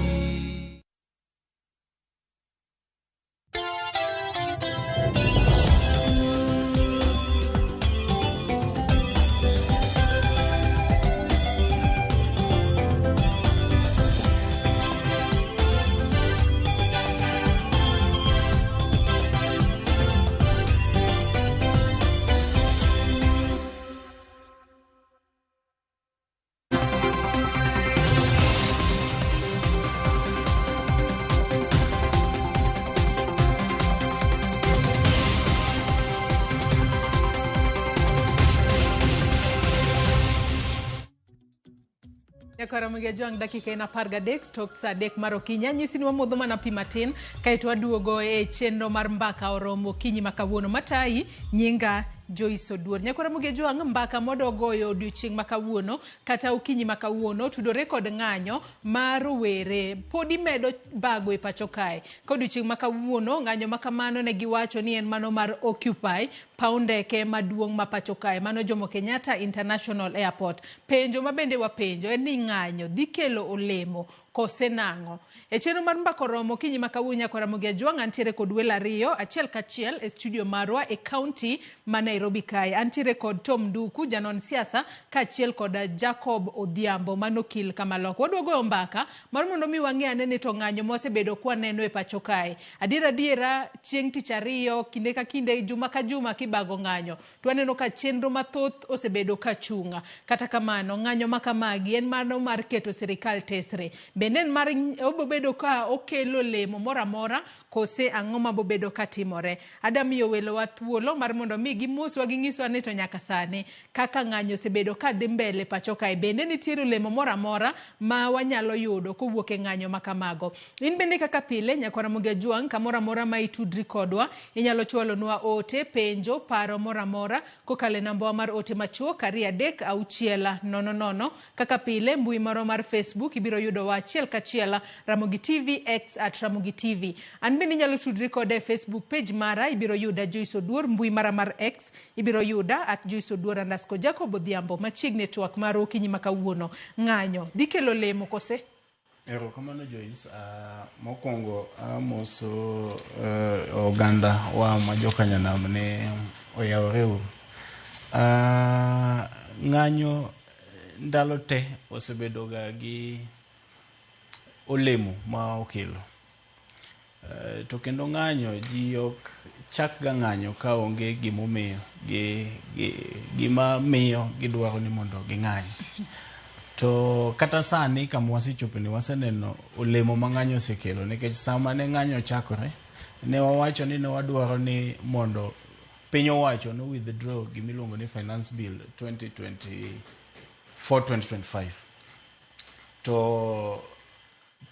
Nyakwara Migejwang' dakika en 13 tok saa 3 mar okinyi. Anyisi ni wamodho mana pi matin kaeto waduogo e chenro mar mbaka oromo okinyi ma kawuono. Matayi nyinga Joyce Oduor. Nyakwara Migejwang' mbaka mwadogoyo odiochieng' ma kawuono kata okinyi ma kawuono tudore kod ng'anyo mar rowere podi medo bago e pacho kae. Ka odiochieng' ma kawuono ng'anyo ma kamano ne giwacho ni en mano mar Occupy paw ndeke maduong' ma pacho kae mano Jomo Kenyatta International Airport. Penjo ma bende wapenjo en ni ng'anyo dhi kelo olemo kose nang'o? E chenro mar mbaka oromo okinyi ma kawuono nyakwara Ramogi Ajwang' antiere kod welo ariyo achiel kachiel e studio marwa e county ma Nairobi kae. Antiere kod Tom Nduku janon siasa kaachiel kod Jacob Odhiambo mano okil Kamaloko. Wadwa goyo mbaka mar mondo mi wang'e ane ni to ng'anyo mwasebedo kwaneno e pacho kae. Adiera adiera chieng' tich ariyo kinde ka kinde juma ka juma kibago ng'anyo to waneno ka chenro mathoth osebedo ka chung'. Kata kamano ng'anyo ma kamagi en mano mar keto sirikal tesre. Bende en mar obobedo ka okelo olemo moro amora kose ang'o mabobedo ka timore. Ada miyo welowa thuolo mar mondo mi gimoswa ginyiswa ni to nyaka sani kaka ng'anyo osebedo ka dhi mbele pacho kae bende nitiere olemo moro amora ma wanyalo yudo kowuok e ng'anyo ma kamago. In bende kaka pile nyakwara Ramogi Ajwang' kamoro amora ma itudri kodwa inyalo chwalonwa ote, penjo, paro moro amora kokalo e nambawa mar ote machuok 2 3 6 0 0. Kaka pile mbui marwa mar Facebook ibiro yudowa achiel kachiel Ramogi TV X at Ramogi TV. An bende inyalo tudri koda e Facebook page mara ibiro yuda Joyce Oduor, mbui mara mar X ibiro yuda at Joyce Oduor underscore Jacob Odhiambo. Machiegni e twak mar okinyi ma kawuono. Ng'anyo dhi kelo olemo kose? Erokamano Joyce. Mokwongo amoso oganda wa ma jokanyanam ne oyawore uru. Ng'anyo ndalo te osebedo ga gi olemo ma okelo. To kendo ng'anyo ji ok chak ga ng'anyo ka onge gimomiyo gima miyo gidwaro ni mondo ging'any. To kata sani kama wasechopo ni waseneno olemo ma ng'anyo osekelo nikech sama ne ng'anyo ochakore ne wawacho ni ne wadwaro ni mondo piny owacho no withdraw gimiluongo ni Finance Bill 2024-2025. To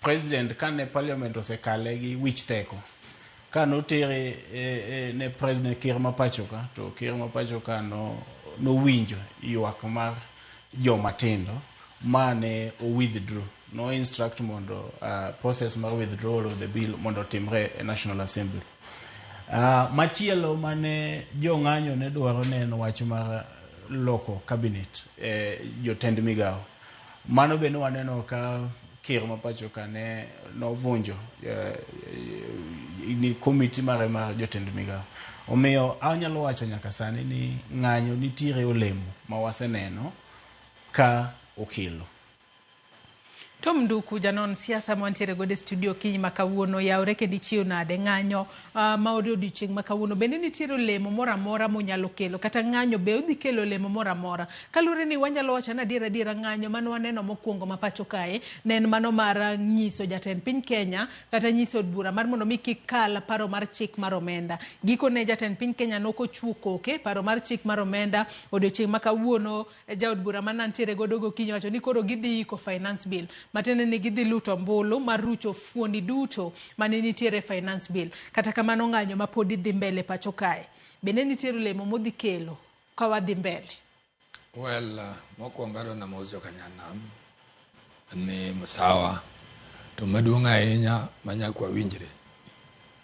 president kane parliament osekale gi wich teko ka notere ne president ker ma pacho ka to ker ma pacho ka nowinjo ywak mar joma tindo mane o withdraw no instruct mondo process mar withdrawal of the bill mondo otimre e National Assembly. Machielo mane jong'anyo ne dwaro ne en wach mar loko cabinet jotend migawo. Mano be ne waneno ka ker ma pacho ka ne novunjo ni komiti mare mar jotend migawo. Omiyo anyalo wacho nyaka sani ni ng'anyo nitiere olemo ma waseneno ka okelo. Tom Nduku janon siasa mantiere godo e studio okinyi ma kawuono yawre kendo ichiew nade ng'anyo ma odiochieng' ma kawuono bende nitiere olemo moro amora monyalo kelo kata ng'anyo be odhi kelo olemo moro amora kaluwore ni wanyalo wacho ni adiera adiera ng'anyo mane waneno mokwongo ma pacho kae ne en mano mar nyiso jatend piny Kenya kata nyiso od bura mar mondo mi kik kal paro mar chik mar omenda. Gikone jatend piny Kenya nokochuo koke paro mar chik mar omenda odiochieng' ma kawuono jaod bura manantiere godo gokinyi wacho ni koro gidhi iko finance bill matiende ni gidhi luto ombulu mar rucho fuoni duto mane nitiere finance bill. Kata kamano ng'anyo ma podi dhi mbele pacho kae bende nitiere olemo modhi kelo ka wadhi mbele. Well, mokwongo adwa namos jokanyanam ni sawa to maduong' ahinya ma nyaka wawinjre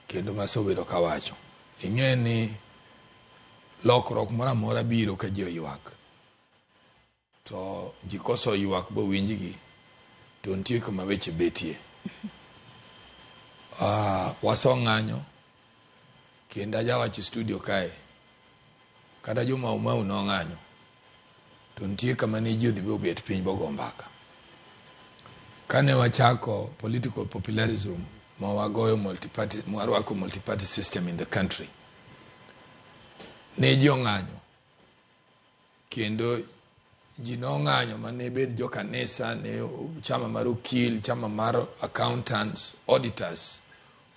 kendo masebedo kawacho. Ing'e ni lokruok moro amora biro ka ji oywak. To ji koso ywak bowinjgi to nitie kuma weche betie. Waso ng'anyo kendo ajawacho e studio kae kata jo Mau Mau nong'anyo to nitie kama ne ji odhi bobet piny bogo mbaka. Kane wachako political popularism ma wagoyo multi-party, warwako multi-party system in the country, ne ji ong'anyo kendo ji nong'anyo mane bed jo kanisa, ne chama mar okil, chama mar accountants, auditors,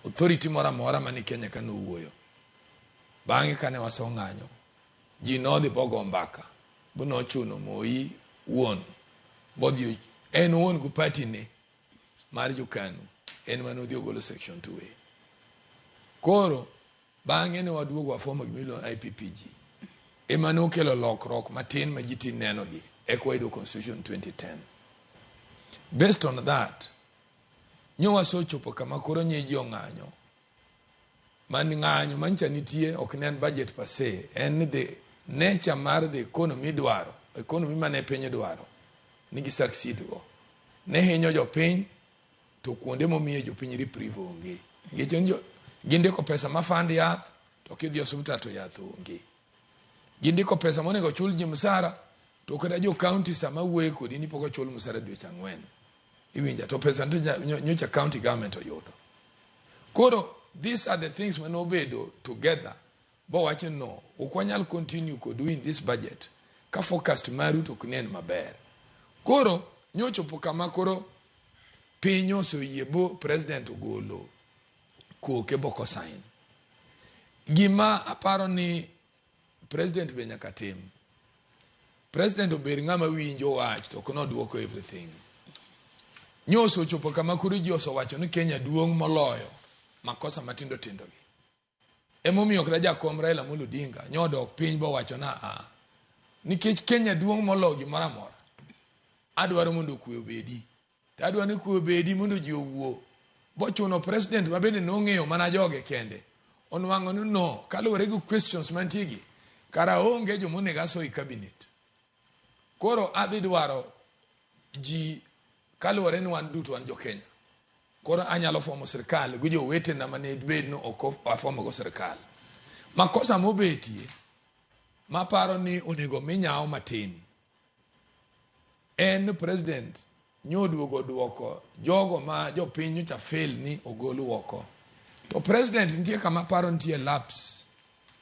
authority moro amora mane Kenya ka nowuoyo. Bang'e kane wasong'anyo, ji nodhi bogo mbaka, bonochuno Moi wuon bodhi En owuon gi party ne mar jo-KANU en mane odhi ogolo section 2A. Koro bang'e ne waduogo wafomo gima iluongo IPPG. Ema nokelo lokruok matin ma ji tin nenogi eka wayudo constitution 2010. Based on that, nyo wasechopo kama koro nye ji ong'anyo man ng'anyo mancha nitie ok ne en budget per se, en ni the nature mar the economy dwaro, economy mane piny dwaro ni gi succeed go ne hinyo jopiny to kuonde momiye jopiny reprieve onge. Nikech gindiko pesa ma fund yath to kidhi osiptal to yath onge. Gindiko pesa monego chul ji msara to kata jo county sama wuoye kodi ni pok ochul msara dweche 4. Iwinja to pesa nyocha county government oyudo. Koro these are the things mane obedo together bo wacho no ok wanyal continue kodu in this budget ka forecast maru to ok nen maber. Koro nyochopo kama koro piny oseyie bo president ogolo koke boko sign. Gima aparo ni president be nyaka tim. President obed ng'ama winjo wach to ok nodwoko everything. Nyoso ochopo kama koro ji osewacho ni Kenya duong' moloyo makosa matindo tindo gi. Emomiyo kata jakom Raila Amolo Odinga nyodok piny bowacho na a nikech Kenya duong' moloyo gimoro amora. Adwaro mondo kwe obedi. To adwaro ni kwe obedi mondo ji owuo. Bochuno president ma bende nong'eyo mana joge kende. Onwang'o ni no, kaluwore gi questions mantie gi, kara onge jomonego aso e cabinet. Koro adhi dwaro ji kaluwore ni wan duto wan jo Kenya. Koro anyalo fomo sirkal gi jowetena mane bed ni ok afomo go sirkal. Makosa mobetie maparo ni onego mi nyawo matin en president nyoduogo duoko jogo ma jopiny nyocha fail ni ogol oko. To president nitie kama paro nitie lapse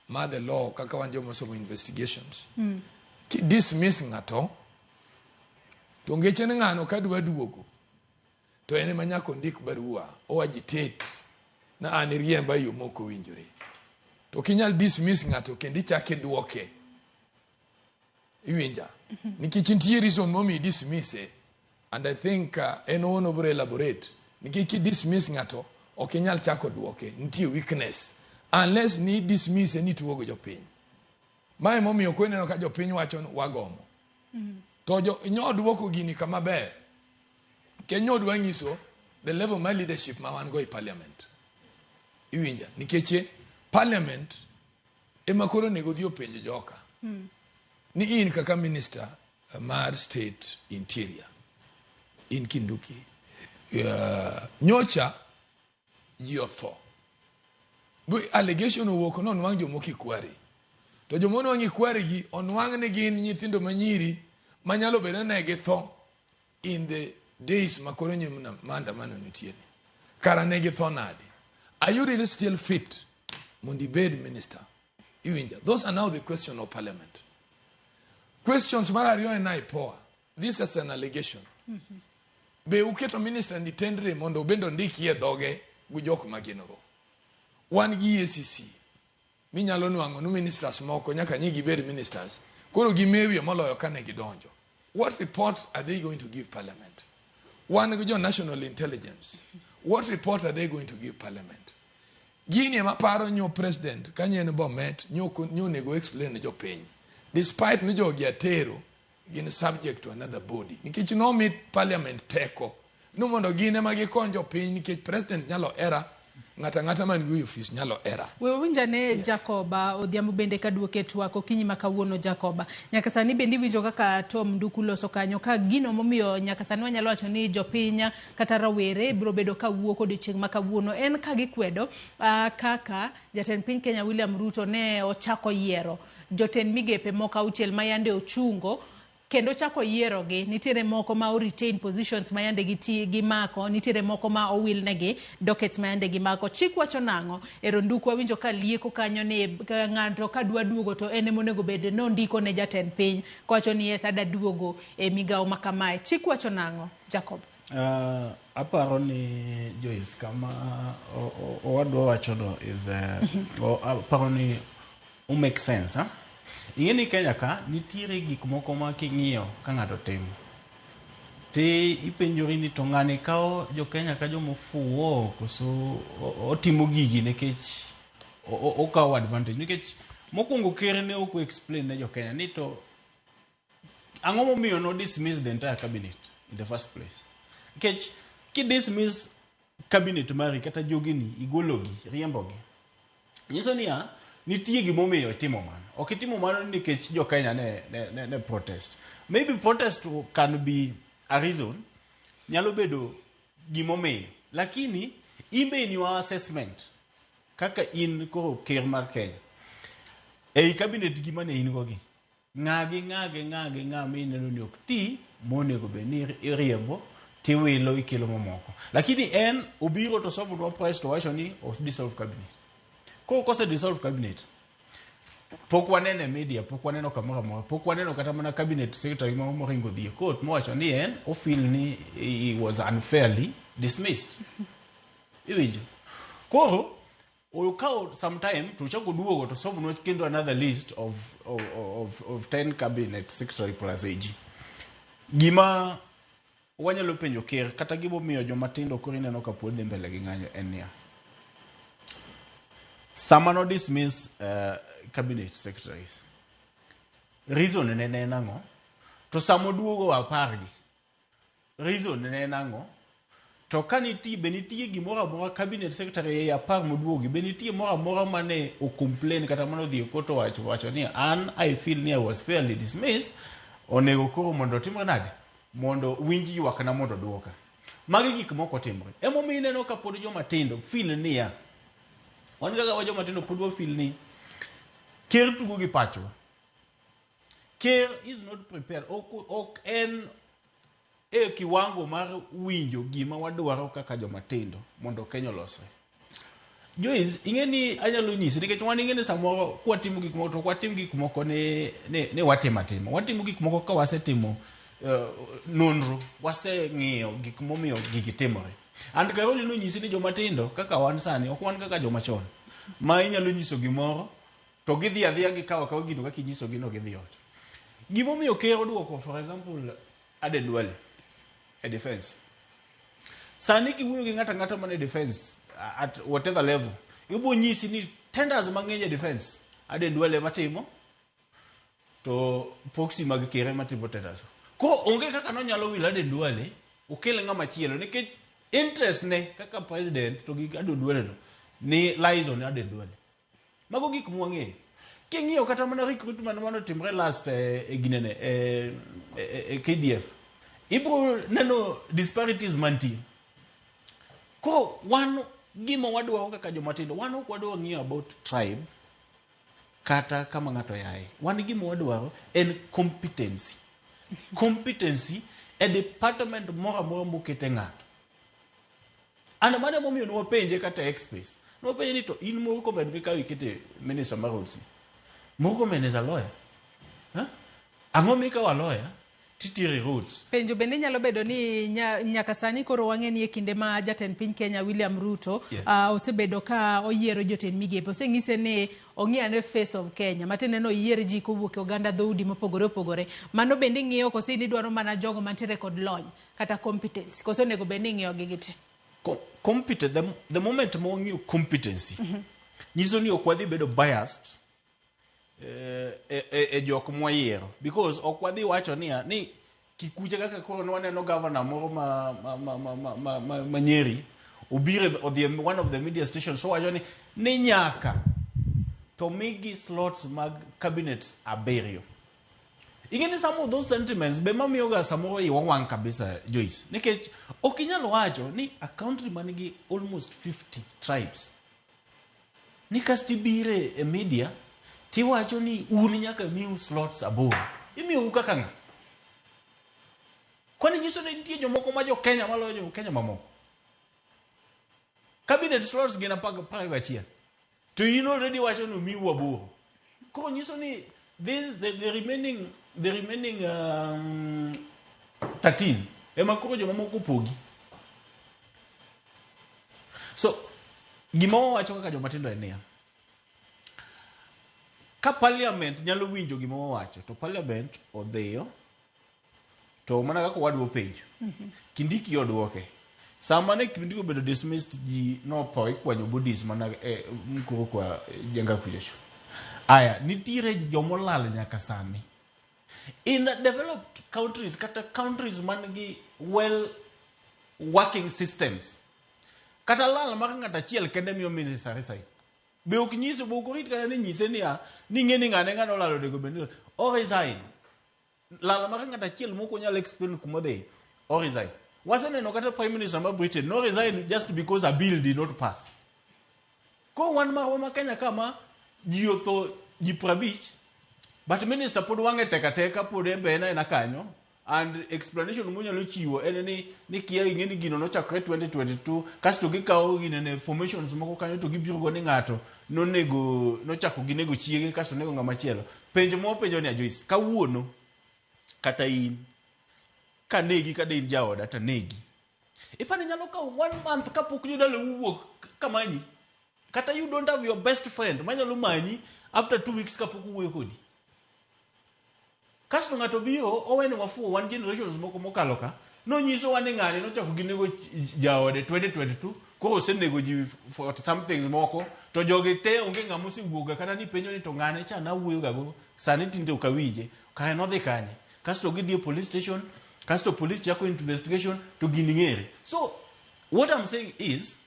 mar the law kaka wan joma osomo investigations. Ki dismiss ng'ato to ngeche ni ng'ano kadwa duogo to en ema nyaka ondik barua o agitate na an iriemba e yo mok owinjore. To ok inyal dismiss ng'ato kendo ichak iduoke. Iwinja? Nikech nitie reason momiyo dismiss-e and I think en owuon obiro elaborate. Nikech ki dismiss ng'ato ok inyal chako duoke, nitie weakness unless ni dismiss-e ni tuo go jopiny. Mae momiyo koro ineno ka jopiny wacho ni wagomo. To jo nyo duoko gini kama ber. Nikech nyo dwa nyiso the level mar leadership ma wan go e parliament. Iwinja? Nikech parliament ema koro onego odhi openj joka. Ni in kaka minister mar state interior, in Kinduki, nyocha ji otho. Allegation owuok nonwang' jomoko e kware. To joma onwang' e kware gi onwang' ni gin nyithindo manyiri manyalo bedo ni ne githo in the days ma koro nyim maandamano nitie ni. Kara ne githo nade? Are you really still fit mondo ibed minister? Iwinja? Those are now the question of parliament. Questions mar ariyo en IPOA. This is an allegation. Be uketo minister ni tendre mondo obende ondikie dhoge gi jok ma gin go. Wan gi EACC minyalo nwang'o ni ministers moko nyaka nyi gibed ministers. Koro gimewie moloyo kane gidonjo. What report are they going to give parliament? Wan gi jo national intelligence. What report are they going to give parliament? Gini ema paro nyo president ka en Bomet nyo onego explain ne jopiny. Despite ni jogi atero gin subject to another body. Nikech nomi parliament teko. No mondo gin ema gikony jopiny nikech president nyalo era, ng'ata ng'ata man gi ofis nyalo era. We wawinjane yes. Jacoba Odhiambo bende kaduoke twak okinyi ma kawuono. Jacoba, nyaka sani bende iwinjo kaka Tom Nduku loso kanyo ka gino momiyo nyaka sani wanyalo wacho ni jopiny kata rawere biro bedo ka wuok odiochieng' ma kawuono en ka gikwedo kaka jatend piny Kenya William Ruto ne ochako yiero jotend migepe moko 6 ma yande ochungo kendo chako yierogi. Nitiere moko ma o retain positions ma yande gimako, nitiere moko ma owil negi dockets ma yande gimako. Chik wacho nang'o? Ero Nduku wawinjo ka lieko kanyo ni ng'ato ka dwa duogo to en emonego bed nondiko ne jatend piny kowacho ni yes ada duogo e migawo ma kamae. Chik wacho nang'o, Jacob? Aparo ni Joyce kama owadwa wachono is aparo ni o make sense, ha? Ing'e ni Kenya ka nitiere gik moko ma king'iyo ka ng'ato timo. Ti ipenjori ni to ng'ani kawo jo-Kenya ka joma ofuwo koso otimo gigi nikech okawo advantage. Nikech mokwongo ker ne ok o-explain ne jo-Kenya ni to ang'o momiyo no dismiss the entire cabinet in the first place. Nikech ki dismiss cabinet mari kata jogini, igologi, riembogi. Nyiso niya, nitie gimomiyo itimo mano. Ok itimo mano nikech jo Kenya ne protest. Maybe protest can be a reason, nyalo bedo gimomiyo. Lakini, in be in your assessment, kaka in koro ker mar Kenya, ei cabinet gima ne in go gi, ng'a gi ng'a gi ng'a gi ng'a mineno ni ok ti, monego bed ni iriembo, tiwilo ikelo mamoko. Lakini en obiro to somonwa press to wacho ni o dissolve cabinet. Koro kose dissolve cabinet, pok waneno e media, pok waneno kamoro amora, pok waneno kata mana cabinet secretary moro moringo dhi e court mowacho ni en o feel ni he was unfairly dismissed. Iwinjo? Koro okawo some time to ochako duogo to somonwa kendo another list of 10 cabinet secretary plus AG. Gima wanyalo penjo ker kata gimomiyo joma tindo koro ineno ka pod dhi mbele gi ng'anyo en niya. Sama no dismiss cabinet secretaries, reason ne en ang'o? To sama oduogo apargi, reason ne en ang'o? To ka nitie, be nitie gimoro amora cabinet secretary ei 10 moduogi, be nitie moro amora mane o complain kata mane odhi e court owacho wacho ni an I feel ni I was fairly dismissed, onego koro mondo otimre nade? Mondo winj ywakna mondo oduoka. Magi gik moko timre. Emomiyo ineno ka pod joma tindo feel niya, wan kaka wa joma tindo pod wa feel ni ker tugo gi pachwa. Ker is not prepared. Ok en e kiwango mar winjo gima wadwaro kaka joma tindo mondo Kenya olosre. Joyce, ing'e ni anyalo nyisi nikech wan ing'e ni samoro kwatimo gik moko to ok watim gik moko ni watimo atima. Watimo gik moko ka wasetimo nonro, waseng'iyo gik momiyo gigi timore. And Karoli nonyisi ni joma tindo kaka wan sani ok wan kaka joma chon. Ma inyalo nyiso gimoro to gidhi adhiya gikawo akawa gino kaka inyisogi no gidhi ot. Gimomiyo ker oduoko for example Aden Duale e defense. Sani kiwuoyo gi ng'ato ang'ata man e defense at whatever level, ibo nyisi ni tenders mang'eny e defense Aden Duale ema timo to proxy mag ker ema timo tenders. Koro onge kaka nonyalo wilo Aden Duale okel ng'ama chielo nikech interest ne kaka president to gi Aden Duale no ni lies on Aden Duale. Mago gik mwang'eyo. King'iyo kata mana recruitment manotimre last e ginene e KDF, ibro neno disparities mantie. Koro wan gima wadwaro kaka joma tindo, wan ok wadwa ng'iyo about tribe kata kama ng'ato yae. Wan gima wadwaro en competency. Competency e department moro amora mokete ng'ato. And mano emomiyo nwapenje kata e X-Space. Nwapenje ni to in Murkomen mikawo ikete minister mar roads ni. Murkomen is a lawyer. Huh? Ang'o mikawo a lawyer titire roads? Penjo bende nyalo bedo ni nyaka sani koro wang'e ni e kinde ma jatend piny Kenya William Ruto osebedo ka oyiero jotend migepe, oseng'ise ni ong'i ane face of Kenya, matiende ni oyier ji kowuok e oganda dhoudi mopogore opogore. Mano bende ing'iyo koso in idwaro mana jogo mantiere kod lony kata competence, koso onego bed ni ing'iyo gi te? The moment ma wang'iyo competency, nyiso ni ok wadhi bedo biased e jok mwayiero, because ok wadhi wacho niya ni kikuche kaka koro nwaneno governor moro ma Nyeri obiro odhi e one of the media stations so wacho ni nyaka to migi slots mag cabinets 7. Ing'e ni some of those sentiments be mamiyo ga samoro iwa wang' kabisa Joyce, nikech ok inyal wacho ni a country manigi almost 50 tribes ni kasto ibire e media tiwacho ni un nyaka miu slots 8. Imiyou kaka ng'a? Kwani nyiso ni nitie jomoko ma jo Kenya maloyo jo Kenya mamoko? Cabinet slots gin 11. To in already wacho ni omiu 8. Koro nyiso ni this, the remaining 13 ema koro jomamoko opogi. So gima wawacho kaka joma tindo en niya, ka parliament nyalo winjo gima wawacho to parliament odhiyo To mana kaka owadwa openjo, Kindiki oduoke. Sama ne Kindiki obedo dismissed, ji notho ikwanyo bodies mana e Mukuru kwa Jenga kuchocho. Aya, nitiere jomolal nyaka sani. In developed countries kata countries man gi well working systems, kata lal mar ng'ato achiel kende miyo minister resign. Be ok nyiso, be ok orit kata ni nyise niya, ni ing'e ni ng'ane ng'ane olal onego bed ni o resign. Lal mar ng'ato achiel mok onyal explain kuma odhi, o resign. Waseneno kata Prime Minister ma Britain no resign just because a bill did not pass. Koro wan marwa ma Kenya kama ji otho ji 50, but minister pod wang'e tek ateka, pod en be en aena kanyo, and explanation monyalo chiwo en ni kia ing'e ni gino nochakore 2022, kasto gikawo ginene formations moko kanyo to gibiro go ni ng'ato nonego nochako ginego chiege kasto onego ng'ama chielo. Penjo mwapenjo ni Joyce, kawuono kata in kanegi kata in jaoda tanegi, ifani nyalo kawo one month kapok jodalau owuok kamanyi, kata you don't have your best friend manyalo manyi after 2 weeks kapok owuoyo kodi. Kasto ng'ato biro oweni wafuo wan generations moko mokalo ka nonyisowa ni ng'ani nochako ginego jaode 2022, koro osenego ji 40 something moko, to jogi te onge ng'ama osewuoga kata ni penjo ni to ng'ane cha nawuoyo ga go sani tinde ok awinje, kare nodhi kanye? Kasto gidhi e police station, kasto police chako investigation to gini ng'ere. So what I'm saying is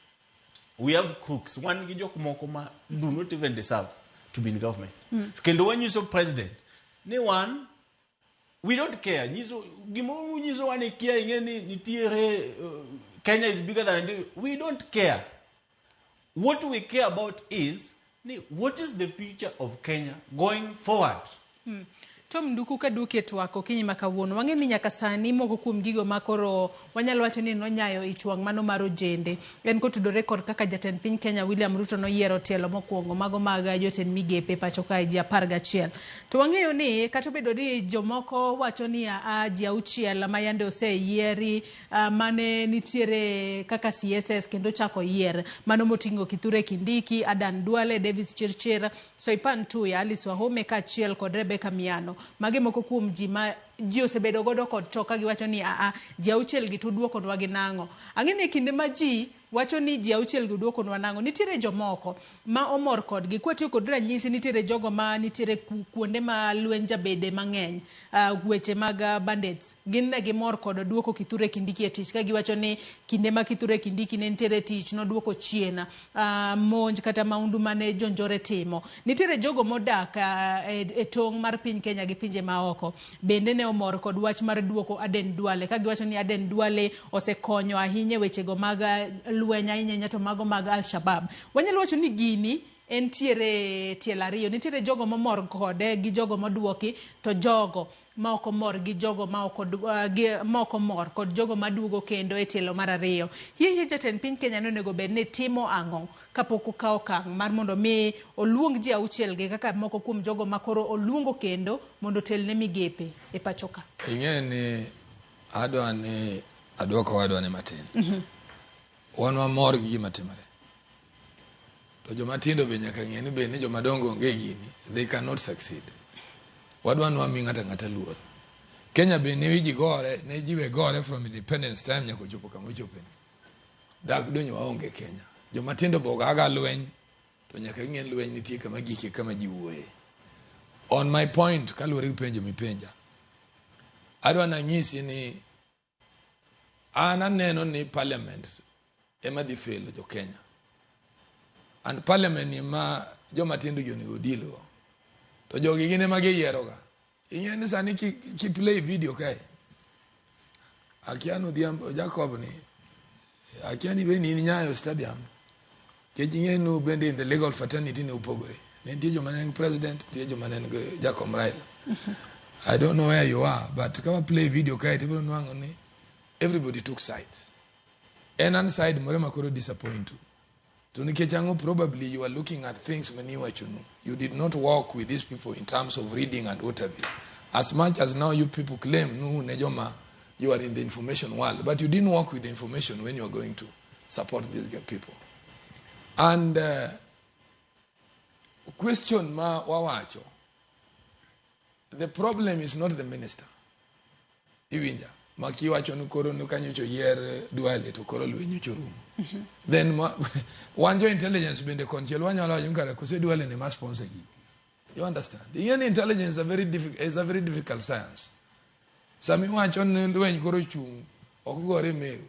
we have crooks, wan gi jok moko ma do not even deserve to be in government. Kendo wanyiso president ni wan we don't care. Nyiso gimoro nyiso wan kia ing'e ni nitiere Kenya is bigger than Nigeria. We don't care. What we care about is ni what is the future of Kenya going forward. Tom Nduku kaduoki e twak okinyi ma kawuono, wang'e ni nyaka sani moko kuom gigo ma koro wanyalo wacho ni nonyayo ich wang' mano mar ojende en kotudore kod kaka jatend piny Kenya William Ruto noyiero tielo mokwongo mago mag jotend migepe pacho kae ji 11. To wang'eyo ni kata obedo ni jomoko wacho ni a ji 6 ma yande oseyieri mane nitiere kaka CSS kendo chako yier mano moting'o Kithure Kindiki, Adan Duale, Davis Chirchir, Soipan Tuya, Alice Wahome kaachiel kod Rebecca Miano. Magi moko kuom ji ma ji osebedo godo kod to ka giwacho ni aa ji 6 gi to duokonwa gi nang'o. Ang'e ni e kinde ma ji wacho ni ji 6 gi duokonwa nang'o, nitiere jomoko ma omor kodgi. Kwatiyo kod ranyisi, nitiere jogo ma nitiere kuonde ma lweny jabede mang'eny, weche mag bandits, gin ne gimor kod duoko Kithure Kindiki e tich ka giwacho ni kinde ma Kithure Kindiki ne nitiere e tich noduoko chien monj kata maundu mane jonjore timo. Nitiere jogo modak e tong' mar piny Kenya gi pinje maoko bende ne omor kod wach mar duoko Aden Duale ka giwacho ni Aden Duale osekonyo ahinya e wechego mag lweny ahinya to mago mag Al-Shabaab. Wanyalo wacho ni gini entiere tielo ariyo, nitiere jogo momor kode gi jogo moduoki, to jogo ma ok omor gi jogo ma ok omor kod jogo maduogo kendo e tielo mar ariyo. Hie jatend piny Kenya nonego bed ni timo ang'o kapok okawo okang' mar mondo mi oluong ji 6 gi kaka moko kuom jogo ma koro oluongo kendo mondo otelne migepe e pacho ka? Ing'e ni adwa ni aduoko wadwa ni matin. Wan wamor gi gima timore. To joma tindo be nyaka ng'e ni be ni joma dongo onge gini, they cannot succeed. Wadwa ni wami ng'ato ang'ata luor. Kenya be ne ji gore, ne ji we gore from independence time nyaka ochopo kama ochope ni. Dak donyo waonge Kenya. Joma tindo be ogaga lweny, to nyaka ging'e ni lweny nitie kama gike kama ji wuoye. On my point, kaluwore gi penjo mipenja, adwa nanyisi ni an aneno ni parliament ema dhi felo jo Kenya. And parliament ni ma joma tindo gi onego deal go. To jogi gin ema giyieroga. Ing'e ni sani ki play video kae. Akia ni Odhiambo Jacob ni, akia ni be ni in Nyayo Stadium. Nikech ing'e ni bende in the legal fraternity ne opogore. Ne nitie joma ne en president, nitie joma ne en Jacob Raila. I don't know where you are, but ka wa play video kae tibiro nwang'o ni everybody took sides. En an side moro ma koro disappoint u. To nikech ang'o, probably you are looking at things mani iwachonu. You did not work with these people in terms of reading and what have you. As much as now you people claim nu ne joma you are in the information world, but you didn't work with the information when you are going to support these people. And question ma wawacho, the problem is not the minister. Iwinja? Ma kiwacho ni koro ni kanyocha oyier Duale to koro lweny nyocha orumo. Then ma, wan jo intelligence bende konchiel wanyalo wacho ni kare kose Duale ne ma sponsor gi. You understand? Ing'e ni intelligence is a very difficult, is a very difficult science. Sami iwacho ni lweny koro chung' ok gore Meru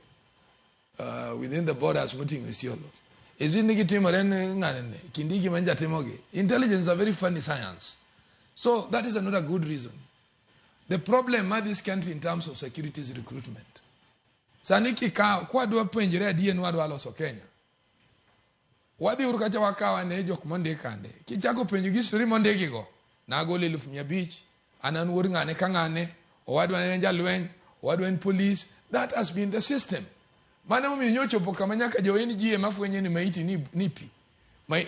within the borders moting'o Isiolo. Is it ni gitimore ni ng'ane ni Kindiki ma nja timogi? Intelligence is a very funny science. So that is another good reason. The problem mar this country in terms of security is recruitment. Sani kikawo, kwadwa penjore adier ni wadwa loso Kenya. Wadhi uru kacha wakaw ane jok mondik kande. Kichako penjo gi story mondiki go, nagolo 500,000, an an wuod ng'ane ka ng'ane, owadwa ne en jalweny, owadwa en police. That has been the system. Mano emomiyo nyochopo kama nyaka jo NGO ema fwenyo ni maiti ni pi. Ma,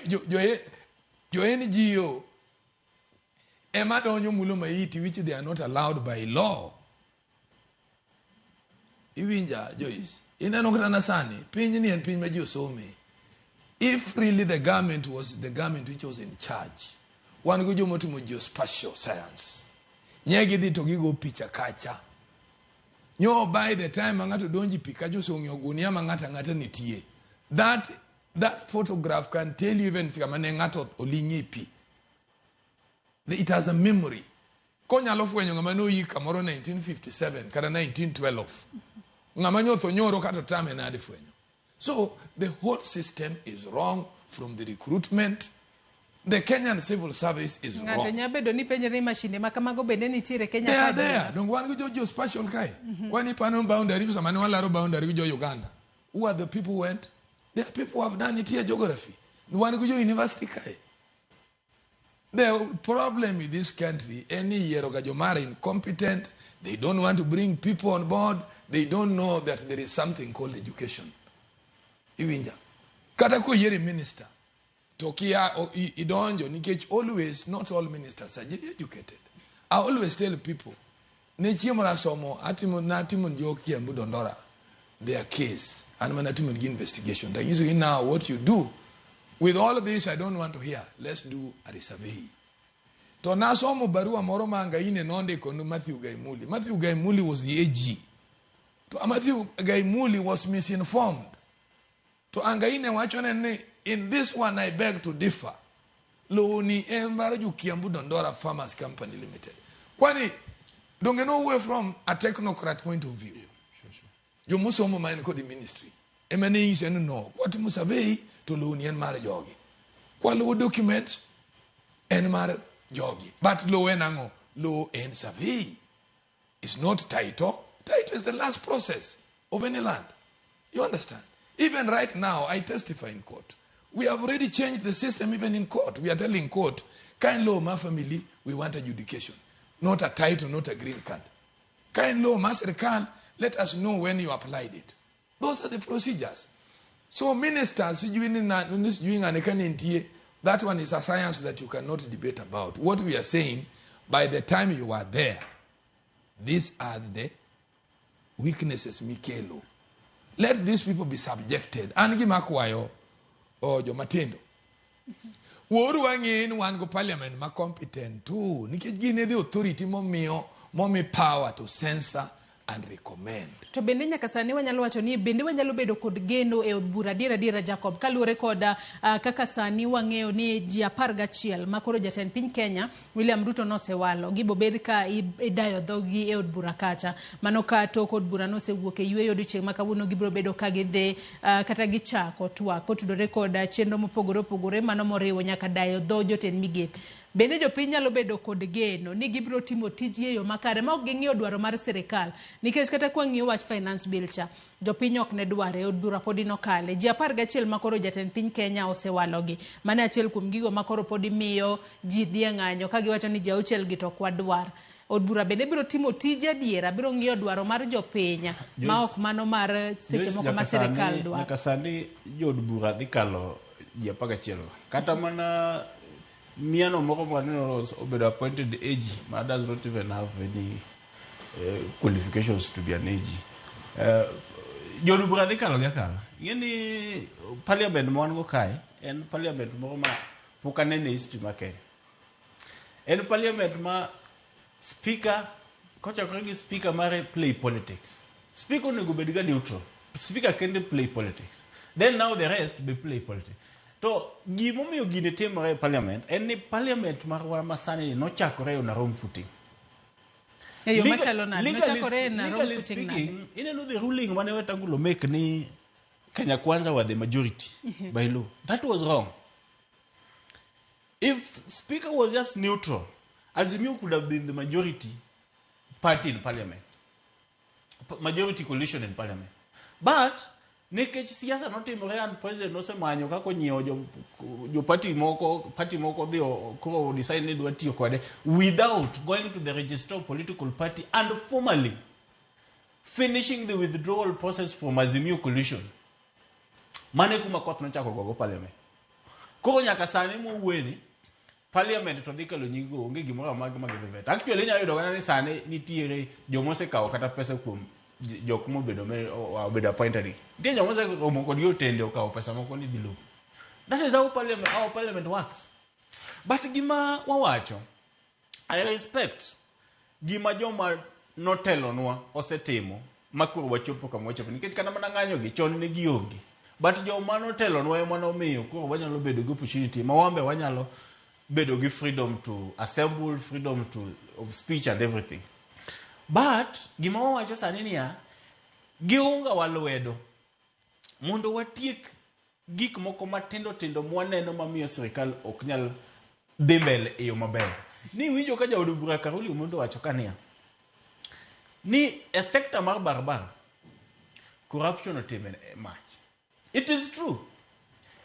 jo NGO ema donjo mulo maiti which they are not allowed by law. Iwinja Joyce? Ineno kata na sani, piny ni en piny ma ji osome. If really the government was the government which was in charge, wan go joma otimo geospatial science. Nye gidhi to gigo picha kacha. Nyo by the time ma ng'ato donji pi kacha osong'eyo gunia ma ng'ato ang'ata nitie. That photograph can tell you even kama ne ng'ato oling'e pi. It has a memory. Konyalo fwenyo ng'ama noyik kamoro 1957 kata 1912. Ng'ama nyotho nyoro kata otame nade fwenyo. So the whole system is wrong from the recruitment. The Kenyan civil service is Ng'ato wrong. nya bedo ni penjore ni mashinde ma kamago bende nitiere Kenya They are ka there. Donge wan gi jo geospatial kae. Kwani pano boundary sama ne walaro boundary gi jo Uganda. Who are the people who went? There are people who have done it here geography. Wan gi jo university kae. The problem with this country, any year joma are incompetent, they don't want to bring people on board, they don't know that there is something called education. Iwinja. Kata koyieri minister, to kia idonjo nikech always, not all ministers are educated. I always tell people, ne chieng' moro asomo, atimo, natimo jo Kiambu Dandora, their case, an mana timo gi investigation. Tanyisogi now what you do, with all of this I don't want to hear, let's do a resurvey. To nasomo barua moro ma Angaine nondiko ne Matthew Gaimuli. Matthew Gaimuli was the AG. To Matthew Gaimuli was misinformed. To Angaine wachone ni, in this one I beg to differ. Lowo ni en mar jo Kiambu Dandora Farmers Company Limited. Kwani, donge nowuoyo from a technocrat point of view. Jomosomo ma en kod ministry. Ema ne nyise ni no, kwatimo survey to lowo ni en mar jogi. Kwaluwo documents, en mar jogi. But lowo en ang'o? Lowo en survey. It's not title. Title is the last process of any land. You understand? Even right now, I testify in court. We have already changed the system even in court. We are telling court, kind law, my family, we want adjudication. Not a title, not a green card. Kind law, ma sirkal, let us know when you applied it. Those are the procedures. So ministers, that one is a science that you cannot debate about. What we are saying, by the time you are there, these are the weaknesses mikelo. Let these people be subjected. An gima akwayo o jomatindo. Wuoru wang'e ni wan go parliament ma competent too. Nikech gin e the authority momiyo momi power to censor and recommend. To bende nyaka sani wanyalo wacho ni bende wanyalo bedo kod geno e od bura adiera adiera Jacob, kaluwore kod kaka sani wang'eyo ni ji 11 ma koro jatend piny Kenya William Ruto nosewalo gibo bed ka idayo dhogi e od bura kacha. Mano ka tok od bura nosewuok e yweyo odiochieng' ma kawuono gibiro bedo ka gidhi kata gichako twak kotudore kod chenro mopogore opogore mano moriwo nyaka dayo dho jotend migepe. Bende jopiny nyalo bedo kod geno ni gibiro timo tijgi e yo makare ma ok ging'iyo dwaro mar sirikal, nikech kata kwang'iyo wach finance bill cha jopiny ok ne dware, od bura podi nokale. Ji 11 ma koro jatend piny Kenya osewalogi, mano e achiel kuom gigo ma koro podi miyo ji dhi e ng'anyo ka giwacho ni ji auchiel gi to ok wadwar. Od bura bende biro timo tije adiera, biro ng'iyo dwaro mar jopiny ma ok mano mar seche moko ma sirikal dwaro. Nyaka sani jood bura dhi kalo ji 11. Kata mana miano moko maneno obedo appointed AG ma does not even have any qualifications to be an AG. Jood bura dhi kalo gi akala. Ing'e ni parliament ma wan go kae en parliament moro ma pok anene e history ma Kenya. En parliament ma speaker Kochakore gi speaker mare play politics. Speaker onego bed ga neutral. Speaker kende play politics. Then now the rest be play politics. To gimomiyo gini timore e parliament en ni parliament marwa masani ni nochakore on a wrong footing. E yo machalo nade? Nochakore na wrong Legally footing nade? speaking, ineno the ruling mane Wetangula make ni Kenya Kwanza were the majority by law. That was wrong. If Speaker was just neutral, Azimio could have been the majority party in parliament. Majority coalition in parliament. But nikech siasa notimore and president nosemanyo kaka onyiewo jo party moko dhi koro decide ni dwa tiyo kode without going to the register of political party and formally finishing the withdrawal process from Azimio coalition. Mane kuma koth nochako gogo parliament. Koro nyaka sani mowuoyeni, parliament to dhi kelo nying go, onge gimoro amora ma gidhi vet. Actually, inyalo yudo kata ni sani nitiere jomosekawo kata pesa kuom jok mobedo obedo appointed gi. Nitie joma oseromo kodgi otende okawo pesa moko ni dhi logo. That is how parliament works. But gima wawacho, I respect gima joma notelonwa osetimo ma koro wachopo kama wachopo, nikech kata mana ng'anyo gi chon ne gionge, but joma notelonwa ema nomiyo koro wanyalo bedo gi opportunity ma wambe wanyalo bedo gi freedom to assemble, freedom of speech and everything. But gima wawacho sani niya, giunga wa lwedo mondo watiek gik moko matindo tindo mwaneno mamiyo sirikal ok nyal dhi mbele e yo maber. Ni winjo ka jaod bura Caroli Omondo wacho ka niya ni e sector mar barabara corruption otime e mach. It is true.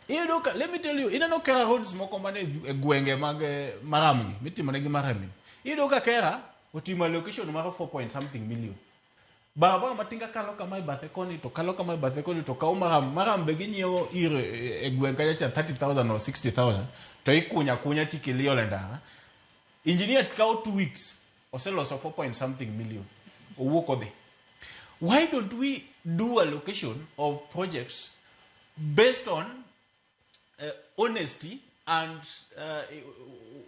Iyudo ka, let me tell you, ineno KeRRA roads moko mane e gwenge mag maram gi mitimonegi maram. Iyudo ka KeRRA otimo allocation mar 4 point something million. Barabara matinga kalo kama e bathe koni to kalo kama e bathe koni to kawo maram. Maram be ginyiewo ir e gweng' kacha cha 30,000 or 60,000 to ikunya akunya tikelo iolo e ndara. Engineer kawo 2 weeks oseloso 4 point something million owuok odhi. Why don't we do allocation of projects based on honesty and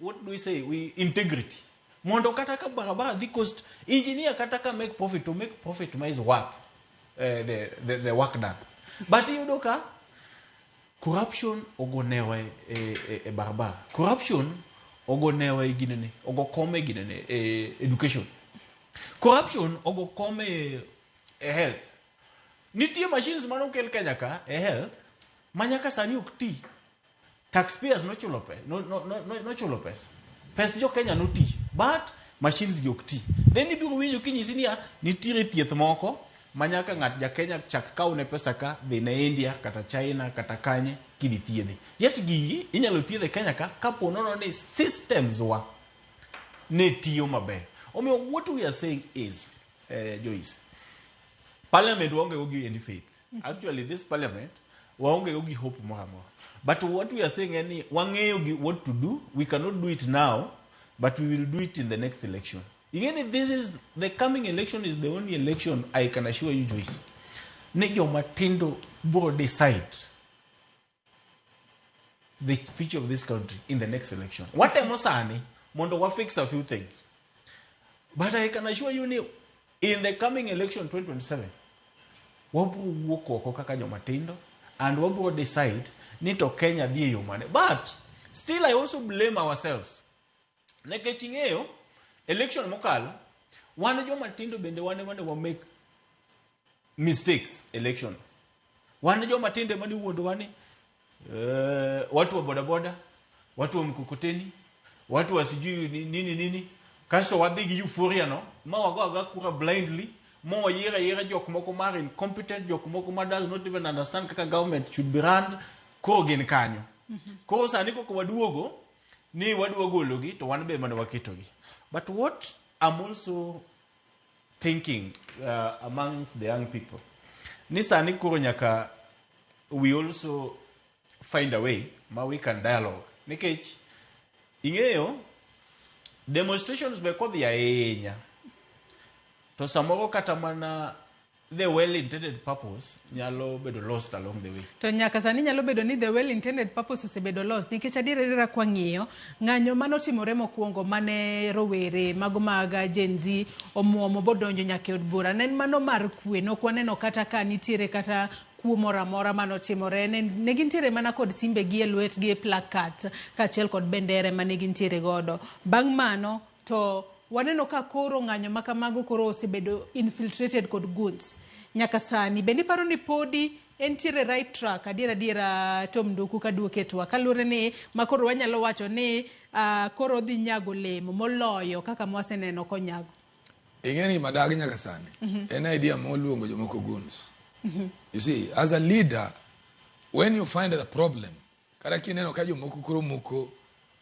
what do we say, we integrity, mondo kata ka barabara dhi cost engineer kata ka make profit, to make profit ma is worth the work done? But iyudo ka corruption ogonewa e barabara, corruption ogonewa e ginene, ogo kome ginene e education, corruption ogo kome e health. Nitie machines manokel Kenya ka e health ma nyaka sani ok ti. Taxpayers nochulo pe, no, no, no, no, nochulo pesa, pes jo Kenya noti, but machines gi ok ti. Then ibiro winjo kinyisi niya nitiere thieth moko ma nyaka ng'at ja Kenya chak kawne pesa ka dhi ne India kata China kata kanye kidhi thiedhe. Yet gigi inyalo thiedhe Kenya ka kapo nono ni systems wa ne tiyo maber. Omiyo what we are saying is, Joyce, parliament waonge go gi any faith. Actually, this parliament waonge go gi hope moro amora. But what we are saying en ni wang'eyo gi what to do. We cannot do it now, but we will do it in the next election. Ing'e ni this is the coming election is the only election I can assure you, Joyce, ni joma tindo biro decide the future of this country in the next election. Watemo sani mondo wa fix a few things, but I can assure you ni in the coming election 2027 wabiro wuok oko kaka joma tindo and wabiro decide ni to Kenya dhi e yo mane. But still I also blame ourselves, nikech ing'eyo election mokalo wan joma tindo bende wan ema ne wa make mistakes election. Wan joma tindo ema niwuondowa ni watu wa bodaboda, watu wa mkokoteni, watu wa sijui nini nini, kasto wadhi gi euphoria no ma wago agoa kura blindly ma wayiero ayiera jok moko mar incompetent, jok moko ma does not even understand kaka government should be run. Koro gin kanyo. Koro sani koko waduogo ni wadwa gologi to wan be mane waketogi. But what I'm also thinking amongst the young people ni sani koro nyaka we also find a way ma we can dialogue, nikech ing'eyo demonstrations be kodhi ahinya to samoro kata mana the well intended purpose nyalo bedo lost along the way. To nyaka sani nyalo bedo ni the well intended purpose osebedo lost nikech adier adiera kwang'iyo ng'anyo manotimore mokwongo mane rowere mago mag Gen Z omuomo bodonjo nyaka e od bura ne en mano mar kwe. Nok waneno kata ka nitiere kata kuo moro amora manotimore. Ne gintiere mana kod simbegi e lwetgi, placards kaachiel kod bendere mane gintiere godo. Bang' mano to waneno ka koro ng'anyo ma kamago koro osebedo infiltrated kod goons nyaka sani. Bende iparo ni podi entiere right track adier adiera Tom Nduku kaduoke twak kaluwore ni ma koro wanyalo wacho ni koro odhi nyago olemo moloyo kaka mwaseneno konyago. Ing'e ni madagi nyaka sani en idea moluongo jomoko goons. You see, as a leader, when you find a problem, kata kineno ka jomoko koro muko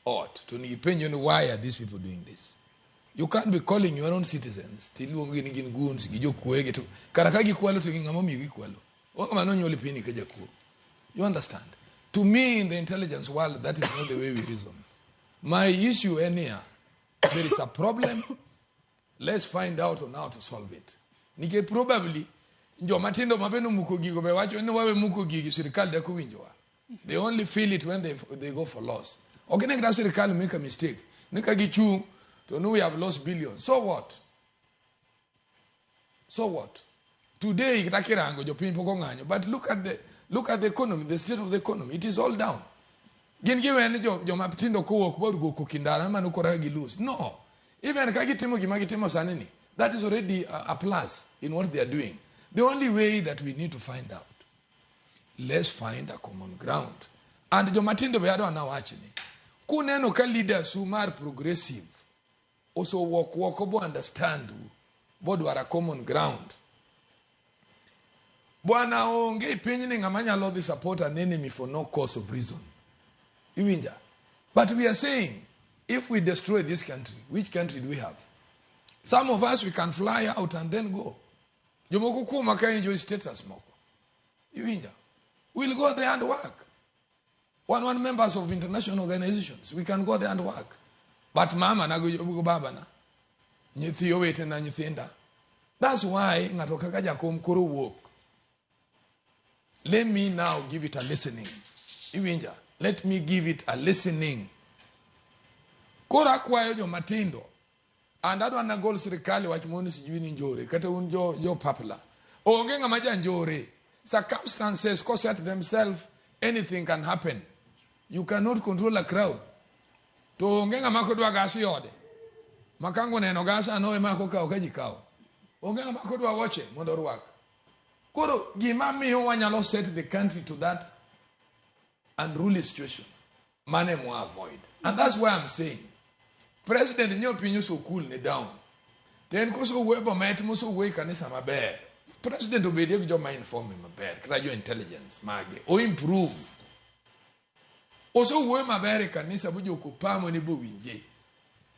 ot, to ipenjo ni why are these people doing this? You can't be calling your own citizens tiluongo gi ni gin goons, gi jokuoge to kara ka gikwalo to ng'ama omiyo gikwalo. Onge ng'ama nonyuol e pinyni ka jakuo. You understand? To me, in the intelligence world, that is not the way we reason. My issue en niya, there is a problem, let's find out on how to solve it. Nikech probably joma tindo ma bende omuko gigo be wacho ni wawe muko gigi sirikal dak owinjowa. They only feel it when they go for loss. Ok ne kata sirikal make a mistake. Ni ka gichung' to no we have lost billions. So what? So what? Today kata kirango jopiny pok ong'anyo, but look at the economy, the state of the economy. It is all down. Gin giwe ni joma tindo kowuok bo go kokindara mano kora gi lose. No. Even ka gitimo gima gitimo sani ni, that is already a plus in what they are doing. The only way that we need to find out, let's find a common ground. And joma tindo be adwa nawach ni, kuneno ka leaders u mar progressive osewuok oko bo understand u, bodwaro a common ground. Bwana onge e pinyni ng'ama nyalo dhi support an enemy for no cause of reason. Iwinja? But we are saying, if we destroy this country, which country do we have? Some of us, we can fly out and then go. Jomoko kuoma ka enjoy status moko. Iwinja? We'll go there and work. One members of international organizations. We can go there and work. But mama na go baba na. Nyithi owetena nyithinda. That's why ng'ato kaka jakom koro wuok. Let me now give it a listening. Iwinja? Let me give it a listening. Koro akwayo joma tindo. And adwa nagol sirikal wach mondo sijui ni njore kata un jo papla. Onge ng'ama ja njore. Circumstances set themselves, anything can happen. You cannot control a crowd. To onge ng'ama kodwa gas e ode. Makango neno gas ano ema kokawo ka ji kawo. Onge ng'ama kodwa wuoche mondo orwak. Koro gima miyo wanyalo set the country to that unruly situation, mane mwa avoid. And that's why I'm saying, President nyo piny osokul ne down. To en kosowuoyo bomet mosowuoyo e kanisa maber. President obedie gi joma inform maber, kata jo intelligence mage, o improve. Osowuoyo maber e kanisa bo jokopamo ni bowinje.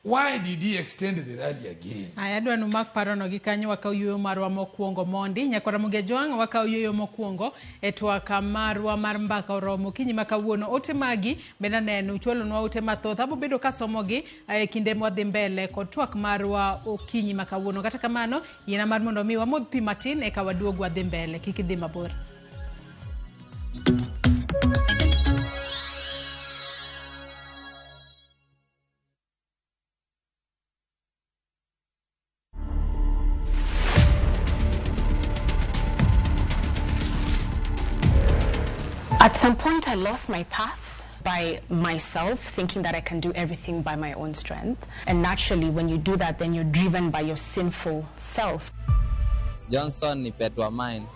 Why did he extend the rally again? Aya, adwa numak parono gi kanyo wakaw yueyo marwa mokwongo mondi. Nyakwara Muge Jwang' wakaw yueyo mokwongo e twak marwa mar mbaka oromo okinyi ma kawuono. Ote magi bende aneno uchwalonwa ote mathoth. Abo bedo kasomogi e kinde mwadhi mbele kod twak marwa okinyi ma kawuono. Kata kamano, yiena mar mondo mi wamodh pi matin eka waduog wadhi mbele. Kik idhi mabor. At some point, I lost my path by myself, thinking that I can do everything by my own strength. And naturally, when you do that, then you're driven by your sinful self. Johnson ni pet wa mine.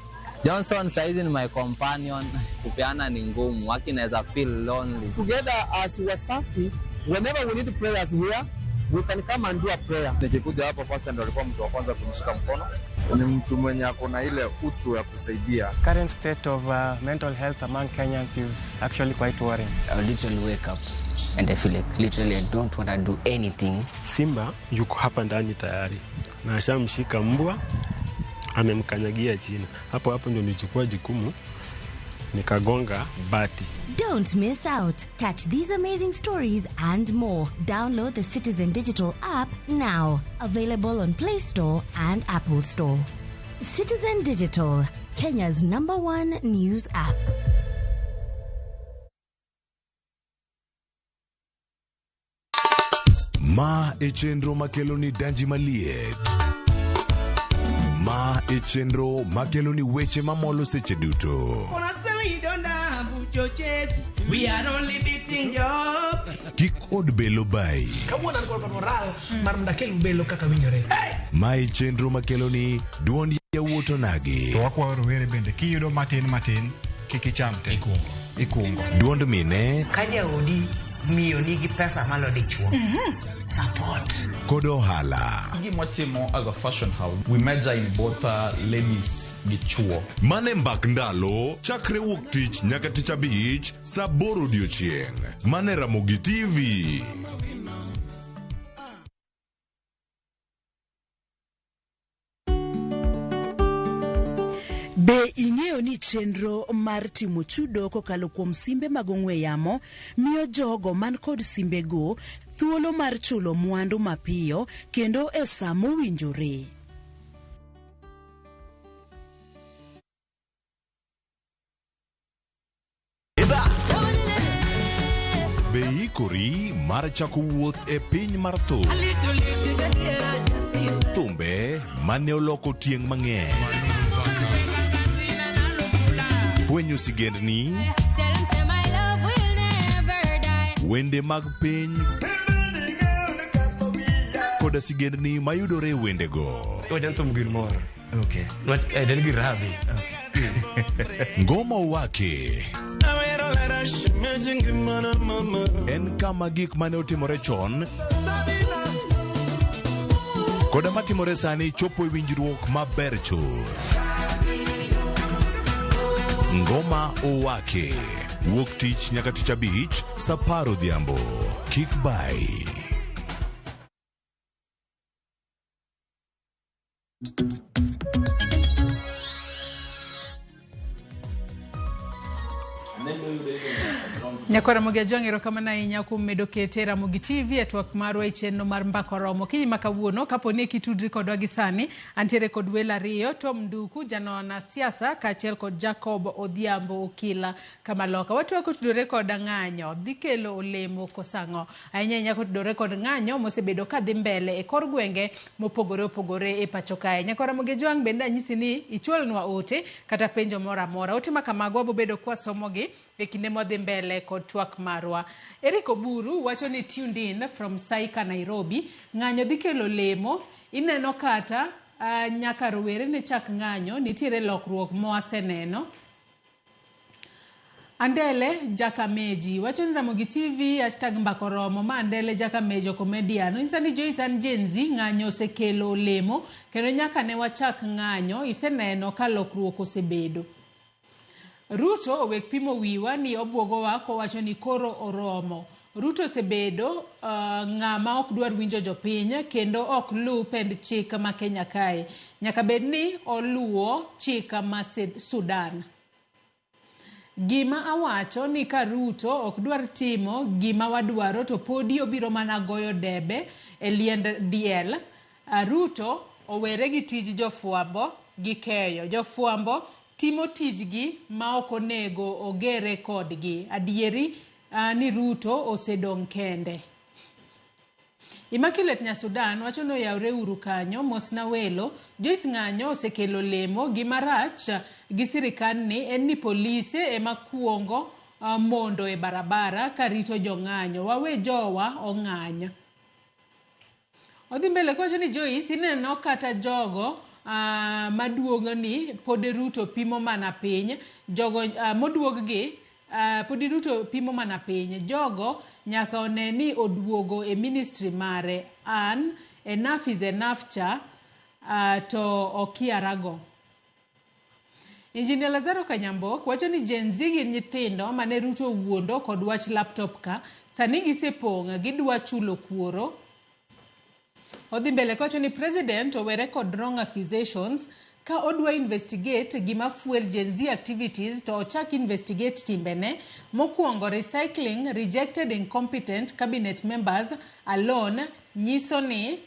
Johnson saizi ni my companion. Kupeana ni ngumu, waki naweza feel lonely. Together as Wasafi, whenever we need prayers here, we can come and do a prayer. Nikikuja hapa pastor ndo alikuwa mtu wa kwanza kunishika mkono. Ni mtu mwenye ako na ile utu ya kusaidia. Current state of mental health among Kenyans is actually quite worrying. I literally wake up and I feel like literally I don't want to do anything. Simba yuko hapa ndani tayari na ashamshika mbwa, amemkanyagia chini. Hapo hapo ndio nilichukua jukumu nikagonga bati. Don't miss out. Catch these amazing stories and more. Download the Citizen Digital app now. Available on Play Store and Apple Store. Citizen Digital, Kenya's number one news app. Ma e chenro makelo ni danji maliet. Ma e chenro makelo ni weche mamolo seche duto. We are only beating job. Kik od belo bayi. Kawuono an kod moral mar mondo akel belo kaka winjore. Ma e chenro makelo ni duond yawuot onagi. To wakwayo rowere bende kiyudo matin matin kik icham te. Ikungo. Duond mine Ka jaodi miyo nigi pesa malo dichuo. Support. Kod ohala. Gima watimo as a fashion house, we major in both ladies gi chuo. Mane mbak ndalo chakre wuok tich nyaka tich abich saa aboro odiochieng'. Mane Ramogi TV. Be ing'eyo ni chenro mar timo chudo kokalo kuom simbe mag ong'we yamo miyo jogo man kod simbego thuolo mar chulo mwandu mapiyo kendo e sa mowinjore? Be iikori mar chako wuoth e piny mar thum? Thumbe mane oloko tieng' mang'eny. Fwenyo sigendni, wende mag piny koda sigendni mayudore e wendego. Wajan thum gir mor. Okay. Nwach eh, en gir rabi. Ngoma Owake en kama gik mane otimore chon koda matimore sani chopo e winjruok maber chuth. Ngoma Owake wuok tich nyaka tich abich saa apar odhiambo. Kik bai. Nyakwara Ramogi Ajwang' erokamano ahinya kuom medo kete Ramogi TV e twak marwa e chenro mar Mbaka Oromo. Okinyi ma kawuono, kapo ni kitudri kodwa gi sani, antiere kod welo ariyo, Tom Nduku, janon siasa, kaachiel kod Jacob Odhiambo Okila Kamaloka. Watwak kotudore kod ng'anyo, dhi kelo olemo koso ang'o? Ahinya ahinya kotudore kod ng'anyo mosebedo ka dhi mbele e kor gwenge mopogore opogore e pacho kae. Nyakwar Ramogi Ajwang' bende anyisi ni ichwalnwa ote kata penjo moro amora. Ote ma kamago wabobedo kwasomogi e kinde mwadhi mbele kod twak marwa. Eric Oburu wacho ni tuned in from Saika, Nairobi. Ng'anyo dhi kelo lemo, ineno kata nyaka rowere ne chak ng'anyo, nitiere lokruok mwaseneno. Andele Jakameji wacho ni Ramogi TV hashtag mbaka oromo ma Andele Jakamejo comedian. Onyisa ni Joyce an Gen Z ng'anyo osekelo olemo kendo nyaka ne wachak ng'anyo iseneno ka lokruok osebedo. Ruto owek pimo wiwa ni obwogowa kowacho ni koro oromo. Ruto osebedo ng'ama ok dwar winjo jopiny kendo ok luw pend chik ma Kenya kae. Nyaka bed ni oluwo chik ma Sudan. Gima awacho ni ka Ruto ok dwar timo gima wadwaro to podi obiro mana goyo debe e liend diel. Ruto owere gi tij jofwambo gi keyo. Jofwambo timo tijgi ma ok onego ogere kodgi. Adieri ni Ruto osedong' kende. Immaculate Nyasudan wacho ni oyawre uru kanyo, mosna welo. Joyce ng'anyo osekelo lemo. Gima rach gi sirikandni en ni polise ema kuongo mondo e barabara karito jong'anyo. Wawe jowa ong'any. Odhi mbele kowacho ni Joyce ineno kata jogo maduogo ni pod Ruto pimo mana piny. Jogo moduog gi pod Ruto pimo mana piny. Jogo nyaka one ni oduogo e ministry mare. An enough is enough cha to okiarago. Engineer Lazaro Kanyambok wacho ni Gen Z gin nyithindo mane Ruto owuondo kod wach laptop ka. Sani gisepong' gidwa chulo kuoro. Odhi mbele kowacho ni president owere kod wrong accusations ka odwa investigate gima fuel Gen Z activities to ochak investigate timbene. Mokwongo recycling rejected incompetent cabinet members alone nyiso ni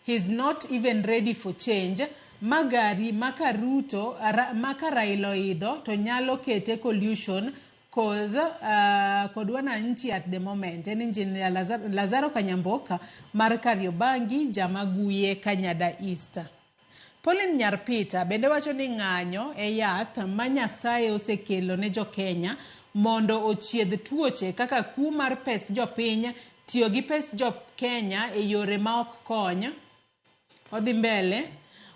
he's not even ready for change. Ma gari ma ka Ruto, ma ka Raila oidho to nyalo kete collusion cause kod wananchi at the moment. En Engineer Lazaro Kanyamboka mar Kariobangi, Jamaguye, Kanyada East. Pauline Nyarpita bende wacho ni ng'anyo e yath ma Nyasaye osekelo ne jo-Kenya mondo ochiedh tuoche kaka kuo mar pes jopiny, tiyo gi pes jo-Kenya e yore ma ok kony. Odhi mbele,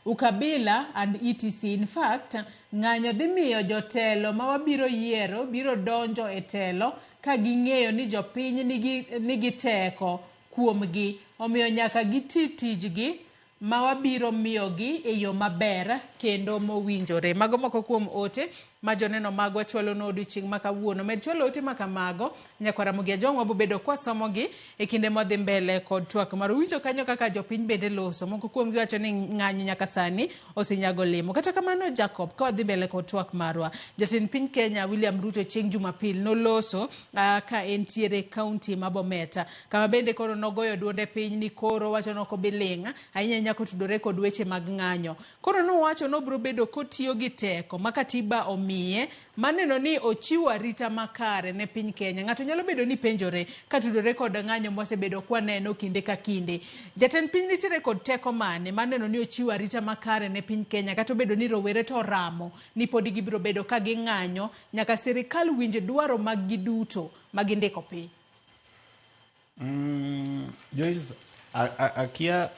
ukabila and etc. In fact, ng'anyo dhi miyo jotelo ma wabiro yiero biro donjo e telo ka ging'eyo ni jopiny nigi teko kuomgi, omiyo nyaka giti tijgi ma wabiro miyogi e yo maber kendo mowinjore. Mago moko kuom ote ma joneno magwa chwalo no odiochieng' ma kawuono. Med chwalo ote ma kamago, nyakwar Ramogi Ajwang' wabobedo kwasomogi e kinde modhi mbele kod twak mar winjo kanyo kaka jopiny bende loso. Moko kuomgi wacho ni ng'anyo nyaka sani osenyago olemo. Kata kamano Jacob, ka wadhi mbele kod twak marwa, jatend piny Kenya William Ruto chieng' Jumapil noloso ka entiere kaunti ma Bomet, kama bende koro nogoyo duonde piny ni koro wacho ni ok obi ling' ahinya ahinya kotudore kod weche mag ng'anyo. Koro nowacho ni obiro bedo kotiyo gi teko ma katiba omiye maneno ni ochiwo arita makare ne piny Kenya. Ng'ato nyalo bedo ni penjore katudore kod ng'anyo mwasebedo kwaneno kinde ka kinde. Jatend piny nitiere kod teko mane maneno ni ochiwo arita makare ne piny Kenya kata obedo ni rowere to oramo ni podi gibiro bedo ka ging'anyo nyaka sirikal winj dwaro mag gi duto ma gindiko piny. Joyce, akia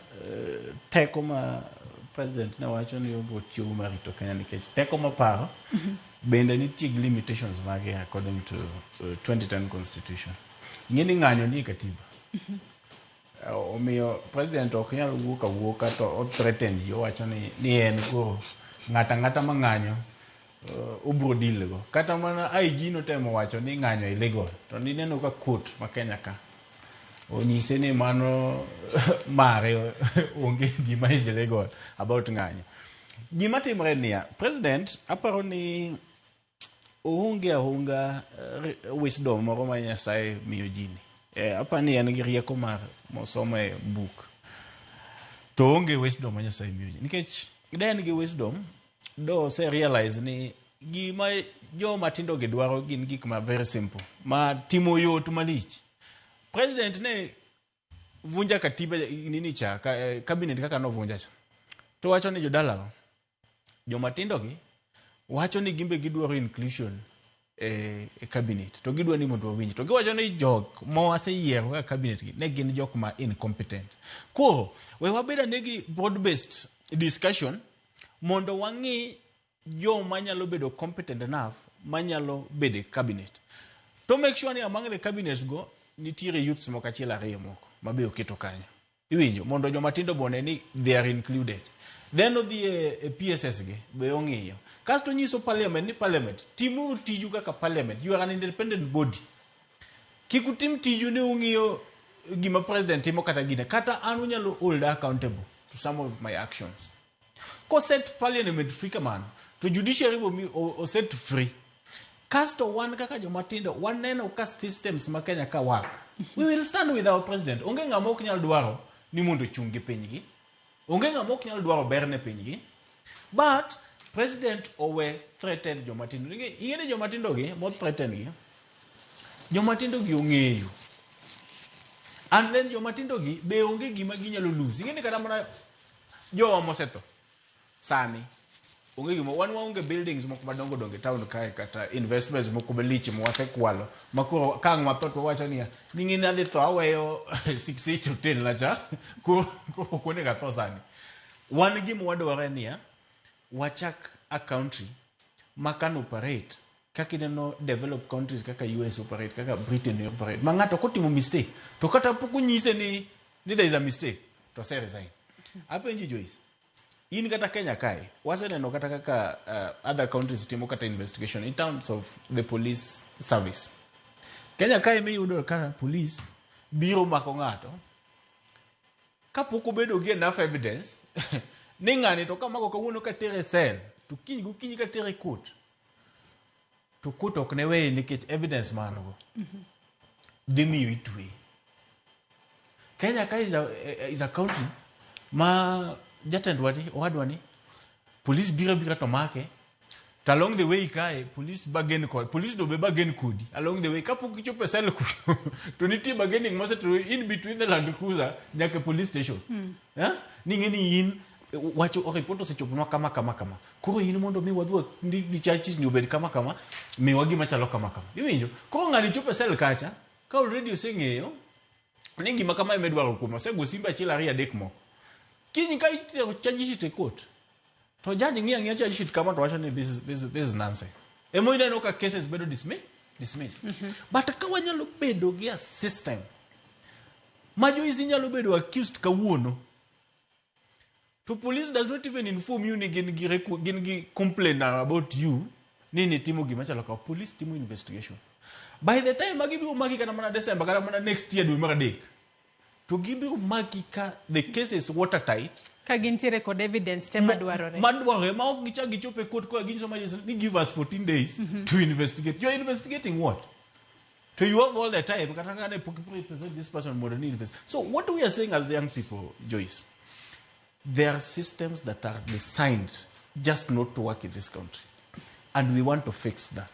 teko ma president ne wacho ni obiro tiyo mar rito Kenya nikech teko maparo bende nitie gi limitations mage according to 2010 constitution. Ing'e ni ng'anyo nie katiba. Omiyo president ok nyal wuok awuoka to o threaten ji owacho ni en koro ng'ata ang'ata ma ng'anyo obiro deal go. Kata mana IG notemo wacho ni ng'anyo illegal to nineno ka court ma Kenya ka onyise ni mano mare onge gima is illegal about ng'anyo. Gima timore niya, president aparo ni oonge aonga wisdom moro ma Nyasaye miyo ji ni. Aparo ni en gi rieko mar mosomo e buk. To oonge wisdom ma Nyasaye miyo ji. Nikech de en gi wisdom, do ose realize ni gima joma tindo gi dwaro gin gik ma very simple, ma timo yot malich. President ne vunja katiba nini cha, cabinet kaka novunja cha. To wacho ni jodalawa, joma tindo gi wacho ni gimbe gidwaro inclusion e cabinet to gidwa ni mondo wawinj to giwacho ni jok ma waseyiero kaka cabinet gi ne gin jok ma incompetent. Koro we wabed ane gi broad based discussion mondo wang'i joma nyalo bedo competent enough manyalo bedo e cabinet. To make sure ni among the cabinets go nitiere youths moko achiel ariyo moko mabe oketo kanyo. Iwinjo mondo joma tindo bone ni they are included. Then odhi e PSS gi be ong'iyo. Kasto nyiso parliament ni parliament timuru tiju kaka parliament, you are an independent body. Kik utim tiju ni ung'iyo gima president timo kata gine, kata an unyalo hold accountable to some of my actions. Ko set parliament free kamano to judiciary bo mi o set free. Kasto wan kaka joma tindo waneno ka systems ma Kenya ka work. We will stand with our president. Onge ng'ama ok nyal dwaro ni mondo ochung' gi pinygi. Onge ng'ama ok nyal dwaro ber ne pinygi. But president owe threaten joma tindo. Ing'e ni joma tindo gi mo threaten gi. Joma tindo gi ong'eyo. And then joma tindo gi be onge gima ginyalo lose. Ing'e ni kata mana jowa mosetho sani onge gima wan waonge buildings moko madongo dongo e town kae kata investments moko malich mwasekwalo ma koro ka ang' watho to wawacho niya ni ng'e ni adhi tho aweyo 68 hotel na cha koro ok onego atho sani. Wan gima wadwaro en niya wachak a country ma can operate kaka ineno developed countries kaka US operate, kaka Britain operate, ma ng'ato kotimo mistake to kata pok onyise ni there is a mistake to ose resign. Apenji Joyce, in kata Kenya kae waseneno kata kaka other countries timo kata investigation in terms of the police service. Kenya kae miyudo ka police biro mako ng'ato kapok obedo gi enough evidence ni ng'ani to kamako kawuono katere cell to kiny gokinyi katere court to court ok ne weye nikech evidence ma an go dhi miyo itweye. Kenya ka is a country ma jatendwa ni owadwa ni Police biro biro to make. To along the way kae, police bargain kod, police do be bargain kodi. Along the way, kapok gichopo e cell kucho, to nitie bargaining mosetimo in between the Land Cruiser nyaka e police station. Eh? Ni ng'e ni in wach report osechoponwa kama kama kama. Koro in mondo mi wadhi ni charges ni obed kama kama, miwa gima chalo kama kama. Iwinjo? Koro ng'ani chopo e cell kacha, ka already oseng'eyo ni gima kama ema idwaro kuome, osego simbe achiel ariyo adek moko. Kiny ka itero charge sheet e court, to judge ng'iyo ang'iya charge sheet kama to wacho ni this is nonsense. Emo ineno ka cases bedo dismissed. But ka wanyalo bedo gi a system ma Joyce inyalo bedo accused kawuono, to police does not even inform you ni gin gi complain about you ni nitimo gima chalo kama. Police timo investigation. By the time ma gibiro maki kata mana December kata mana next year dwe mar adek, to gibiro maki ka the case is watertight. Ka gintiere kod evidence te madwarore. Madwarore ma ok gichak gichop e court koa ginyiso magistrate ni give us 14 days to investigate. You are investigating what? So you have all the time kata ka ne pok represent this person mondo ni invest. So what we are saying as young people, Joyce, there are systems that are designed just not to work in this country. And we want to fix that.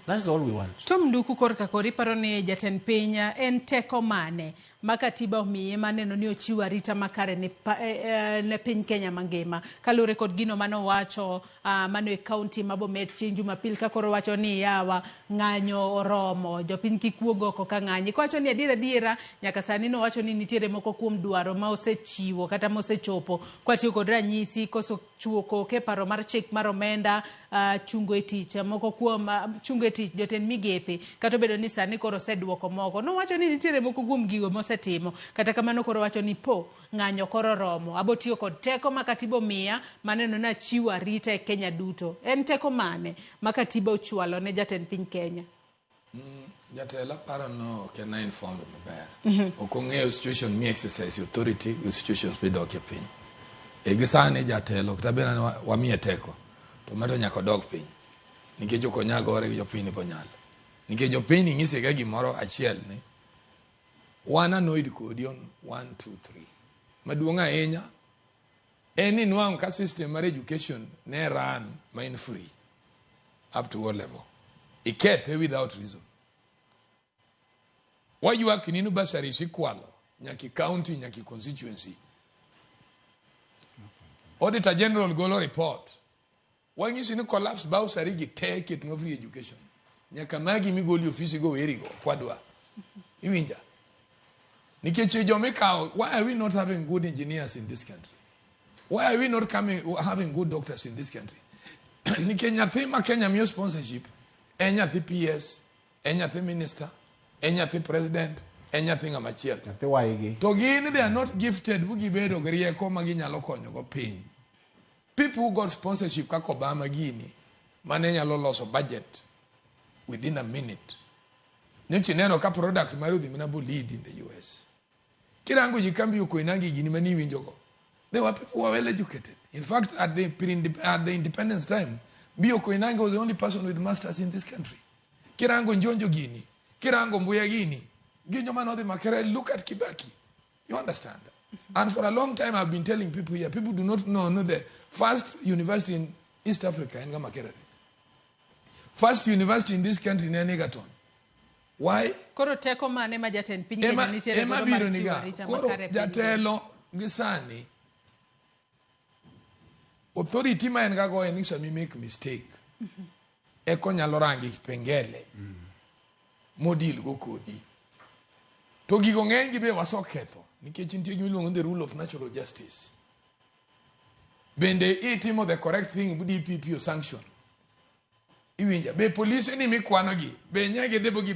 That is all we want. Tom Nduku korka kori paro ni jatend piny en teko mane ma katiba omiye maneno ni ochiwo arita makare ne piny Kenya mangima kaluwore kod gino manowacho mano e kaunti ma Bomet chieng' Jumapil ka koro wacho ni yawa ng'anyo oromo jopiny kik wuog oko ka ng'anyi kowacho ni adiera adiera nyaka sani nowacho ni nitiere moko kuom dwaro ma osechiwo kata mosechopo kwatiyo kod ranyisi koso chiwo koke paro mar chik mar omenda chungo e tich moko kuom chungo e tich jotend migepe kata obedo ni sani koro oseduoko moko nowacho ni nitiere moko kuom gigo mosetimo kata kamano koro wacho ni po ng'anyo koro romo abo tiyo kod teko ma katiba omiya maneno ni achiwo arita e Kenya duto. En teko mane ma katiba ochwalo ne jatend piny Kenya? Jatelo aparo no ok en informed maber. Ok ong'eyo situation mi exercise authority gi situations midokie piny. E gi sani jatelo kata bed ni wamiye teko to mato nyaka odog piny nikech ok onyal gore gi jopiny ni bonyal. Nikech jopiny ng'ise ga gimoro achiel ni wan annoyed kodi on 1 2 3. Maduong' ahinya en ni nwang' ka system mar education ne run ma in free up to what level. Ikethe without reason. Waywak ni bursaries ikwalo nyaka county nyaka constituency. Auditor General golo report. Wang'isi ni collapse bursary gi te ketnwa free education. Nyaka magi migoli ofisi go werigo kwadwa. Iwinja? Nikech jomikawo, why are we not having good engineers in this country? Why are we not having good doctors in this country? Nikech nyathi ma Kenya miyo sponsorship en nyathi PS, en nyathi minister, en nyathi president, en nyathi ng'ama chielo. Nyathi waigi. To gin they are not gifted bu gibedo gi rieko ma ginyalo konyo go piny. People who got sponsorship kaka Obama gini mane nyalo loso budget within a minute. Nyocha ineno ka product mar odhi mana bo lead in the US. Kirango ji kambi Koinange gini mane iwinjo go. They were people who were well educated. In fact, at the independence time, Mbiyu Koinange was the only person with masters in this country. Kirango Njonjo gini, Kirango Mbuya gini, Ginyo mane odhi Makerere, look at Kibaki. You understand? And for a long time, I've been telling people here, people do not know the first university in East Africa, in Makerere. First university in this country, in Egerton. Why? Koro teko mane ma jatend piny Kenya nitiere ema godo mar biro chiwo niga. arita Koro makare e piny jatelo gi sani, authority ma en ga go en ni sama make mistake, eko nyalo rangi kipengele modil go kodi. To gigo ng'eny gi be waseketho nikech nitie gima iluongo ni the rule of natural justice. Bende itimo the correct thing bu DPP o sanction. Iwinja, be polise ni mikwano gi, be nya gidhi bo gi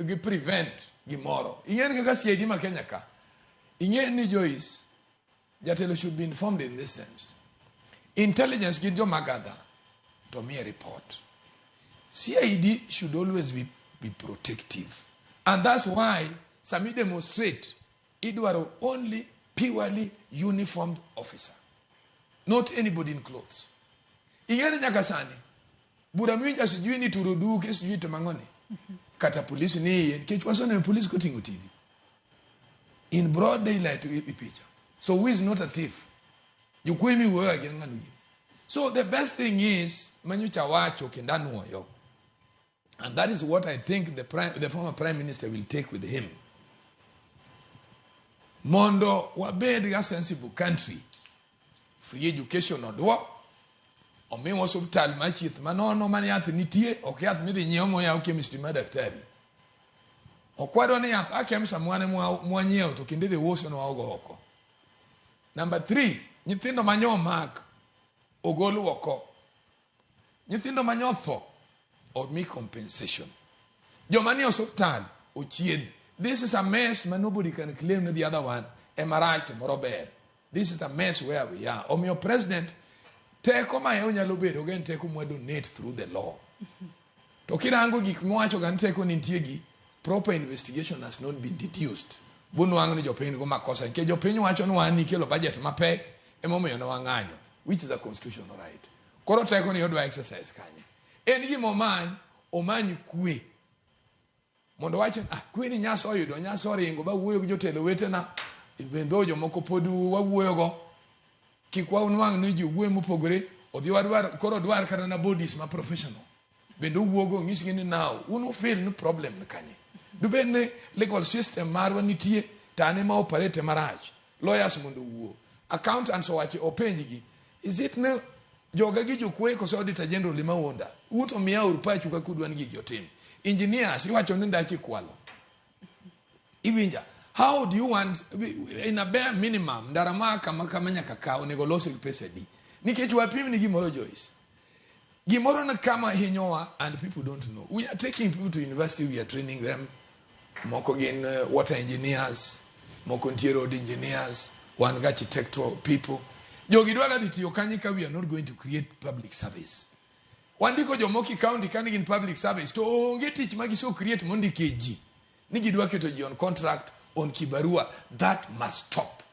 gi prevent gimoro. Ing'e ni kaka CID ma Kenya ka. Ing'e ni Joyce, jatelo should be informed in this sense. Intelligence gin joma gather to miye report. CID should always be protective. And that's why sami demonstrate idwaro only purely uniformed officer. Not anybody in clothes. Ing'e ni nyaka sani, bura miwinjo sijui ni turo duke, sijui to mang'oni. Kata police ni iye, nikech waseneno police koting'o TV. In broad daylight i picha. So who is not a thief? Jokwe miwuoyo gin ng'ano gini. So the best thing is manyocha wacho kendo anuoyo. And that is what I think the former prime minister will take with him. Mondo wabed ga sensible country. Free education oduok. Omiwa osuptal mar chieth manono man yath nitie, ok yath midhi nyiew moyaw chemistry mar daktari. Ok wadwa ni yath a KEMSA mwane mwanyiewo to kendo idhi usonwa ogo oko. Number 3, nyithindo manyo omak ogol oko. Nyithindo manyotho omi compensation. Joma nie osuptal ochiedh. This is a mess ma nobody can claim ni the other one ema rach to moro ber. This is a mess where we are. Omiyo president teko ma onyalo bedo go en teko mwa donate through the law. To kirango gik mwacho ga ni teko nitie gi proper investigation has not been deduced. Bunwang'o ni jopiny go makosa nikech jopiny wacho ni wan nikelo budget mapek emomiyo ne wang'anyo which is a constitutional right. Koro teko ni odwa exercise kanye. En gima omany, omany kwe. Mondo wach ni, ah, kwe ni Nyasa oyudo, Nyasa oringo, ba wuoyo gi jotelo wetena, even though jomoko pod wawuoyogo, kik wanwang' ni ji wuoyo mopogore, odhi wadwar, koro dwar kata na bodies ma professional. Bende owuogo onyisgi ni now, un ufeel ni problem ni kanye. Dubed ni legal system marwa nitie, to an ema operate marach. Lawyers mondo owuo. Accountants owachi openjgi, is it ni joga gi jokwe koso auditor general ema wuonda? Un to miya uru pachu kaka udwa ni gigi otim. Engineers iwacho ni ndache ikwalo. Iwinja? How do you want, in a bare minimum, ndara ma kama kama nyaka ka onego los gi pesa adi? Nikech wapim ni gimoro Joyce. Gimoro ni kama hinyowa and people don't know. We are taking people to university, we are training them. Moko gin water engineers, moko nitie road engineers, wan gi architectural people. Jogi dwa ga dhi tiyo kanye ka we are not going to create public service. Wandiko jomoko e county ka ni gin public service to onge tich ma giso create mondike ji. Ni gidwa keto ji on contract, on kibarua. That must stop.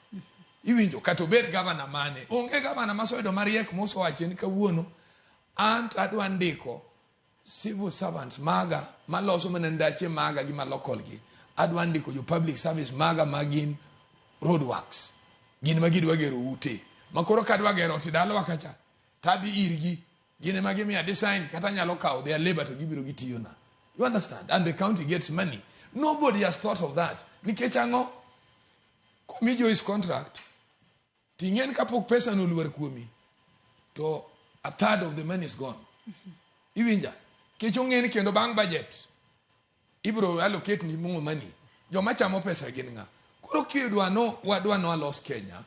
Iwinjo, kata obed governor mane. Onge governor masoyudo mariek mosewacho ni kawuono, an to adwa ndiko civil servants maga maloso mana ndache maga gi ma local gi. Adwa ndiko jo public service maga ma gin road works. Gin ma gidwa gero ute. Ma koro kadwa gero ot e dalawa kacha, tadhi irgi. Gin ema gimiya design kata anyalo kawo their labor to gibiro gitiyona. You understand? And the county gets money. Nobody has thought of that. Nikech ang'o? Komi Joyce contract, ting'en kapok pesa no olwar kuomi, to a third of the money is gone. Iwinja? Kech ong'e ni kendo bang' budget, ibro allocate ni more money. Joma chamo pesa gin ng'a? Koro kidwa no, wadwa no alos Kenya,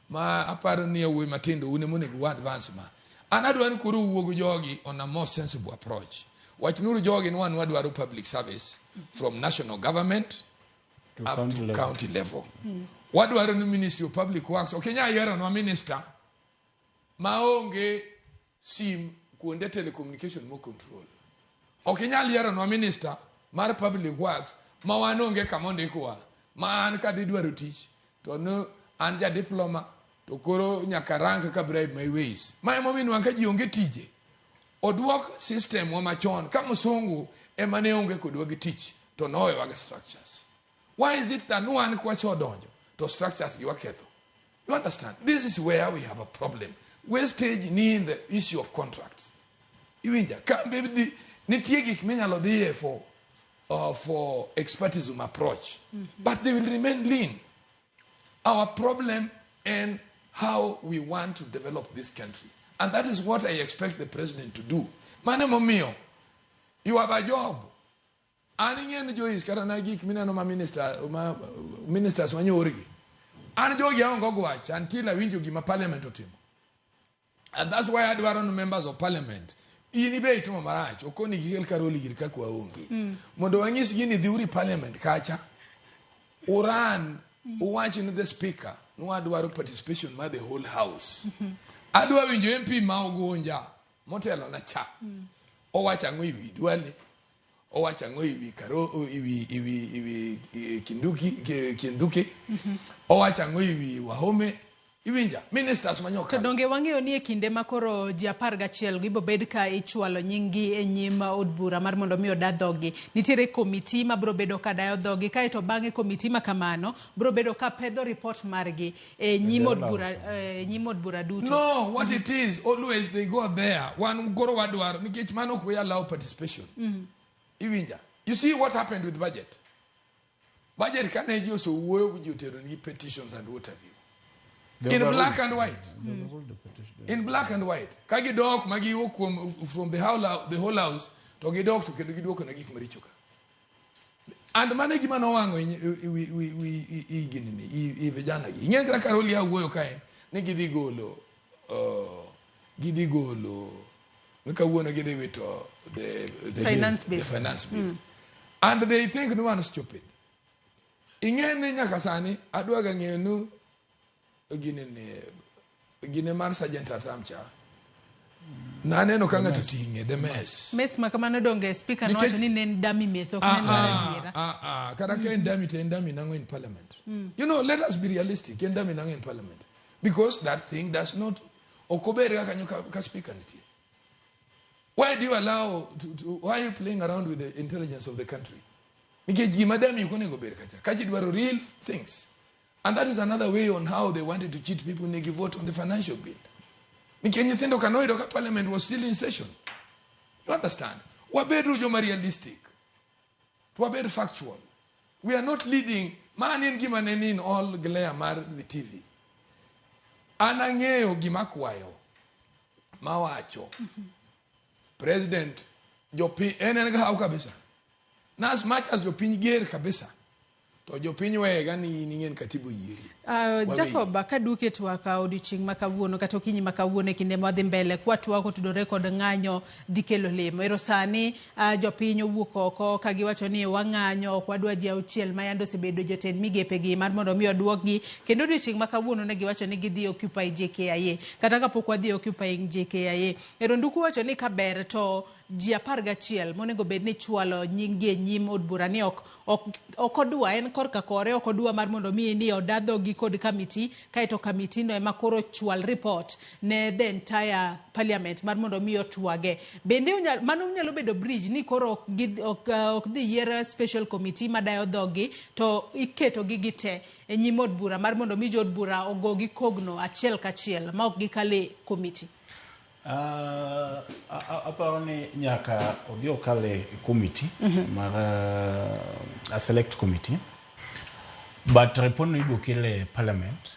ma aparo ni yawuoyi matindo un ema onego wa advance ma. An adwa ni koro uwuo gi jogi on a more sensible approach. Wachnuru jogi ni wan wadwaro public service from national government To up county to level. county level. Wadwaro ni Ministry of Public Works, ok inyal yieronwa minister maonge sim kuonde telecommunication mo control. Ok inyal yieronwa minister mar public works ma wan onge kama ondikwa. Ma an kadhi dwaro tich to no an ja diploma to koro nyaka rank ka bribe my ways. Ma emomiyo nwang' ka ji onge tije. Oduok system wa machon ka musungu ema ne onge kodwa gi tich to nowewa gi structures. Why is it that wan kwasedonjo to structures gi waketho? You understand? This is where we have a problem. Wastage ni in the issue of contracts. Iwinja, kambe dhi, nitie gik minyalo dhiye for expertism approach. But they will remain lean. Our problem and how we want to develop this country. And that is what I expect the president to do. Mane momiyo, you have a job. An ing'e ni Joyce kata na gik mineno ma minister, ma ministers manyorgi. An jogi aonge go wach until awinjo gima parliament otimo. And that's why adwaro ni members of parliament. In ibe itimo marach, okoni gikel Karoli gir kaka waonge. Mondo wanyisgi ni dhiuru parliament kacha, uran, uwach ni the speaker, ni wadwaro participation mar the whole house. Adwa winjo MP ma Ugunja, motelo na cha. Owacho ang'o ewi Duale, owacho ang'o ewi Karo, ewi Kinduki, Kinduki, owacho ang'o ewi Wahome. Iwinja? Ministers manyoka. To donge wang'eyo ni e kinde ma koro ji 11 go ibobed ka ichwalo nying-gi e nyim od bura mar mondo mi oda dhoggi. Nitiere komiti ma biro bedo ka dayo dhoggi kaeto bang'e komiti ma kamano biro bedo ka pedho report margi e nyim od bura e nyim od bura duto. No, what it is, always they go there. Wan koro wadwaro nikech mano ok we allow participation. Iwinja? You see what happened with budget? Budget kane ji osewuoyo ji otero nigi petitions and what have you. They In overruled. black and white. They overruled the petition. In black and white. Ka gidok ma giwuok kuom from the whole house to gidok to kendo giduoko na gik maricho ka. And mano e gima nowang'o i ginini, i vijana gi. Ing'e kaka Karoli awuoyo kae ni gidhi golo ni kawuono gidhi wito the Finance bill. The finance bill. And they think no one is stupid. Ing'e ni nyaka sani adwaga ng'eyo nu ginene gine mar Sergeant at Arms cha. Naneno ka ng'ato ting'e the mess. Mess ma kamano donge speaker nowacho ni ne en dummy mess ok ne en mar adiera. Kata ka en dummy to en dummy nang'o in parliament. You know, let us be realistic. En dummy nang'o in parliament. Because that thing does not ok ober kaka kanyo ka speaker nitie. Why do you allow to, why are you playing around with the intelligence of the country? Nikech gima dummy ok onego bed kacha. Kacha idwaro real things. And that is another way on how they wanted to cheat people negi vote on the financial bill. Nikech nyithindo ka noyudo ka parliament was still in session. You understand? Wabedu joma realistic. Wabed factual. We are not leading. Mani en gima ne ni in all glare mar the TV. An ang'eyo gima kwayo. Mawacho. President, jopiny, en ga haw kabisa. Na as much as jopiny ger kabisa, to jopiny wega ni in ing'en katibu yieri. Jacob, kaduoke twak odiochieng' ma kawuono kata okinyi ma kawuono e kinde ma wadhi mbele kwa twak otudore kod ng'anyo dhi kelo lemo. Ero sani jopiny owuok oko ka giwacho ni wang'anyo ok wadwa ji 6 ma yande osebedo jotend migepegi mar mondo mi oduokgi kendo odiochieng' ma kawuono ne giwacho ni gidhi occupy JKIA kata kapok wadhi occupy JKIA. Ero Nduku wacho ni kaber to ji 11 monego bed ni chwalo nying-gi e nyim od bura ni ok odwa en korka kore ok odwa mar mondo mi ni oda dhogi kod kamiti kaeto kamiti no ema koro chwal report ne the entire parliament mar mondo mi otwage. Bende mano nyalo bedo bridge ni koro ok dhi yier special committee madayo dhogi to iketo gi gite e nyim od bura mar mondo mi jo od bura ogogi kogno achiel kachiel ma ok gikale committee. Aparo ni nyaka odhi okale committee mar a select committee but report no ibiro kel e parliament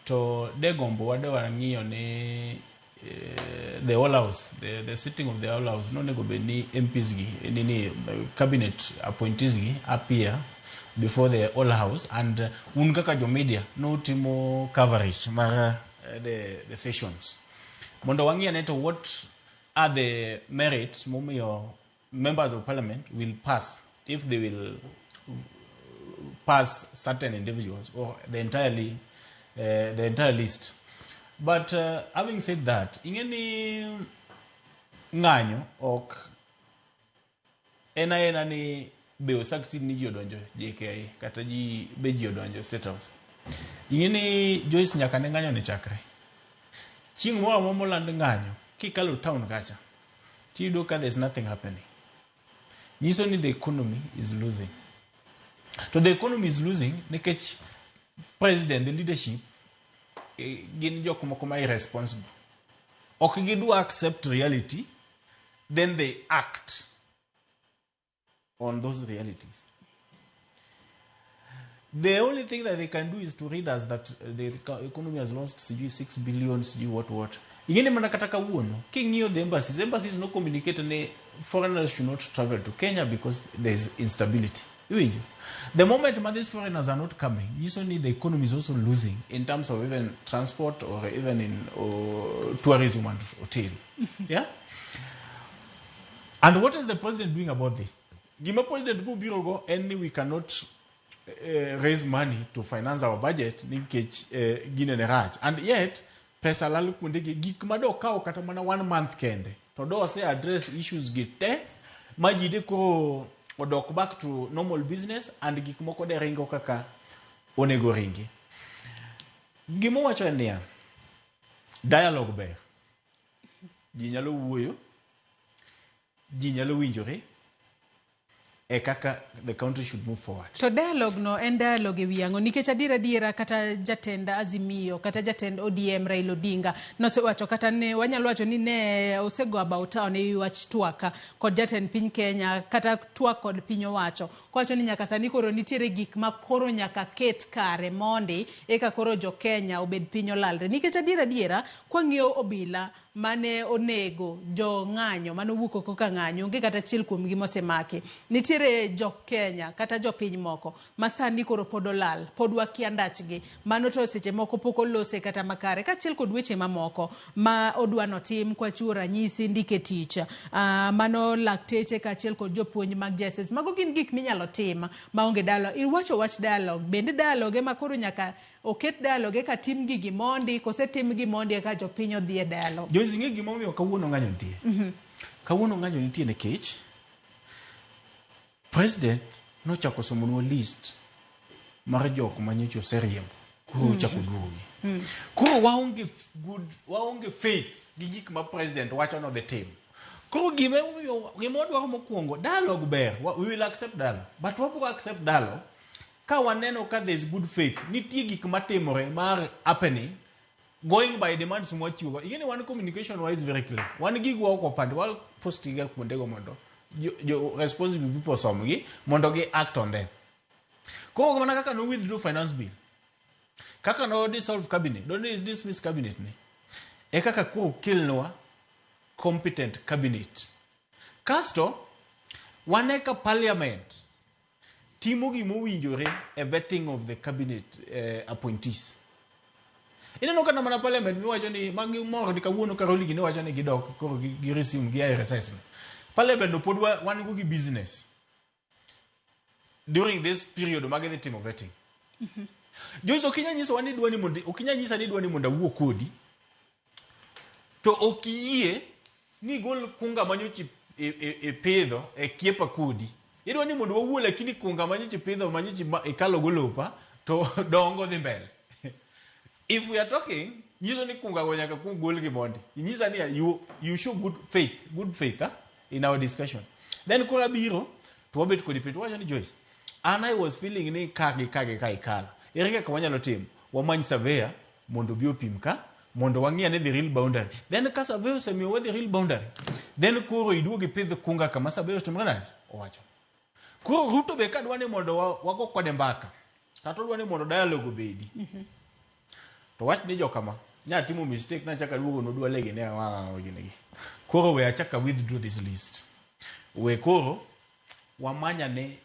to degombo wadwa ng'iyo ni the whole house the sitting of the whole house nonego bed ni MPs gi ni cabinet appointees gi appear before the whole house and un kaka jo media notimo coverage mar the sessions mondo wang'i ane to what are the merits momiyo members of parliament will pass if they will pass certain individuals or the entire list. But having said that, ing'e ni ng'anyo ok en aena ni be o succeed ni ji odonjo JKIA kata ji be ji odonjo State House. Ing'e ni Joyce nyaka ne ng'anyo ni chakre. Chieng' moro amora moland ng'anyo kikalo town kacha tiyudo ka there's nothing happening. Nyiso ni the economy is losing. To the economy is losing nikech president, the leadership gin jok moko ma irresponsible. Ok gidwa accept reality, then they act on those realities. The only thing that they can do is to read us that the economy has lost sijui 6 billion, sijui what. Ing'e mana kata kawuono, king'iyo the embassies no communicate ni foreigners should not travel to Kenya because there is instability. Iwinjo? The moment ma these foreigners are not coming, nyiso ni the economy is also losing in terms of even transport or even in tourism and hotel. Yeah? And what is the president doing about this? Gima president go biro go, en ni we cannot raise money to finance our budget nikech gine ne rach. And yet, pesa lalo kuonde gi gik ma do kawo kata mana 1 month kende. To do ose address issues gi te, ma ji de koro odok back to normal business and gik moko de ringo kaka onego ringi. Gima owacho en niya, dialogue ber. Ji nyalo wuoyo, ji nyalo winjore e kaka the country should move forward. To dialogue no en dialogue e wi ang'o? Nikech adier adiera kata jatend Azimio kata jatend ODM Raila Odinga nosewacho kata ne wanyalo wacho ni ne osego about town e wi wach twak kod jatend piny Kenya kata twak kod piny owacho. Kowacho ni nyaka sani koro nitiere gik ma koro nyaka ket kare mondi eka koro jo Kenya obed piny olalre. Nikech adier adiera kwang'iyo obila mane onego jo ng'anyo mane owuok oko ka ng'anyo onge kata achiel kuomgi mosemaki. Nitiere jo Kenya kata jopiny moko ma sani koro pod olal, pod wakia ndachgi. Mano to seche moko pok olose kata makare kaachiel kod weche mamoko ma odwa notim kwachiwo ranyisi ndike tich mano lakteche kaachiel kod jopuonj mag JSS. Mago gin gik minyalo tim maonge dialogue. Iwacho wach dialogue, bende dialogue ema koro nyaka oket dialogue eka tim gigi mondi kose tim gi mondi eka jopiny odhi e dialogue? Joyce, ing'e gimomiyo kawuono ng'anyo nitie? Kawuono ng'anyo nitie nikech president nochako somonwa list mar jok manyocha oseriembo koro ochako duogogi. Koro waonge good, waonge faith gi gik ma president wacho nodhi timo. Koro gima gima wadwaro mokwongo, dialogue ber, we will accept dialogue, but wabiro accept dialogue ka waneno ka there is good faith, nitie gik matimore mar happening going by demands mwachiwo. Ing'e ni wan communication wa is very clear. Wan gigwa ok wapandi, wa post gi ga kuondego mondo jo responsible people osomgi mondo gi act on them. Koro mana kaka no withdraw finance bill, kaka no dissolve cabinet, no dismiss cabinet ni, e kaka koro kelnwa competent cabinet. Kasto, wane ka parliament timo gimowinjore e vetting of the cabinet appointees. Ineno kata mana parliament miwacho ni magi mor ni kawuono Karoli gini wacho ni gidok koro gi resume gi recess ni. Parliament no pod wan go gi business during this period ma gidhi timo vetting. Joyce, ok inyal nyisowa ni idwa ni mondo, ok inyal nyisa ni idwa ni mondo awuo kodi to ok iyie ni igol kunga manyocha ipidho e kiepa kodi. Idwa ni mondo wawuo lakini kunga manyocha ipidho manyocha ikalo go lopa to dongo dhi mbele. If we are talking, nyiso ni kunga go nyaka kuong gol gi mondi. Inyisa ni you show good faith, good faith, huh, in our discussion. Then koro abiro to wabet kodi piny to wacho ni Joyce, an I was feeling ni ka gi ka gi ka ikalo. Ere kaka wanyalo timo? Wamany surveyor mondo obi opim ka mondo wang'i ane the real boundary. Then ka surveyor osemiyowa the real boundary, then koro iduog ipidh kunga kama surveyor otimore nade? Owacho. Koro Ruto be kadwa ni mondo wago kode mbaka, kata odwa ni mondo dialogue obedi. To wach ni jokama, nya timo mistake na chaka duogo nodwa legi ne ang'o gini gi. Koro we achaka withdraw this list. We koro wamanya ne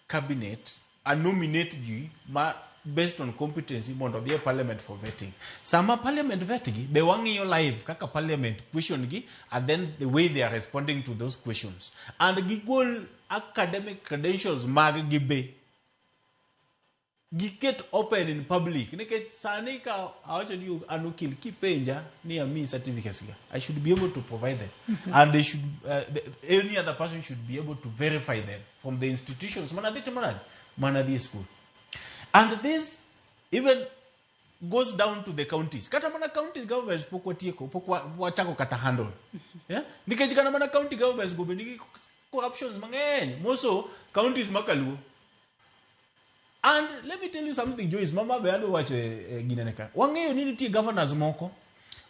cabinet a nominate ji ma based on competency mondo odhi e parliament for vetting. Sama parliament vet gi, be wang'iyo live kaka parliament question gi and then the way they are responding to those questions. And gigol academic credentials mag gi be. Giket open in public. Nikech sani ka awacho ni an okil kipenja ni ami certificates ga, I should be able to provide them. And they should, any other person should be able to verify them from the institutions. Mana dhi timo nade? Mana dhi e school. And this even goes down to the counties. Kata mana county governments pok watieko, pok wachako kata handle. Yeah? Nikech kata mana county governments go be nigi corruptions mang'eny. Moso counties makaluo. And let me tell you something, Joyce, mama be adwa wacho e ginene ka. Wang'eyo ni nitie governors moko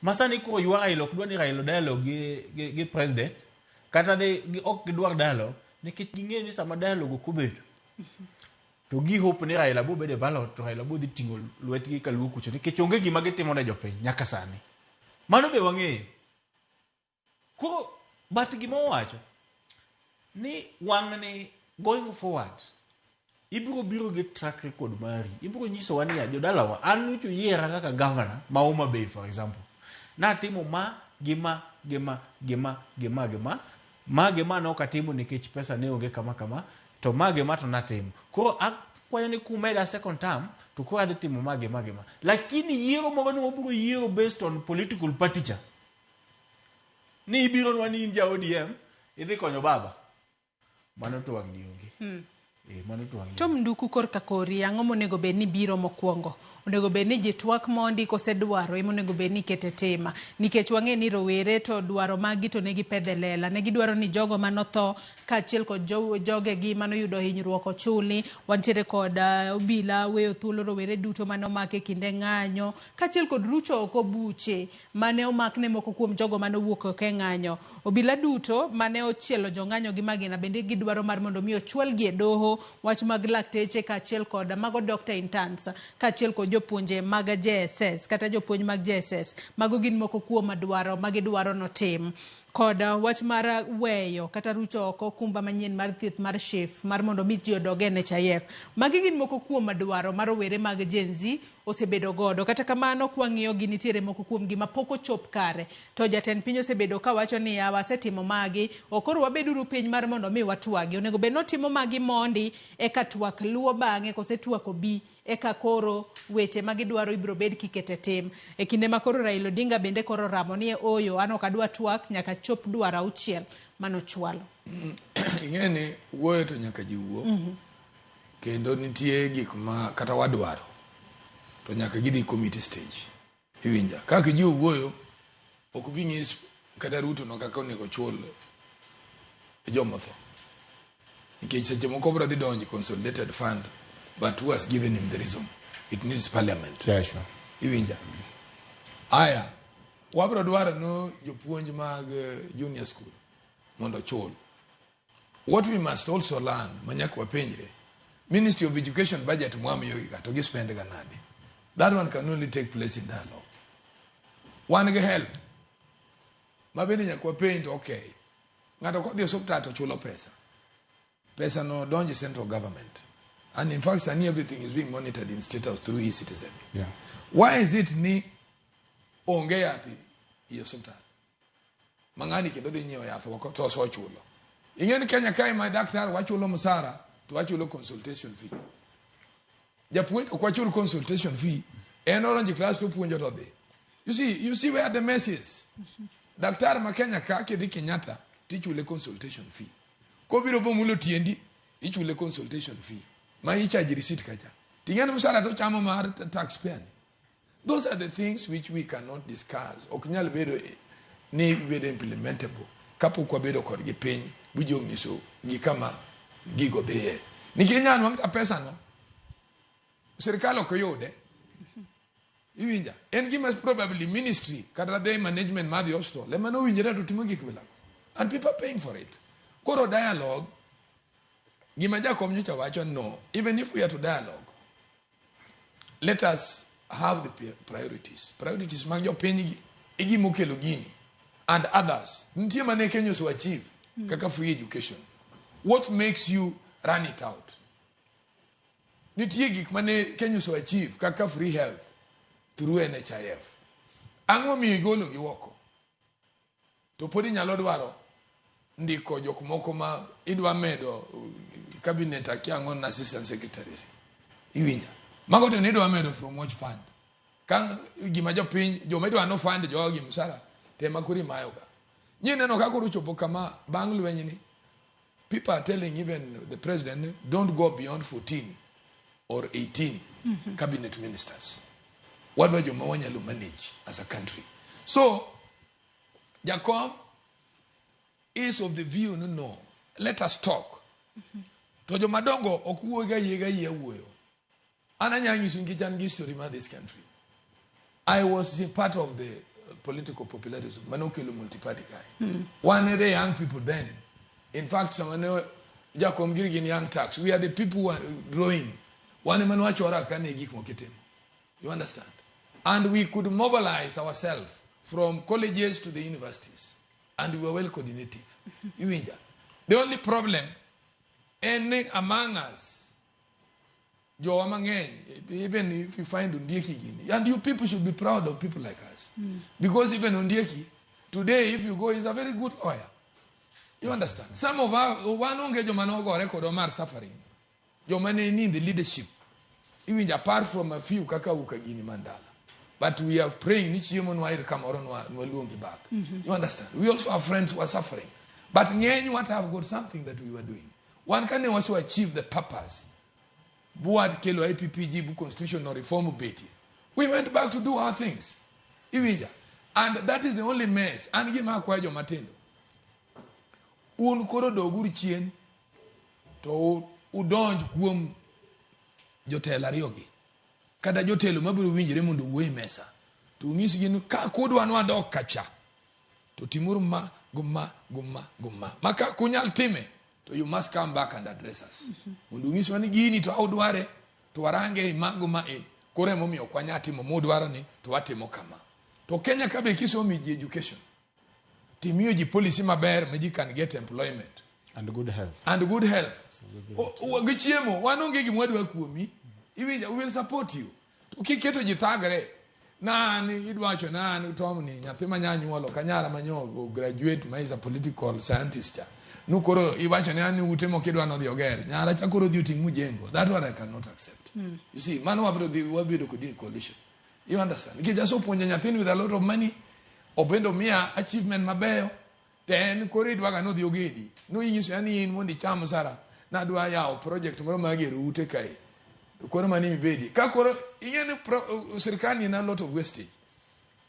ma sani koro ywa Raila, ok dwa ni Raila dialogue gi president, kata ok gidwar dialogue, nikech ging'eyo ni sama dialogue ok obedo, to gi hope ni Raila bo bedo e ballot, to Raila bo dhi ting'o lwetgi kaluo kucho, nikech onge gima gitimo ne jopiny nyaka sani. Mano be wang'eyo. Koro, but gima owacho, ni wang'ni going forward, ibiro biro gi track record mari, ibiro nyisowa niya, jodalawa, an nyocha oyiera kaka governor ma Homa Bay for example. Natimo ma, gi ma, gi ma, gi ma, gi ma, gi ma, ma gi ma ne ok atimo nikech pesa ne onge kama kama, to ma gi ma to natimo. Koro akwayo ni kumeda second term, to koro adhi timo ma gi ma gi ma. Lakini yiero moro ni wabiro yiero based on political party cha. Ni ibiro nwa ni in ja ODM, idhi konyo baba. Mano to wang' ni onge. Eh, mano to wang'eyo. Tom Nduku korka kori, ang'o monego bed ni biro mokwongo? Onego bed ni ji twak mondi kose dwaro ema onego bed ni ikete tema? Nikech wang'e ni rowere to dwaro maggi to ne gipedho e lela. Ne gidwaro ni jogo manotho kaachiel kod jogegi manoyudo hinyruok ochuli. Wantiere kod obila weyo thuolo rowere duto mane omak e kinde ng'anyo kaachiel kod rucho oko buche mane omak ne moko kuom jogo mane owuok oko e ng'anyo. Obila duto mane ochielo jong'anyo gi magina bende gidwaro mar mondo mi ochwalgi e doho, wach mag lakteche kaachiel kod mago doctor interns kaachiel kod jopuonje mag JSS kata jopuonj mag JSS. Mago gin moko kuom dwaro ma gidwaro notim. Kod wach mar weyo kata rucho oko okumba manyien mar thieth mar SHIF mar mondo mi ji odog e NHIF. Magi gin moko kuom dwaro ma rowere mag Gen Z osebedo godo. Kata kamano kwang'iyo gi nitiere moko kuom gi mapok ochop kare. To jatend piny osebedo kawacho ni yawa asetimo magi, koro wabeduru piny mar mondo mi watwagi. Onego bed ni otimo magi mondi eka twak luwo bang'e kose twak obi eka koro weche magidwaro ibiro bed kikete tim. E kinde ma koro Raila Odinga bende koro ramo ni oyo an ok adwa twak nyaka chop dwaro auchiel manochwalo. Ing'e ni wuoyo to nyaka ji wuo. Kendo nitie gik ma kata wadwaro to nyaka gidhi committee stage. Iwinja. Kaka ji owuoyo ok bi nyis kata Ruto no kaka onego chul jomotho. Nikech seche moko biro dhi donjo consolidated fund, but who has given him the reason? It needs parliament. Yeah, sure. Iwinja. Aya, wabiro dwaro no jopuonj mag junior school mondo ochul. What we must also learn, manyaka wapenjre, Ministry of Education budget mwamiyogi ka to gispend ga nade? That one can only take place in dialogue. Wan gi help. Ma bende nyaka wapenj to okay. Ng'ato kodhi e osiptal to chulo pesa. Pesa no donjo central government. And in fact, sani everything is being monitored in State House through e-citizen. Yeah. Why is it ni onge yath e osiptal? Mang'ani kendo dhi nyiewo yath oko to osechulo. Ing'e ni Kenya kae ma daktar wachulo msara to wachulo consultation fee. Japuonj ok wachul consultation fee. En odonjo e class to opuonjo to odhi. You see where the mess is. Daktar ma Kenya ka kidhi Kenyatta tichule consultation fee. Kobiro bomulo tiendi ichule consultation fee. Ma i-charge receipt kacha. Ting'e ni msara to chamo mar taxpayer ni. Those are the things which we cannot discuss. Ok nyal bedo ni bedo implementable kapok wabedo kodgi piny buji onyiso gi kama gigo dhiye. Nikech inyalo nwang' kata pesa no, sirikal ok oyude. Iwinja? En gima probably ministry kata the management mar the hospital ema nowinjore to timo gik milago. And people are paying for it. Koro dialogue, gima jakom nyocha wacho no, even if we are to dialogue, let us have the priorities. Priorities mag jopiny gi e gima okelo gini and others. Nitie mane Kenya oso achieve kaka free education. What makes you run it out? Nitie gik mane Kenya oso achieve kaka free health through NHIF. Ang'o miyo igolo gi oko? To pod inyalo dwaro ndiko jok moko ma idwa medo cabinet akia ang'o na assistant secretaries. Iwinja? Mago to nidwa medo from watch fund. Ka gima jopiny, joma idwa no fund jogi msara, tema koro imayo ga. Nyi neno ka koro chopo kama bang' lweny ni, people are telling even the president, don't go beyond 14 or 18 cabinet ministers. Wadwa joma wanyalo manage as a country. So, Jakom is of the view, no, let us talk. To jomadongo ok wuo ga yie ga yie wuoyo. An anyalo nyiso nikech an gi history mar this country. I was a part of the political popularism mane okelo multi-party kae. Wan the young people then. In fact, sama ne Jakom giri gin young Turks. We are the people who are drawing. Wan ema ne wachora ka ne gik moko itimo. You understand? And we could mobilize ourselves from colleges to the universities. And we were well coordinated. Iwinja? The only problem en among us, jowa mang'eny, even if you find Ondieki gini, and you people should be proud of people like us. Because even Ondieki, today if you go, he's a very good lawyer. You understand? Some of our, wan onge joma nogore kodwa mar suffering. Joma ne ni in the leadership. Iwinjo, apart from a few kaka Uka gini Mandala. But we are praying ni chiemo nwa kamoro nwaluongi back. You understand? We also have friends who are suffering. But ng'eny what have got something that we were doing. Wan kane wase achieve the purpose, buwad kelo IPPG bu constitutional reform obetie. We went back to do our things. Iwinja? And that is the only mess. An gima akwayo joma tindo. Un koro doguru chien to udonj kuom jotelo ariyogi. Kata jotelo mabiro winjore mondo owuo e mesa. To unyisgi ni ka kudwa ni wadok kacha to timuru ma go ma go ma go ma. Ma ka kunyal time to you must come back and address us. Mondo unyiswa ni gini to udware to warange e ma go ma e. Koro emomiyo ok wanyal timo mudwaro ni to watimo kama. To Kenya ka be kisomo ji education timiyo ji policy maber ma ji can get employment And good health. and good health. Gi chiemo wan onge gima wadwa kuomi. Iwinjo, we will support you. To kiketo ji thagre na an idwacho na an Tom ni nyathi ma nyanyuolo kanyara manyo graduate ma is a political scientist cha. Nu koro iwacho ni an ni ute moko idwa nodhi oger. Nyara cha koro dhi oting' mujengo. That one I cannot accept. You see, mano wabiro dhi wabedo kodi in coalition. You understand? Nikech asepuonjo nyathini with a lot of money, obendo miya achievement mabeyo, to en koro idwaga nodhi ogedi. Noinyiso ni in mondo icham sara, nadwa yawo project moro mar gero ute kae. To koro mano imibedi. Ka koro ing'e ni sirkal ni na lot of wastage.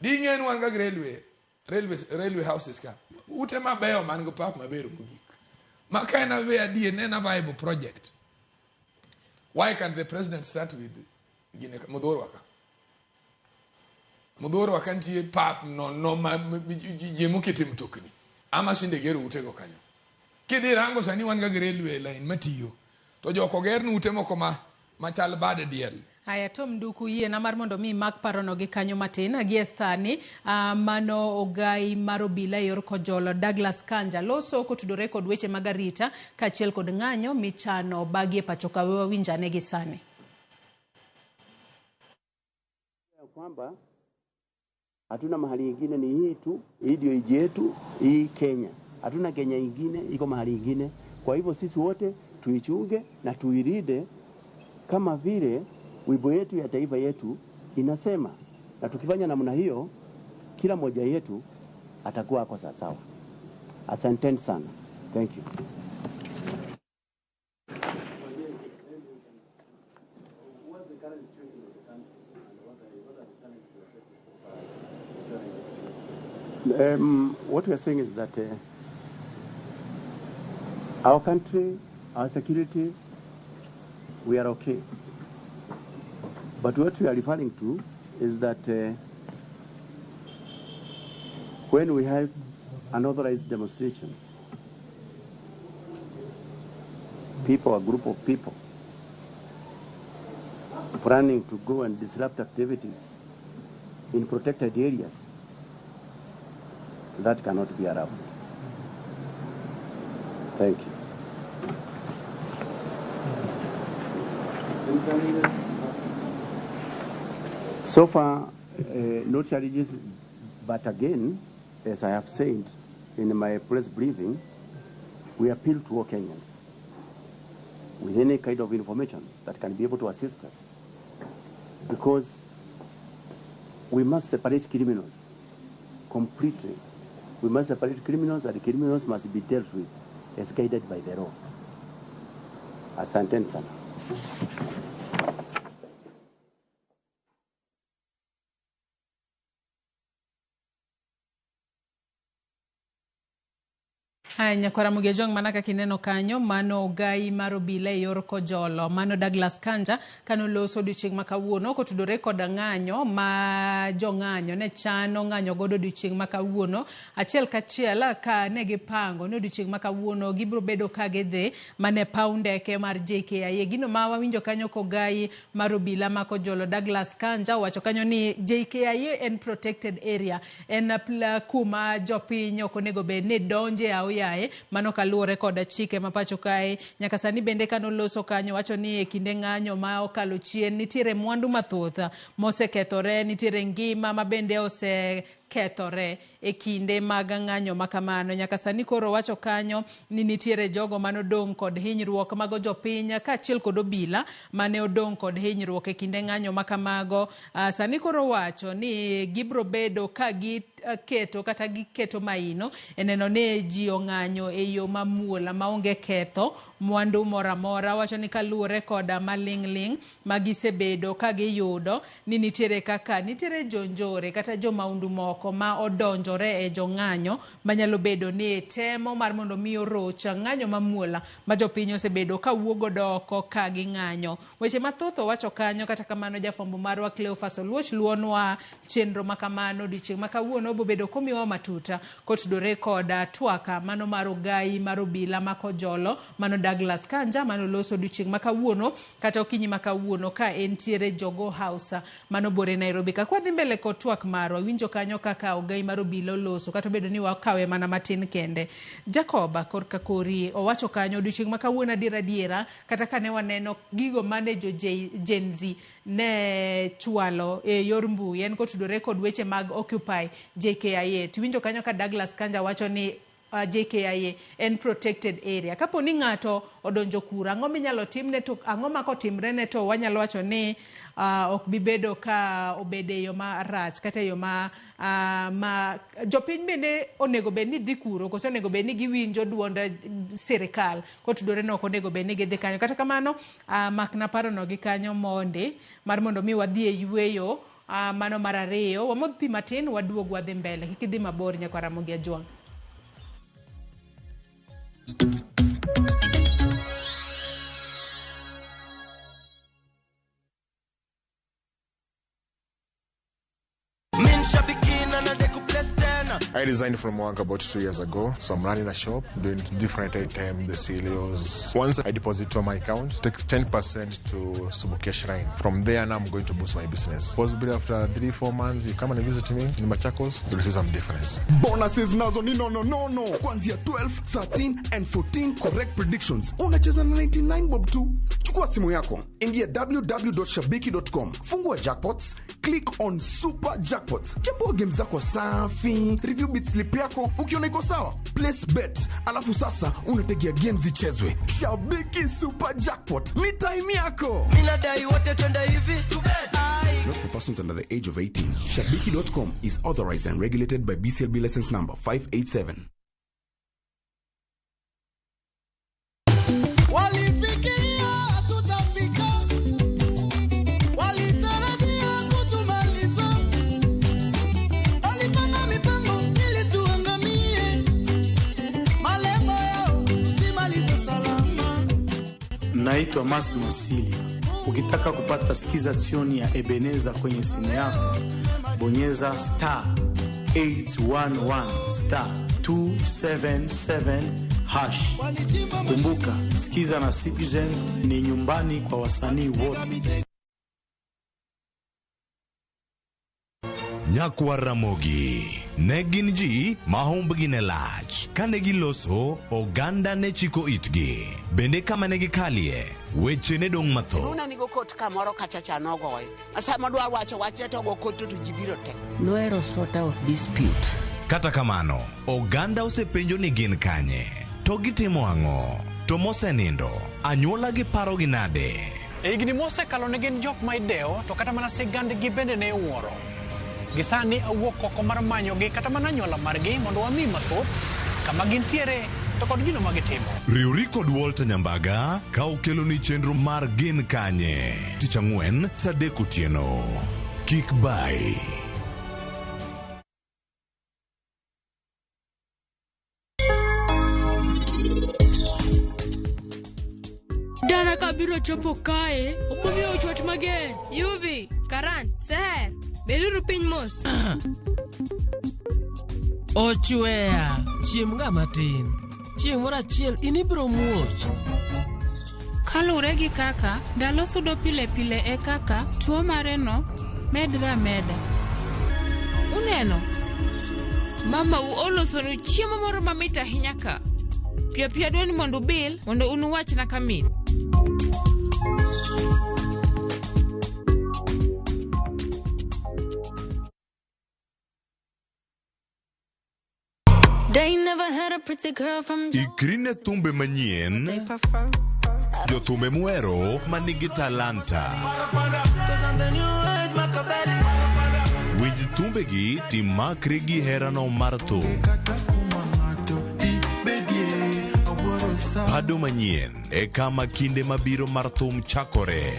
Di ing'e ni wan ga gi railway houses ka. Ute mabeyo man gi pap maber mogik. Ma ka en awe adier ne en a viable project. Why can't the president start with gine Muthurwa ka? Muthurwa ka nitie pap nono ma ji mokete mtokni. Ama sinde gero utego kanyo. Kidhi rango sani wan ga gi railway line matiyo. To jok oger ni ute moko ma machal bad diel. Aya, Tom Nduku, yiena mar mondo mi imak parono gi kanyo matin. Gie sani, mano ogai mar obila e yor Kojolo Douglas Kanja loso kotudore kod weche mag arita kaachiel kod ng'anyo michano bagi e pacho ka. We wawinjane gi sani. Ya kwamba hatuna mahali ingine, ni hii tu, hii ndio nchi yetu, hii Kenya. Hatuna Kenya ingine, iko mahali ingine. Kwa hivyo sisi wote tuichunge na tuilinde kama vile wimbo yetu ya taifa yetu inasema, na tukifanya namna hiyo, kila mmoja yetu atakuwa ako sawa. Asanteni sana. Thank you. What we are saying is that our country, our security, we are okay. But what we are referring to is that when we have unauthorized demonstrations, people, a group of people, planning to go and disrupt activities in protected areas, that cannot be allowed. Thank you. So far, no challenges, but again, as I have said in my press briefing, we appeal to all Kenyans with any kind of information that can be able to assist us, because we must separate criminals completely. We must separate criminals, and criminals must be dealt with as guided by the law. Asanteni sana. Haya, nyakwara Mugejong, mana kaka ineno kanyo, mano ogai mar obila e yor Kojolo, mano Douglas Kanja kanoloso odiochieng' ma kawuono kotudore kod ng'anyo ma jong'anyo ne chano ng'anyo godo odiochieng' ma kawuono. Achiel kachiel ka ne gipango ni odiochieng' ma kawuono gibiro bedo ka gidhi mane paw ndeke mar JKIA. Gino ma wawinjo kanyo kogai mar obila ma Kojolo Douglas Kanja owacho kanyo ni JKIA en protected area, en kuma jopiny ok onego bed ni donje aoyaye, mano kaluwore kod chike ma pacho kae. Nyaka sani bende kanoloso kanyo wacho ni e kinde ng'anyo ma okalo chien nitiere mwandu mathoth mosekethore, nitiere ngima ma bende osekethore e kinde mag ng'anyo ma kamano. Nyaka sani koro wacho kanyo ni nitiere jogo manodong' kod hinyruok, mago jopiny kaachiel kod obila mane odong' kod hinyruok e kinde ng'anyo ma kamago. Sani koro wacho ni gibiro bedo ka gi giketo kata giketo maino e neno ni ji ong'anyo e yo mamuol maonge ketho mwandu moro amora. Wacho ni kaluwore koda maling'ling' ma gisebedo ka giyudo ni nitiere kaka nitiere jonjore kata jomaundu moko ma odonjore e jong'anyo manyalo bedo ni temo mar mondo mi oroch ng'anyo mamuol ma jopiny osebedo ka wuok godo oko ka ging'anyo. Weche mathoth owacho kanyo, kata kamano jafwambo marwa Cleophas Oluoch luonwa chenro ma kamano odiochieng' ma kawuono bobedo komiwa matuta kotudore koda twaka mano mar ogai mar obila ma Kojolo mano Douglas Kanja mano loso odiochieng' ma kawuono kata okinyi ma kawuono ka entiere Jogoo House mano bore Nairobi. Ka kwadhi mbele kod twak marwa, winjo kanyo kaka ogai mar obila oloso kata obedo ni wakawe mana matin kende. Jacob korka kori owacho kanyo odiochieng' ma kawuono adiera adiera kata kane waneno gigo mane jo Gen Z ne chwalo e yor mbui en kotudore kod weche mag Occupy JKIA. Tiwinjo kanyo ka Douglas Kanja wacho ni JKIA en protected area. Kapo ni ng'ato odonjo kura, ang'o minyalo timne to ang'o ma kotimre ne to wanyalo wacho ni ok bi bedo ka obedo e yo marach kata e yo ma jopiny bende onego bed ni dhi kuro koso onego bed ni giwinjo duond sirikal kotudore ni ok onego bed ni gidhi kanyo. Kata kamano makna parono gi kanyo mondi mar mondo mi wadhi e yweyo mano mar ariyo wamodh pi matin waduog wadhi mbele kik idhi mabor nyakwa Ramogi Ajwang'. I resigned from work about 2 years ago, so I'm running a shop doing different items, the cereals. Once I deposit to my account, takes 10% to Subukia Shrine. From there, now I'm going to boost my business. Possibly after 3-4 months, you come and visit me in Machakos, you'll see some difference. Bonuses nazo ni no no no no. Kuanzia 12, 13 and 14 correct predictions. Unacheza na 99 bob tu. Chukua simu yako, ingia www.shabiki.com, fungua jackpots, click on super jackpots, chambua game zako safi, review bet slip yako, ukiona iko sawa, place bet, alafu sasa unategea game zichezwe. Shabiki Super Jackpot ni time yako. Minadai wote twende hivi to bet. Not for persons under the age of 18. Shabiki.com is authorized and regulated by BCLB license number 587. Walifikiria tutafika, walitarajia kutumaliza, walipanga mipango ili tuangamie, malengo yao tusimalize salama. Naitwa Masi Masili. Ukitaka kupata sikiza tune ya Ebeneza kwenye simu yako, bonyeza star 811 star 277 hash. Kumbuka, sikiza na Citizen ni nyumbani kwa wasanii wote. Nyakwar Ramogi ne gin ji ma humbgi ne lach. Kane giloso, oganda ne chiko itgi. Bende kama ne gikalie, weche ne dong' mathoth. Luna nigo kot kamoro kacha cha nogoye. Sama dwa wacho wachne to go kot to ji biro te. Nohero sort out dispute. Kata kamano, oganda osepenjo ni gin kanye, to gitimo ang'o, to mosenindo, anyuola gi parogi nade? E higni mosekalo ne gin jok ma idewo to kata mana sigandgi bende ne iwuoro. Gisani awuok oko mar manyogi kata mana anyuola margi mondo wami mathoth kama gintiere to kod gino ma gitimo. Riwri kod Walter Nyambaga ka okeloni chenro mar Gin Kanye tich ang'wen saa 3 otieno. Kik bai. Dana ka biro chopo kae, obomiyo chwat mager. Yuvi, Karan, Seher, beduru piny mos. Ochweya, chiem ga matin. Chieng' moro achiel in ibiro muoch. Kaluwore gi kaka ndalo sudo pile pile e kaka tuo mareno medre ameda. Uneno? Mamau olosonu chiemo moro mamit ahinya ka. Piyo piyo adwa ni mondo ubil mondo un uwachna kamit. They never had a pretty girl from Ikri ne thumbe manyien, they prefer. jothumbe muhero manigi talanta. Cause I'm the new age Machiavelli. Winj Winj thumbegi timakri gi herano mar thum. Pado manyien e kama kinde mabiro mar thum chakore.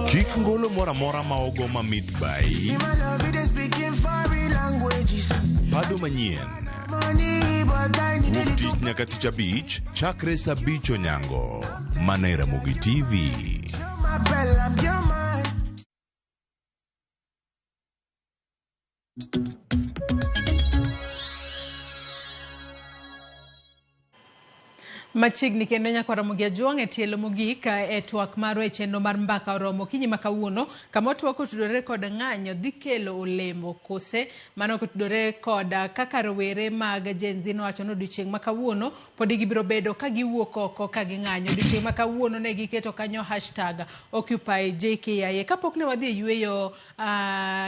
Kik ngolo moro amora ma ogo mamit bai. Pado manyien. Wuok tich nyaka tich abich chakre saa abich onyango. Mana e Ramogi TV. Machiegni kendo nyaka Ramogi Ajwang' e tielo mogik e twak marwa e chenro mar mbaka oromo okinyi ma kawuono kama twak otudore kod ng'anyo dhi kelo olemo kose mano otudore kod kaka rowere mag Gen Z nowacho ni odiochieng' ma kawuono podi gibiro bedo ka giwuok oko ka ging'anyo. Odiochieng' ma kawuono ne giketo kanyo hashtag Occupy JKIA. Kapok ne wadhi e yueyo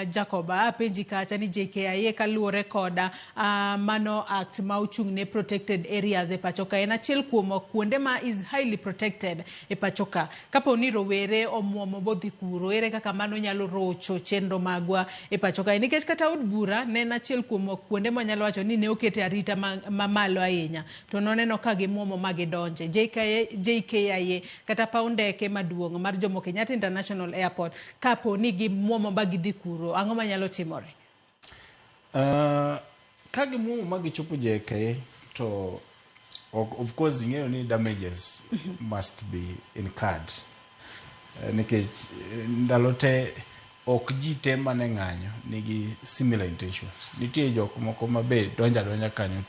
Jacob, apenji kacha ni JKIA kaluwore kod mano act ma ochung' ne protected areas e pacho ka en achiel kuom kuonde ma is highly protected e pacho ka. Kapo ni rowere omuomo bodhi kuro, ere kaka mano nyalo rocho chenro magwa e pacho kae? Nikech kata od bura ne en achiel kuom kuonde ma nyalo wacho ni ne okete arita mamalo ahinya, to noneno ka gimuomo ma gidonje. JKIA kata paw ndeke maduong' mar Jomo Kenyatta International Airport, kapo ni gimuomo ma gidhi kuro, ang'o manyalo timore? Ka gimuomo ma gichopo JKIA to of course ing'eyo ni damages must be incurred. Nikech ndalo te ok ji te mane ng'anyo nigi similar intentions. Nitie jok moko ma be donjo adonja kanyo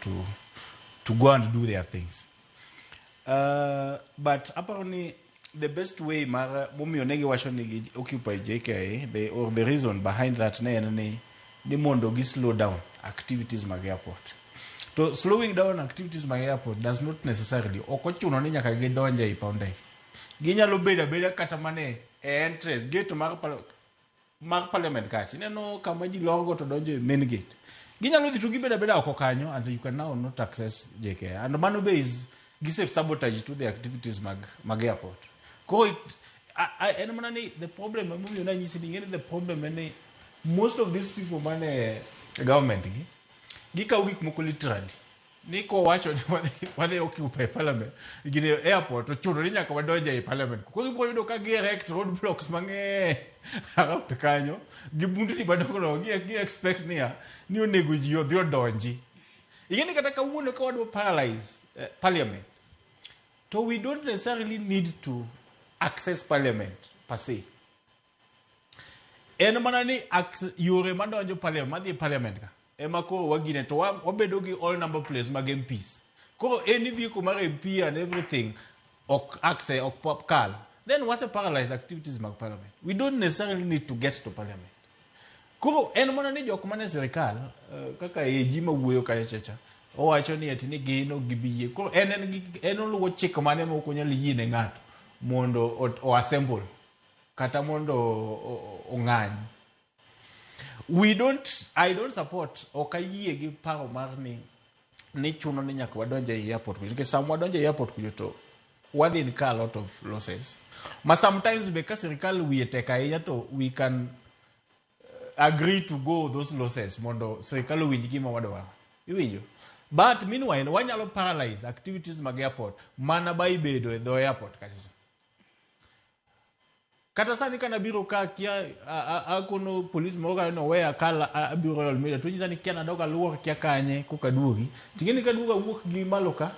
to go and do their things. But aparo ni the best way mar momiyo ne giwacho ni gi occupy JKIA, or the reason behind that ne en ni mondo gi slow down activities mag airport. To slowing down activities mag airport does not necessarily, ok ochuno ni nyaka gidonj ei paw ndege. Ginyalo bedo abeda kata mana e entrance gate mar parliament kacha. Ineno kama ji lorgo to donjo e main gate. Ginyalo dhi to gibedo abeda oko kanyo and you can now not access JKIA. And mano be is gi sabotage to the activities mag airport. Koro en mana ni the problem momiyo nanyisi ni ing'e ni the problem en ni most of these people mane government gi gikawo gik moko literally. Ni kowacho ni wadhi occupy parliament gini airport to chuno ni nyaka wadonj ei parliament. Koro ibiro yudo ka gi erect roadblocks mang'eny around kanyo gi bundni madongo dongo gi expect niya ni onego ji odhi odonji. Ing'e ni kata kawuono ka wadwa paralyze parliament to we don't necessarily need to access parliament per se. En mana ni yore madonjo parliament madhi e parliament ka ema koro wagine to wabedo gi all number plates mag MPs. Koro any vehicle mar MP and everything ok access ok pop kal. Then wase paralyze activities mag parliament. We don't necessarily need to get to parliament. Koro en mana ni jok mane sirikal kaka AG mawuoyo kacha chacha owacho ni ati ni gin ok gibi yie. Koro en oluwo chik mane ma ok onyal yie ne ng'ato mondo o assemble kata mondo ong'any. I don't support, ok ayie gi paro mar ni chuno ni nyaka wadonj ei airport kucho. Nikech sama wadonjo ei airport kucho to wadhi incur a lot of losses. Ma sometimes be ka sirikal wiye tek ahinya to we can agree to go those losses mondo sirikal owinj gima wadwaro. Iwinjo? But meanwhile, wanyalo paralyze activities mag airport mana by bedo e dho airport kacha. Kata sani kana biro ka kia akono police moro ka no weya kal abiro Royal Media to nyisa ni kia nadog aluor kia kanye koka duogi. Ting'e ni kaduogo awuok gi malo ka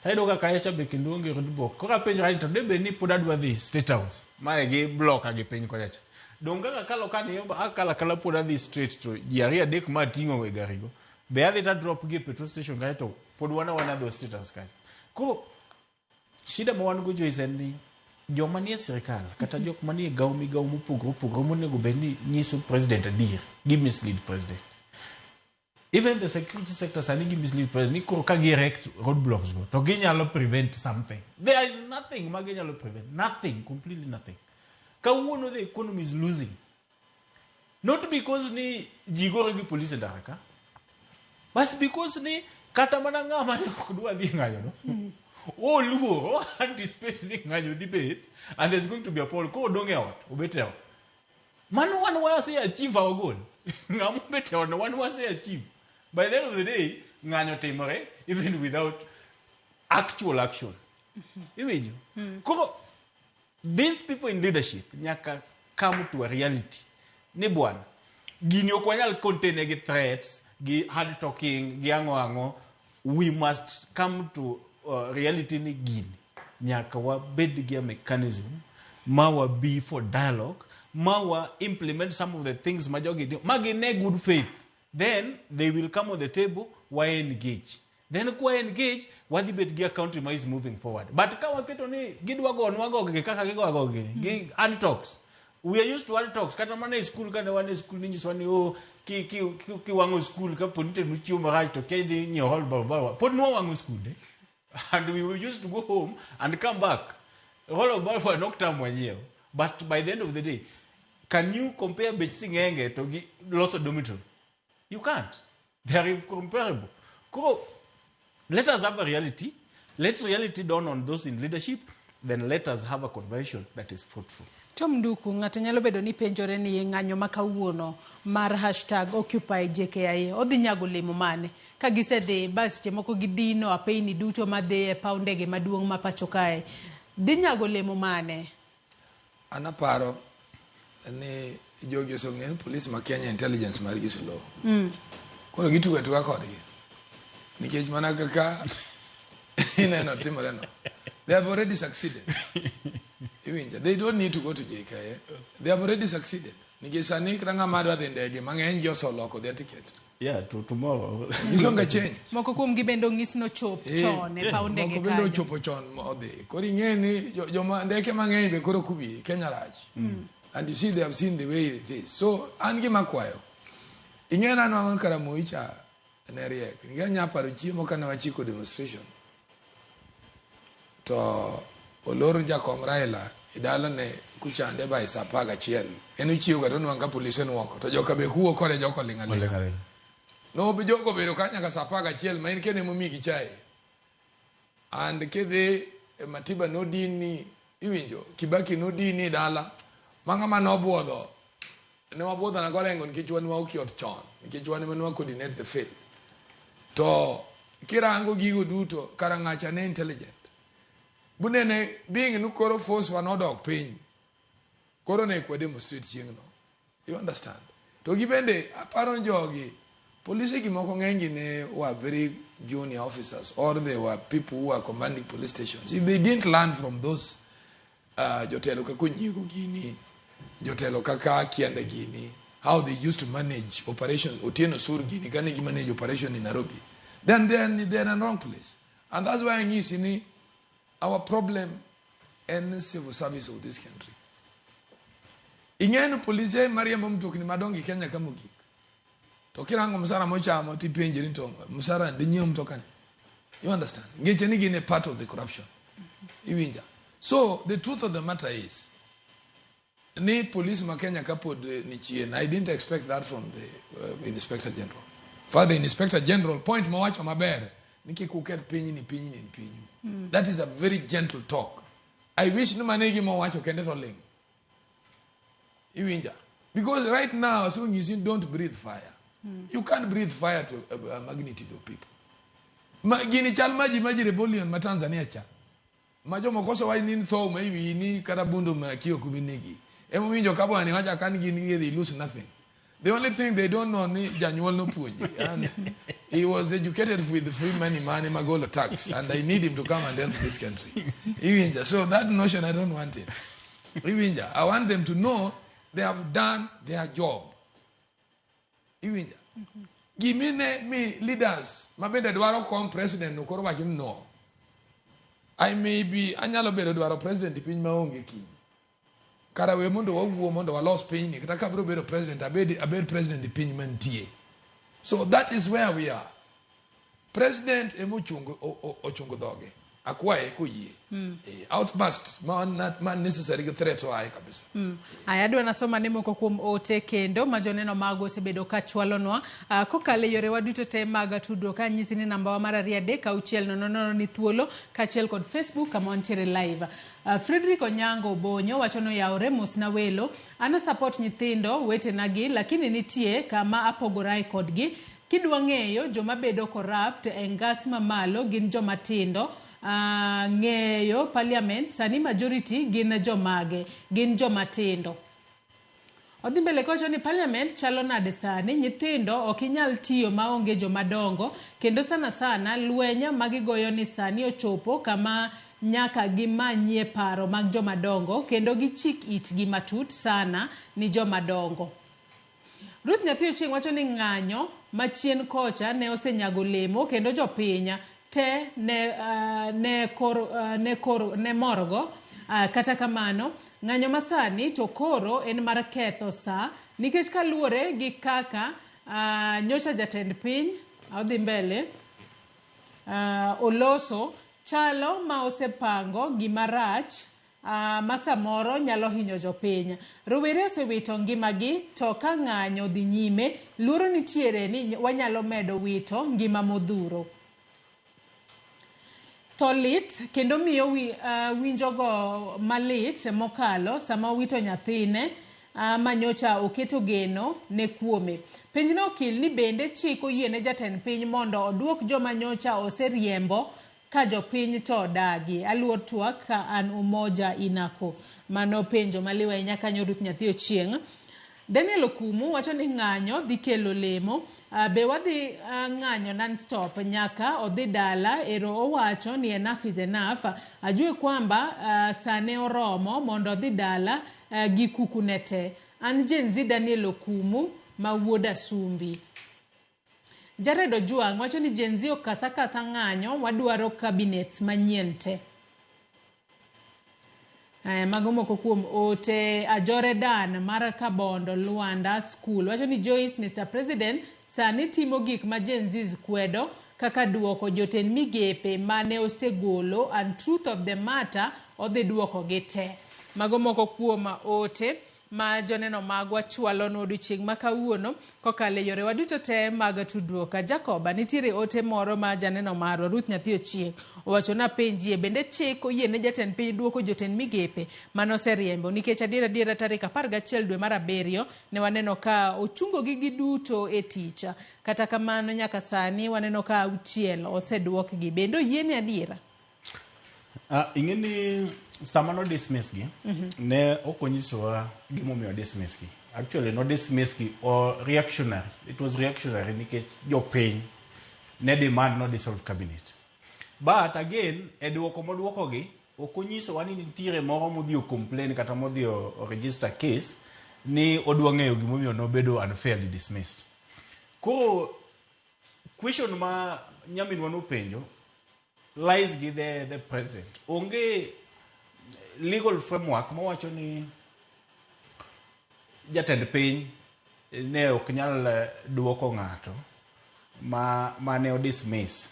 tayudo ka kacha cha be kendo onge roadblock. Koro apenjora ni to debe ni pod adwa dhi State House. Mae gi block gi piny kocha cha. Dong kaka akalo ka ni akalo akala pod adhi straight to ji ariyo adek ma ating'o e gari go. Be adhi ta drop gi e petrol station kacha to pod wan awana dho State House kacha. Koro shida ma wan go Joyce en ni joma nie sirikal kata jok manie gawo migawo mopogore opogore monego bed ni nyiso president adier gi mislead president. Even the security sector sani gi mislead president ni koro ka gi erect roadblocks go to ginyalo prevent something. There is nothing ma ginyalo prevent. Nothing, completely nothing. Kawuono the economy is losing. Not because ni ji gore gi police e ndara ka, but because ni kata mana ng'ama ne ok dwa dhi ng'anyo no. Oluoro, o anticipate ni ng'anyo dhi bet and there's going to be a problem. Koro odong' e ot, obet e ot. Mano wan wase achieve our goal. Ng'ama obet e odno wan wase achieve. By the end of the day, ng'anyo timore even without actual action. Iwinjo? Koro these people in leadership nyaka come to a reality ni bwana gini ok wanyal contain gi threats gi hard talking gi ang'o ang'o we must come to reality ni gini nyaka wabed gi a mechanism ma wa be for dialogue ma wa implement some of the things ma jogi timo ma gine good faith then they will come on the table wa engage then kwa engage wadhi bet gi a country ma is moving forward but ka waketo ni gidwa gonwa gogi kaka gigo gogi gi hard talks we are used to hard talks kata mana e school kane wan e school ninyisowa ni oh ki ki ki kiwang'o school kapo ni tenu chiemo marach to kia idhi nyiewo hall barabara pod nwawang'o skunde and we were used to go home and come back roll of balfour nok tamwa nyiewo but by the end of the day can you compare bech sing'enge to gi loso dormitory you can't they are incomparable koro let us have a reality let reality dawn on those in leadership then let us have a convention that is fruitful Tom Nduku, ng'ato nyalo bedo ni penjore ni ng'anyo ma kawuono mar hashtag Occupy JKIA odhi nyago olemo mane? Ka gisedhi ba seche moko gidino apeyni duto madhi e paw ndege maduong' ma pacho kae, dhi nyago olemo mane? An aparo ni jogi oseng'eyo ni police ma Kenya intelligence margi slow. Koro gitugo atuga kodgi. Nikech mana kaka ineno timore no. They have already succeeded. Iwinjo? They don't need to go to JKIA. They have already succeeded. Nikech sani kata ng'ama dwa dhi ndege mang'eny ji oseloko their ticket. yeah to tomorrow Gisonga change. Moko kuomgi bende onyis nochop chon e paw ndege Moko bende kanyo. ochopo chon modhi. Koro ing'e ni joma ndeke mang'eny be koro kubi Kenya rach. And you see they have seen the way it is. So an gima kwayo. Ing'e ni an wang'o kara Moi cha ne riek. Nikech anya paro chiemo kane wachiko demonstration. To olor jakom Raila e dalane kuchande by saa 11. En ochiew ga to onwang'o ka polise nwoko. To joka be kuo kode joko ling' aling'a. No jogo obedo ka nyaka saa 11 ma en kende emomigi chae. And kidhi e Matiba nodini iwinjo Kibaki nodini e dala ma ng'ama nobuodho ne wabuodhana gorengo nikech wan waoki ot chon nikech wan ema ne wa coordinate the field to kirango gigo duto kara ng'acha ne intelligent bunene being nu koro force wa nodok piny koro ne kwa demonstrate chieng'no you understand to gi bende aparo jogi polise gi moko ng'eny gi ne were very junior officers or they were people who were commanding police stations if they didn't learn from those jotelo kaka Onyiego gini jotelo kaka Kianda gini how they used to manage operation Otieno Sur gini kane gi manage operation in Nairobi then they're in a wrong place and that's why anyisi ni our problem en civil service of this country ing'e ni polise mariembo mtokni madongo e Kenya ka mogik to kirango msara mochamo tipenjri ni to msara dinyiew mtokani you understand ngeche ni gin a part of the corruption iwinja so the truth of the matter is ni police ma Kenya kapod ni chien I didn't expect that from the inspector general father inspector general point mowacho maber ni kik uketh pinyni pinyni en pinyu that is a very gentle talk I wish ni mano e gima owacho kende to ling iwinja because right now aseng'isi ni don't breathe fire you can't breathe fire to a magnitude of people ma, gini chal maji maji rebellion ma Tanzania cha ma jomoko osewach ni tho ma iwiyi ni kata bundo maki ok bi negi emowinjo ka bwana wacho kan gin gi they lose nothing the only thing they don't know ni janyuol nopuonje and he was educated with free money money magolo tax and I need him to come and help this country iwinja so that notion I don't want it iwinja I want them to know they have done their job iwinja gimine mi leaders ma bende dwaro kom president no koro wacho ni no I may be anyalo bedo dwaro president e piny maonge kiny kara we mondo wawuo mondo walos pinyni kata ka abiro bedo president abed president e piny mantie so that is where we are president ema ochungo dhoge Akwaye koyie. Outburst ma ma necessary gi threat oaye kabisa. Aya, adwa nasoma ne moko kuom ote kendo ma joneno mago osebedo ka chwalonwa kokalo e yorewa duto te mag tudruok. Anyisi ni namba wa mar 23600 ni thuolo, kaachiel kod Facebook kama wantiere live. Frederick Onyango Bonyo wacho ni oyawre mos na welo. An support nyithindo wetena gi, lakini nitie kama apogorae kodgi. Kidwa ng'eyo joma bedo corrupt e ngas mamalo gin joma tindo. Ng'eyo parliament sani majority gin jomage, gin joma tindo. Odhi mbele kowacho ni parliament chalo nade sani, nyithindo ok inyal tiyo maonge joma dongo, kendo sana sana lweny magigoyo ni sani ochopo kama nyaka gimanyie paro mag joma dongo kendo gichik itgi matut sana ni joma dongo. Ruth Nyathi Ochieng' wacho ni ng'anyo machien kocha ne osenyago olemo kendo jopiny te ne morgo. Kata kamano ng'anyo masani to koro en mar ketho saa nikech kaluwore gi kaka nyocha jatend piny odhi mbele oloso chalo ma osepango gima rach ma samoro nyalo hinyo jopiny. Rowere osewito ngimagi, to ka ng'anyo dhi nyime, luoro nitiere ni wanyalo medo wito ngima modhuro. Tho lit kendo miyo winjogo malit mokalo sama owito nyathine manyocha oketo geno ne kuome. Penjno okil ni bende chik oyiene jatend piny mondo oduok joma nyocha oseriembo ka jopiny to odagi. Aluor twak ka an Umoja Inako. Mano penjo maliw ahinya kanyo Ruth Nyathi Ochieng'. Daniel Okumu wacho ni ng'anyo dhi kelo lemo. Be wadhi ng'anyo non-stop nyaka odhi dala. Ero owacho ni enough is enough. Ajue kwamba sane oromo mondo odhi dala gi kuku ne te. An Gen Z Daniel Okumu ma wuod Asumbi. Jared Ojwang' wacho ni Gen Z okasa kasa ng'anyo, wadwaro cabinet manyien te. Mago moko kuom ote. Ajore Dan mar Kabondo Luanda School wacho ni Joyce, Mr. President sani timo gik ma Gen Zs kwedo kaka duoko jotend migepe mane osegolo, and truth of the matter odhi duoko gi te. Mago moko kuom ote ma joneno magwa chwalonwa odiochieng' ma kawuono kokalo e yorewa duto te mag tudruok. Jacob, nitiere ote moro ma janeno marwa Ruth Nyathi Ochieng' owacho ni apenjie bende chik oyiene jatend piny duoko jotend migepe mane oseriembo, nikech adier adiera tarik 11 dwe mar 7 ne waneno ka ochungogi giduto e tich. Kata kamano nyaka sani waneno ka 6 oseduokgi. Bende oyiene adiera? Ing'e ni sama no dismiss gi, ne ok onyisowa gimomiyo dismiss gi. Actually no dismiss gi or reactionary. It was reactionary nikech jopiny ne demand no dissolve cabinet. But again, e duoko moduoko gi, ok onyisowa ni nitiere moro modhi o complain kata modhi o register case ni odwa ng'eyo gimomiyo nobedo unfairly dismissed. Koro question ma nyaminwa nopenjo lies gi the president. Onge legal framework mawacho ni jatend piny ne ok nyal duoko ng'ato ma ne odismiss.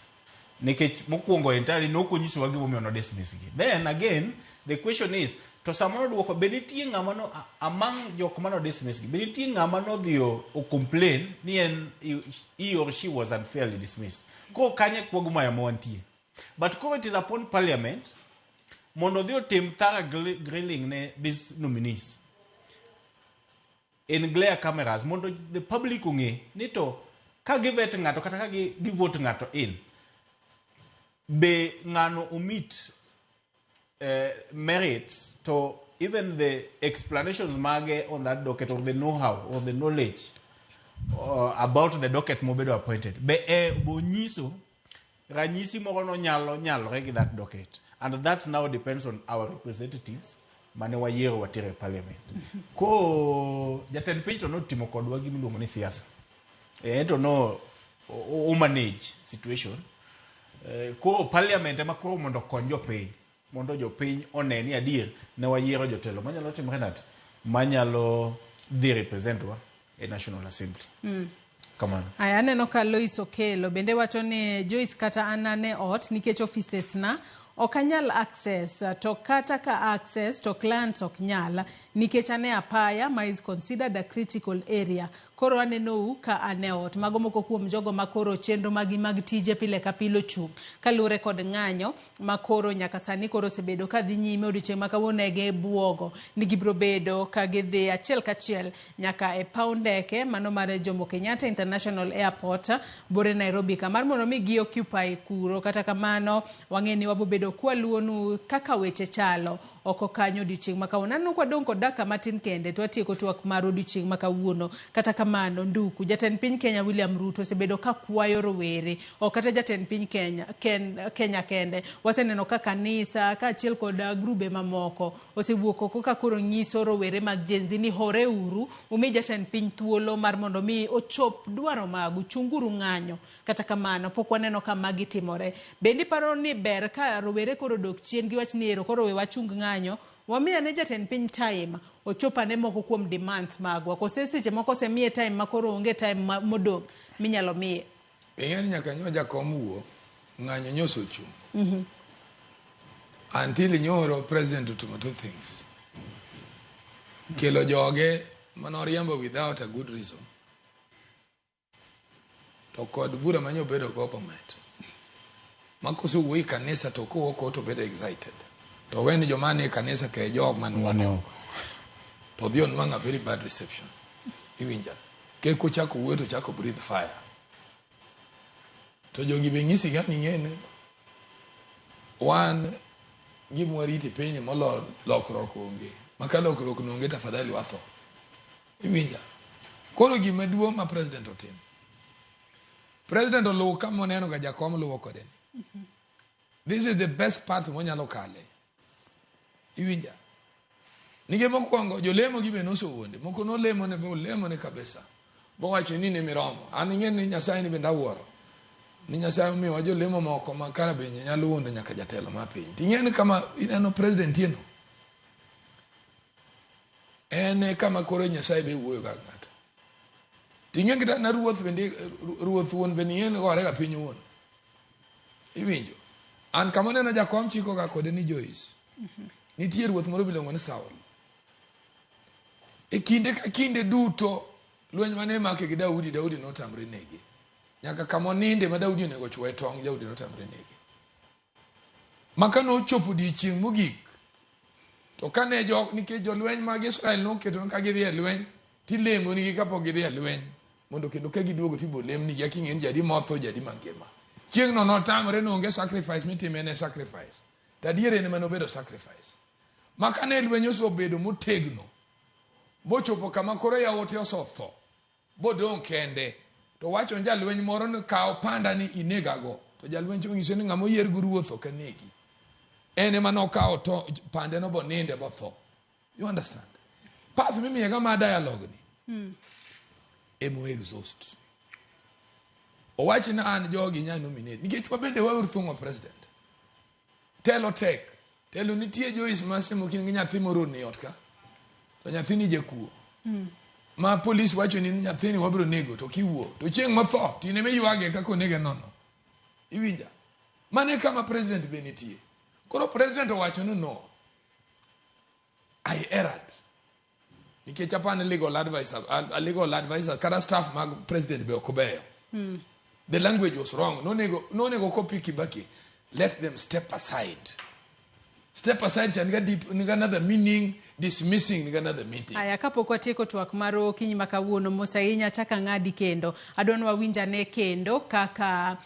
Nikech mokwongo entirely nok onyisowa gimomiyo no dismiss gi. Then again, the question is, to sama noduoko, be nitie ng'ama no, among jok mano dismiss gi, be nitie ng'ama nodhi o complain ni en he or she was unfairly dismissed? Koro kanye quagmire ma wantie. But koro it is upon parliament mondo odhi otim thorough grilling ne these nominees in glare cameras mondo the public ong'e ni to ka givet ng'ato kata ka gi vote ng'ato in, be ng'ano omit merits to even the explanations mage on that docket or the know-how or the knowledge about the docket mobedo appointed be bonyiso ranyisi moro no nyalo nyalore gi that docket, and that now depends on our representatives mane wayiero watero e parliament. Koro jatend piny to notimo kodwa gimiluongo ni siasa, en to no o manage situation. Koro parliament ema koro mondo okony jopiny mondo jopiny one ni adier ne wayiero jotelo manyalo timore nade, manyalo dhi represent wa e National Assembly. Kamano. Aya, aneno ka Lois Okelo bende wacho ni Joyce, kata an ane ot nikech offices na Ok anyal access to kata ka access to clients ok nyal nikech an e apaya ma is considered a critical area. Koro anenou ka an e ot. Mago moko kuom jogo ma koro chenro magi mag tije pile ka pile ochung' kaluwore kod ng'anyo ma koro nyaka sani koro osebedo ka dhi nyime odiochieng' ma kawuono e gibuogo ni gibiro bedo ka gidhi achiel kachiel nyaka e paw ndeke mano mar Jomo Kenyatta International Airport bore Nairobi ka mar mondo mi gi occupy kuro. Kata kamano wang'e ni wabobedo kwaluwonu kaka weche chalo oko kanyo odiochieng' ma kawuono. Aneno kwadong' kod dakika matin kende to watieko twak mar odiochieng' ma kawuono. Kata kamano Nduku, jatend piny Kenya William Ruto osebedo ka kwayo rowere, ok kata jatend piny Kenya, ken, Kenya kende. Waseneno ka kanisa kaachiel kod grube mamoko osewuok oko ka koro nyiso rowere mag Gen Z ni hore uru, umi jatend piny thuolo mar mondo mi ochop dwaro magu, chunguru ng'anyo. Kata kamano pok waneno ka magi timore. Bende iparo ni ber ka rowere koro dok chien giwach ni ero koro we wachung ng'anyo, wami ane jatend piny time ochop ane moko kuom demands magwa. Kose seche moko osemiye time ma koro onge time modong' minyalo miye. Ing'e ni nyaka nyo jakom wuo, ng'anyo nyoso ochung'. Until nyoro president otimo two things. Kelo joge manoriembo without a good reason. To kod bura manyo bedo go Bomet. Ma kosewuoyo e kanisa to kowuok oko to bedo excited. To weni joma nie kanisa ke jok man oko. To odhi onwang'o a very bad reception. Iwinja. Ke kochako wuoyo to chako breathe fire. To jogi be nyisi ga ni ng'ene wan gima warito e piny molo lokruok onge. Ma ka lokruok no onge tafadhali watho. Iwinja. Koro gima duong' ma president otimo. President oluwo kama oneno ga jakom luwo kode ni. This is the best path monyalo kale. Iwinja. Nikech mokwongo jolemo gi be nosewuonde. Moko nolemo ne bo ne kabisa. Bowacho ni ne miromo. An ing'e ni Nyasaye ni bende awuoro. Ni Nyasaye omiyowa jolemo moko ma kara be nyalo wuondo nyaka jatelo mar piny. Ting'e ni kama ineno president tie no. En e kama koro Nyasaye be wuoyo ga ng'ato. Ting'e kata na ruoth bende ruoth wuon bende ing'e ni gore ga piny wuon. Iwinjo. An kama neno jakom chiko ga kode ni Joyce. Nitie ruoth moro miluongo ni Saul. E kinde ka kinde duto lweny mane make gi Daudi, Daudi notamre nege. Nyaka kama oninde ma Daudi onego chwoye tong', Daudi notamre nege. Ma ka nochopo odiechieng' mogik, to kane jo nikech jolweny mag Israel noketo ka gidhi e lweny, tilemonigi kapok gidhi e lweny mondo kendo ka giduogo tibo lemnigi eka ing'e ni jadi motho jadi mangima. Chieng'no notamre ni onge sacrifice mitime ne sacrifice. To adier en ema nobedo sacrifice. Ma kane lweny osebedo motegno, bochopo kama koro yawuote osetho, bodong' kende, to wacho ni jalweny moro ni kaw panda ni inegago. To jalweny cha onyise ni ng'ama oyier gi ruoth ok anegi. En ema nokawo to pande no boninde botho. You understand? Path mimiyega mar dialogue ni emo exhaust. Owach ni an jogi nya nominate nikech wabende waor thung'o president. Telo tek. Telo nitie Joyce ma semo kin gi nyathi moro ni ot ka. To nyathini jakuo. Ma polis wacho ni nyathini wabiro nego to kiwuo. To chieng' motho tine miywage kaka onege nono. Iwinja? Mano e kama president be nitie. Koro president owacho ni no. I erred. Nikech apani legal advisor, a legal advisor kata staff mag president be ok beyo. The language was wrong. Nonego copy Kibaki. Let them step aside. Step aside cha niga deep, niga another meaning, dismissing niga another meaning. Aya, kapok watieko twak mar okinyi ma kawuono, mos ahinya chak ang'adi kendo. Adwa ni wawinj ane kendo kaka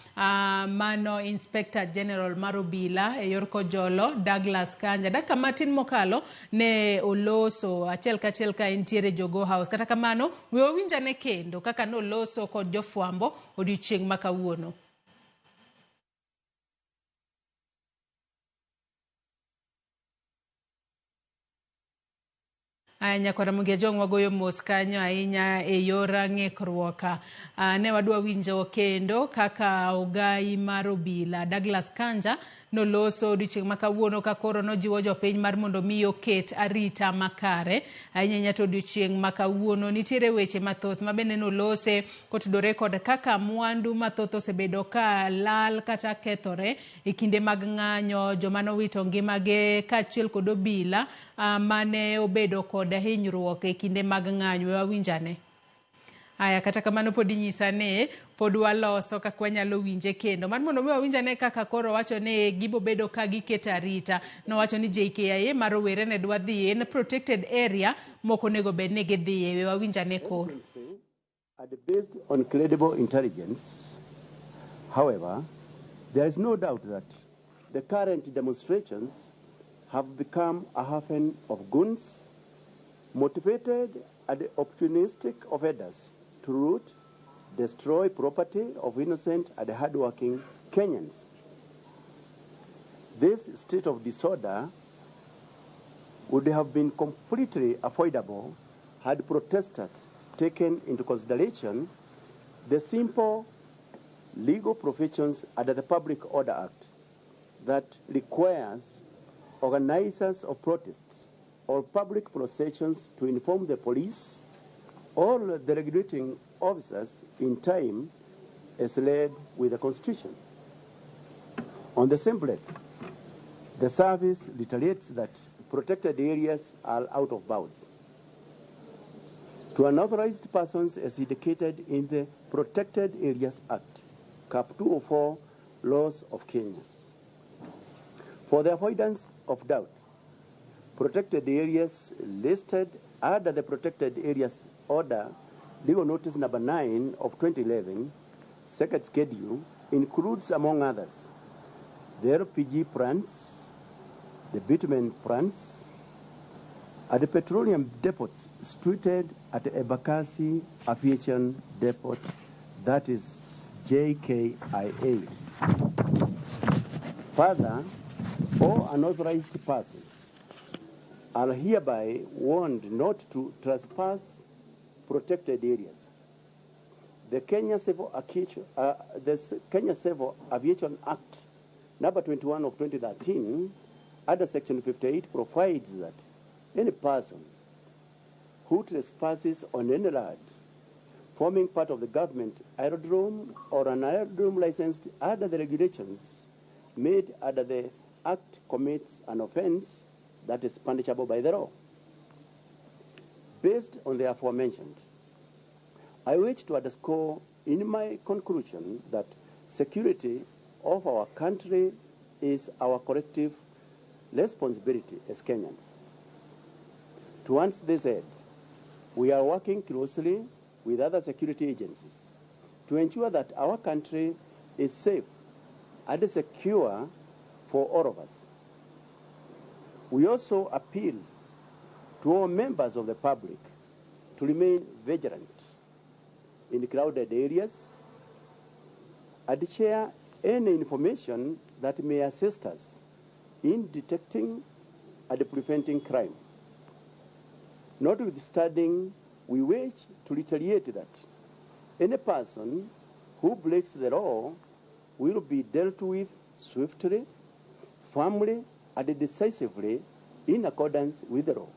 mano Inspector General mar obila e yor Kojolo, Douglas Kanja. Dakika matin mokalo ne oloso achiel kachiel ka entiere Jogoo House. Kata kamano, we wawinj ane kendo kaka noloso kod jofwambo odiochieng' ma kawuono. Aya, nyakwara Mugia Jong wagoyo mos kanyo ahinya e yor ng'ikruok. Ne wadwa winjo kendo kaka ogai mar obila Douglas Kanja noloso odiochieng' ma kawuono ka koro nojiwo jopiny mar mondo mi oket arita makare ahinya ahinya to odiochieng' ma kawuono nitiere weche mathoth ma bende nolose kotudore kod kaka mwandu mathoth osebedo ka lal kata kethore e kinde mag ng'anyo, joma nowito ngimagi kaachiel kod obila mane obedo kod hinyruok e kinde mag ng'anyo. We wawinjane. Aya, kata kamano pod inyisa ni pod waloso kaka wanyalo winje kendo. Mar mondo mi wawinjane kaka koro wacho ni gibobedo ka giketo arita. Nowacho ni JKIA mar rowere ne dwa dhi en protected area mok onego bed ni gidhiye. We wawinjane koro. And based on credible intelligence, however, there is no doubt that the current demonstrations have become a haven of goons, motivated and opportunistic offenders to loot, destroy property of innocent and hardworking Kenyans. This state of disorder would have been completely avoidable had protesters taken into consideration the simple legal provisions under the Public Order Act that requires organizers of protests or public processions to inform the police or the regulating officers in time as led with the Constitution. On the same breath, the service reiterates that protected areas are out of bounds to unauthorized persons as indicated in the Protected Areas Act, Cap 204, Laws of Kenya. For the avoidance of doubt, protected areas listed under the Protected Areas Order, Legal Notice Number 9 of 2011, Second Schedule, includes, among others, the LPG plants, the bitumen plants, and the petroleum depots situated at the Embakasi Aviation Depot, that is JKIA. Further, all unauthorized persons are hereby warned not to trespass protected areas. The Kenya Civil Aviation Act, number 21 of 2013, under Section 58, provides that any person who trespasses on any land forming part of the government aerodrome or an aerodrome licensed under the regulations made under the Act commits an offense that is punishable by the law. Based on the aforementioned, I wish to underscore in my conclusion that security of our country is our collective responsibility as Kenyans. Towards this end, we are working closely with other security agencies to ensure that our country is safe and secure for all of us. We also appeal to all members of the public to remain vigilant in crowded areas and share any information that may assist us in detecting and preventing crime. Notwithstanding, we wish to reiterate that any person who breaks the law will be dealt with swiftly, firmly, and decisively in accordance with the law.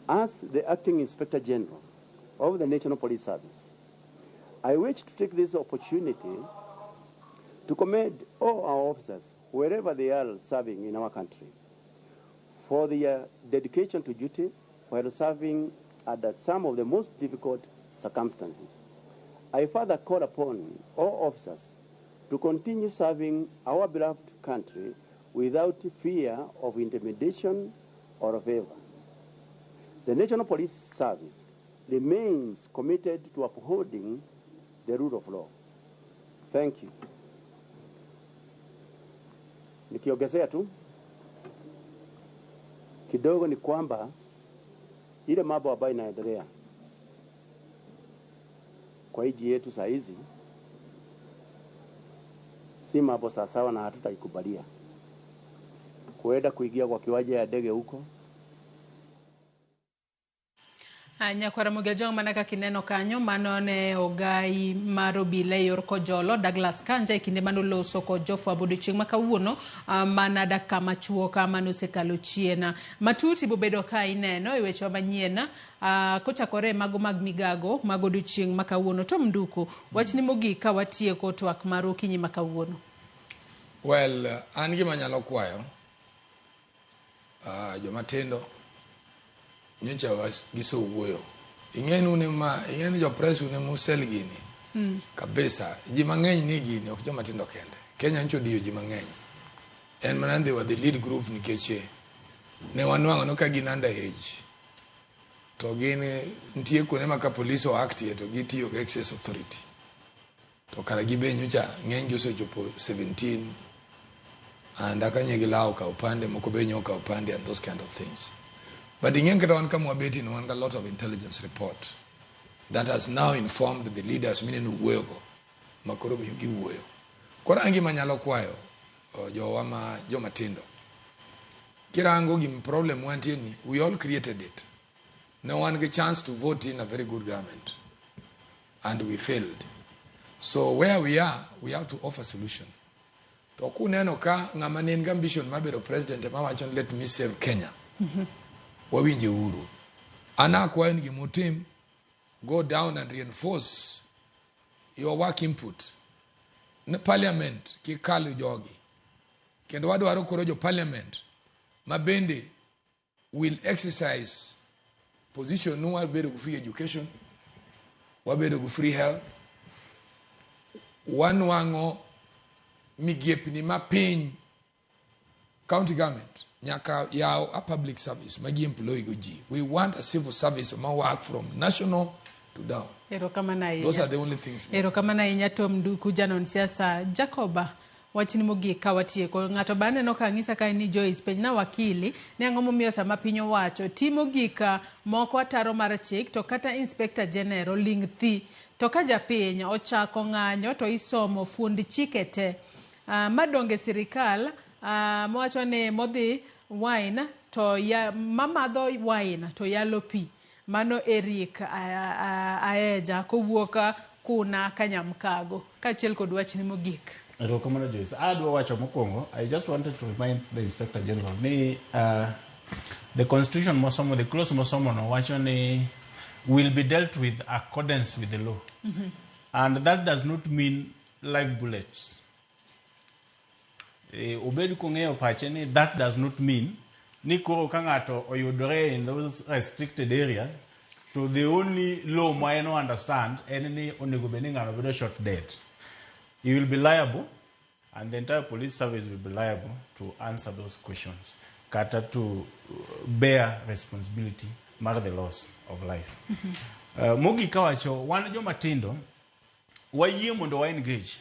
As the Acting Inspector General of the National Police Service, I wish to take this opportunity to commend all our officers, wherever they are serving in our country, for their dedication to duty while serving under some of the most difficult circumstances. I further call upon all officers to continue serving our beloved country without fear of intimidation or favor. The National Police Service remains committed to upholding the rule of law. Thank you. Nikiongezea tu kidogo ni kwamba ile mambo ambayo inaendelea kwa nchi yetu saa hizi si mambo sawasawa na hatutaikubalia. Kuenda kuingia kwa kiwanja ya ndege huko Nyakwara Ramogi Ajwang', mana kaka ineno kanyo, mano ne ogai mar obila e yor Kojolo, Douglas Kanja, e kinde manoloso kod jofwambo odiochieng' ma kawuono, mana dakika machuok mane osekalo chien. Matut ibobedo ka ineno e wechewa manyien, kochakore e mago mag migago mag odiochieng' ma kawuono. Tom Nduku, wachni mogik ka watieko twak mar okinyi ma kawuono. Well, an gima anyalo kwayo joma tindo nyocha gisewuoyo. Ing'e ni ma ing'e ni jo press une musel gini kabisa. Ji mang'eny ni gini ok joma tindo kende. Kenya nyocha odiyo ji mang'eny. En mana they were the lead group nikech ne wanwang'o ni ka gin under age to gin nitie kuonde ma ka police o actie to gitiyo gi excess authority. To kara gibe nyocha ng'eny gi osechopo 17 and akanye gilawo kawo pande moko be nyo kawo pande and those kind of things. But ing'e kata wan kama wabeti no wan ga lot of intelligence report that has now informed the leaders mineno wuoyogo makoro miyo giwuoyo. Koro an gima anyalo kwayo jowa ma joma tindo kirango gim problem wantie ni we all created it. No one get chance to vote in a very good government and we failed. So where we are, we have to offer solution. To kuneno ka ng'ama ne en gi ambition mar bedo president ema wacho ni let me save Kenya. Wawinje uru. An akwayo ni gimotim, go down and reinforce your work input. Ne parliament kik kal jogi. Kendo wadwaro koro jo parliament ma bende will exercise position nu wabedo gi free education, wabedo gi free health, wanwang'o migepni ma piny county government nyaka yaw a public service ma gi employ go ji. We want a civil service ma work from national to down. Erokamano ahinya. Those are the only things. Erokamano ahinya Tom Nduku, janon siasa. Jacoba, wachni mogik ka watieko. Ng'ato ba aneno ka ng'isa ka ni Joyce, penjna wakili ni ang'o momiyo sama piny owacho timo gik moko ataro mar chik to kata Inspector General ling thi. To ka japiny ochako ng'anyo to isomo fuond chike te. Madonge sirikal mowacho ni modhi wine to ya, mamadho wine to yalo pi. Mano Eric Aeja kowuok kuna Kanyamkago. Kaachiel kod wachni mogik. Erokamano Joyce. Adwa wacho mokwongo, I just wanted to remind the Inspector General ni the constitution mosomo, the clause mosomo no wacho ni will be dealt with accordance with the law. And that does not mean live bullets. Obed kong'eyo pache ni that does not mean ni koro ka ng'ato oyudore in those restricted area to the only law ma en understand en ni onego bed ni ng'ano bedo shot dead. He will be liable and the entire police service will be liable to answer those questions kata to bear responsibility mar the loss of life. Mogik kawacho wan joma tindo wayie mondo wa engage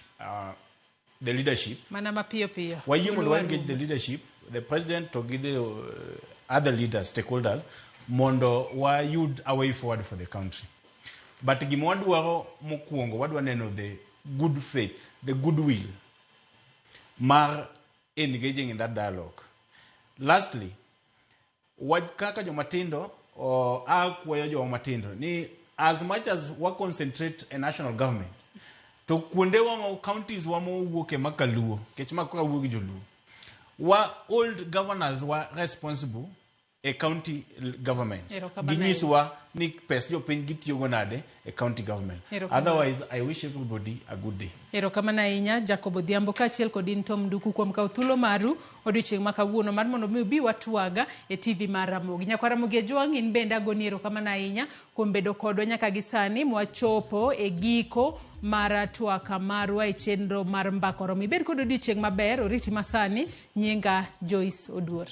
the leadership. Mana mapiyo piyo. Wayie mondo wa engage the leadership, the president to gi the other leaders, stakeholders, mondo wayud a way forward for the country. But gima wadwaro mokwongo, wadwa neno the good faith, the goodwill mar engaging in that dialogue. Lastly, kaka jomatindo, akwayo joma matindo ni as much as wa concentrate a national government, to kuonde wa ma counties wa mowuoke makaluo, nikech ma koro awuo gi joluo, wa old governors wa responsible e county government. Erokamano. Ginyiswa ni pes jopiny gitiyogo nade e county government. Erokamano. Otherwise, I wish everybody a good day. Erokamano ahinya Jacob Odhiambo kaachiel kod in Tom Nduku kuom kawo thuolo maru odiochieng' ma kawuono mar mondo mi ubi watwaga e TV mar Ramogi. Nyakwa Ramogi Ajwang' in bende agoni erokamano ahinya kuom bedo kodwa nyaka gi sani mwachopo e giko mar twak marwa e chenro mar Mbaka Oromo. Ibed kod odiochieng' maber, oriti masani, nyinga Joyce Oduor.